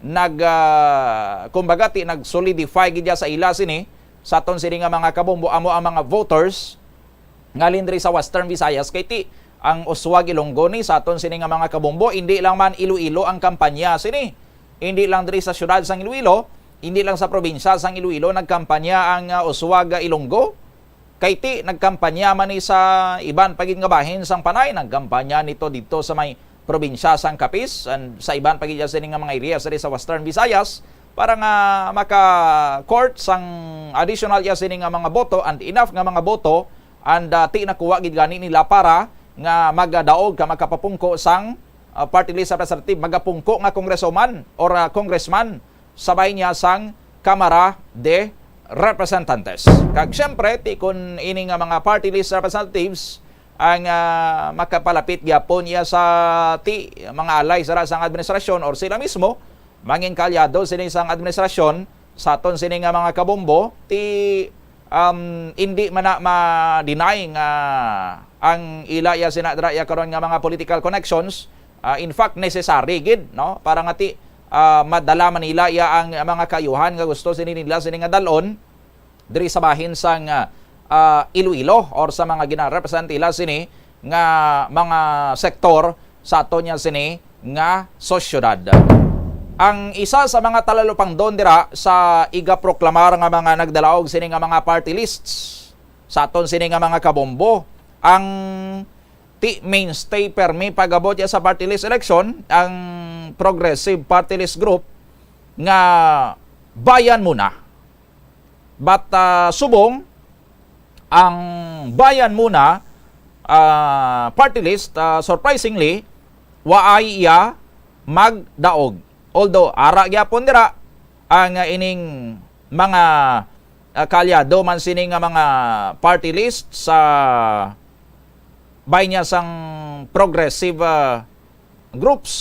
nag, ah, kumbaga, ti nag-solidify gid ya sa ila sini, sa aton sini nga mga kabombo, amo ang mga voters nga halin diri sa Western Visayas, kay ti ang Usuag, Ilonggo ni sa aton sini nga mga kabombo, hindi lang man Iloilo ang kampanya sini. Hindi lang diri sa siyudad sang Iloilo, hindi lang sa probinsya sang Iloilo nagkampanya ang, ah, Usuag, ah, Ilonggo. Kay ti nagkampanya man ni sa iban pa gid nga bahin sang Panay, nagkampanya nito didto sa may probinsya sang Capiz, and sa iban pa gid sini nga mga areas diri sa Western Visayas para nga maka-court sang additional ya sini nga mga boto and enough nga mga boto, and, ah, ti nakuha gid gani nila para nga magadaog ka makapapungko sang, ah, party list representative, magapungko nga congresswoman or, ah, congressman sa bahin niya sang Kamara de Representantes. Kag siyempre, ti kun ini nga mga party list representatives ang, ah, makapalapit gyapon iya sa ti mga alay sa sang administrasyon or sila mismo, mangin kaalyado sini sang administrasyon, sa aton sini nga mga kabombo, ti um, hindi man na ma-deny nga ang ila iya sina dira iya karon nga mga political connections, ah, in fact, necessary gid, no, para nga ti, ah, madala man nila iya ang mga kaayuhan nga gusto sini nila sini nga dalon diri sa bahin sang, ah, ah, Iloilo or sa mga ginarepresent nila sini nga mga sektor sa aton niya sini nga sosyedad. Ang isa sa mga talalupangdon dira sa igaproklamar nga mga nagdalaog sini nga mga party lists sa aton sini nga mga kabombo, ang ti mainstay permi pag-abot ya sa party list election, ang Progressive Party List Group nga Bayan Muna. But, ah, subong, ang Bayan Muna, ah, party list, ah, surprisingly, waay iya magdaog. Although, ara gyapon dira ang, ah, ining mga, ah, kaalyado man sini nga mga party list sa bahin niya sang progressive, ah, groups,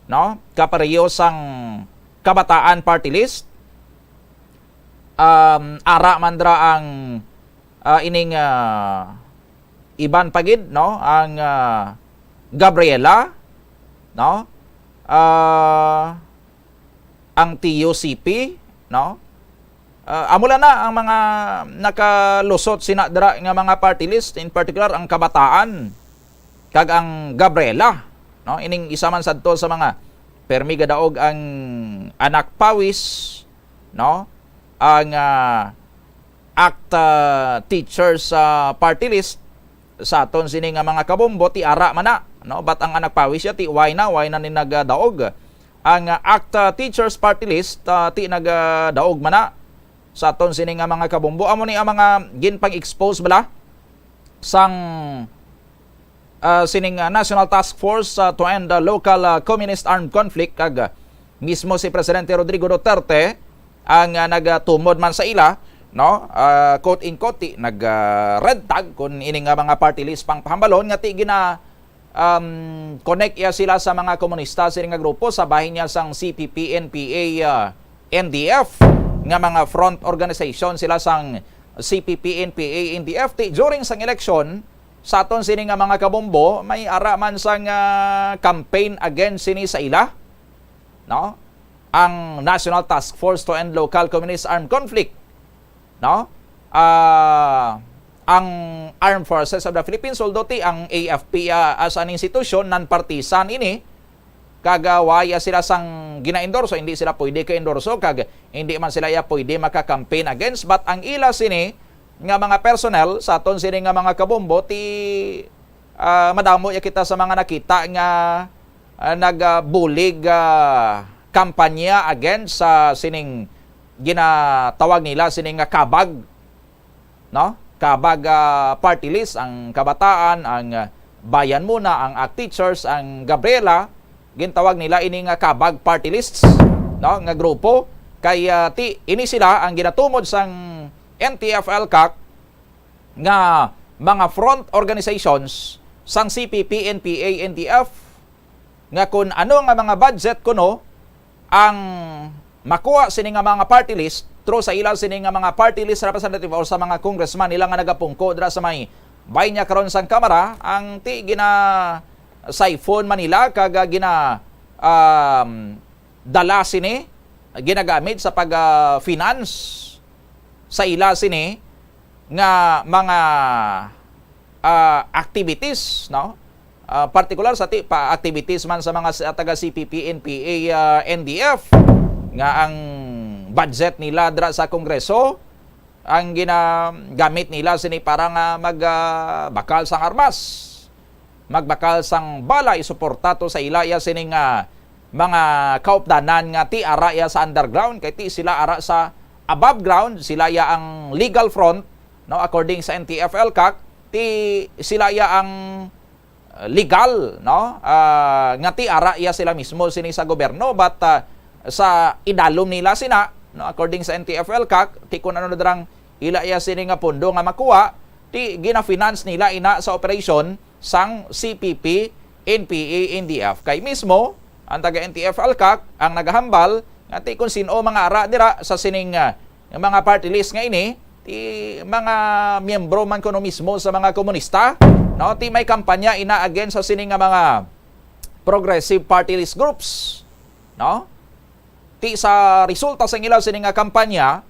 no? Kapareho sang Kabataan Party List. Um, ara man dira ang, ah, ining, ah, iban pa gid, no? Ang, ah, Gabriela, no? Ah, ang T U C P, no? Ah, amo lang na ang mga nakalusot sina dira nga mga party list, in particular ang Kabataan kag ang Gabriela, no? Ining isa man sadto sa mga permi gadaog ang Anak Pawis, no? Ang, ah, ACT, ah, Teachers, ah, Party List sa aton sini nga mga kabombo, ti ara man na, no? But ang Anak Pawis siya, ti why na, why na ni nagadaog? Ang, ah, ACT, ah, Teachers Party List, ah, ti nagadaog man na sa aton sini nga mga kabombo. Amo ni ang mga ginpang-expose bala sang, ah, sining, ah, National Task Force, ah, to End the Local, ah, Communist Armed Conflict, kag, ah, mismo si Presidente Rodrigo Duterte ang, ah, nagatumod man sa ila, no? Ah, quote unquote, ti nag, ah, red tag kun ini nga mga party list pang pahambalon nga ti gina, um, connect iya sila sa mga komunista sini nga grupo sa bahin niya sang C P P, N P A, ah, N D F nga mga front organization sila sang C P P, N P A, N D F. Ti during sang eleksyon, sa aton sini nga mga kabombo, may ara man sang, ah, campaign against sini sa ila, no? Ang National Task Force to End Local Communist Armed Conflict, no? Ah, ang Armed Forces of the Philippines, although ti ang A F P, ah, as an institution, non-partisan ini, kag, ah, wa iya sila sang gina-endorso, hindi sila pwede ka-endorso, kag hindi man sila iya pwede maka-campaign against, but ang ila sini nga mga personnel sa aton sini nga mga kabombo, ti, ah, madamo ya kita sa mga nakita nga, ah, nagabulig, ah, kampanya against sa sining ginatawag nila sini nga kabag, no? Kabag, ah, party list, ang Kabataan, ang, ah, Bayan Muna, ang ACT Teachers, ang Gabriela, gintawag nila ini nga kabag party lists, no, nga grupo. Kay, ah, ti, ini sila ang ginatumod sang N T F-ELCAC nga mga front organizations sang C P P, N P A, N D F, nga kun ano nga mga budget kuno ang makuha sini nga mga party list through sa ila sini nga mga party list representative or sa mga congressman nila nga nagapungko dira sa may bahin niya karon sang Kamara, ang ti gina-siphon man nila kag, ah, gina, um, dala sini, ginagamit sa pag, ah, finance sa ila sini nga mga, ah, activities, no? Ah, partikular sa ti pa activities man sa mga s-, taga C P P, N P A, ah, N D F, nga ang budget nila dira sa Kongreso, ang ginagamit nila sini para nga mag, ah, bakal sang armas, magbakal sang bala, isuporta to sa ila iya sini nga mga kaupdanan nga ti ara iya sa underground, kay ti sila ara sa above ground, sila iya ang legal front, no, according sa N T F-ELCAC, ti sila iya ang, uh, legal, no, ah, nga ti ara iya sila mismo sini sa gobyerno, but, ah, sa idalom nila sina, no, according sa N T F-ELCAC, ti kun ano na dirang ila iya sini nga pondo nga makuha, ti gina-finance nila ina sa operasyon sang C P P, N P A, N D F. Kay mismo ang taga N T F-ELCAC ang nagahambal nga ti kun sin-o mga ara dira sa sining, ah, mga party list nga ini, i-, mga miyembro man kuno mismo sa mga komunista, no? Ti may kampanya ina against sa sini nga mga progressive party list groups, no? Ti sa resulta sang ila sini nga kampanya,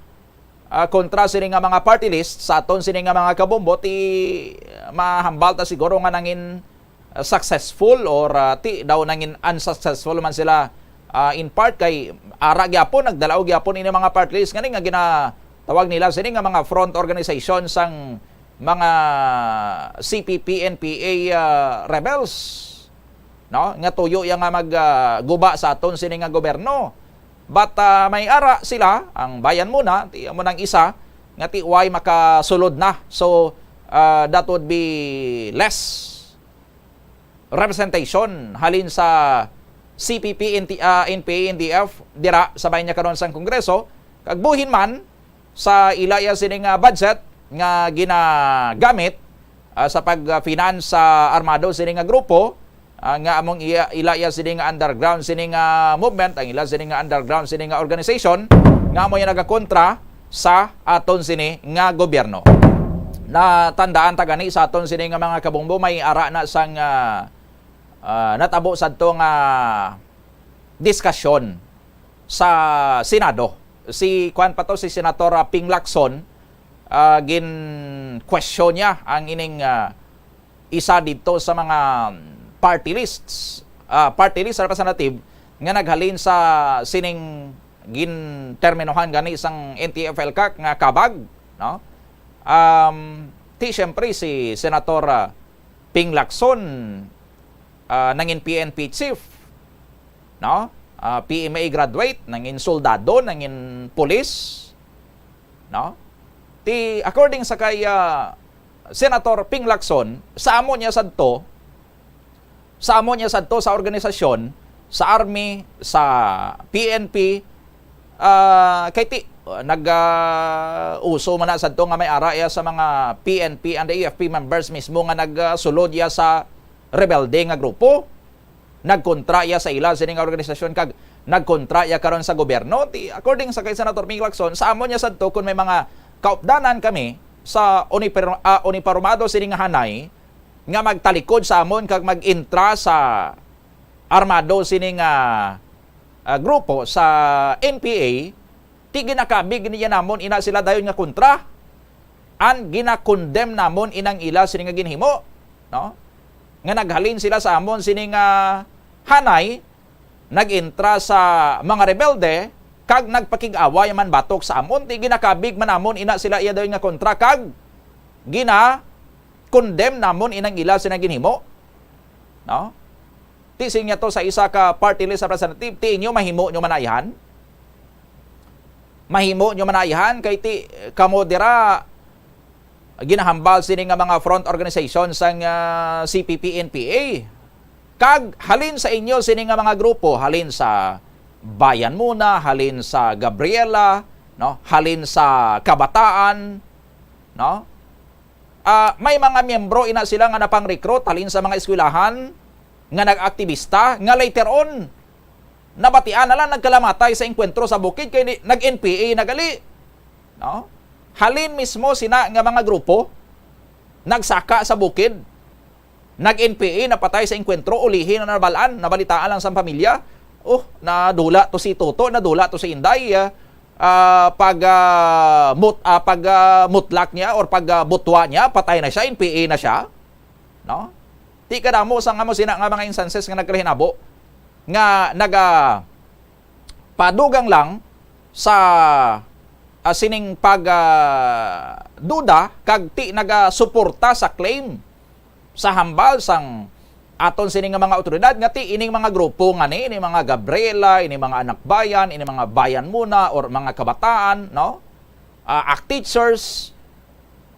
ah, kontra sini nga mga party list, sa aton sini nga mga kabombo, ti mahambal ta siguro nga nangin, ah, successful or, ah, ti daw nangin unsuccessful man sila, ah, in part kay ara gyapon, nagdalaw gyapon ini mga party list ngani nga ginatawag nila sini nga mga front organization sang mga C P P N P A, ah, rebels, no? Nga tuyo ya nga mag, ah, guba sa aton sini nga gobyerno. But, ah, may ara sila, ang Bayan Muna, ti amo nang isa nga ti way makasulod na. So, ah, that would be less representation halin sa C P P, N T, ah, N P A, N D F dira sa bahin niya karon sang Kongreso, kag buhin man sa ila iya sini nga budget nga ginagamit, ah, sa pag-finance sa armado sini nga grupo, ah, nga among iya, ila iya sini nga underground sini nga movement, ang ila sini nga underground sini nga organization nga amo iya nagakontra sa aton sini nga gobyerno. Natandaan ta gani sa aton sini nga mga kabombo, may ara na sang, ah, ah, natabo sadto nga diskasyon sa Senado. Si, kuwan pa to, si Senator, ah, Ping Lacson, ah, gin-question niya ang ining, ah, isa dito sa mga party lists, ah, party list representative nga naghalin sa sining ginterminohan gani sang N T F L CAC nga kabag, no? Um, ti siyempre si Senator, ah, Ping Lacson, ah, nangin P N P chief, no? Ah, P M A graduate, nangin soldado, nangin pulis, no? Ti, according sa kay, ah, Senator Ping Lacson, sa amo niya sadto, sa amo niya sadto sa organisasyon, sa army, sa P N P, ah, kay ti, nag, ah, uso man na sadto nga may ara iya sa mga P N P and A F P members mismo nga nagsulod iya sa rebelde nga grupo. Nagkontra iya sa ila sini nga organisasyon kag nagkontra iya karon sa gobyerno. Ti, according sa kay Senator Ping Lacson, sa amo niya sadto kun may mga kaupdanan kami sa uniper-, ah, unipormado sini nga hanay nga magtalikod sa amon kag mag-intra sa armado sini nga, ah, grupo sa N P A, ti ginakabig niya namon ina sila dayon nga kontra. An ginakondem namon inang ila sini nga ginhimo, no? Nga naghalin sila sa amon sini nga hanay, nag-intra sa mga rebelde, kag nagpakig-away man batok sa amon, ti ginakabig man namon ina sila iya dayon nga kontra, kag gina-condemn namon inang ila sini nga ginhimo, no? Ti siling niya to sa isa ka party list representative, ti inyo mahimo nyo manayhan? Mahimo nyo manayhan kay ti kamo dira ginahambal sini nga mga front organization sang, ah, C P P N P A. Kag halin sa inyo sini nga mga grupo, halin sa Bayan Muna, halin sa Gabriela, no, halin sa Kabataan, no? Ah, may mga miyembro ina sila nga napang-recruit halin sa mga eskwelahan nga nag-aktibista nga later on nabatian na lang nagkalamatay sa engkwentro sa bukid kay ni-, nag-N P A na gali. No? Halin mismo sina nga mga grupo nagsaka sa bukid, nag-N P A napatay sa engkwentro, ulihi na nabal-an, nabalitaan lang sa pamilya. Oh, nadula to si Toto, nadula to si Inday, ah, ah, pag, ah, mut-, ah, pag, ah, mutlak niya or pag, ah, butwa niya, patay na siya, N P A na siya. No? Ti kadamo sa nga mo sina nga mga instances nga nagkahinabo nga naga padugang lang sa, ah, sining pag, ah, duda kag ti nagasuporta sa claim sa hambal sang aton sini nga mga awtoridad nga ti ining mga grupo nga ni, ini mga Gabriela, ini mga Anak Bayan, ini mga Bayan Muna, or mga kabataan, no? Ah, ACT Teachers,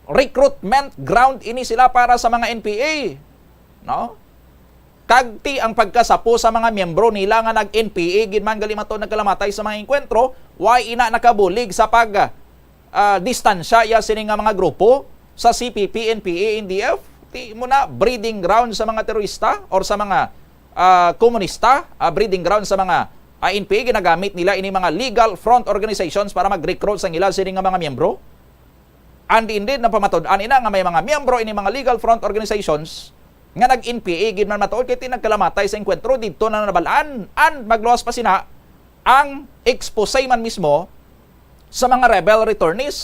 recruitment ground ini sila para sa mga N P A, no? Kag ti ang pagkasapo sa mga miyembro nila nga nag-N P A gid man gali mato nagkalamatay sa mga engkwentro, why ina nakabulig sa pag, ah, distansya iya sini nga mga grupo sa C P P, N P A, N D F? Ti mo na breeding ground sa mga terorista or sa mga, ah, komunista, ah, breeding ground sa mga, ah, N P A, ginagamit nila ini mga legal front organizations para mag-recruit sa ila sini nga mga miyembro. And indeed, napamatud-an ina nga may mga miyembro ini mga Legal Front organizations nga nag-N P A gid man matuod, kay ti nagkalamatay sa engkwentro didto na nabal-an. And magluwas pa sina ang expose man mismo sa mga rebel returnees,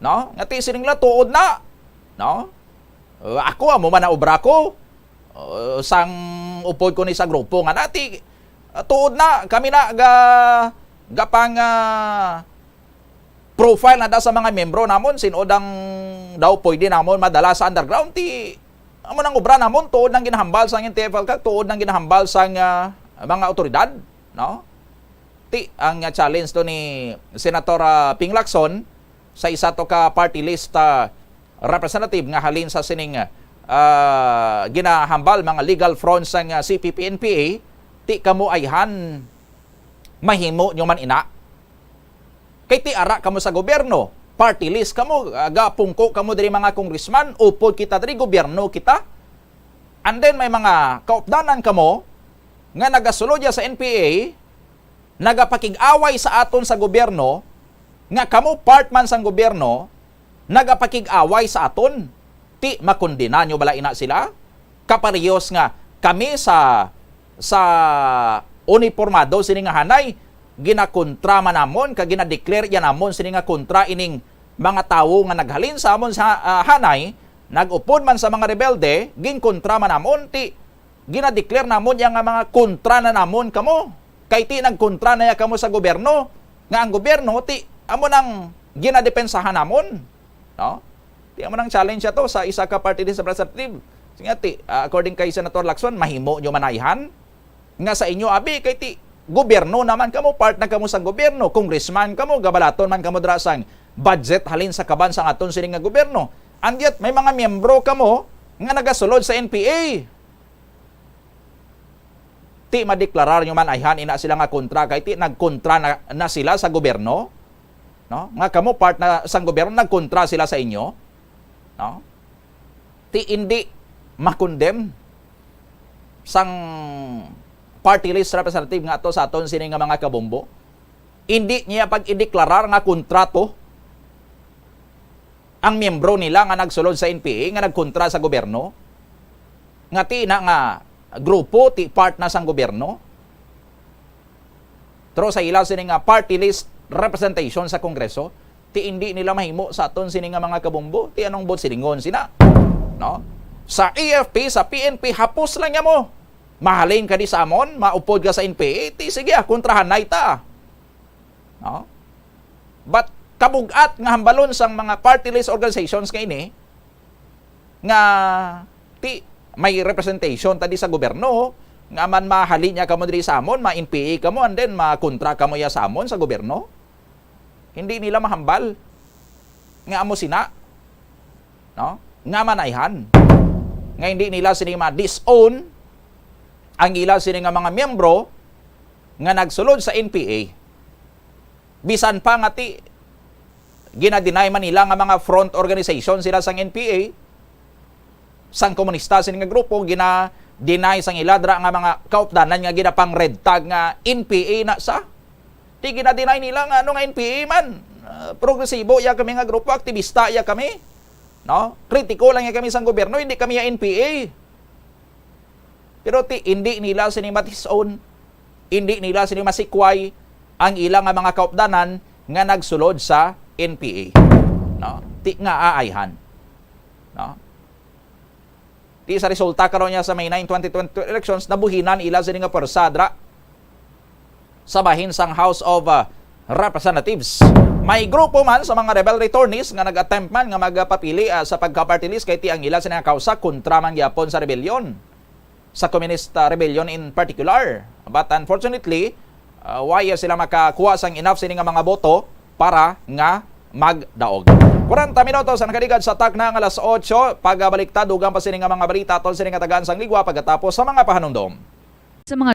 no? Nga ti siling nila, "Tuod na, no? Uh, ako, amo man ang obra ko. Uh, sang upod ko ni sa grupo nga nati, uh, tuod na, kami na ga, gapang, uh, profile na da sa mga miyembro namon, sin-o dang daw pwede namon madala sa underground, ti amo nang obra namon, tuod nang ginahambal sang N T F-L CAC, tuod nang ginahambal sang, ah, mga awtoridad, no?" Ti ang, ah, challenge to ni Senator, ah, Ping Lacson sa isa to ka party list, ah, representative nga halin sa sining, ah, ginahambal mga legal front sang, ah, C P P N P A, ti kamo ayhan, mahimo nyo man ina. Kay ti ara kamo sa gobyerno, party list kamo, ah, gapungko kamo diri mga congressman, upod kita diri, gobyerno kita. And then may mga kaupdanan kamo nga nagasulod ya sa N P A, nagapakig-away sa aton sa gobyerno, nga kamo part man sang gobyerno, nagapakig-away sa aton. Ti makondena nyo bala ina sila? Kaparehos nga kami sa, sa unipormado sini nga hanay, ginakontra man namon kag ginadeclare ya namon sini nga kontra ining mga tawo nga naghalin sa amon sa, ah, hanay, nag-upod man sa mga rebelde, ginkontra man namon, ti ginadeclare namon ya nga mga kontra na namon kamo. Kay ti nagkontra na ya kamo sa gobyerno, nga ang gobyerno ti amo nang ginadepensahan namon, no? Ti amo nang challenge ato sa isa ka party list representative. Sige nga, ti, ah, according kay Senator Lacson, mahimo nyo man ayhan nga sa inyo abi, kay ti gobyerno naman kamo, part na kamo sang gobyerno, congressman kamo, gabalaton man kamo dira sang budget halin sa kaban sang aton sini nga gobyerno. And yet may mga miyembro kamo nga nagasulod sa N P A. Ti madeklarar nyo man ayhan ina sila nga kontra, kay ti nagkontra na, na sila sa gobyerno, no? Nga kamo part na sang gobyerno, nagkontra sila sa inyo, no? Ti indi makondem sang party list representative nga ato sa aton sini nga mga kabombo. Indi niya pag-ideklarar nga kontra to ang miyembro nila nga nagsulod sa N P A, nga nagkontra sa gobyerno, nga ti na nga grupo, ti part na sang gobyerno. Pero sa ila sini nga party list representation sa Kongreso, ti indi nila mahimo sa aton sini nga mga kabombo, ti anong buot silingon sina, no? Sa A F P, sa P N P, hapos lang niya mo. Mahalin ka di sa amon, maupod ka sa N P A, ti sige, ah, kontrahanay ta. No? But kabug-at nga hambalon sang mga party list organizations nga ini, nga ti may representation ta di sa gobyerno, nga man mahali niya kamo diri sa amon, ma-N P A kamo, and then makontra kamo ya sa amon sa gobyerno. Hindi nila mahambal nga amo sina, no? Nga manayhan, nga hindi nila sini ma-disown ang ila sini nga mga miyembro nga nagsulod sa N P A. Bisan pa nga ti ginadeny man nila nga mga front organization sila sang N P A, sang komunista sini nga grupo, gina-deny sang ila dira nga mga kaupdanan nga ginapang-red tag nga N P A na sa. Ti gina-deny nila nga ano nga N P A man. Ah, progresibo ya kami nga grupo, aktibista ya kami. No? Kritiko lang ya kami sang gobyerno, hindi kami ya N P A. Pero ti, hindi nila sini matis-on, hindi nila sini masikway ang ila nga mga kaupdanan nga nagsulod sa N P A. No? Ti nga aayhan. No? Ti sa resulta karon niya sa May nine, twenty twenty-two elections, nabuhinan ila sini nga pwersa dra sa bahin sang House of, ah, Representatives. May grupo man sa mga rebel returnees nga nag-attempt man nga magpapili, ah, sa pagka-party list, kay ti ang ila sini nga kausa kontra man gyapon sa rebellion, sa Communist, ah, Rebellion in particular. But unfortunately, ah, why sila makakuha sang enough sini nga mga boto para nga magdaog. Kwarenta minutos ang nakaligad sa takna nga alas otso. Pagabalik ta, dugang pa sini nga mga balita aton sini nga tagaan sang ligwa pagkatapos sa mga pahanumdom. Sa mga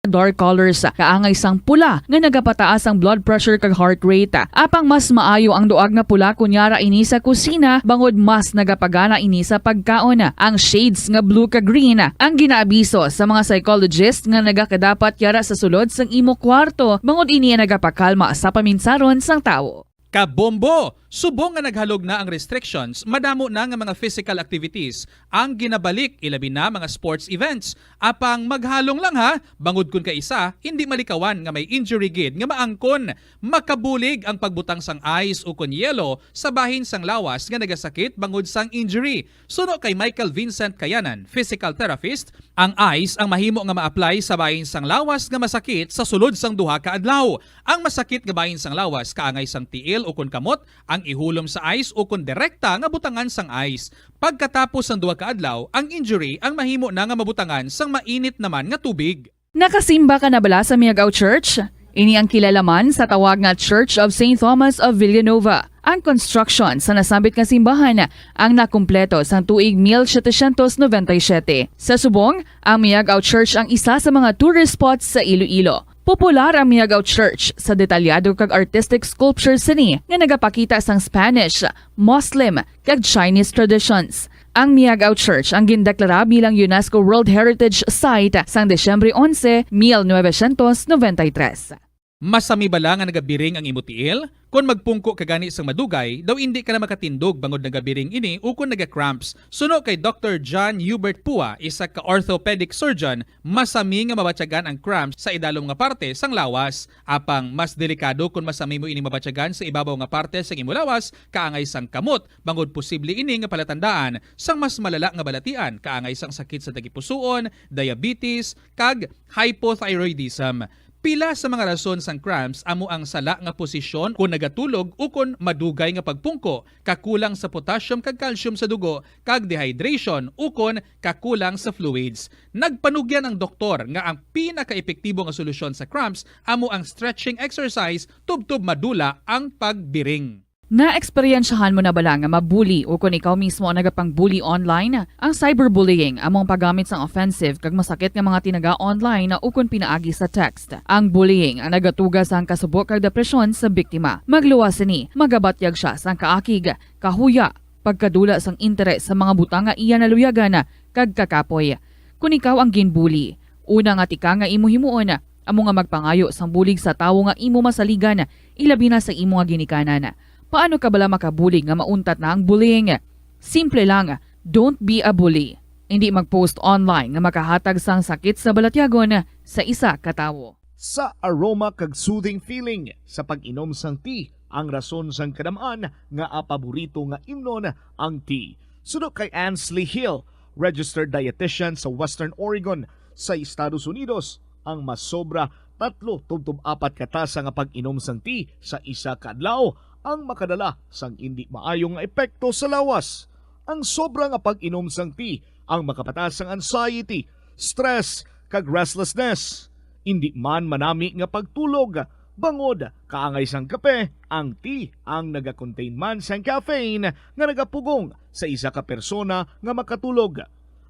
dark colors, kaangay sang pula nga nagapataas ang blood pressure kag heart rate. Apang mas maayo ang duag nga pula kon yara ini sa kusina, bangod mas nagapagana ini sa pagkaon. Ang shades nga blue kag green ang ginaabiso sa mga psychologist nga nagakadapat yara sa sulod sang imo kwarto, bangod ini ang nagapakalma sa paminsaron sang tawo. Kabombo! Subong nga naghalog na ang restrictions, madamo na nga mga physical activities ang ginabalik, ilabi na mga sports events. Apang maghalong lang ha, bangod kun kaisa, hindi malikawan nga may injury gid nga maangkon. Makabulig ang pagbutang sang ice ukon yelo sa bahin sang lawas nga nagasakit bangod sang injury. Suno kay Michael Vincent Kayanan, physical therapist, ang ice ang mahimo nga ma-apply sa bahin sang lawas nga masakit sa sulod sang duha ka adlaw. Ang masakit nga bahin sang lawas kaangay sang tiil ukon kamot ang ihulom sa ice ukon direkta nga butangan sang ice. Pagkatapos sang duha ka adlaw, ang injury ang mahimo na nga mabutangan sang mainit naman nga tubig. Nakasimba ka na bala sa Miagao Church? Ini ang kilala man sa tawag nga Church of Saint Thomas of Villanova. Ang construction sa nasambit nga simbahan ang nakumpleto sang tuig mil setecientos noventa y siete. Sa subong, ang Miagao Church ang isa sa mga tourist spots sa Iloilo. Popular ang Miagao Church sa detalyado kag artistic sculpture sini nga nagapakita sang Spanish, Muslim, kag Chinese traditions. Ang Miagao Church ang gindeklara bilang UNESCO World Heritage Site sang Disyembre onse, mil novecientos noventa y tres. Masami bala nga nagabiring ang imo tiil? Kon magpungko ka gani sang madugay, daw indi ka na makatindog bangod nagabiring ini ukon naga-cramps. Suno kay Doktor John Hubert Pua, isa ka orthopedic surgeon, masami nga mabatyagan ang cramps sa idalom nga parte sang lawas. Apang mas delikado kon masami mo ini mabatyagan sa ibabaw nga parte sang imo lawas, kaangay sang kamot, bangod posible ini nga palatandaan sang mas malala nga balatian, kaangay sang sakit sa tagipusoon, diabetes, kag hypothyroidism. Pila sa mga rason sang cramps amo ang sala nga posisyon kon nagatulog ukon madugay nga pagpungko, kakulang sa potassium kag calcium sa dugo, kag dehydration ukon kakulang sa fluids. Nagpanugyan ang doktor nga ang pinakaepektibo nga solusyon sa cramps amo ang stretching exercise tubtob madula ang pagbiring. Naeksperyensyahan mo na bala nga mabuli ukon ikaw mismo ang nagapang-bully online? Ang cyberbullying amo ang paggamit sang offensive kag masakit nga mga tinaga online ukon pinaagi sa text. Ang bullying ang nagatuga sang kasubo kag depresyon sa biktima. Magluwas sini, magabatyag sia sang kaakig, kahuya, pagkadula sang interes sa mga butang nga iya naluyagan kag kakapoy. Kon ikaw ang ginbuli, una nga tika nga imo himuon amo nga magpangayo sang bulig sa tawo nga imo masaligan, ilabi na sa imo nga ginikanan. Paano ka bala makabulig nga mauntat na ang bullying? Simple lang, don't be a bully. Indi mag-post online nga makahatag sang sakit sa balatyagon sa isa ka tawo. Sa aroma kag soothing feeling sa pag-inom sang tea ang rason sang kadam-an nga paborito nga imnon ang tea. Suno kay Ansley Hill, registered dietitian sa Western Oregon sa Estados Unidos, ang masobra tatlo tubtob apat ka tasa nga pag-inom sang tea sa isa ka adlaw ang makadala sang indi maayo nga epekto sa lawas. Ang sobra nga pag-inom sang tea ang makapataas sang anxiety, stress, kag restlessness. Indi man manami nga pagtulog, bangod kaangay sang kape, ang tea ang nagakontain man sang caffeine nga nagapugong sa isa ka persona nga makatulog.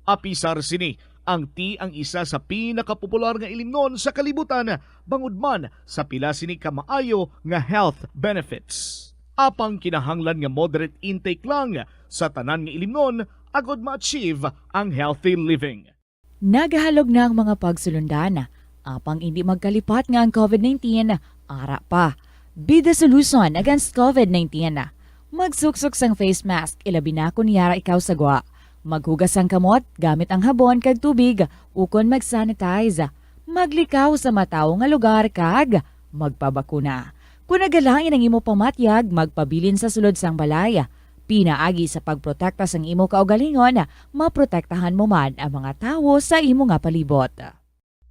Apisar sini, ang tea ang isa sa pinakapopular nga ilimnon sa kalibutan, bangod man sa pila sini ka maayo nga health benefits. Apang kinahanglan nga moderate intake lang sa tanan nga ilimnon agod ma-achieve ang healthy living. Nagahalog na ang mga pagsulundan, apang indi magkalipat nga ang covid nineteen ara pa. Be the solution against covid nineteen. Magsuksok sang face mask, ilabi na kon yara ikaw sa gwa. Maghugas sang kamot gamit ang habon kag tubig, ukon mag-sanitize. Maglikaw sa matawo nga lugar kag magpabakuna. Kon nagalain ang imo pamatyag, magpabilin sa sulod sang balay. Pinaagi sa pagprotekta sang imo kaugalingon, maprotektahan mo man ang mga tawo sa imo nga palibot.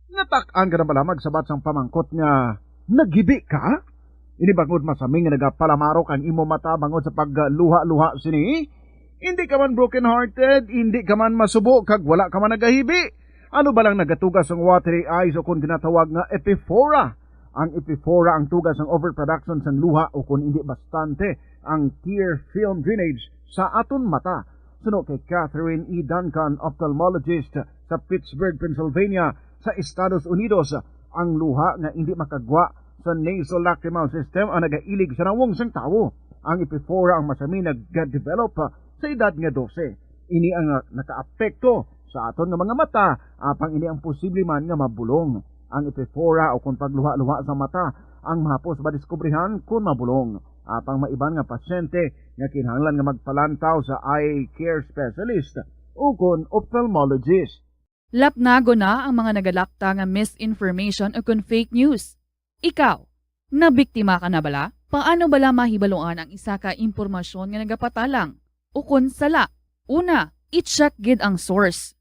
Natak-an ka na bala magsabat sang pamangkot nga naghibi ka? Ini bangod masami nga nagapalamarok ang imo mata bangod sa pagluha-luha sini? Indi ka man broken-hearted, indi ka man masubo, kag wala ka man nagahibi. Ano balang nagatuga sang watery eyes o kon ginatawag nga epiphora? Ang epiphora ang tuga sang overproduction sang luha o kon indi bastante ang tear film drainage sa aton mata. Suno kay Catherine E. Duncan, ophthalmologist sa Pittsburgh, Pennsylvania, sa Estados Unidos, ang luha nga indi makagwa sa nasolacrimal system ang nagailig sa nawong sang tawo. Ang epiphora ang masami nag-develop sa edad nga dose. Ini ang nakaapekto sa aton nga mga mata, apang ini ang posible man nga mabulong. Ang epiphora o kon pagluha-luha sa mata ang mahapos madiskubrihan kon mabulong. Apang may iban nga pasyente nga kinahanglan nga magpalantaw sa eye care specialist ukon ophthalmologist. Lapnagon na ang mga nagalapta nga misinformation ukon fake news. Ikaw, nabiktima ka na bala? Paano bala mahibaluan ang isa ka impormasyon nga nagapatalang ukon sala? Una, i-check gid ang source.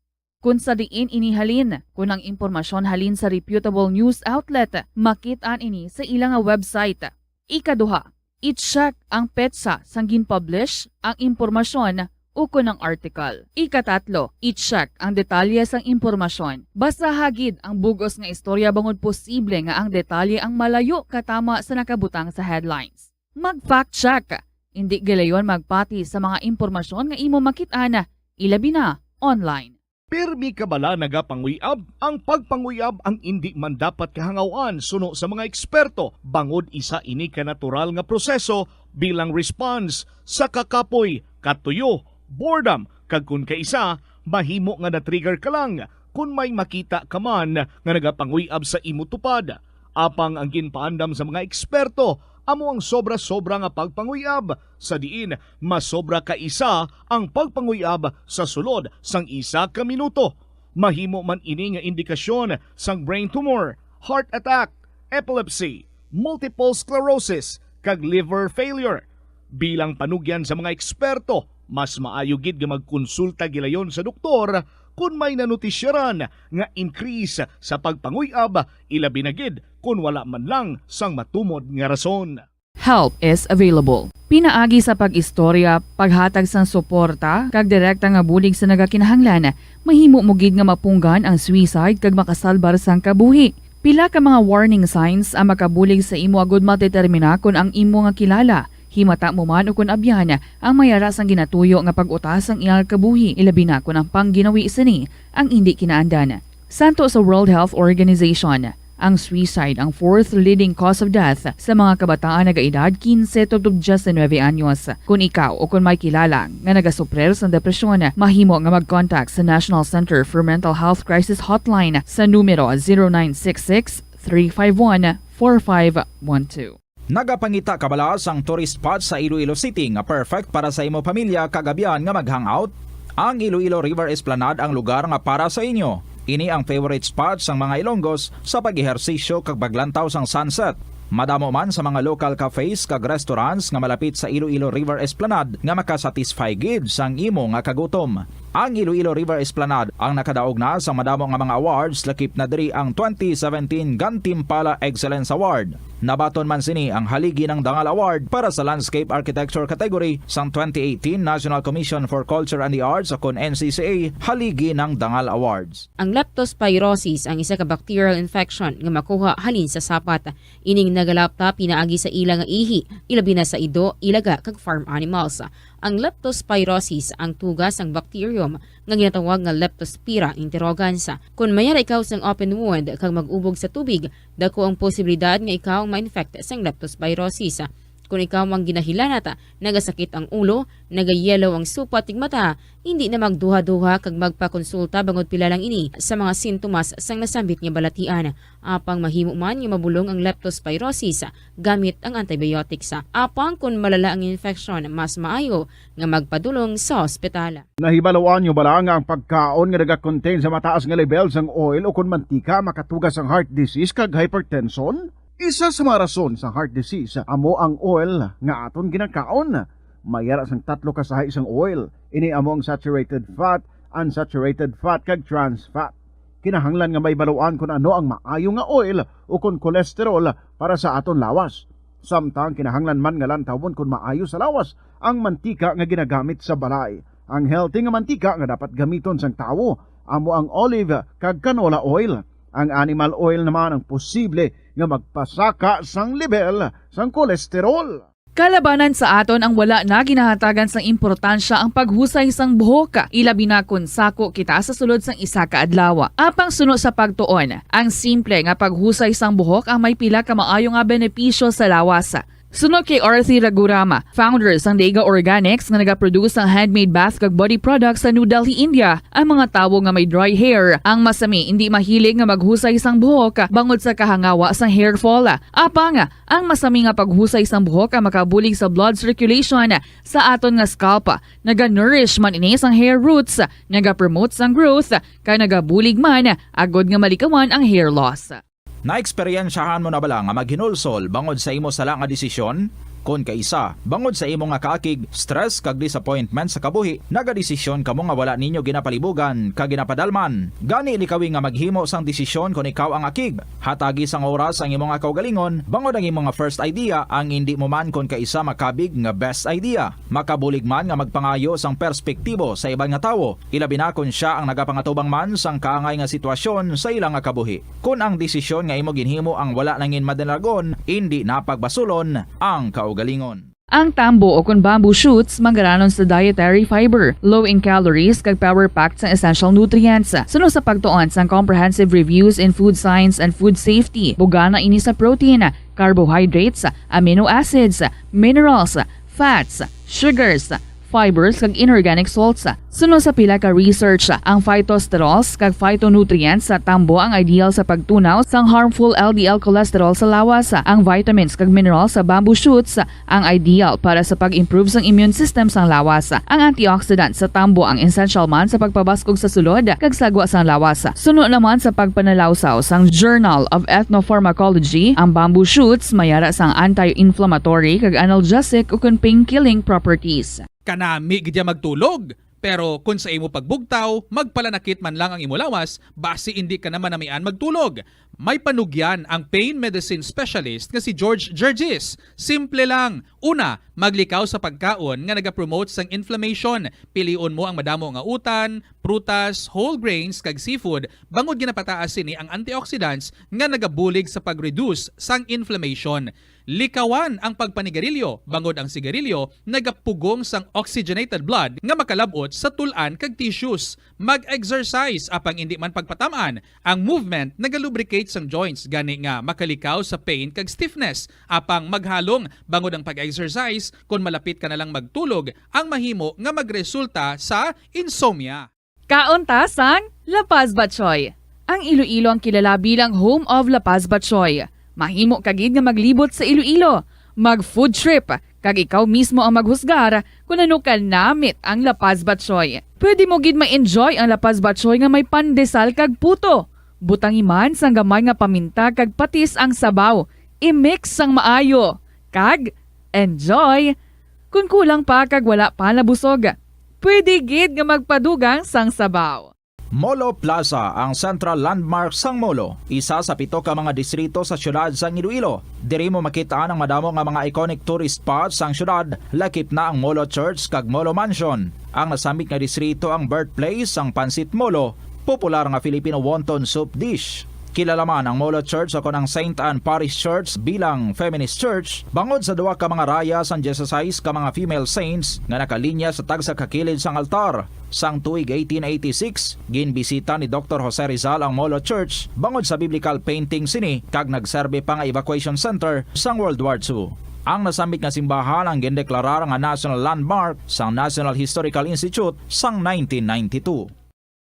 Kung sa diin ini halin, kung ang impormasyon halin sa reputable news outlet, makit-an ini sa ila nga website. Ikaduha, i-check ang petsa sang gin-publish ang impormasyon ukon ang article. Ikatatlo, i-check ang detalye sang impormasyon. Basaha gid ang bug-os nga istorya bangod posible nga ang detalye ang malayo katama sa nakabutang sa headlines. Mag-fact check. Indi gilayon magpati sa mga impormasyon nga imo makit-an, ilabi na online. Pirmi ka bala nagapanguy-ab? Ang pagpanguy-ab ang indi man dapat kahangaw-an suno sa mga eksperto, bangod isa ini ka natural nga proseso bilang response sa kakapoy, katuyo, boredom, kag kon kaisa, mahimo nga na-trigger ka lang kon may makita ka man nga nagapanguy-ab sa imo tupad. Apang ang ginpaandam sa mga eksperto amo ang sobra-sobra nga pagpanguy-ab, sa diin masobra ka isa ang pagpanguy-ab sa sulod sang isa ka minuto. Mahimo man ini nga indikasyon sang brain tumor, heart attack, epilepsy, multiple sclerosis, kag liver failure. Bilang panugyan sa mga eksperto, mas maayo gid nga magkonsulta gilayon sa doktor kon may nanotisyaran nga increase sa pagpanguy-ab, ilabi na gid kon wala man lang sang matumod nga rason. Help is available. Pinaagi sa pag-istorya, paghatag sang suporta, kag direkta nga bulig sa nagakinahanglan, mahimo mo gid nga mapunggan ang suicide kag makasalbar sang kabuhi. Pila ka mga warning signs ang makabulig sa imo agud madetermina kon ang imo nga kilala, himata mo man ukon abyan, ang may ara sang ginatuyo nga pag-utas sang iyang kabuhi, ilabi na kon ang pangginawi sini ang indi kinaandan. Santo sa World Health Organization, ang suicide ang fourth leading cause of death sa mga kabataan nagaedad quince to diecinuebe anyos. Kon ikaw o kon may kilala nga nagasuprir sang depresyon, mahimo nga mag-contact sa National Center for Mental Health Crisis Hotline sa numero zero nine six six, three five one, four five one two. Nagapangita ka bala sang tourist spot sa Iloilo City nga perfect para sa imo pamilya kag abyan nga mag-hangout? Ang Iloilo River Esplanade ang lugar nga para sa inyo. Ini ang favorite spot sang mga Ilonggos sa pag-ehersisyo kag paglantaw sang sunset. Madamo man sa mga local cafes kag restaurants nga malapit sa Iloilo River Esplanade nga makasatisfy gid sang imo nga kagutom. Ang Iloilo River Esplanade ang nakadaog na sa madamo nga mga awards, lakip na diri ang twenty seventeen Gantimpala Excellence Award. Nabaton man sini ang Haligi ng Dangal Award para sa Landscape Architecture category sang twenty eighteen National Commission for Culture and the Arts, o kon N C C A Haligi ng Dangal Awards. Ang leptospirosis ang isa ka bacterial infection nga makuha halin sa sapat. Ining nagalapta pinaagi sa ila nga ihi, ilabi na sa ido, ilaga, kag farm animals. Ang leptospirosis ang tuga sang bacterium nga ginatawag nga Leptospira interrogans. Kon mayara ikaw sang open wound kag mag-ubog sa tubig, dako ang posibilidad nga ikaw ma-infect sang leptospirosis. Kon ikaw ang ginahilanat, nagasakit ang ulo, nagayellow ang supat ning mata, hindi na magduha-duha kag magpakonsulta bangod pila lang ini sa mga sintomas sang nasambit nga balatian. Apang mahimo man nga mabulong ang leptospirosis gamit ang antibiotics. Apang kon malala ang infeksyon, mas maayo nga magpadulong sa ospital. Nahibaluan nyo bala nga ang pagkaon nga nagakontain sa mataas nga lebel sang oil o kon mantika makatuga sang heart disease kag hypertension? Isa sa mga rason sang heart disease amo ang oil nga aton ginakaon. May ara sang tatlo ka sahi sang oil. Ini amo ang saturated fat, unsaturated fat, kag trans fat. Kinahanglan nga mahibaluan kon ano ang maayo nga oil o kon cholesterol para sa aton lawas. Samtang kinahanglan man nga lantawon kon maayo sa lawas ang mantika nga ginagamit sa balay. Ang healthy nga mantika nga dapat gamiton sang tawo amo ang olive kag canola oil. Ang animal oil naman ang posible nga magpasaka sang lebel sang cholesterol. Kalabanan sa aton ang wala na ginahatagan sang importansya ang paghusay sang buhok, ilabi na kon sako kita sa sulod sang isa ka adlaw. Apang suno sa pagtuon, ang simple nga paghusay sang buhok ang may pila ka maayo nga benepisyo sa lawas. Suno kay Arthi Raghuram, founder sang Dega Organics nga nagaproduce sang handmade bath kag body products sa New Delhi, India, ang mga tawo nga may dry hair ang masami indi mahilig nga maghusay sang buhok bangod sa kahangawa sang hair fall. Apang ang masami nga paghusay sang buhok ang makabulig sa blood circulation sa aton nga scalp. Naga-nourish man ini sang hair roots, naga-promote sang growth, kag nagabulig man agud nga malikawan ang hair loss. Naeksperyensyahan mo na bala nga maghinulsol bangod sa imo sala nga desisyon? Kon kaisa, bangod sa imo nga kaakig, stress kag disappointment sa kabuhi, nagadesisyon kamo nga wala ninyo ginapalibugan kag ginapadalman. Gani likawi nga maghimo sang desisyon kon ikaw ang akig. Hatagi sang oras ang imo nga kaugalingon, bangod ang imo nga first idea ang indi mo man kon kaisa makabig nga best idea. Makabulig man nga magpangayo sang perspektibo sa iban nga tawo, ilabi na kon sia ang nagapangatubang man sang kaangay nga sitwasyon sa ila nga kabuhi. Kon ang desisyon nga imo ginhimo ang wala nangin madalagon, indi na pagbasulon ang kaugalingon. Ang tambo o kon bamboo shoots manggaranon sa dietary fiber, low in calories, kag power-packed sang essential nutrients. Suno sa pagtuon sang Comprehensive Reviews in Food Science and Food Safety, bugana ini sa protein, carbohydrates, amino acids, minerals, fats, sugars, fibers, kag inorganic salts. Suno sa pila ka research, ang phytosterols kag phytonutrients sa tambo ang ideal sa pagtunaw sang harmful L D L cholesterol sa lawas. Ang vitamins kag minerals sa bamboo shoots ang ideal para sa pag-improve sang immune system sang lawas. Ang antioxidant sa tambo ang essential man sa pagpabaskog sa sulod kag sagwa sang lawas. Suno naman sa pagpanalawsaw sang Journal of Ethnopharmacology, ang bamboo shoots may ara sang anti-inflammatory kag analgesic ukon pain-killing properties. Kanami gid ya magtulog, pero kon sa imo pagbugtaw, magpalanakit man lang ang imo lawas, basi indi ka na manamian magtulog. May panugyan ang pain medicine specialist nga si George Gergis. Simple lang. Una, maglikaw sa pagkaon nga nagapromote sang inflammation. Pilion mo ang madamo nga utan, prutas, whole grains, kag seafood, bangod ginapataas sini ang antioxidants nga nagabulig sa pag-reduce sang inflammation. Likawan ang pagpanigarilyo, bangod ang sigarilyo nagapugong sang oxygenated blood nga makalab-ot sa tul-an kag tissues. Mag-exercise, apang indi man pagpatam-an. Ang movement nagalubricate sang joints, gani nga makalikaw sa pain kag stiffness. Apang maghalong, bangod ang pag-exercise, kon malapit ka na lang magtulog, ang mahimo nga magresulta sa insomnia. Kaon ta sang La Paz Batchoy. Ang Iloilo ang kilala bilang home of La Paz Batchoy. Mahimo ka gid nga maglibot sa Iloilo, mag-food trip, kag ikaw mismo ang maghusgar kon ano ka namit ang La Paz Batchoy. Pwede mo gid ma-enjoy ang La Paz Batchoy nga may pandesal kag puto. Butangi man sang gamay nga paminta kag patis ang sabaw. I-mix sang maayo, kag enjoy! Kon kulang pa kag wala pa nabusog, pwede gid nga magpadugang sang sabaw. Molo Plaza, ang central landmark sang Molo, isa sa pito ka mga distrito sa siyudad sang Iloilo. Diri mo makit-an ang madamo nga mga iconic tourist spots sang siyudad, lakip na ang Molo Church kag Molo Mansion. Ang nasambit nga distrito ang birthplace sang Pancit Molo, popular nga Filipino wonton soup dish. Kilala man ang Molo Church o kon ang Saint Anne Parish Church bilang feminist church bangod sa duha ka mga raya sang dieciséis ka mga female saints nga nakalinya sa tagsa ka kilid sang altar. Sang tuig eighteen eighty-six, ginbisita ni Doktor Jose Rizal ang Molo Church bangod sa biblical painting sini kag nagserbi pa nga evacuation center sang World War Two. Ang nasambit nga simbahan ang gindeklarar nga national landmark sang National Historical Institute sang nineteen ninety-two.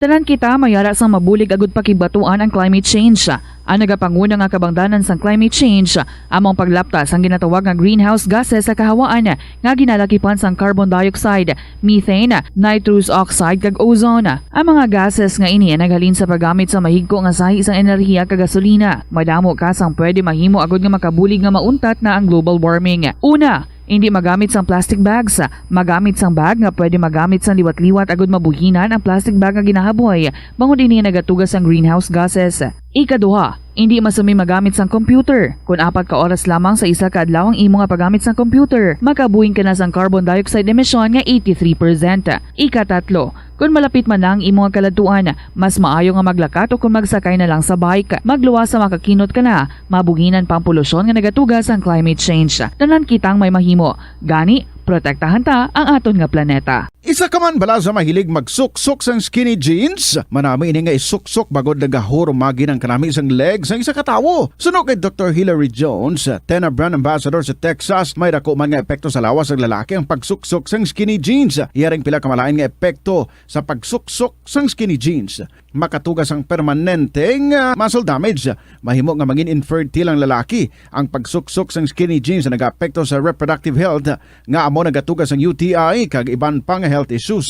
Tanan kita may ara sang mabulig agud pakigbatuan ang climate change. Ang nagapanguna nga kabangdanan sang climate change amo ang paglapta sang ginatawag nga greenhouse gases sa kahawaan nga ginalakipan sang carbon dioxide, methane, nitrous oxide, kag ozone. Ang mga gases nga ini naghalin sa paggamit sa mahigko nga sahi sang enerhiya kag gasolina. Madamo ka sang pwede mahimo agud nga makabulig nga mauntat na ang global warming. Una, indi magamit sang plastic bags. Magamit sang bag nga pwede magamit sang liwat-liwat agud mabuhinan ang plastic bag nga ginahaboy, bangod ini nagatuga sang greenhouse gases. Ikaduha, indi masumi magamit sang computer. Kon apat ka oras lamang sa isa ka adlaw ang imo nga paggamit sang computer, makabuhin ka na sang carbon dioxide emission nga eighty-three percent. Ikatatlo, Kon malapit man na ang imo nga kaladtuan, mas maayo nga maglakat o kon magsakay na lang sa bike. Magluwas sa makakinot ka na, mabuginan pa ang polusyon nga nagatuga sang climate change. Tanan kitang may mahimo. Gani, protektahan ta ang aton nga planeta. Isa ka man bala sa mahilig magsuksok sang skinny jeans? Manami ini nga isuksok bangod nagahurumagi ang kanami sang leg sang isa ka tawo. Suno kay Doktor Hilary Jones, Tena Brand Ambassador sa Texas, may dako man nga epekto sa lawas sang lalaki ang pagsuksok sang skinny jeans. Iya ring pila ka malain nga epekto sa pagsuksok sang skinny jeans. Makatuga sang permanente nga muscle damage. Mahimo nga mangin infertile ang lalaki. Ang pagsuksok sang skinny jeans nagaapekto sa reproductive health, nga amo nagatuga sang U T I kag iban pa nga health issues.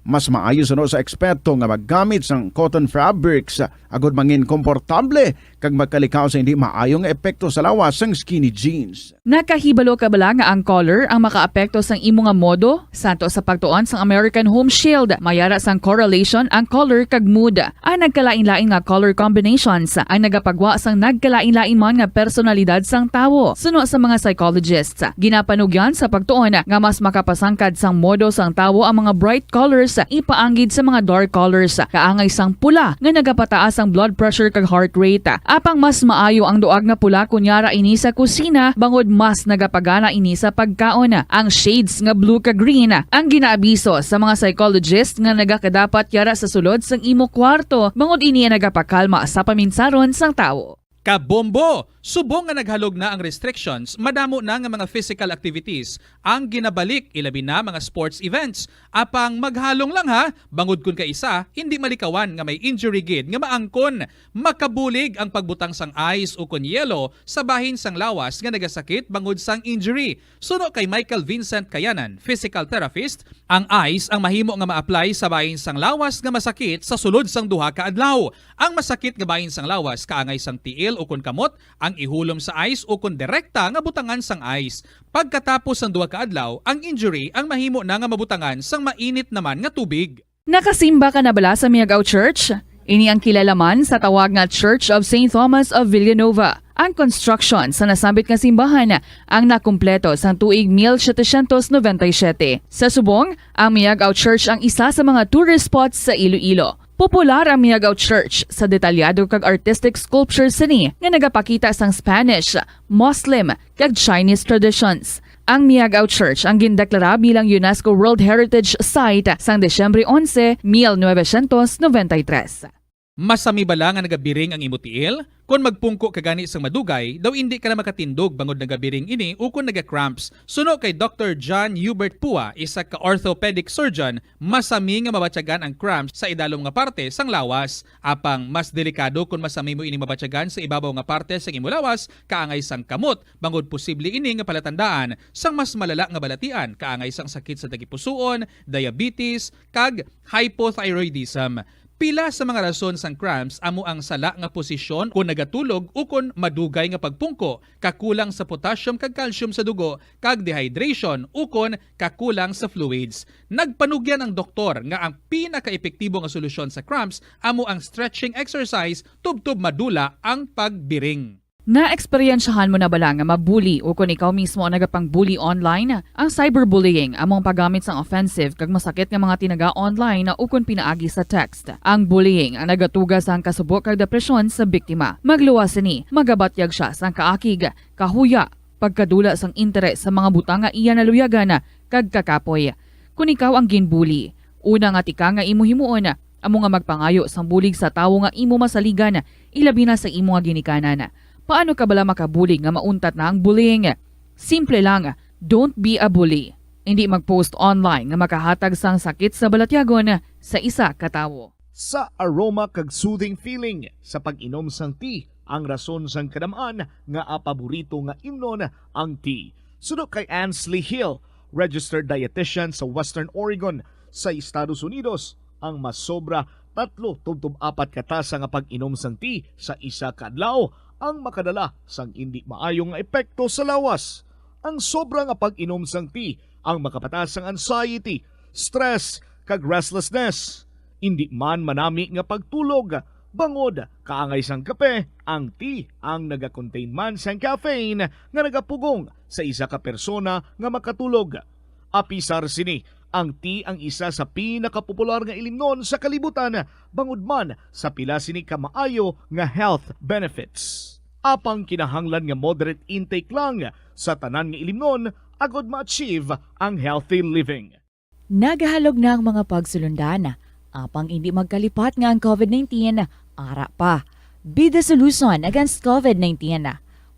Mas maayo suno sa eksperto nga maggamit sang cotton fabrics agod mangin komportable kag magkalikaw sa hindi maayo nga epekto sa lawas sang skinny jeans. Nakahibalo ka bala nga ang color ang makaapekto sang imo nga modo? Santo sa pagtuon sang American Home Shield, may ara sang correlation ang color kag mood. Ang nagkalain-lain nga color combinations ang nagapagwa sang nagkalain-lain man nga personalidad sang tawo. Suno sa mga psychologists, ginapanugyan sa pagtuon nga mas makapasangkad sang modo sang tawo ang mga bright colors ipaanggid sa mga dark colors, kaangay sang pula nga nagapataas ang blood pressure kag heart rate. Apang mas maayo ang duag nga pula kon yara ini sa kusina, bangod mas nagapagana ini sa pagkaon. Ang shades nga blue kag green ang ginaabiso sa mga psychologist nga nagakadapat yara sa sulod sang imo kwarto, bangod ini ang nagapakalma sa paminsaron sang tawo. Kabombo! Subong nga naghalog na ang restrictions, madamo na nga mga physical activities ang ginabalik, ilabi na mga sports events. Apang maghalong lang ha, bangod kun kaisa, hindi malikawan nga may injury gid nga maangkon. Makabulig ang pagbutang sang ice ukon yelo sa bahin sang lawas nga nagasakit bangod sang injury. Suno kay Michael Vincent Kayanan, physical therapist, ang ice ang mahimo nga ma-apply sa bahin sang lawas nga masakit sa sulod sang duha ka adlaw. Ang masakit nga bahin sang lawas kaangay sang tiil ukon kamot ang ihulom sa ice ukon direkta nga butangan sang ice. Pagkatapos sang duha ka adlaw, ang injury ang mahimo na nga mabutangan sang mainit naman nga tubig. Nakasimba ka na bala sa Miagao Church? Ini ang kilala man sa tawag nga Church of Saint Thomas of Villanova. Ang construction sa nasambit nga simbahan ang nakumpleto sang tuig mil setecientos noventa y siete. Sa subong, ang Miagao Church ang isa sa mga tourist spots sa Iloilo. Popular ang Miagao Church sa detalyado kag artistic sculpture sini nga nagapakita sang Spanish, Muslim, kag Chinese traditions. Ang Miagao Church ang gindeklara bilang UNESCO World Heritage Site sang Disyembre onse, mil novecientos noventa y tres. Masami bala nga nagabiring ang imo tiil? Kon magpungko ka gani sang madugay, daw indi ka na makatindog bangod nagabiring ini ukon naga-cramps. Suno kay Doktor John Hubert Pua, isa ka orthopedic surgeon, masami nga mabatyagan ang cramps sa idalom nga parte sang lawas. Apang mas delikado kon masami mo ining mabatyagan sa ibabaw nga parte sang imo lawas, kaangay sang kamot, bangod posible ini nga palatandaan sang mas malala nga balatian, kaangay sang sakit sa tagipusoon, diabetes, kag hypothyroidism. Pila sa mga rason sang cramps amo ang sala nga posisyon kon nagatulog ukon madugay nga pagpungko, kakulang sa potassium kag calcium sa dugo, kag dehydration ukon kakulang sa fluids. Nagpanugyan ang doktor nga ang pinakaepektibo nga solusyon sa cramps amo ang stretching exercise tubtob madula ang pagbiring. Naeksperyensyahan mo na bala nga mabuli ukon ikaw mismo ang nagapang-bully online? Ang cyberbullying amo ang paggamit sang offensive kag masakit nga mga tinaga online ukon pinaagi sa text. Ang bullying ang nagatuga sang kasubo kag depresyon sa biktima. Magluwas sini, magabatyag sia sang kaakig, kahuya, pagkadula sang interes sa mga butang nga iya naluyagan, kag kakapoy. Kon ikaw ang ginbully, una nga tikang nga imo himuon amo nga magpangayo sang bulig sa tawo nga imo masaligan, ilabi na sa imo nga ginikanan. Paano ka bala makabulig nga mauntat na ang bullying? Simple lang, don't be a bully. Indi mag-post online nga makahatag sang sakit sa balatyagon sa isa ka tawo. Sa aroma kag soothing feeling sa pag-inom sang tea, ang rason sang kadam-an nga paborito nga imnon ang tea. Suno kay Ansley Hill, registered dietitian sa Western Oregon sa Estados Unidos, ang masobra tatlo tubtob apat ka tasa nga pag-inom sang tea sa isa ka adlaw ang makadala sang indi maayo nga epekto sa lawas. Ang sobra nga pag-inom sang tea ang makapataas sang anxiety, stress, kag restlessness. Indi man manami nga pagtulog, bangod kaangay sang kape, ang tea ang nagakontain man sang caffeine nga nagapugong sa isa ka persona nga makatulog. Apisar sini, Ang tea ang isa sa pinakapopular nga ilimnon sa kalibutan, bangod man sa pila sini ka maayo nga health benefits. Apang kinahanglan nga moderate intake lang sa tanan nga ilimnon agod ma-achieve ang healthy living. Nagahalog na ang mga pagsulundan, apang indi magkalipat nga ang covid nineteen ara pa. Be the solution against covid nineteen.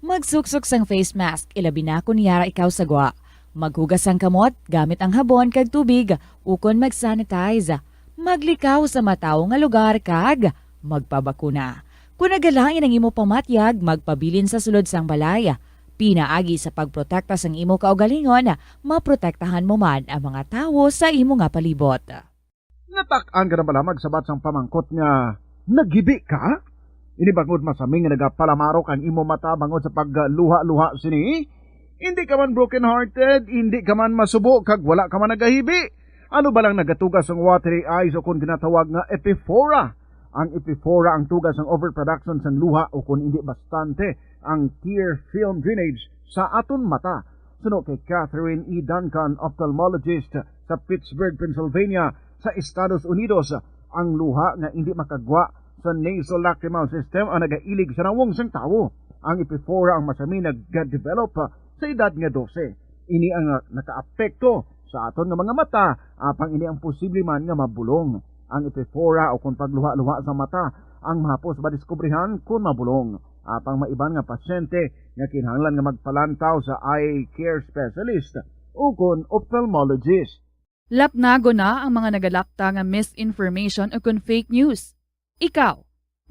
Magsuksok sang face mask, ilabi na kon yara ikaw sa gwa. Maghugas sang kamot gamit ang habon kag tubig ukon mag-sanitize. Maglikaw sa matawo nga lugar kag magpabakuna. Kon nagalain ang imo pamatyag, magpabilin sa sulod sang balay. Pinaagi sa pagprotekta sang imo kaugalingon, maprotektahan mo man ang mga tawo sa imo nga palibot. Natak-an ka na bala magsabat sang pamangkot nga naghibi ka? Ini bangod masami nga nagapalamarok ang imo mata bangod sa pagluha-luha sini? Hindi ka man broken-hearted, hindi ka man masubo, kag wala ka man nagahibi. Ano ba lang nagatuga sang watery eyes o kon ginatawag nga epiphora? Ang epiphora ang tuga sang overproduction sang luha o kon hindi bastante ang tear film drainage sa aton mata. Suno kay Catherine E. Duncan, ophthalmologist sa Pittsburgh, Pennsylvania, sa Estados Unidos, ang luha nga indi makagwa sa nasolacrimal system ang nagailig sa nawong sang tawo. Ang epiphora ang masami nag-develop sa edad nga dose. Ini ang nakaapekto sa aton nga mga mata, apang ini ang posible man nga mabulong. Ang epiphora o kon pagluha-luha sa mata ang mahapos madiskubrihan kon mabulong. Apang may iban nga pasyente nga kinahanglan nga magpalantaw sa eye care specialist o kon ophthalmologist. Lapnagon na ang mga nagalapta nga misinformation o kon fake news. Ikaw,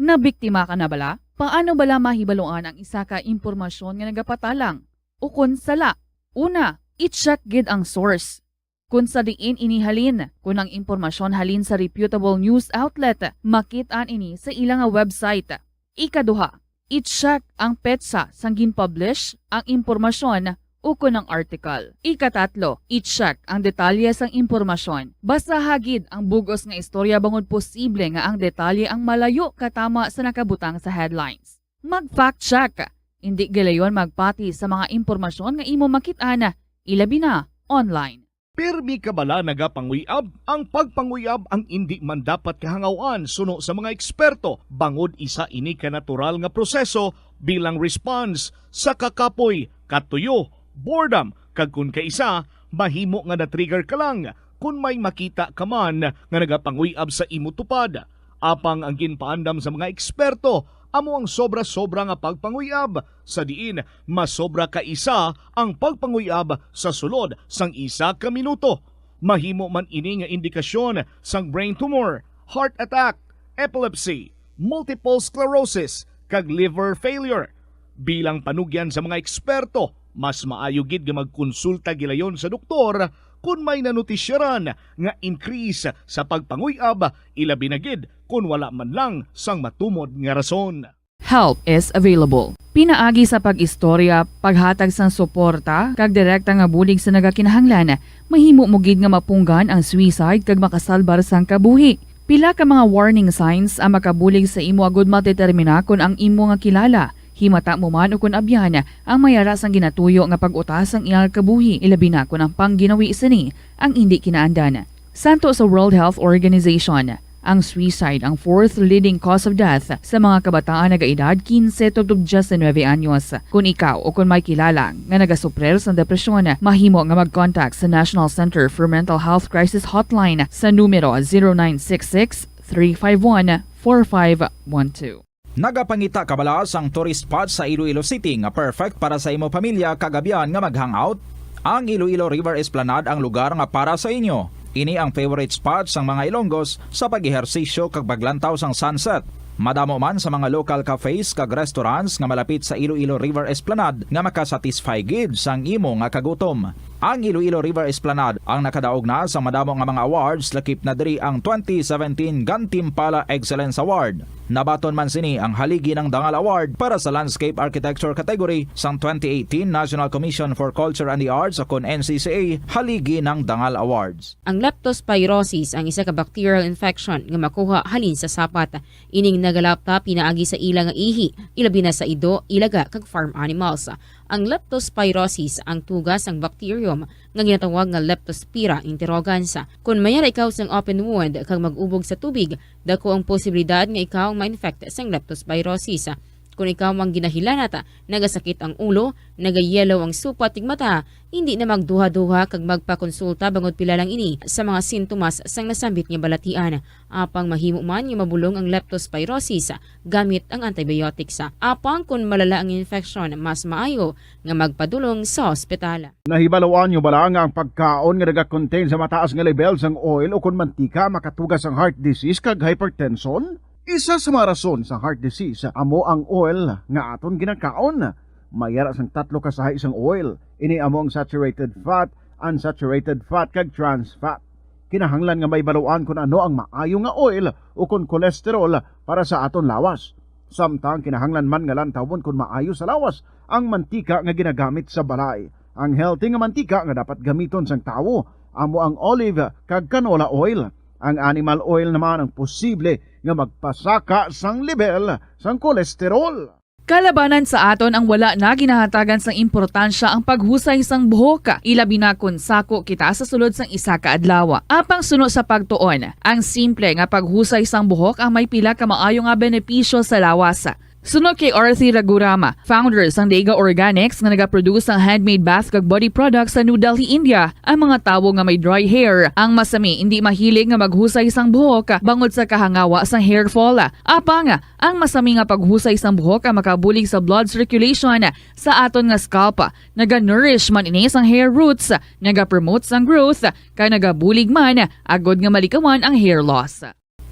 nabiktima ka na bala? Paano bala mahibaluan ang isa ka impormasyon nga nagapatalang o kon sala? Una, i-check gid ang source. Kon sa diin ini halin, kon ang impormasyon halin sa reputable news outlet, makit-an ini sa ila nga website. Ikaduha, i-check ang petsa sang gin-publish ang impormasyon ukon ang article. Ikatatlo, i-check ang detalye sang impormasyon. Basaha gid ang bug-os nga istorya bangod posible nga ang detalye ang malayo katama sa nakabutang sa headlines. Mag-fact check. Indi gilayon magpati sa mga impormasyon nga imo makit-an, ilabi na online. Pirmi ka bala nagapanguyab? Ang pagpanguyab ang indi man dapat kahangaw-an suno sa mga eksperto, bangod isa ini ka natural nga proseso bilang response sa kakapoy, katuyo, boredom, kag kon kaisa, mahimo nga na-trigger ka lang kon may makita ka man nga nagapanguyab sa imo tupad. Apang ang ginpaandam sa mga eksperto amo ang sobra-sobra nga pagpanguyab, sa diin masobra ka isa ang pagpanguyab sa sulod sang isa ka minuto. Mahimo man ini nga indikasyon sang brain tumor, heart attack, epilepsy, multiple sclerosis, kag liver failure. Bilang panugyan sa mga eksperto, mas maayo gid nga magkonsulta gilayon sa doktor kon may nanotisyaran nga increase sa pagpanguyab, ilabi na gid kon wala man lang sang matumod nga rason. Help is available. Pinaagi sa pag-istorya, paghatag sang suporta, kag direkta nga bulig sa nagakinahanglan, mahimo mo gid nga mapunggan ang suicide kag makasalbar sang kabuhi. Pila ka mga warning signs ang makabulig sa imo agud madetermina kon ang imo nga kilala, himata mo man ukon abyan, ang may ara sang ginatuyo nga pag-utas sang iyang kabuhi, ilabi na kon ang pangginawi sini ang indi kinaandan. Santo sa World Health Organization, ang suicide ang fourth leading cause of death sa mga kabataan nagaedad kinse tubtob diyes nuebe anyos. Kon ikaw o kon may kilala nga nagasuprir sang depresyon, mahimo nga mag-contact sa National Center for Mental Health Crisis Hotline sa numero zero nine six six, three five one, four five one two. Nagapangita ka bala sang tourist spot sa Iloilo City nga perfect para sa imo pamilya kag abyan nga mag-hangout? Ang Iloilo River Esplanade ang lugar nga para sa inyo. Ini ang favorite spot sang mga Ilonggos sa pag-ehersisyo kag paglantaw sang sunset. Madamo man sa mga local cafes kag restaurants nga malapit sa Iloilo River Esplanade nga makasatisfy gid sang imo nga kagutom. Ang Iloilo River Esplanade ang nakadaog na sa madamo nga mga awards, lakip na diri ang twenty seventeen Gantimpala Excellence Award. Nabaton man sini ang Haligi ng Dangal Award para sa Landscape Architecture category sang twenty eighteen National Commission for Culture and the Arts o kon N C C A Haligi ng Dangal Awards. Ang leptospirosis ang isa ka bacterial infection nga makuha halin sa sapat. Ining Nagalapta pinaagi sa ila nga ihi, ilabi na sa ido, ilaga, kag farm animals. Ang leptospirosis ang tuga sang bacterium nga ginatawag nga Leptospira interrogans. Kon mayara ikaw sang open wound kag mag-ubog sa tubig, dako ang posibilidad nga ikaw ma-infect sang leptospirosis. Kon ikaw ang ginahilanat, nagasakit ang ulo, nagayelo ang supat kag mata, hindi na magduha-duha kag magpakonsulta bangod pila lang ini sa mga sintomas sang nasambit nga balatian. Apang mahimo man nga mabulong ang leptospirosis gamit ang antibiotics. Apang kon malala ang infeksyon, mas maayo nga magpadulong sa ospital. Nahibaluan niyo bala nga ang pagkaon nga nagakontain sa mataas nga lebel sang oil ukon mantika makatuga sang heart disease kag hypertension? Isa sa mga rason sang heart disease amo ang oil nga aton ginakaon. May ara sang tatlo ka sahi sang oil. Ini amo ang saturated fat, unsaturated fat, kag trans fat. Kinahanglan nga mahibaluan kon ano ang maayo nga oil ukon cholesterol para sa aton lawas. Samtang kinahanglan man nga lantawon kon maayo sa lawas ang mantika nga ginagamit sa balay. Ang healthy nga mantika nga dapat gamiton sang tawo amo ang olive kag canola oil. Ang animal oil naman ang posible nga magpasaka sang lebel sang kolesterol. Kalabanan sa aton ang wala na ginahatagan sang importansya ang paghusay sang buhok, ilabi na kon sako kita sa sulod sang isa ka adlaw. Apang suno sa pagtuon, ang simple nga paghusay sang buhok ang may pila ka maayo nga benepisyo sa lawas. Suno kay Arthi Ragurama, founder sang Dega Organics nga nagaproduce sang handmade bath kag body products sa New Delhi, India, ang mga tawo nga may dry hair ang masami hindi mahilig nga maghusay sang buhok bangod sa kahangawa sang hair fall. Apang ang masami nga paghusay sang buhok ang makabulig sa blood circulation sa aton nga scalp. Naga-nourish man ini sang hair roots, nagapromote sang growth, kag nagabulig man agod nga malikawan ang hair loss.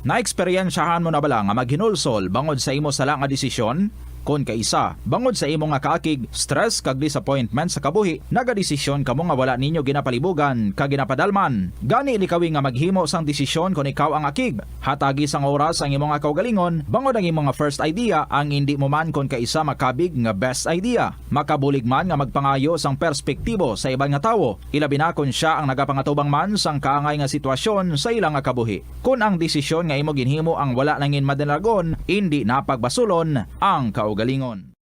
Naeksperyensyahan mo na bala nga maghinulsol bangod sa imo sala nga desisyon? Kon kaisa, bangod sa imo nga kaakig, stress, kag disappointment sa kabuhi, nagadesisyon kamo nga wala ninyo ginapalibugan kag ginapadalman. Gani, likawi nga maghimo sang desisyon kon ikaw ang akig. Hatagi sang oras ang imo nga kaugalingon, bangod ang imo nga first idea ang indi mo man kon kaisa makabig nga best idea. Makabulig man nga magpangayo sang perspektibo sa iban nga tawo, ilabi na kon sia ang nagapangatubang man sang kaangay nga sitwasyon sa ila nga kabuhi. Kon ang desisyon nga imo ginhimo ang wala nangin madinagon, indi na pagbasulon ang kaugalingon.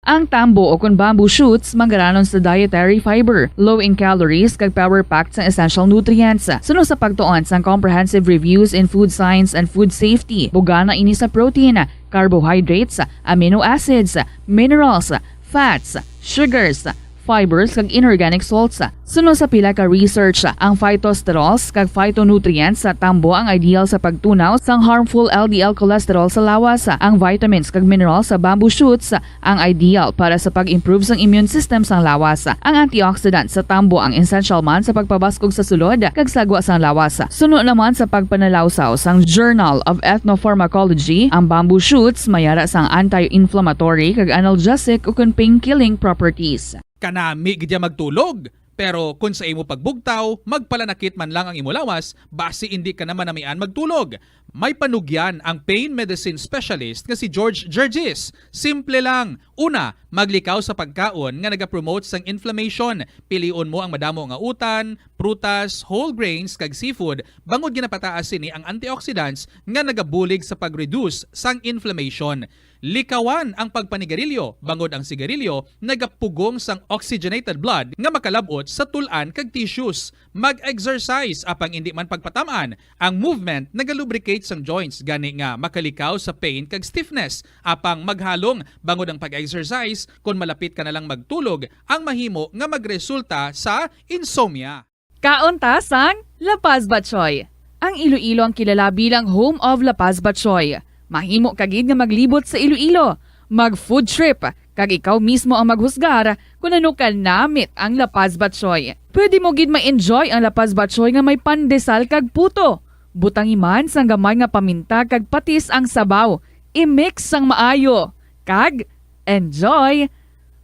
Ang tambo o kon bamboo shoots manggaranon sa dietary fiber, low in calories, kag power-packed sa essential nutrients. Suno sa pagtuon sang Comprehensive Reviews in Food Science and Food Safety, bugana ini sa protein, carbohydrates, amino acids, minerals, fats, sugars, fibers, kag inorganic salts. Suno sa pila ka research, ang phytosterols kag phytonutrients sa tambo ang ideal sa pagtunaw sang harmful L D L cholesterol sa lawas. Ang vitamins kag minerals sa bamboo shoots ang ideal para sa pag-improve sang immune system sang lawas. Ang antioxidant sa tambo ang essential man sa pagpabaskog sa sulod kag sagwa sang lawas. Suno naman sa pagpanalawsaw sang Journal of Ethnopharmacology, ang bamboo shoots may ara sang anti-inflammatory kag analgesic ukon pain-killing properties. Kanami gid ya magtulog. Pero kon sa imo pagbugtaw, magpalanakit man lang ang imo lawas, basi indi ka na manamian magtulog. May panugyan ang pain medicine specialist nga si George Gergis. Simple lang. Una, maglikaw sa pagkaon nga nagapromote sang inflammation. Pilion mo ang madamo nga utan, prutas, whole grains, kag seafood, bangod ginapataas sini ang antioxidants nga nagabulig sa pag-reduce sang inflammation. Likawan ang pagpanigarilyo, bangod ang sigarilyo nagapugong sang oxygenated blood nga makalab-ot sa tul-an kag tissues. Mag-exercise, apang indi man pagpatam-an. Ang movement nagalubricate sang joints, gani nga makalikaw sa pain kag stiffness. Apang maghalong, bangod ang pag-exercise, kon malapit ka na lang magtulog, ang mahimo nga magresulta sa insomnia. Kaon ta sang La Paz Batchoy. Ang Iloilo ang kilala bilang home of La Paz Batchoy. Mahimo ka gid nga maglibot sa Iloilo, mag-food trip, kag ikaw mismo ang maghusgar kon ano ka namit ang La Paz Batchoy. Pwede mo gid ma-enjoy ang La Paz Batchoy nga may pandesal kag puto. Butangi man sang gamay nga paminta kag patis ang sabaw. I-mix sang maayo. Kag enjoy!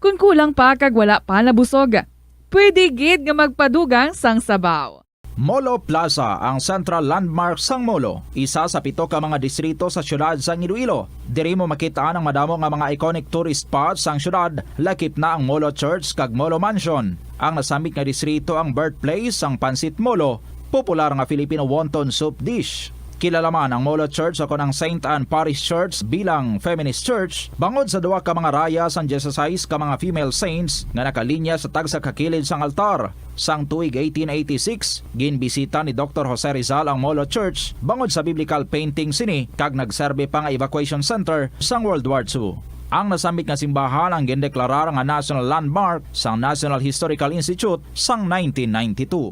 Kon kulang pa kag wala pa nabusog, pwede gid nga magpadugang sang sabaw. Molo Plaza, ang central landmark sang Molo, isa sa pito ka mga distrito sa siyudad sang Iloilo. Diri mo makit-an ang madamo nga mga iconic tourist spots sang siyudad, lakip na ang Molo Church kag Molo Mansion. Ang nasambit nga distrito ang birthplace sang Pancit Molo, popular nga Filipino wonton soup dish. Kilala man ang Molo Church o kon ang Saint Anne Parish Church bilang feminist church bangod sa duha ka mga raya sang dieciséis ka mga female saints nga nakalinya sa tagsa ka kilid sang altar. Sang tuig eighteen eighty-six, ginbisita ni Doktor Jose Rizal ang Molo Church bangod sa biblical painting sini kag nagserbi pa nga evacuation center sang World War Two. Ang nasambit nga simbahan ang gindeklarar nga National Landmark sang National Historical Institute sang nineteen ninety-two.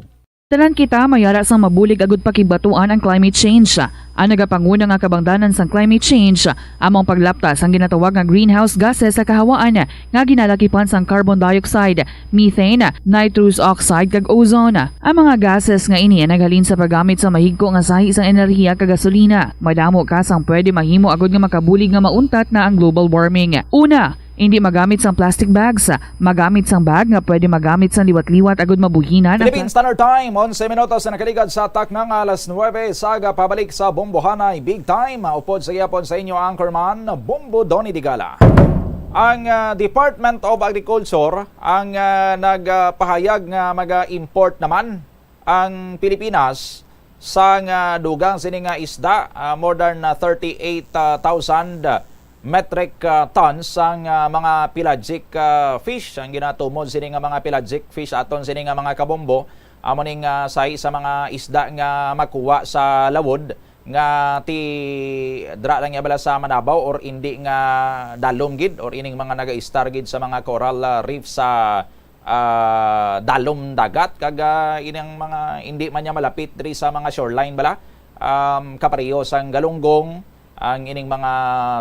Tanan kita may ara sang mabulig agud pakibatuan ang climate change. Ang nagapanguna nga kabangdanan sang climate change amo ang paglapta sang ginatawag nga greenhouse gases sa kahawaan nga ginalakipan sang carbon dioxide, methane, nitrous oxide, kag ozone. Ang mga gases nga ini naghalin sa paggamit sa mahigko nga sahi sang enerhiya kag gasolina. Madamo ka sang pwede mahimo agud nga makabulig nga mauntat na ang global warming. Una, hindi magamit sang plastic bags. Magamit sang bag nga pwede magamit sang liwat-liwat agud mabuhinan ang Philippine plas- Standard Time, onse minutos na nakaligad sa takna nga alas nuebe. Sa aga pabalik sa Bombohanay Big Time, upod sa gihapon sa inyo anchorman, Bombo Donny Digala. Ang, ah, Department of Agriculture ang, ah, nagpahayag nga maga-import naman ang Pilipinas sang, ah, dugang sini nga isda, ah, more than, ah, thirty-eight thousand metric, ah, tons sang, ah, mga pelagic, ah, fish. Ang ginatumod sini nga mga pelagic fish aton sini nga mga kabombo, amo ning, ah, sahi sa mga isda nga makuha sa lawod nga ti dra lang niya bala sa Manabao or indi nga dalom gid or ining mga nagaistar gid sa mga coral, ah, reef sa, ah, dalom dagat kag, ah, ining mga indi man niya malapit diri sa mga shoreline bala, um, kapareho sang galunggong, ang ining mga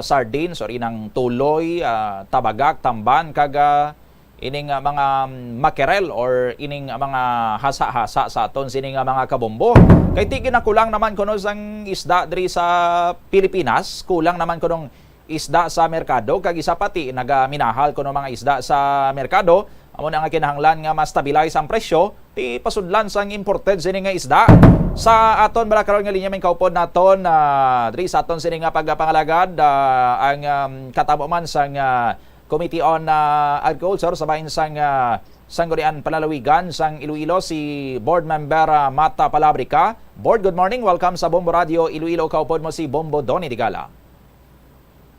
sardines or inang tuloy, ah, tabagak, tamban kag, ah, ining, ah, mga, mm, mackerel or ining, ah, mga hasa-hasa sa aton sini nga mga kabombo. Kay ti ginakulang naman kuno sang isda diri sa Pilipinas, kulang naman kunong isda sa merkado, kag isa pa ti nagaminahal kuno mga isda sa merkado. Amo na nga kinahanglan nga ma-stabilize ang presyo ti pasudlan sang imported sini nga isda. Sa aton bala karon nga linya, may kaupod naton, ah, diri sa aton sini nga pagpangalagad, ah, ang, um, katabo man sang, ah, Committee on, ah, Agriculture sa bahin sang, ah, Sangguniang Panlalawigan sang Iloilo, si Board Member, ah, Mata Palabrica. Board, good morning. Welcome sa Bombo Radio Iloilo. Kaupod mo si Bombo Donny Digala.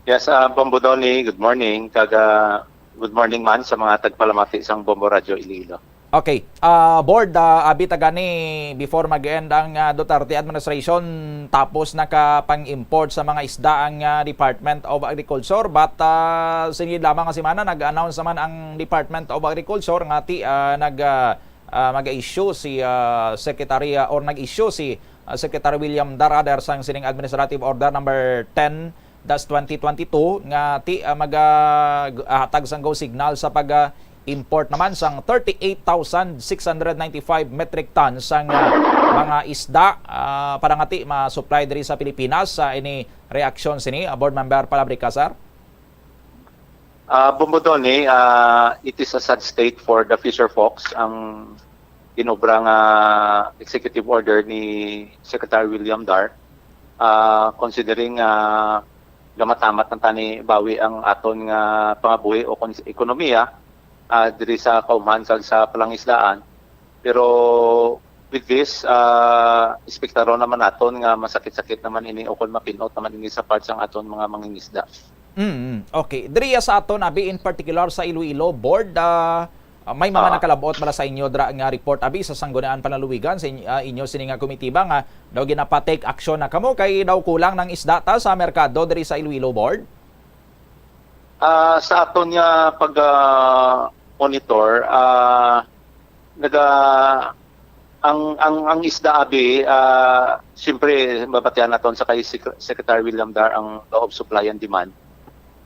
Yes, ah, Bombo Donny, good morning. Kag, ah, good morning man sa mga tagpalamati sang Bombo Radio Iloilo. Okay. Ah, Board, ah, abi ta gani, before mag-end ang, ah, Duterte administration, tapos nakapang-import sa mga isda ang, ah, Department of Agriculture. But, ah, sini lamang nga semana, nag-announce naman ang Department of Agriculture nga ti, ah, nag, ah, ah, mag-issue si, ah, Secretary, ah, or nag-issue si, ah, Secretary William Dar Ader sang sining Administrative Order number ten dash twenty twenty-two nga ti, ah, mag, ah, g-, ah, hatag sang go signal sa pag, ah, import naman sang thirty-eight thousand six hundred ninety-five metric tons sang, ah, mga isda, ah, para nga ti ma-supply diri sa Pilipinas. Sa ini reaksyon sini, ah, Board Member Palabrica, sir? Ah, Bombo Donny, ah, it is a sad state for the fisher folks ang inobra nga executive order ni Secretary William Dar, ah, considering, ah, gamatamat na tani bawi ang aton nga pangabuhi o kon-, ekonomiya, ah, diri sa kaumhan kag sa palangisdaan. Pero with this, ah, espektaron naman naton nga masakit-sakit naman ini o kon mapinot naman ini sa part sang aton mga mangingisda. Mm, okay. Diri sa aton, abi, in particular sa Iloilo, Board, ah, ah, may mga Ah. nakalabot bala sa inyo dra nga report, abi, sa Sangguniang Panlalawigan, sa inyo, ah, inyo sini nga komitiba nga daw ginapa-take action na kamo kay daw kulang ng isda ta sa merkado diri sa Iloilo, Board? Ah, sa aton nga pag, ah, monitor, ah, naga-, ang, ang, ang isda, abi, ah, siyempre, mabatian naton sa kay Sec-, Secretary William Dar ang law of supply and demand.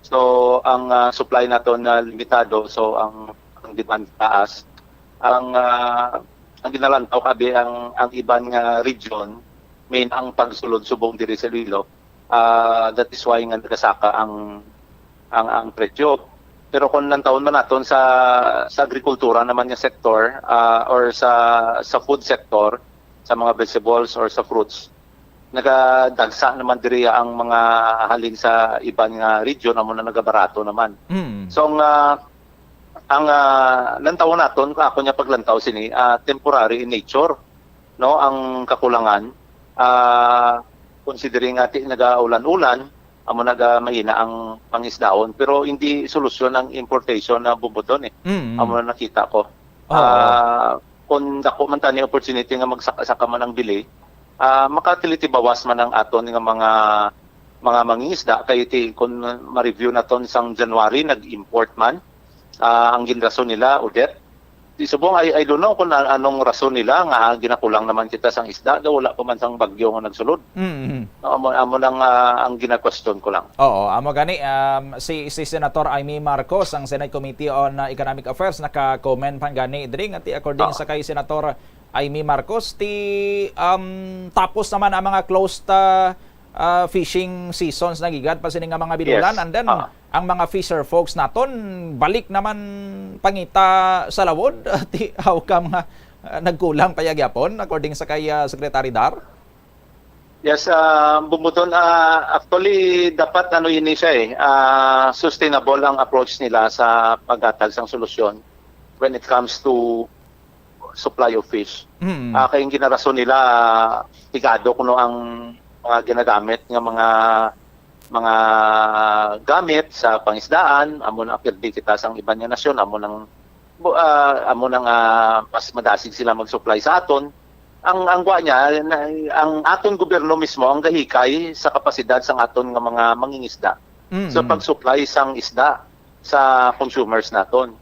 So, ang, ah, supply naton na limitado, so ang, ang demand taas. Ang, ah, ang ginalantaw, abi, ang, ang iban nga region, main ang pagsulod subong diri sa Iloilo. Ah, that is why nga nagasaka ang, ang, ang presyo. Pero kung lantawon man naton sa, sa agrikultura naman nga sektor, ah, or sa, sa food sector, sa mga vegetables or sa fruits, nagadagsa naman diri ang mga halin sa iban nga region, amo na nagabarato naman. Mm. So, ang, ah, ang, ah, lantawon naton, ako niya paglantaw sini, ah, temporary in nature, no, ang kakulangan. Ah, considering nga ti-, nagaulan-ulan, amo naga mahina ang pangisdaon. Pero hindi solusyon ang importation na bubudon eh. Mm. Amo na nakita ko. Oo. Ah, kung dako man tani opportunity nga magsaka-saka man ang bili, ah, makatilitibawas man ang aton nga mga mga mangingisda kay ti kung ma-review naton sang January nag-import man ah, ang ginrason nila, Odette. Di subong, I, I don't know kung an- anong rason nila nga ginakulang naman kita sang isda, daw wala pa man sang bagyo nga nagsulod. Mm. No, amo, amo lang ah, ang gina-question ko lang. Oo, amo gani, um, si, si Senator Imee Marcos, ang Senate Committee on uh, Economic Affairs, naka-comment pa gani diri nga ti according Ah. sa kay Senator Imee Marcos, ti um, tapos naman ang mga closed uh, uh, fishing seasons nagigad pa sini nga mga binulan, Yes. And then Ah. ang mga fisher folks naton balik naman pangita sa lawod. Ti how come nga uh, nagkulang pa ya gyapon according sa kay uh, Secretary Dar? Yes, ah, Bumudon, ah, actually dapat ano ini siya eh, ah, sustainable ang approach nila sa paghatag sang solusyon when it comes to supply of fish. Mm. Ah, kay ang ginarason nila, pigado kuno ang mga ginagamit nga mga mga gamit sa pangisdaan, amo na pirdi kita sang iban nga nasyon, amo nang bu- ah, amo nang ah, mas madasig sila mag-supply sa aton. Ang ang kuha niya, na, ang aton gobyerno mismo ang gahikay sa kapasidad sang aton nga mga mangingisda Mm. sa pag-supply sang isda sa consumers naton.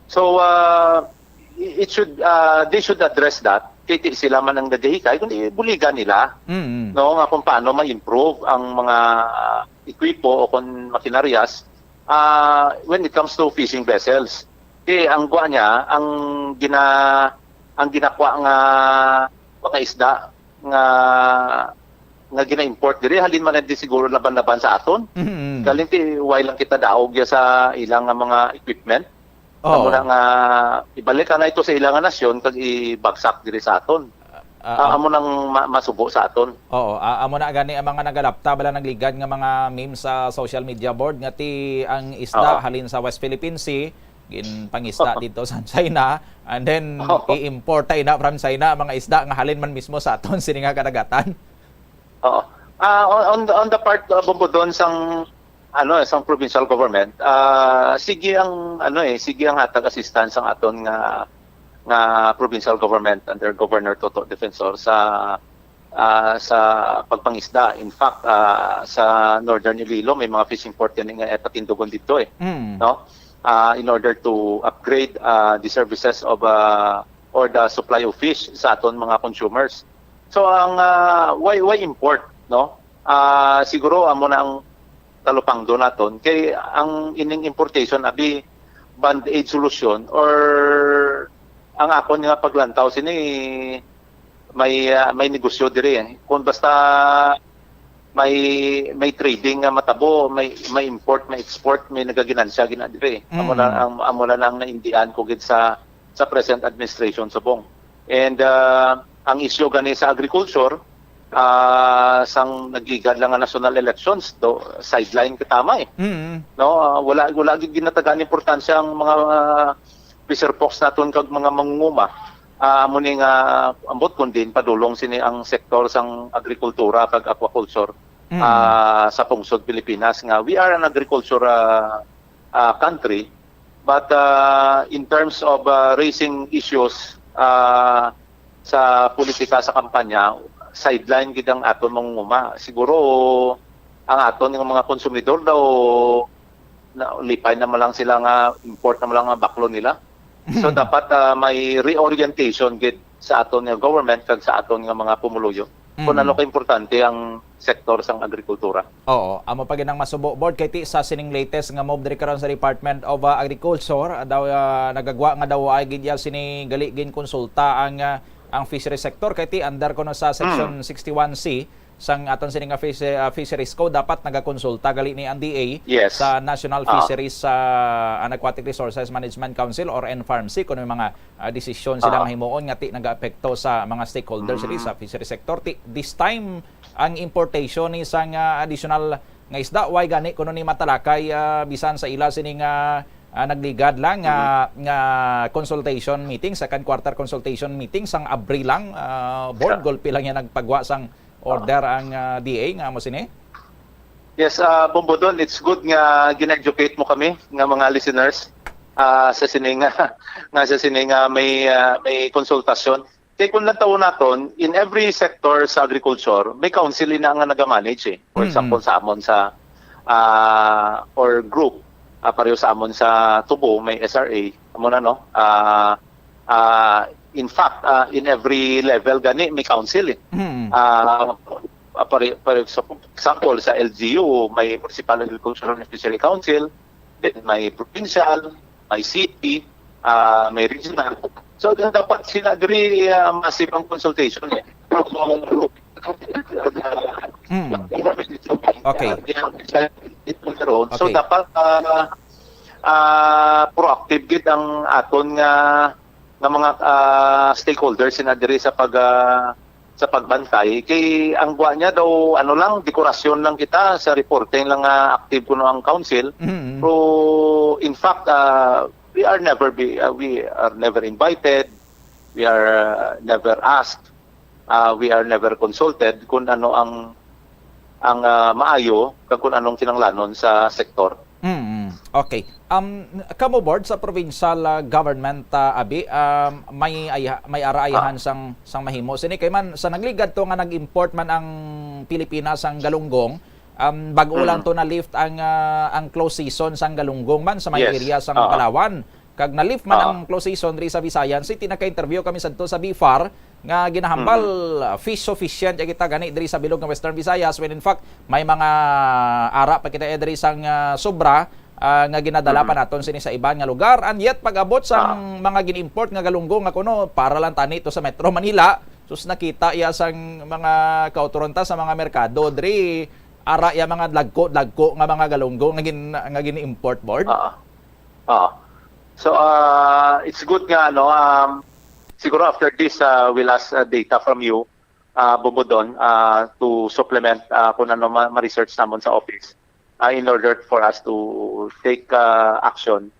So uh, it should uh, they should address that. Kay ti sila man ang nagahikay kundi buligan nila Mm. no nga kung paano ma-improve ang mga uh, ekwipo o kung makinaryas uh, when it comes to fishing vessels. Kay ang kuha niya, ang gina ang ginakuha nga mga isda nga nga gina-import diri halin man di siguro laban-laban sa aton. Mm. Galing ti way lang kita daog ya sa ilang nga mga equipment. Oo. Amo na nga ibalik na ito sa ilang nga nasyon kag ibagsak diri sa aton. Ah, Ah, amo nang ma- masubo sa aton. Oo, ah, amo na gani ang mga nagalapta bala nagligad nga mga memes sa social media board nga ti ang isda Oo. halin sa West Philippine Sea ginpangisda dito sa China, and then Oo. i-import ta ina from China ang mga isda nga halin man mismo sa aton sini nga kadagatan. Oo. Ah, on, on on the part uh, Bumudon sang ano eh, sang provincial government, ah sige ang ano eh, sige ang hatag assistance sang aton nga nga provincial government under Governor Toto Defensor sa ah, sa pagpangisda. In fact, ah, sa Northern Iloilo may mga fishing port yan nga eh, patindugon dito eh, Mm. no? Ah, in order to upgrade ah, the services of ah, or the supply of fish sa aton mga consumers. So ang ah, why why import, no? Ah, siguro amo na ang talupangdo naton kay ang ining importation abi band-aid solution or ang akon nga paglantaw sini may ah, may negosyo diri eh. Kung basta may may trading nga matabo, may may import, may export, may nagaginansya gina diri. Amo Mm. na ang amo na lang naindian ko gid sa sa present administration subong. And ah, ang isyu gani sa agriculture, ah, sang nagligad lang nga national elections, do sideline kita may. Mm. No, ah, wala wala gid ginatagaan importansya ang mga ah, fisher folks naton kag mga mangunguma. Ah, amo ni nga ambot kun din padulong sini ang sektor sang agrikultura kag aquaculture Mm. ah, sa pungsod Pilipinas nga we are an agriculture ah, ah, country, but ah, in terms of ah, raising issues ah, sa politika sa kampanya, sideline gid ang aton mangunguma. Siguro ang aton nga mga konsumidor daw na, lipay naman lang sila nga import naman lang nga baklo nila. So dapat ah, may reorientation gid sa aton nga government kag sa aton nga mga pumuluyo kung Mm. ano ka importante ang sektor sang agrikultura. Oo, amo pa gid ang masubo, Board, kay ti sa sining latest nga move diri karon sa Department of uh, Agriculture, ah, daw ah, nagagwa nga daw ay gid ya sini gali ginkonsulta ang ah, ang fishery sector kay ti under kuno sa section sixty-one C sang aton sini nga fish, ah, fisheries code, dapat nagakonsulta gali ni ang D A Yes. sa National Ah. Fisheries ah, and Aquatic Resources Management Council or N F A R M C kung may mga ah, desisyon sila Ah. nga himuon nga ti nagaapekto sa mga stakeholders diri sa fishery sector. Ti, this time ang importation ni sang ah, additional nga isda, why gani kuno ni matalakay ah, bisan sa ila sini nga ah, nagligad lang nga nga consultation meeting, second quarter consultation meeting sang Abril lang, ah, Board, Yeah. gulpi lang yan nagpagwa sang order ang, ah, D A nga amo sini? Yes, ah, Bombodon, it's good nga gina-educate mo kami nga mga listeners, ah, sa sini nga, nga sa sini nga may, ah, may konsultasyon. Kay kung lantawon naton, in every sector sa agriculture, may council ina nga nagamanage eh. For Mm. example, sa amon sa, ah, or group, ah, pareho sa amon sa tubo, may S R A, amo na, no? Ah, ah, in fact, ah, in every level gani may council eh. Mm. Ah, ah, pare-, pare-, sa example, sa L G U, may Municipal Agricultural and Fishery Council, then may provincial, may city, ah, may regional. So, dapat sila diri, ah, massive ang consultation eh. Mm. Okay. So, dapat, ah, ah, proactive gid ang aton nga, nga mga, ah, stakeholders sina diri sa pag, ah, sa pagbantay kay ang gwa niya daw ano lang, dekorasyon lang kita sa reporting lang nga active kuno ang council. Mm. Pero in fact, ah, we are never be, ah, we are never invited, we are, ah, never asked, ah, we are never consulted kung ano ang, ang, ah, maayo kag kung anong kinahanglanon sa sektor. Mm, okay. Um, kamo, Bord, sa provincial, ah, government, ah, abi, um, may ayha-, may ara ayahan Ah. sang, sang mahimo sini kay man sa nagligad to nga nag-import man ang Pilipinas sang galunggong, um, bag-o lang Mm. to na-lift ang, ah, ang close season sang galunggong man sa may Yes. area sang Ah. Palawan. Kag na-lift man Ah. ang close season diri sa Visayan City, naka-interview kami sadto sa B far nga ginahambal, Mm. ah, fish sufficient ya kita gani diri sa bilog nga Western Visayas, when in fact may mga ara pa kita, eh, diri sang, ah, sobra, ah, nga ginadala pa Mm. naton sini sa iban nga lugar, and yet pag-abot sang Ah. mga gin-import nga galunggong nga kuno para lang tani to sa Metro Manila, sus, nakita iya sang mga kautoron ta sa mga merkado diri, ara iya mga dagko-dagko nga mga galunggong nga gin-, nga gin-import, Bord. Ah. Ah. So, ah, it's good nga, ano, um, siguro after this, ah, we'll ask, ah, data from you, ah, Bombodon, ah, to supplement, ah, kung ano ma-, ma-research namon sa office, ah, in order for us to take, ah, action,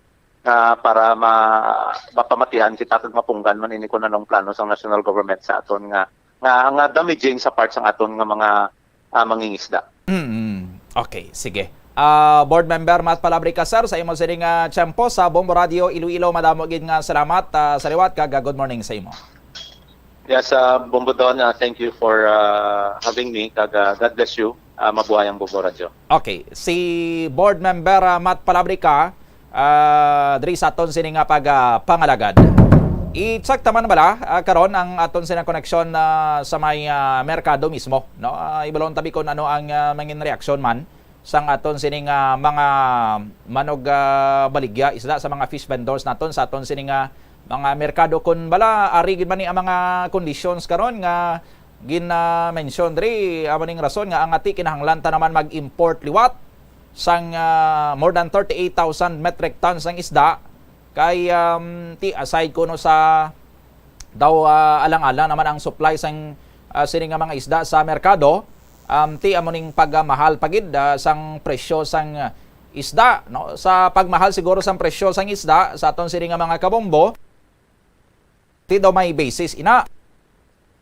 ah, para ma-, mapamatian kita kag mapunggan man ini kung anong plano sang national government sa aton nga, nga, nga damaging sa part sang aton nga mga, ah, mangingisda. Mm. Okay, sige. Ah, Board Member Matt Palabrica, sir, sa imo sining, ah, tiyempo sa Bombo Radio Iloilo, madamo gid nga salamat. Ah, sa liwat kag, ah, good morning sa imo. Yes, ah, Bombo Don, ah, thank you for, ah, having me. Kag, ah, God bless you. Ah, mabuhay ang Bombo Radio. Okay, si Board Member, ah, Matt Palabrica, ah, diri sa aton sini nga pag, ah, pangalagad. I-check ta man bala, ah, karon ang aton sini koneksyon, ah, sa may, ah, merkado mismo, no? Ah, ibalon tabi kung ano ang, ah, mangin reaksyon man sang aton sini nga mga manog, ah, baligya isda sa mga fish vendors naton sa aton sini nga mga merkado, kun bala ari gid man ni ang mga conditions karon nga gina-mention diri. Amo ning rason nga ang ati kinahanglan ta naman mag-import liwat sang, ah, more than thirty-eight thousand metric tons ang isda kay, um, ti aside kuno sa daw, ah, alang-alang naman ang supply sang, ah, sini nga mga isda sa merkado, um, ti amo ning pagmahal pa gid, ah, sang presyo sang, ah, isda, no? Sa pagmahal siguro sang presyo sang isda sa aton sini nga mga kabombo, ti daw may basis ina.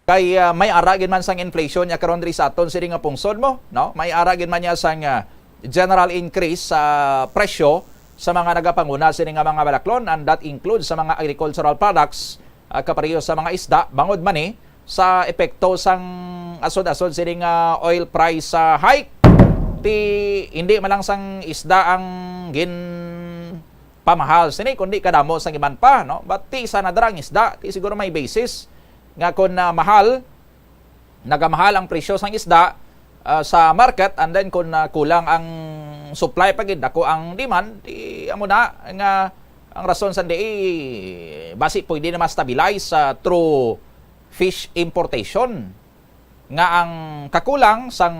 Kay, ah, may ara gid man sang inflation niya karon diri sa aton sini nga pungsod mo, no? May ara gid man niya sang, ah, general increase sa presyo sa mga nagapanguna sini nga mga balaklon, and that includes sa mga agricultural products, ah, kapareho sa mga isda, bangod man ni sa epekto sang asod-asod sini nga oil price, ah, hike. Ti hindi man lang sang isda ang gin pamahal sini, kundi kadamo sang iban pa, no? But ti sa nadra ang isda, ti siguro may basis nga kun, ah, mahal, nagamahal ang presyo sang isda, ah, sa market, and then kun, ah, kulang ang supply pa gid, dako ang demand, ti amo na nga ang rason sa diin basi pwede na ma-stabilize, ah, through fish importation, nga ang kakulang sang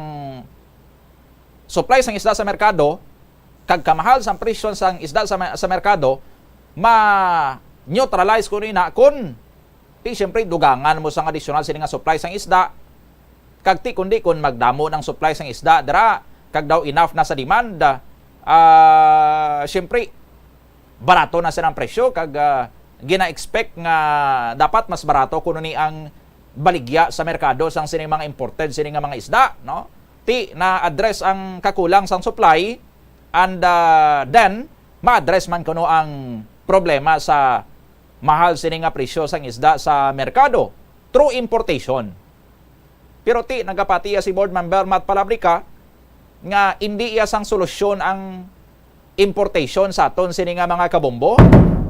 supply sang isda sa merkado kag kamahal sang presyo sang isda sa, sa merkado ma-neutralize kuno ina kun ti siyempre dugangan mo sang adisyonal sini nga supply sang isda, kag ti kundi kun magdamo ng supply sang isda dira kag daw enough na sa demand, ah, siyempre barato na siya ng presyo kag, ah, gina-expect nga dapat mas barato kuno ni ang baligya sa merkado sang sining mga imported sini nga mga isda, no? Ti na-address ang kakulang sang supply, and, ah, then ma-address man kuno ang problema sa mahal sini nga presyo sang isda sa merkado through importation. Pero ti nagapati iya si Board Member Matt Palabrica nga indi iya sang solusyon ang importation sa aton sini nga mga kabombo.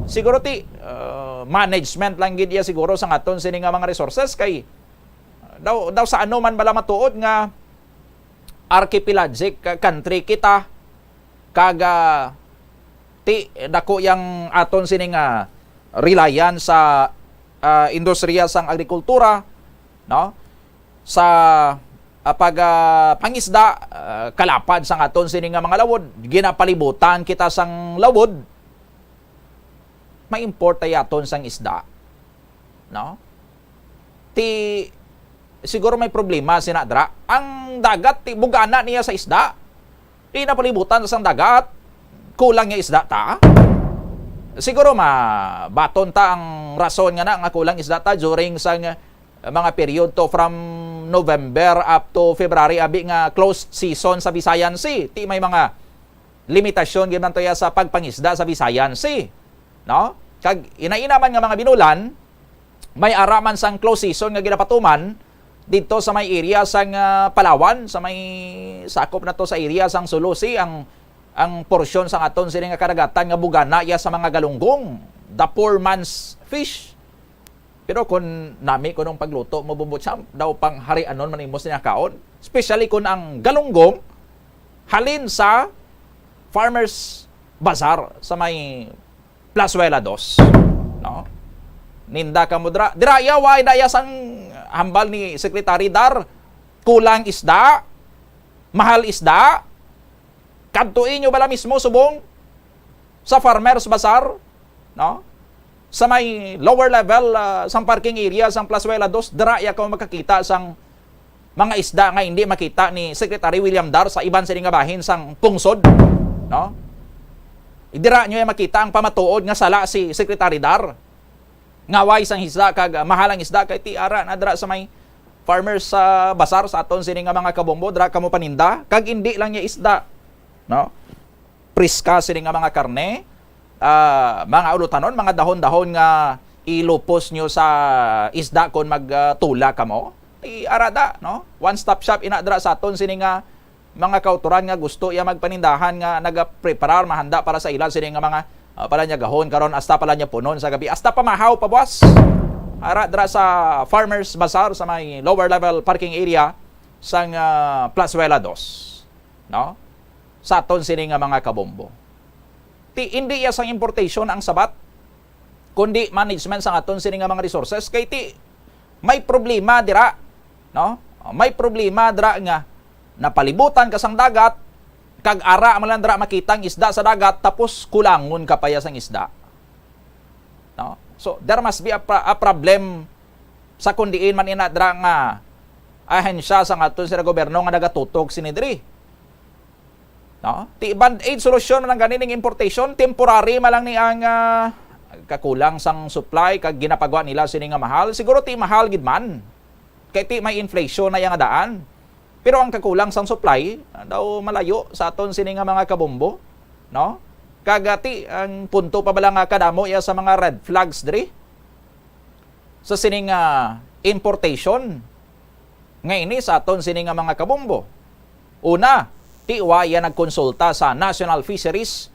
Siguro ti, uh, management lang gid iya siguro sa aton sini nga mga resources, kay, uh, daw, daw sa ano man bala matuod nga archipelagic, uh, country kita, kag, uh, ti dako yang aton sini nga reliance sa, uh, industriya sang agrikultura, no? Sa, ah, pag, ah, pangisda, ah, kalapad sang aton sini nga mga lawod, ginapalibutan kita sang lawod, ma-import ta yaton sang isda, no? Ti, siguro may problema sina dra. Ang dagat, ti, bugana niya sa isda. Di napalibutan sang dagat, kulang nga isda ta. Siguro mabaton ta ang rason nga na nga kulang isda ta during sang mga period to from November up to February, abi nga closed season sa Visayan Sea. Ti may mga limitasyon gyud man to ya sa pagpangisda sa Visayan Sea, no? Kag ina-ina man nga mga binulan, may ara man sang closed season nga ginapatuman didto sa may area sang, ah, Palawan, sa may sakop na to sa area sang Sulu Sea, ang, ang porsyon sang aton sini nga kadagatan nga bugana ya sa mga galunggong, the poor man's fish. Pero kung nami ko nung pagluto mo, Bumbo Champ, daw pangharianon man imo siya kaon. Especially kung ang galunggong halin sa Farmers Bazaar sa may Plazuela dos, no? Ninda ka mo dira. Dira iya, wa daya sang hambal ni Secretary Dar. Kulang isda, mahal isda. Kadtoi nyo bala mismo subong sa Farmers Bazaar, no? Sa may lower level, ah, sang parking area sang Plazuela dos, dira ya ka makakita sang mga isda nga hindi makita ni Secretary William Dar sa iban sini nga bahin sang pungsod, no? Dira nyo ya makita ang pamatuod nga sala si Secretary Dar. Ngaway sang isda kag, ah, mahal ang isda kay ti ara na dira sa may Farmers, ah, Bazaar sa aton sini nga mga kabombo, dira kamo paninda kag indi lang ya isda, no? Priska sini nga mga karne, ah, mga ulutanon, mga dahon-dahon nga ilupos nyo sa isda kon mag, ah, tula kamo. Ti ara da, no? One stop shop ina dira sa aton sini nga mga kautoran nga gusto iya magpanindahan nga nagapreparar, mahanda para sa ila sini nga mga, ah, palanyagahon karon hasta palanyapunon sa gabi, hasta pamahaw pa buwas. Ara dira sa Farmers Bazaar sa may lower level parking area sang, ah, Plazuela dos, no? Sa aton sini nga mga kabombo. Ti, indi iya sang importation ang sabat, kundi management sang aton sini nga mga resources. Kay ti, may problema dira, no? May problema dira nga napalibutan ka sang dagat, kag ara man lang dira makita ang isda sa dagat, tapos kulangon ka pa ya sang isda. No? So, there must be a, pro- a problem sa kung diin man ina dira nga ahensya sang aton sira gobyerno nga nagatutok sini diri. No? Ti band-aid solution man ang gani ning importation, temporary man lang ni ang, ah, kakulang sang supply kag ginapagwa nila sini nga mahal. Siguro ti mahal gid man. Kay ti may inflation na iya nga daan. Pero ang kakulang sang supply, ah, daw malayo sa aton sini nga mga kabombo, no? Kag, ah, ti ang punto pa bala nga kadamo iya sa mga red flags diri sa sining, ah, importation nga ini sa aton sini nga mga kabombo. Una, ti wa iya nagkonsulta sa National Fisheries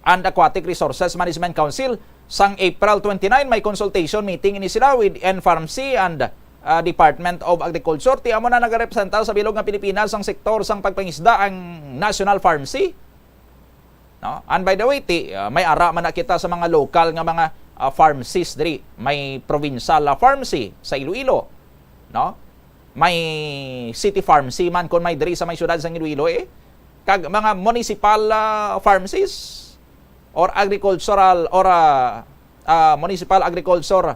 and Aquatic Resources Management Council. Sang April twenty-nine, may consultation meeting ini sila with N F A R M C and, ah, Department of Agriculture. Ti amo na nagarepresenta sa bilog nga Pilipinas sang sektor sang pagpangisda ang National F A R M C. No? And by the way, ti, ah, may ara man na kita sa mga local nga mga, ah, pharmacies diri. May provincial, ah, pharmacy sa Iloilo, no? May city pharmacy man kon may diri sa may siyudad sa Iloilo, eh. Kag mga municipal, ah, pharmacies or agricultural or, ah, ah, municipal agriculture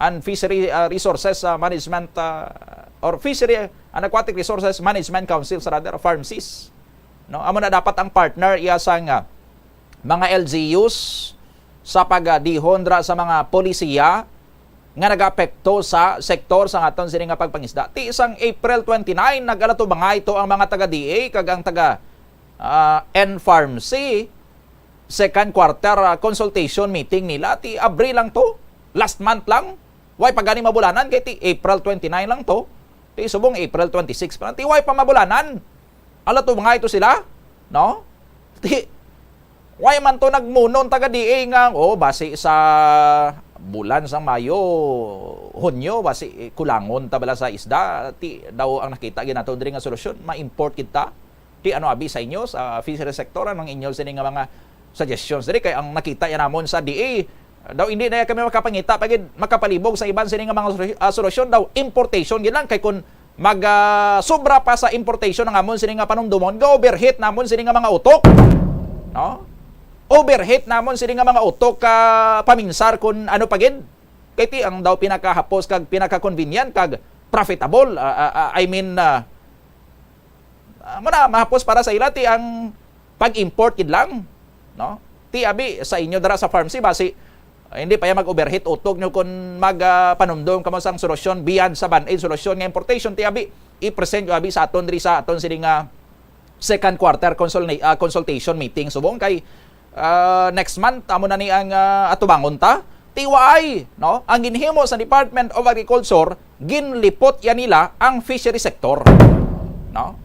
and fishery, ah, resources, ah, management, ah, or fishery and aquatic resources management councils rather, pharmacies. No, amo na dapat ang partner iya sang mga L G Us sa pagdihon dira sa mga polisiya nga nagaapekto sa sektor sa aton sini nga pagpangisda. Ti isang April twenty-nine, nag-alatubangay to ang mga taga D A kag ang taga, ah, N farm C, second quarter, ah, consultation meeting nila. Ti Abril lang to, last month lang. Way pa gani mabulanan kay ti April twenty-nine lang to. Ti subong April twenty-six pa lang. Ti way pa mabulanan. Alatubangay to sila, no? Ti Why man to nagmuno ang taga D A nga, oh, basi sa bulan sang Mayo, Hunyo, basi, eh, kulangon ta bala sa isda? Ti daw ang nakita gid nato diri nga solusyon, ma-import kita. Ti ano abi sa inyo sa fishery sector, anong inyo sini nga mga suggestions diri? Kay ang nakita ya namon sa D A, daw hindi na kami makapangita pa gid, makapalibog sa iban sini nga mga solu-, ah, solusyon, daw importation gid lang. Kay kun mag, ah, sobra pa sa importation ang amon sini nga panumdomon, ga-overheat namon sini nga mga utok. No? Overheat namon sini nga mga utok ka paminsar kun ano pa gid. Kay ti ang daw pinakahapos kag pinaka-convenient kag profitable, ah, ah, ah, I mean, ah, ah, muna, mahapos para sa ila ti ang pag-import gid lang, no? Ti abi sa inyo dira sa farm si basi, ah, hindi pa yan mag-overheat utok nyo kung mag, ah, panumdom kamo sang solusyon beyond sa band-aid solusyon nga importation. Ti abi, i-present nyo abi sa aton diri sa aton sini nga second quarter consul-, ah, consultation meeting subong kay, ah, next month amo na ni ang, ah, atubangon ta. Ti waay, no? Ang ginhimo sa Department of Agriculture, ginlipot yan nila ang fishery sector, no?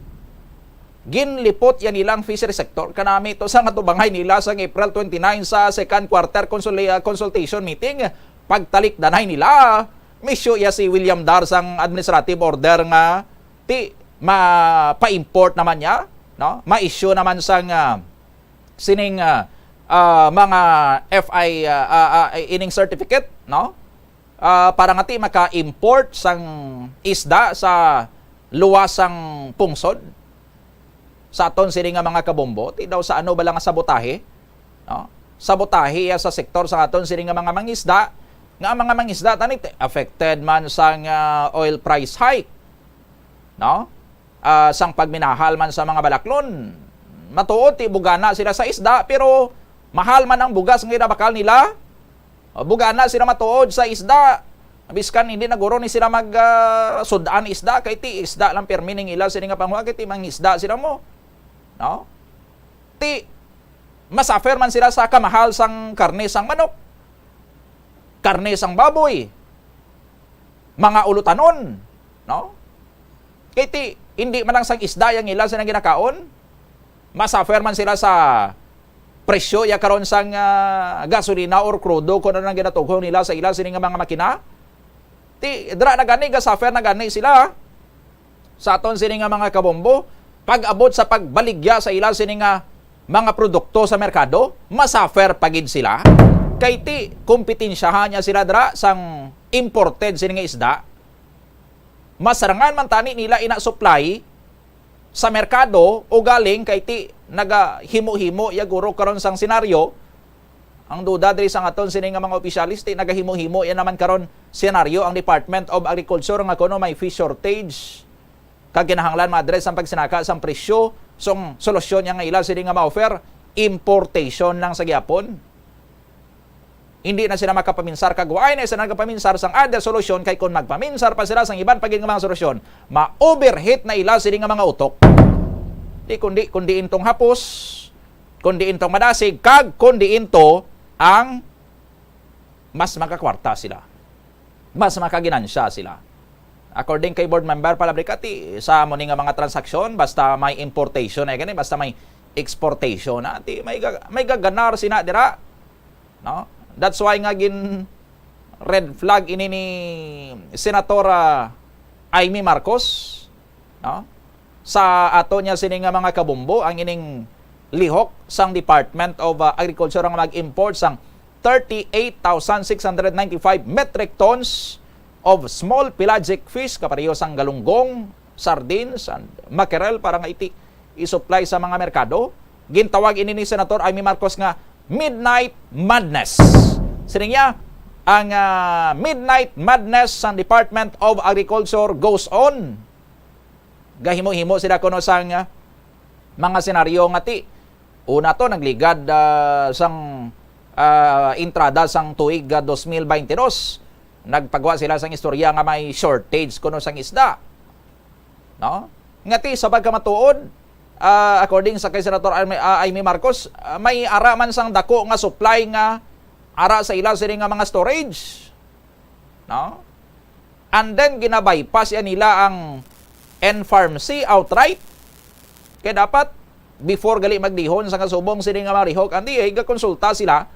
Ginlipot yan nila ang fishery sector. Kanami to sa natubangay nila sa April twenty-nine sa second quarter consuli-, ah, consultation meeting. Pagtalikdanay nila, misyo iya si William Dar sang administrative order nga ti ma-import naman niya, no? Ma-issue naman sang, ah, sining, ah, ah, mga F I, ah, ah, ah, ining certificate, no? Ah, para nga ti maka-import sang isda sa luwas sang pungsod sa aton sini nga mga kabombo, ti daw sa ano bala nga sabotahe, no? Sabotahe iya sa sektor sa aton sini nga mga mangisda, nga ang mga mangisda tani ti affected man sang, ah, oil price hike, no? Ah, sang pagminahal man sa mga balaklon. Matuod ti bugana sila sa isda, pero mahal man ang bugas nga ginabakal nila. O, bugana sila matuod sa isda. Biskan hindi na guro ni sila mag, ah, sud-an isda, kay ti isda lang pirmi ning ila sini nga panguha, kay ti mangisda sila mo. No? Ti masuffer man sila sa kamahal sang karne sang manok, karne sang baboy, mga ulutanon, no? Kay ti hindi man lang sang isda yang ila sila ginakaon, masuffer man sila sa presyo ya karon sang, ah, gasolina or krudo kung ano nang ginatughong nila sa ila sini nga mga makina. Ti dira na gani, gasuffer na gani sila sa aton sini nga mga kabombo. Pag-abot sa pagbaligya sa ila sini nga mga produkto sa merkado, masuffer pa gid sila. Kay ti kompetensyahan niya sila dira sang imported sini nga isda. Masarangan man tani nila ina supply sa merkado, ugaling kay ti nagahimo-himo ya guro karon sang senaryo. Ang duda diri sang aton sini nga mga opisyales, ti nagahimo-himo ya naman karon senaryo ang Department of Agriculture nga kuno may fish shortage kag kinahanglan ma-address ang pagsinaka sang presyo. So, ang solusyon niya nga ila sini nga ma-offer, importation lang sa gihapon. Hindi na sila makapaminsar kag waay na sila nagapaminsar sang other solusyon, kay kon magpaminsar pa sila sang iban pa gid nga mga solusyon, ma-overheat na ila sini nga mga utok. Di kundi, kundi intong hapos, kundi intong madasig, kag kundi into ang mas makakwarta sila, mas makaginansya sila. According kay Board Member Palabricati, sa amo ni nga mga transaksyon, basta may importation ay gani, basta may exportation, ah, ti may ga-, may gaganar sina dira, no? That's why nga gin red flag ini ni Senator, ah, Imee Marcos, no? Sa ato niya sini nga mga kabombo, ang ining lihok sang Department of, ah, Agriculture nga mag-import sang thirty-eight thousand six hundred ninety-five metric tons of small pelagic fish, kapareho sang galunggong, sardines, and mackerel para nga iti i-supply sa mga merkado. Gintawag ini ni Senator Imee Marcos nga midnight madness. Sining niya, ang, ah, midnight madness sang Department of Agriculture goes on. Gahimo-himo sila kuno sang, ah, mga senaryo nga ti una to nagligad, ah, sang, ah, entrada sang tuig, ah, dos mil baynte dos. Nagpagwa sila sang istorya nga may shortage kuno sang isda. No? Nga ti sa pagkamatuod, ah, according sa kay Senator Aimee, ah, Aimee Marcos, ah, may ara man sang dako nga supply nga ara sa ila sini nga mga storage. No? And then gina-bypass ya nila ang N-Farm C outright. Kay dapat before gali magdihon sa kasubong sini nga mga lihok, ang D A gakonsulta sila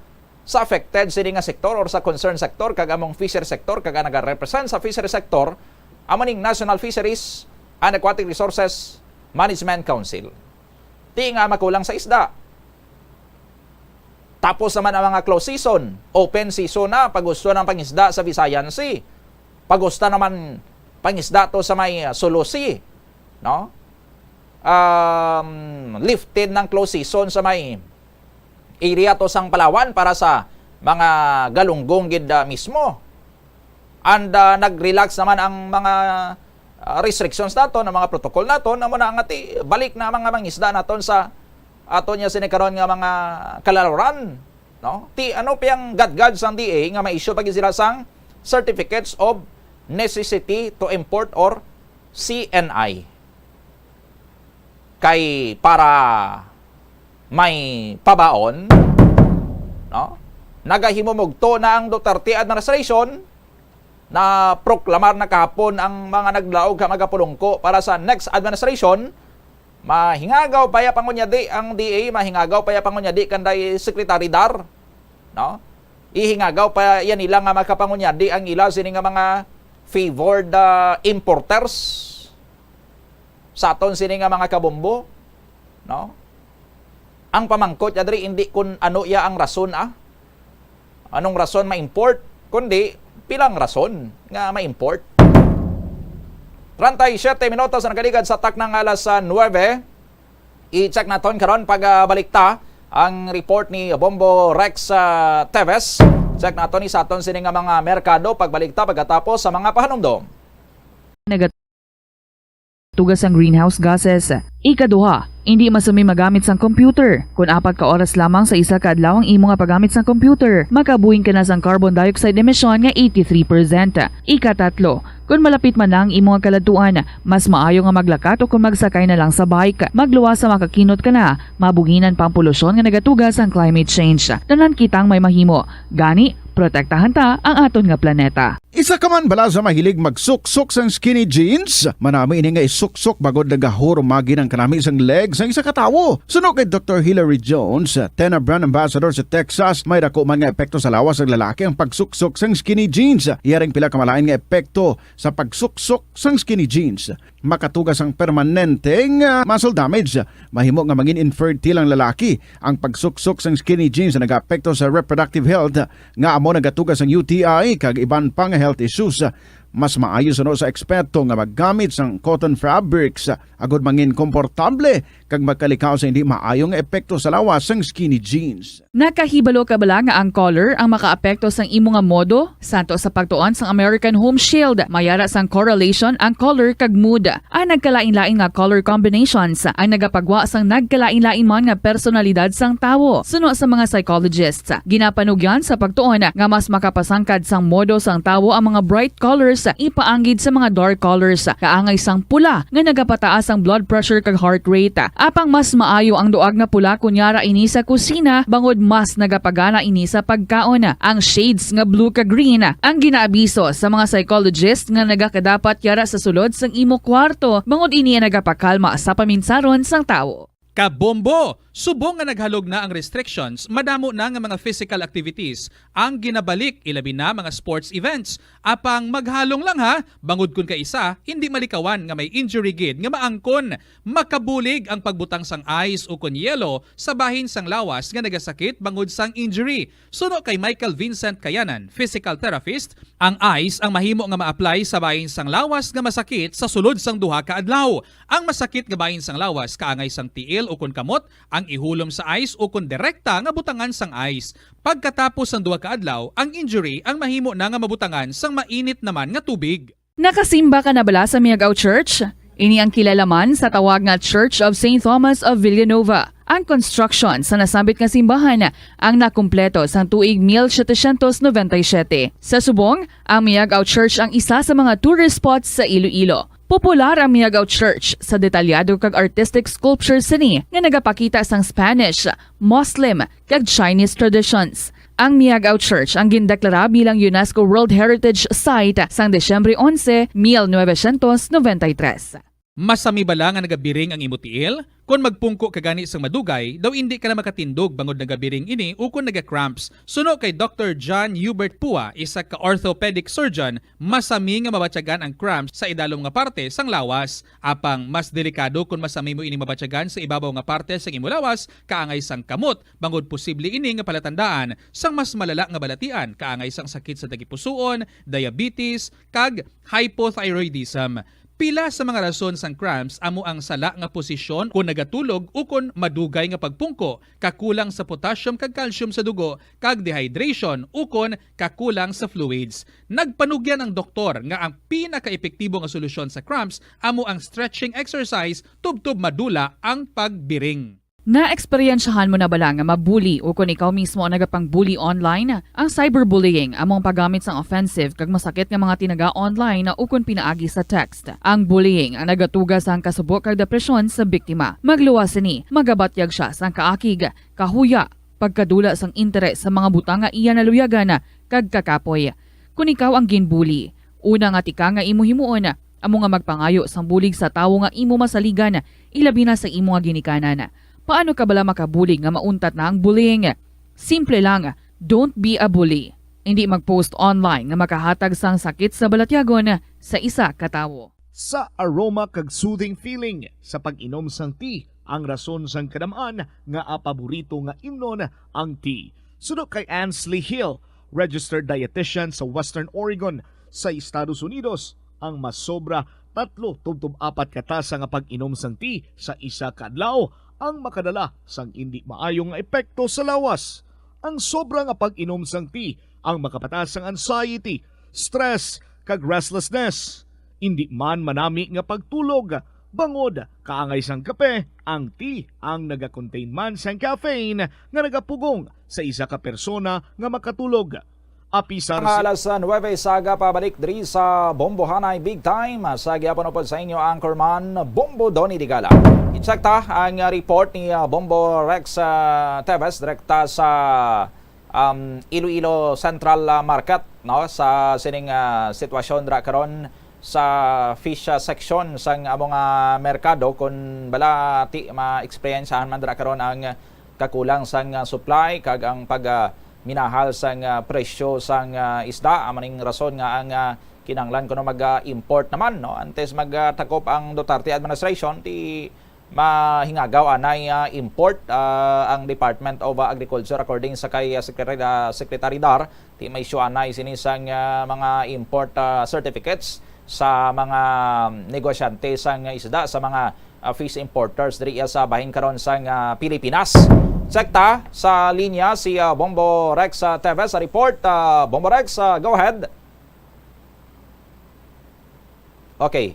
sa affected sini nga sektor or sa concerned sector, kag among fishery sector, kag ang nagarepresent sa fishery sector amo ning National Fisheries and Aquatic Resources Management Council. Ti nga makulang sa isda. Tapos naman ang mga close season, open season na, pag-usto ng pangisda sa Visayan Sea. Pag-usta naman pangisda to sa may, uh, Sulu Sea, no? Um, lifted ng close season sa may area to sang Palawan para sa mga galunggong gid, ah, mismo. And, ah, nag-relax naman ang mga, ah, restrictions naton, ang mga protocol naton, amo na nga ti balik na ang mga mangisda naton sa aton niya sini karon nga mga kalaluran, no? Ti ano pa ang gadgad sang D A nga ma-issue pa gid sila sang certificates of necessity to import or C N I? Kay para may pabaon, no? Nagahimumugto na ang Duterte administration, na proklamar na kahapon ang mga naglaog nga magapulungko para sa next administration. Mahingagaw pa ya pangunyadi ang D A, mahingagaw pa ya pangunyadi kanday Secretary Dar, no? Ihingagaw pa ya nila nga makapangunyadi ang ila sini nga mga favored, ah, importers sa aton sini nga mga kabombo, no? Ang pamangkot ya diri, hindi kun ano ya ang rason, ah. Anong rason ma-import, kundi pilang rason nga ma-import. Treinta y siete minutos ang nakaligad sa taknang alas, ah, nuebe. I-check naton karon pag, ah, balik ta ang report ni Bombo Rex, ah, Teves. Check naton ni sa aton sini nga mga merkado pagbalik ta pagkatapos sa mga pahanumdom. Nagatuga sang greenhouse gases. Ikaduha, indi masami magamit sang computer. Kon apat ka oras lamang sa isa ka adlaw ang imo nga paggamit sang computer, makabuhin ka na sang carbon dioxide emission nga eighty-three percent. Ikatatlo, kon malapit man na ang imo nga kaladtuan, mas maayo nga maglakat o kon magsakay na lang sa bike. Magluwas sa makakinot ka na, mabuhinan pa ang polusyon nga nagatuga sang climate change. Tanan kitang may mahimo. Gani, protektahan ta ang aton nga planeta. Isa ka man bala sa mahilig magsuksok sang skinny jeans? Manami ini nga isuksok bangod nagahurumagi ang kanami sang leg sang isa ka tawo. Suno kay Doktor Hilary Jones, Tena brand ambassador sa Texas, may dako man nga epekto sa lawas sang lalaki ang pagsuksok sang skinny jeans. Iya ring pila ka malain nga epekto sa pagsuksok sang skinny jeans. Makatuga sang permanente nga muscle damage. Mahimo nga mangin infertile ang lalaki. Ang pagsuksok sang skinny jeans nagaapekto sa reproductive health, nga amo nagatuga sang U T I kag iban pa nga health issues. Mas maayo suno sa eksperto nga maggamit sang cotton fabrics agud mangin komportable kag makalikaw sa hindi maayo nga epekto sa lawas sang skinny jeans. Nakahibalo ka bala nga ang color ang makaapekto sang imo nga modo? Santo sa pagtuon sang American Home Shield, may ara sang correlation ang color kag mood. Ang nagkalain-lain nga color combinations ang nagapagwa sang nagkalain-lain man nga personalidad sang tawo. Suno sa mga psychologists, ginapanugyan sa pagtuon nga mas makapasangkad sang modo sang tawo ang mga bright colors ipaanggid sa mga dark colors, kaangay sang pula nga nagapataas ang blood pressure kag heart rate. Apang mas maayo ang duag nga pula kon yara ini sa kusina, bangod mas nagapagana ini sa pagkaon. Ang shades nga blue kag green ang ginaabiso sa mga psychologist nga nagakadapat yara sa sulod sang imo kwarto, bangod ini ang nagapakalma sa paminsaron sang tawo. Kabombo! Subong nga naghalog na ang restrictions, madamo na nga mga physical activities ang ginabalik, ilabi na mga sports events. Apang maghalong lang ha, bangod kun kaisa, hindi malikawan nga may injury gid nga maangkon. Makabulig ang pagbutang sang ice ukon yelo sa bahin sang lawas nga nagasakit bangod sang injury. Suno kay Michael Vincent Kayanan, physical therapist, ang ice ang mahimo nga ma-apply sa bahin sang lawas nga masakit sa sulod sang duha ka adlaw. Ang masakit nga bahin sang lawas kaangay sang tiil ukon kamot ang ihulom sa ice ukon direkta nga butangan sang ice. Pagkatapos sang duha ka adlaw, ang injury ang mahimo na nga mabutangan sang mainit naman nga tubig. Nakasimba ka na bala sa Miagao Church? Ini ang kilalaman sa tawag nga Church of Saint Thomas of Villanova. Ang construction sa nasambit nga simbahan ang nakumpleto sang tuig mil setecientos noventa y siete. Sa subong, ang Miagao Church ang isa sa mga tourist spots sa Iloilo. Popular ang Miagao Church sa detalyado kag artistic sculpture sini nga nagapakita sang Spanish, Muslim, kag Chinese traditions. Ang Miagao Church ang gindeklara bilang UNESCO World Heritage Site sang Disyembre onse, mil novecientos noventa y tres. Masami bala nga nagabiring ang imo tiil? Kon magpungko ka gani sang madugay, daw indi ka na makatindog bangod nagabiring ini ukon naga-cramps. Suno kay Doktor John Hubert Pua, isa ka orthopedic surgeon, masami nga mabatyagan ang cramps sa idalom nga parte sang lawas. Apang mas delikado kon masami mo ining mabatyagan sa ibabaw nga parte sang imo lawas, kaangay sang kamot, bangod posible ini nga palatandaan sang mas malala nga balatian, kaangay sang sakit sa tagipusoon, diabetes, kag hypothyroidism. Pila sa mga rason sang cramps amo ang sala nga posisyon kon nagatulog ukon madugay nga pagpungko, kakulang sa potassium kag calcium sa dugo, kag dehydration ukon kakulang sa fluids. Nagpanugyan ang doktor nga ang pinakaepektibo nga solusyon sa cramps amo ang stretching exercise tubtob madula ang pagbiring. Naeksperyensyahan mo na bala nga mabuli ukon ikaw mismo ang nagapang-bully online? Ang cyberbullying amo ang paggamit sang offensive kag masakit nga mga tinaga online ukon pinaagi sa text. Ang bullying ang nagatuga sang kasubo kag depresyon sa biktima. Magluwas sini, magabatyag sia sang kaakig, kahuya, pagkadula sang interes sa mga butang nga iya naluyagan, kag kakapoy. Kon ikaw ang ginbuli, una nga tikang nga imo himuon amo nga magpangayo sang bulig sa tawo nga imo masaligan, ilabi na sa imo nga ginikanan. Paano ka bala makabulig nga mauntat na ang bullying? Simple lang, don't be a bully. Indi mag-post online nga makahatag sang sakit sa balatyagon sa isa ka tawo. Sa aroma kag soothing feeling sa pag-inom sang tea ang rason sang kadam-an nga paborito nga imnon ang tea. Suno kay Ansley Hill, registered dietitian sa Western Oregon sa Estados Unidos, ang masobra tatlo tubtob apat ka tasa nga pag-inom sang tea sa isa ka adlaw ang makadala sang indi maayo nga epekto sa lawas. Ang sobra nga pag-inom sang tea ang makapataas sang anxiety, stress, kag restlessness. Indi man manami nga pagtulog, bangod kaangay sang kape, ang tea ang nagakontain man sang caffeine nga nagapugong sa isa ka persona nga makatulog. Apisar Mga si alas nuwebe sa aga, pabalik diri sa Bombohanay Big Time. Sa gihapon upod sa inyo, anchorman Bombo Donny Digala. I-check ta ang report ni, ah, Bombo Rex, ah, Teves, direkta sa, um, Iloilo Central, ah, Market, no, sa sining, ah, sitwasyon dira karon sa fish, ah, section sang among, ah, merkado, kun bala ti ma-eksperyensahan man dira karon ang kakulang sang, ah, supply kag ang pag, ah, minahal sang, ah, presyo sang, ah, isda. Amo ning rason nga ang, ah, kinahanglan kuno mag, ah, import naman, no? Antes mag, ah, takop ang Duterte administration, ti mahingagaw anay, ah, import, ah, ang Department of, ah, Agriculture, according sa kay, ah, Secretary, ah, Secretary Dar, ti ma-issue anay sini sang, ah, mga import, ah, certificates sa mga negosyante sang isda, sa mga, ah, fish importers diri sa bahin karon sang, ah, Pilipinas. Check ta sa linya si, ah, Bombo Rex, ah, Teves sa report. Ah, Bombo Rex, ah, go ahead. Okay.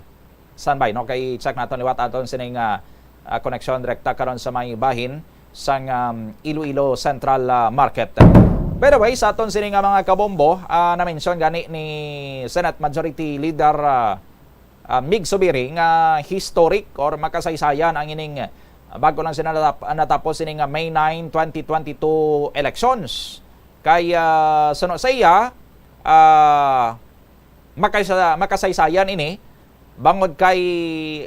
Standby, no? Kay check naton liwat aton sining, ah, ah, koneksyon direkta karon sa may bahin sang, um, Iloilo Central, ah, Market. By the way, sa aton sini nga mga kabombo, ah, na-mention gani ni Senate Majority Leader, ah, ah, Mig Zubiri nga historic or makasaysayan ang ining, ah, bago lang sila natap-, natapos sini nga May nine, twenty twenty-two elections. Kay, ah, suno sa iya, ah, makaysa-, makasaysayan ini, bangod kay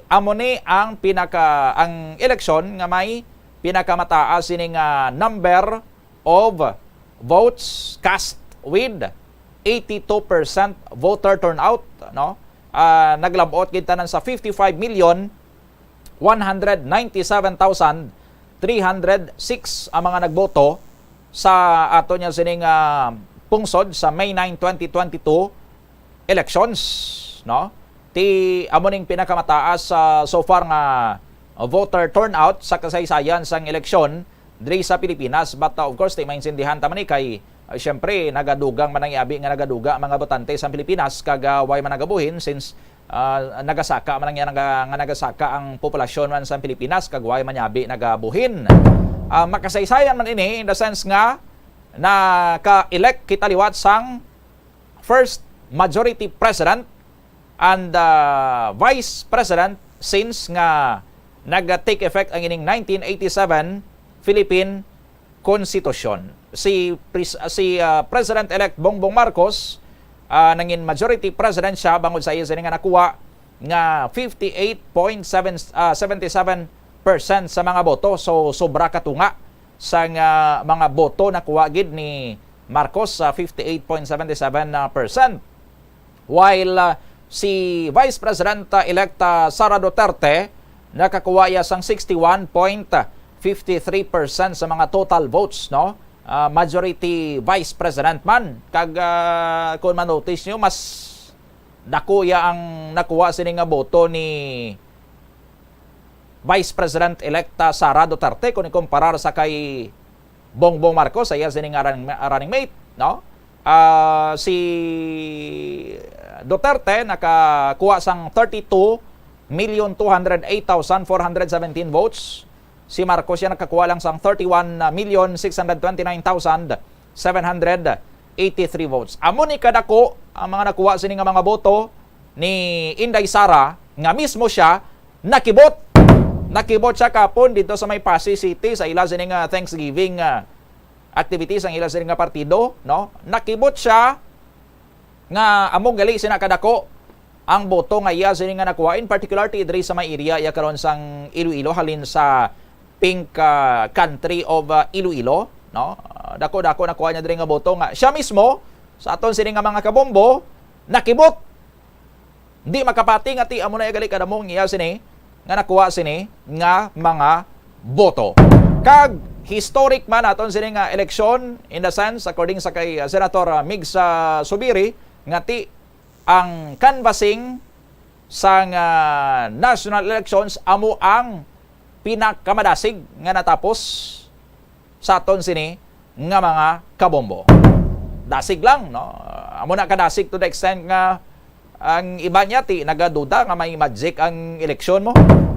amo ni ang pinaka, ang eleksyon nga may pinakamataas ini nga number of votes cast, with eighty-two percent voter turnout, no? Ah, naglab-ot gid tanan sa fifty-five million one hundred ninety-seven thousand three hundred six ang mga nagboto sa ato niya sining, ah, pungsod sa May nine, twenty twenty-two elections, no? Ti amo ning pinakamataas, ah, so far nga voter turnout sa kasaysayan sang eleksyon diri sa Pilipinas. But, ah, of course, ti maintindihan ta man ni kay, ah, siyempre, nagadugang man ang iabi nga nagaduga ang mga botante sa Pilipinas kag, ah, way man nagabuhin since, ah, nagasaka man ang, nga, nga nagasaka ang populasyon man sa Pilipinas, kag way manyabi nagabuhin. Ah, makasaysayan man ini in the sense nga naka-elect kita liwat sang first majority president and, ah, vice president since nga nag-take effect ang ining nineteen eighty-seven Philippine Constitution. Si Pres-, si, ah, President-elect Bongbong Marcos, ah, nangin majority president siya bangod sa iya sini nga nakuha nga fifty-eight point seven, ah, seventy-seven percent sa mga boto. So, sobra katunga sa nga mga boto nakuha gid ni Marcos sa fifty-eight point seven seven percent. While, ah, si Vice President, ah, elect, ah, Sara Duterte nakakuha iya sang sixty-one point fifty-three percent sa mga total votes, no? Ah, majority Vice President man. Kag, ah, kung ma-notice nyo, mas dako iya ang nakuha sini nga boto ni Vice President-elect, ah, Sara Duterte kung ikumparar sa kay Bongbong Marcos, sa iya sini nga running, running mate, no? Ah, si Duterte nakakuha sang thirty-two million two hundred eight thousand four hundred seventeen votes. Si Marcos siya nakakuha lang sang thirty-one million six hundred twenty-nine thousand seven hundred eighty-three votes. Amo ni kadako ang mga nakuha sini nga mga boto ni Inday Sara, nga mismo siya nakibot. Nakibot siya kapon dito sa may Passi City sa ila sini nga Thanksgiving, ah, activities ang ila sini nga partido, no? Nakibot siya nga amo gali sina kadako ang boto nga iya sini nga nakuha, in particular ti diri sa may area iya karon sang Iloilo, halin sa Pink, ah, Country of, ah, Iloilo, no? Ah, dako-dako nakuha niya diri nga boto nga siya mismo sa aton sini nga mga kabombo nakibot. Di makapati nga ti amo na iya gali kadamo ang iya sini nga nakuha sini nga mga boto. Kag historic man aton sini nga eleksyon, in the sense, according sa kay, uh, Senator, uh, Migs, uh, Zubiri, nga ti ang canvassing sang, uh, national elections amo ang pinakamadasig nga natapos sa aton sini nga mga kabombo. Dasig lang, no? Amo na kadasig to the extent nga ang iba niya ti nagaduda nga may magic ang eleksyon mo,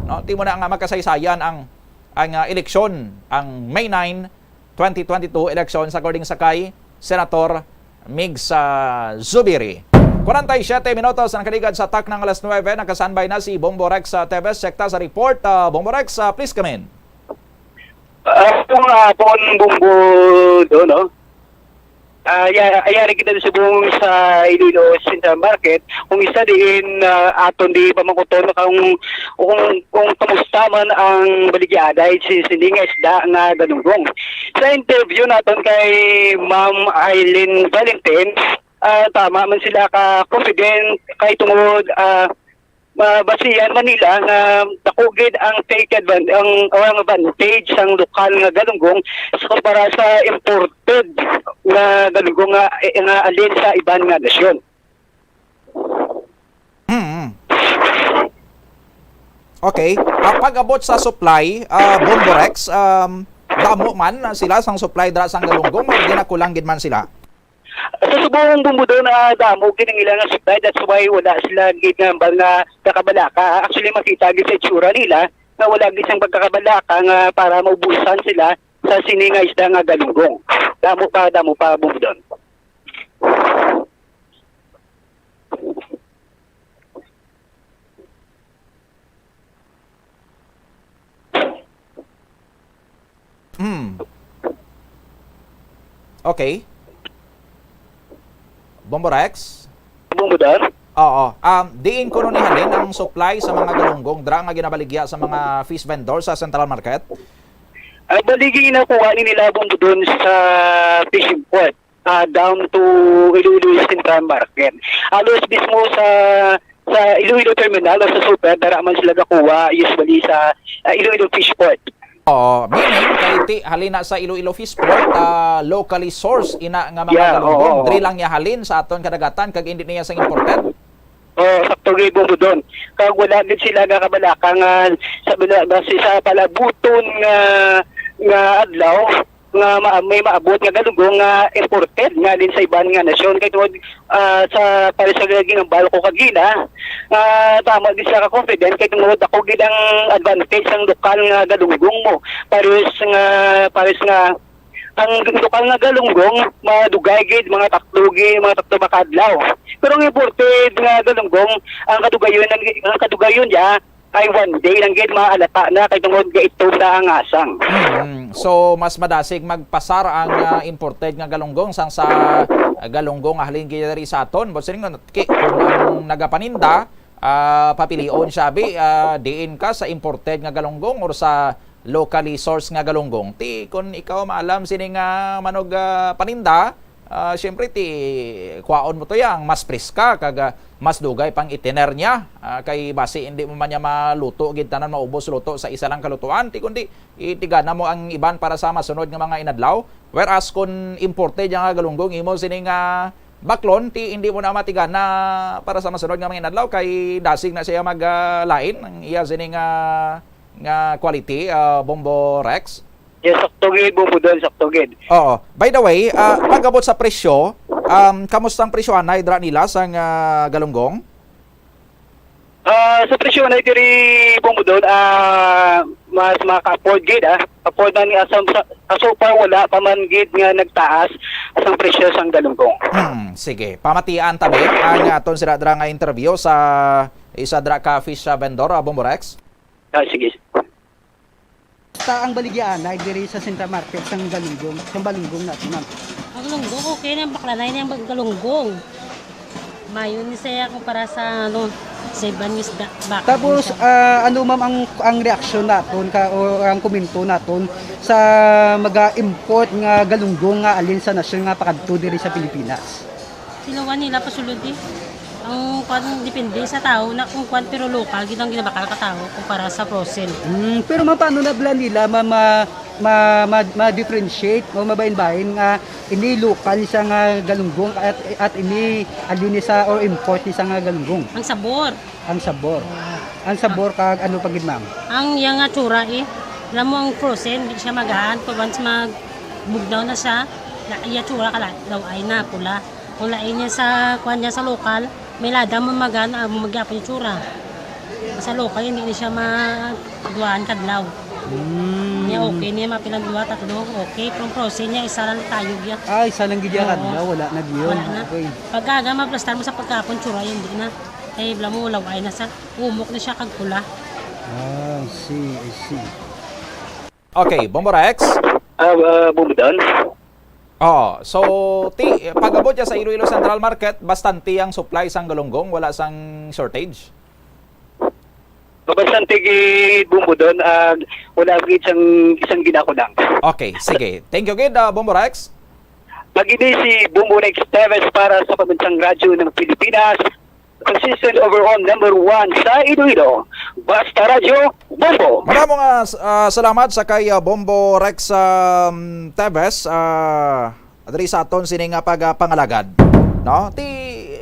no? Ti mo na nga makasaysayan ang, ang, ah, eleksyon, ang May nine, twenty twenty-two election, according sa kay Senator Migs, ah, Zubiri. Kwarenta y siyete minutos ang nakaligad sa taknang alas nuwebe. Nakasanbay na si Bombo Rex, ah, Teves. Check ta sa report. Ah, Bombo Rex, ah, please come in. Ah, kung hapon, Bumbo, do, no? Ah, ya-, ayari kita sa subong sa Iloilo Central Market. Kung isa diin, ah, aton di pamangkuton kung, kung, kung kamusta man ang baligya aday si, sini nga isda nga galunggong. Sa interview naton kay Ma'am Eileen Valentin, ah, tama man sila ka confident kay tungod, ah, mabasihan man nila nga dako gid ang take advan-, ang, ang advantage sang lokal nga galunggong sa kumpara sa imported nga galunggong nga, eh, nga alin sa iban nga nasyon. Mm. Okay. Ah, pag-abot sa supply, ah, Bomborex, um, damo man sila sang supply dira sang galunggong, o ginakulang gid man sila? Sa subong, Bumbo, do, na damo gid ang ila nga supply, that's why wala sila gid nga hambal nga kakabalaka. Actually, makita gid sa itsura nila nga wala gid sang pagkakabalaka nga para maubusan sila sa sini nga isda nga galunggong. Damo pa, damo pa, Bumbo, do. Hmm. Okay. Bomborex? Bumbo, do. Oo. Um, diin kuno ni halin ang supply sa mga galunggong dra nga ginabaligya sa mga fish vendor sa Central Market? Ah, bali, ginakuha ni nila, Bumbo, do sa fishing port, ah, down to Iloilo Central Market. Halos mismo sa, sa Iloilo Terminal o sa super, dara man sila gakuha usually sa, ah, Iloilo Fish Port. Oo, meaning kay ti halin na sa Iloilo Fish Port, ah, locally sourced ina nga mga, yeah, galunggong, oo, diri lang niya halin sa aton kadagatan kag indi niya sang imported? Oo, sakto gid, Bumbo, do. Kag wala gid sila nga kabalaka nga sa, sa palabuton nga, nga adlaw, nga ma-, may maabot nga galunggong nga imported nga din sa iban nga nasyon. Kay tungod, ah, sa pares sa ginambal ko kagina, ah, tama gid siya ka confident kay tungod ako gid ang advantage sang lokal nga galunggong mo. Pares nga, pares nga ang lokal nga galunggong madugay gid, mga tatlo gid, mga tatlo makadlaw. Pero ang imported nga galunggong, ang kadugayon, ang, ang kadugayon niya, ay one day lang gid maalata na kay tungod nga ito na ang asang. Mm. So, mas madasig magpasar ang, ah, imported nga galunggong sang sa, ah, galunggong nga halin gid diri sa aton. But siling nga, ki-, kung ang nagapaninda, ah, papilion siya, bi, ah, diin ka sa imported nga galunggong or sa locally sourced nga galunggong. Ti, kung ikaw maalam sini nga manog, ah, paninda, Ah, siyempre, ti, kwaon mo to ya, ang mas preska, kag, ah, mas dugay pang itiner niya. Ah, kay basi hindi mo man niya maluto gid tanan, maubos luto sa isa lang kalutuan, ti kundi itigana mo ang iban para sa masunod nga mga inadlaw. Whereas, kung imported ya nga galunggong imo sini nga baklon, ti hindi mo na matigana para sa masunod nga mga inadlaw, kay dasig na siya mag, ah, lain ang iya sini nga, nga quality, ah, Bombo Rex. Yes, sakto gid, Bombo Don, sakto gid. Oo. By the way, ah, pag-abot sa presyo, um, kamusta ang presyo anay dira nila sang, ah, galunggong? Ah, sa presyo anay diri, Bombo Don, ah, mas maka-afford gid, ah. Afford na ni asam sa, ah, so far wala pa man gid nga nagtaas asang presyo sang galunggong. Hmm, sige. Pamatian ta, be, ang aton sila dira nga interview sa isa dira ka fish, ah, vendor, ah, Bombo Rex. Ah, sige. Basta ang baligya anay diri sa Central Market sang galunggong, sang balunggong nato, ma'am. Ang lunggong, okay na, bakla na yun yung galunggong. Mayo ni siya kumpara sa, ano, sa iban nga isda. Bakla Tapos, ni siya. Ah, ano, ma'am, ang, ang reaksyon naton ka, o ang komento naton sa mga import nga galunggong nga alin sa nasyon nga pakadto diri sa Pilipinas? Silawan nila pasulod eh. Ang kwan, depende sa tao na kung kwan, pero lokal gid ang ginabakal ka tao kumpara sa frozen. Mm, pero ma'am, paano na bala nila ma, ma, ma, ma, ma-differentiate o mabahin-bahin nga ini lokal siya nga galunggong at, at ini alin ni sa or import ni sa nga galunggong? Ang sabor. Ang sabor. Ang sabor kag ano pa gid, ma'am? Ang iya nga tsura eh. Alam mo ang frozen, di siya magaan. Pag once magbugnaw na siya, na iya tsura kala, daw ay na, pula. Kung lain niya sa, kuwan niya sa lokal, may lada mo magaan, ah, magyapon yung tsura. Sa lokal, hindi na siya maduaan kadlaw. Mm. Niya okay niya, mapilang duwa, tatlo, okay. Pero ang frozen niya, isa lang tayo niya. Ah, isa lang gid iya Oo. Kadlaw, wala na gyud. Wala na. Okay. Pag aga, maplastar mo sa pagkapon, tsura yun, di na. Kay bala mo, laway na sa, umok na siya kag pula. Ah, I see, I see. Okay, Bombo Rex. Ah, ah, Bombo Don. Oo. So, ti, pag-abot niya sa Iloilo Central Market, bastante ang supply sang galunggong, wala sang shortage? Bastante gid, Bombo Don, ah, wala gid sang isang ginakulang. Okay, sige. Thank you gid, ah, Bombo Rex. Pag-ibig si Bombo Rex Teves para sa Pambansang Radyo ng Pilipinas, consistent overall number one sa Iloilo. Basta Radyo, Bombo. Maramo nga, ah, salamat sa kay, ah, Bombo Rex, um, Teves, ah, diri sa aton sini nga pag, ah, pangalagad, no? Ti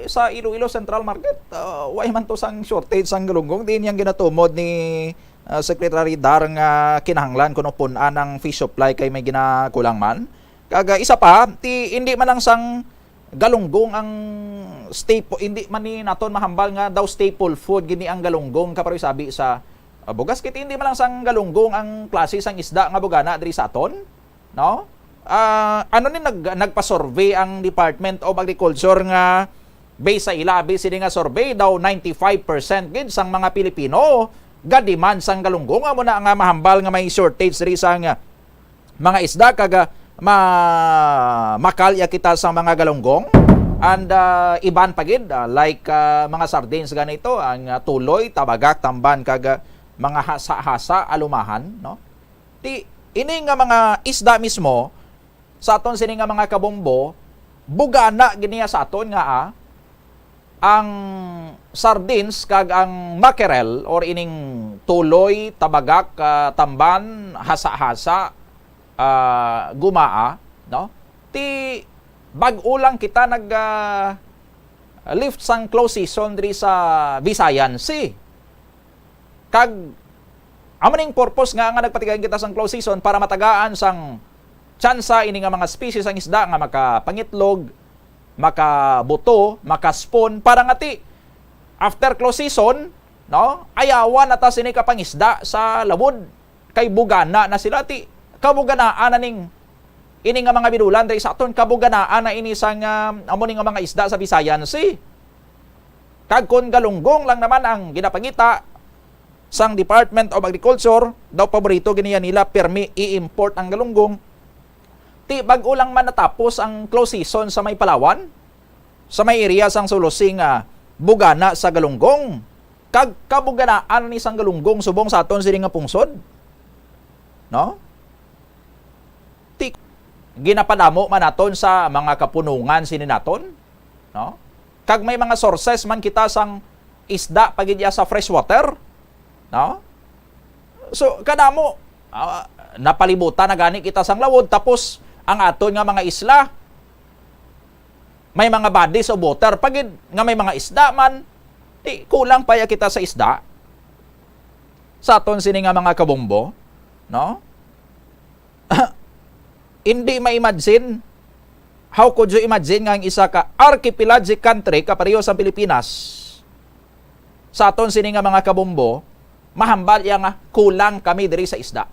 sa Iloilo Central Market, ah, way man to sang shortage sang galunggong, diin yang ginatumod ni, ah, Secretary Dar nga kinahanglan kuno pun-an ang fish supply kay may ginakulang man. Kag, ah, isa pa, ti hindi man lang sang galunggong ang staple, hindi man ni naton mahambal nga daw staple food gini ang galunggong, kapareho sabi sa, ah, bugas, kit hindi man lang sang galunggong ang klase sang isda nga bugana diri sa aton, no? Ah, ano ni nag-, nagpa-survey ang Department of Agriculture nga based sa ila abi sini nga survey daw ninety-five percent gid sang mga Pilipino ga-demand sang galunggong, amo na nga mahambal nga may shortage diri sang mga isda kag, ah, ma-, makalya kita sa mga galunggong and, ah, iban pa gid, ah, like, ah, mga sardines ganito, ang, ah, tuloy, tabagak, tamban kag, ah, mga hasa-hasa, alumahan, no? Ti ini nga mga isda mismo sa aton sini nga mga kabombo, bugana gid niya sa aton nga, ah, ang sardines kag ang mackerel or ining tuloy, tabagak, ah, tamban, hasa-hasa, ah, gumaa, no? Ti bag-o lang kita nag, ah, lift sang close season diri sa Visayan Sea. Kag amo ning purpose nga, nga nagpatigayon kita sang close season para matagaan sang tsansa ini nga mga species sang isda nga makapangitlog, makabuto, makaspon, para nga ti after close season, no, ayawan na ta sini ka pangisda sa lawod, kay bugana na sila. Ti kabuganaan na ning ini nga mga binulan diri sa aton, kabuganaan na ini sang, ah, amo ni nga mga isda sa Visayan Sea. Kag kon galunggong lang naman ang ginapangita sang Department of Agriculture, daw paborito gid niya nila, pirmi i-import ang galunggong. Ti bag-o lang man natapos ang close season sa may Palawan, sa may area sang Sulu Sea nga bugana sa galunggong, kag kabuganaan ni sang galunggong subong sa aton sini nga pungsod, no? Ti ginapadamo man naton sa mga kapunongan sini naton, no? Kag may mga sources man kita sang isda pa gid iya sa freshwater, no? So, kadamo, ah, napalibutan na gani kita sang lawod, tapos ang aton nga mga isla, may mga bodies of water pa gid nga may mga isda man. Di, kulang pa ya kita sa isda sa aton sini nga mga kabombo, no? Hindi ma-imagine. How could you imagine nga ang isa ka archipelagic country, kapareho sa Pilipinas, sa aton sini nga mga kabombo, mahambal iya nga kulang kami diri sa isda?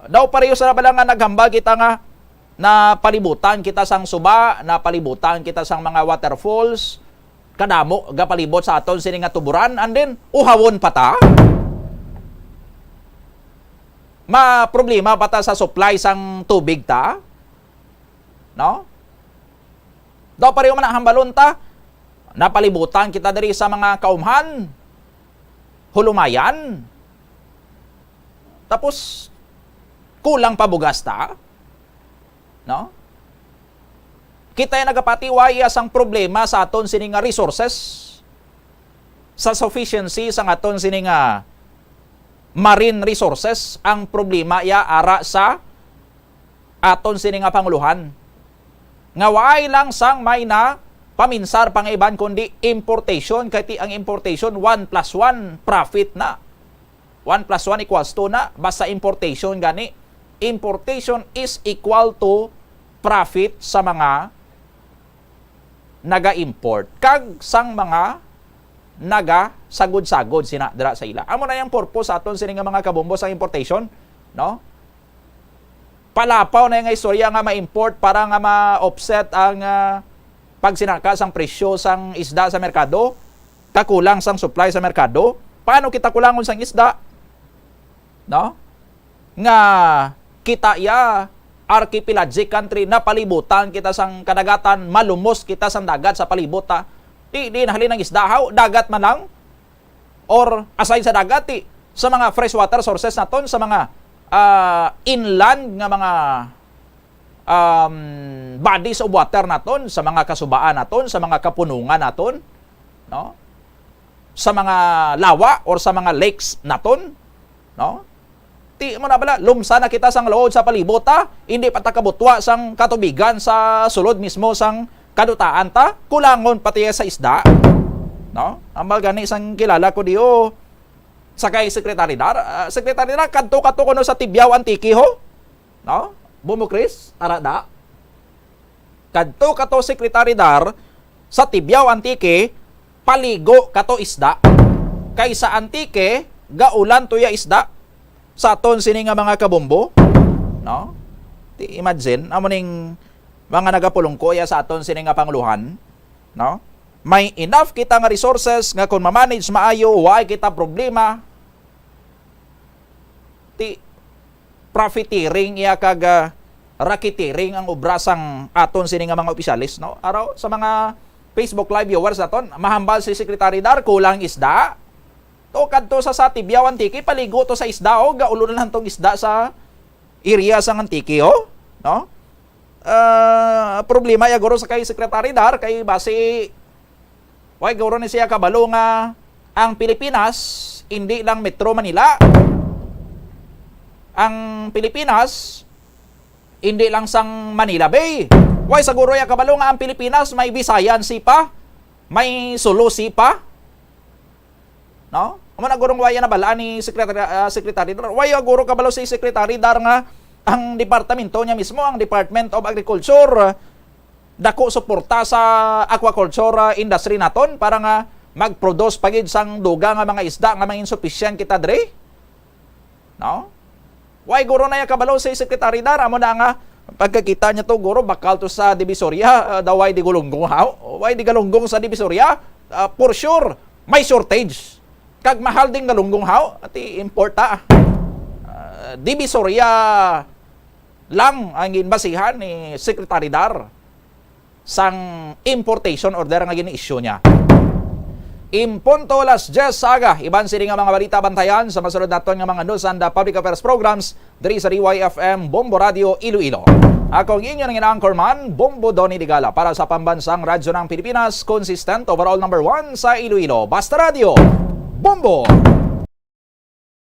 Daw pareho sa bala nga naghambal kita nga napalibutan kita sang suba, napalibutan kita sang mga waterfalls, kadamo gapalibot sa aton sini nga tuburan, and then uhawon pa ta? Ma problema pa ta sa supply sang tubig ta? No? Daw pareho man ang hambalon ta, napalibutan kita diri sa mga kaumhan, hulumayan. Tapos, kulang pa bugas ta? No? Kita ya nagapatiwaya sang problema sa aton sini nga resources, sa sufficiency sang aton sini nga marine resources, ang problema ya ara sa aton sini nga panguluhan, nga waay lang sang may na paminsar pa nga iban, kundi importation, kay ti ang importation, one plus one, profit na. One plus one equals two na, basta importation gani. Importation is equal to profit sa mga naga-import kag sang mga nagasagod-sagod sina dira sa ila. Amo na yung purpose sa aton sini nga mga kabombo sa importation, no? Palapaw na yung istorya nga ma-import para nga ma-offset ang, ah, pagsinaka sang presyo sang isda sa merkado, kakulang sang supply sa merkado. Paano kita kulangon sang isda? No? Nga kita ya archipelagic country, napalibutan kita sang kadagatan, malumos kita sang dagat sa palibot ta. Di, di nahalin ang isda, haw, dagat man lang, or aside sa dagat, ti, sa mga freshwater sources naton, sa mga, ah, inland nga mga, um, bodies of water naton, sa mga kasubaan naton, sa mga kapunungan naton, no? Sa mga lawa or sa mga lakes naton, no? Ti mo na bala, lumsa na kita sang lawod sa palibot ta, hindi pa ta kabutwa sang katubigan sa sulod mismo sang kadutaan ta, kulangon pa tiya sa isda, no? Ambal gani sang kilala ko diyo sa kay Secretary Dar, ah, Secretary Dar, kadto ka to kuno sa Tibiao, Antique, ho? No? Bumukris, ara da. Kadto ka to, Secretary Dar, sa Tibiao, Antique, paligo ka to isda. Kay sa Antique, gaulan to ya isda sa aton sini nga mga kabombo, no? Ti imagine, amo ning mga nagapulongko ya sa aton sini nga panguluhan, no? May enough kita nga resources nga kung ma-manage maayo, wala kita problema. Ti profiteering iya kag, ah, racketeering ang obra sang aton sini nga mga opisyalis, no? Araw sa mga Facebook Live viewers naton, mahambal si Secretary Dar, kulang isda. To kadto sa, sa Tibiao, Antique, paligo to sa isda, oh, gaulo na lang tong isda sa area sang Antique, oh, no? Ah, problema ya guro sa kay Secretary Dar, kay basi, why guro ni siya kabalo nga ang Pilipinas hindi lang Metro Manila. Ang Pilipinas hindi lang sang Manila Bay. Why sa guro ya kabalo nga ang Pilipinas may Visayan Sea pa, may Sulu Sea pa? No? Amo na gurong waya na bala ni Secretary, ah, Secretary Dar. Waya guro kabalo si Secretary Dar nga ang departamento niya mismo, ang Department of Agriculture, dako suporta sa aquaculture, ah, industry naton para nga mag-produce pa gid sang dugang nga mga isda nga mangin sufficient kita diri. No? Why guro na iya kabalo si Secretary Dar? Amo na nga, pagkakita niya to, guro, bakal to sa Divisoria, ah, daway di galunggong haw. Why di galunggong sa Divisoria? Ah, for sure, may shortage. Kag mahal din galunggong haw, ati importa. Ah, Divisoria lang ang ginbasihan ni Secretary Dar sang importation order nga gin-issue niya. In punto alas diyes sa aga, iban sini nga mga balita, bantayan sa masunod naton nga mga news and, uh, public affairs programs diri sa D Y F M Bombo Radio Iloilo. Ako ang inyo nga anchorman, Bombo Donny Digala, para sa Pambansang Radyo ng Pilipinas, consistent overall number one sa Iloilo. Basta Radio, Bombo!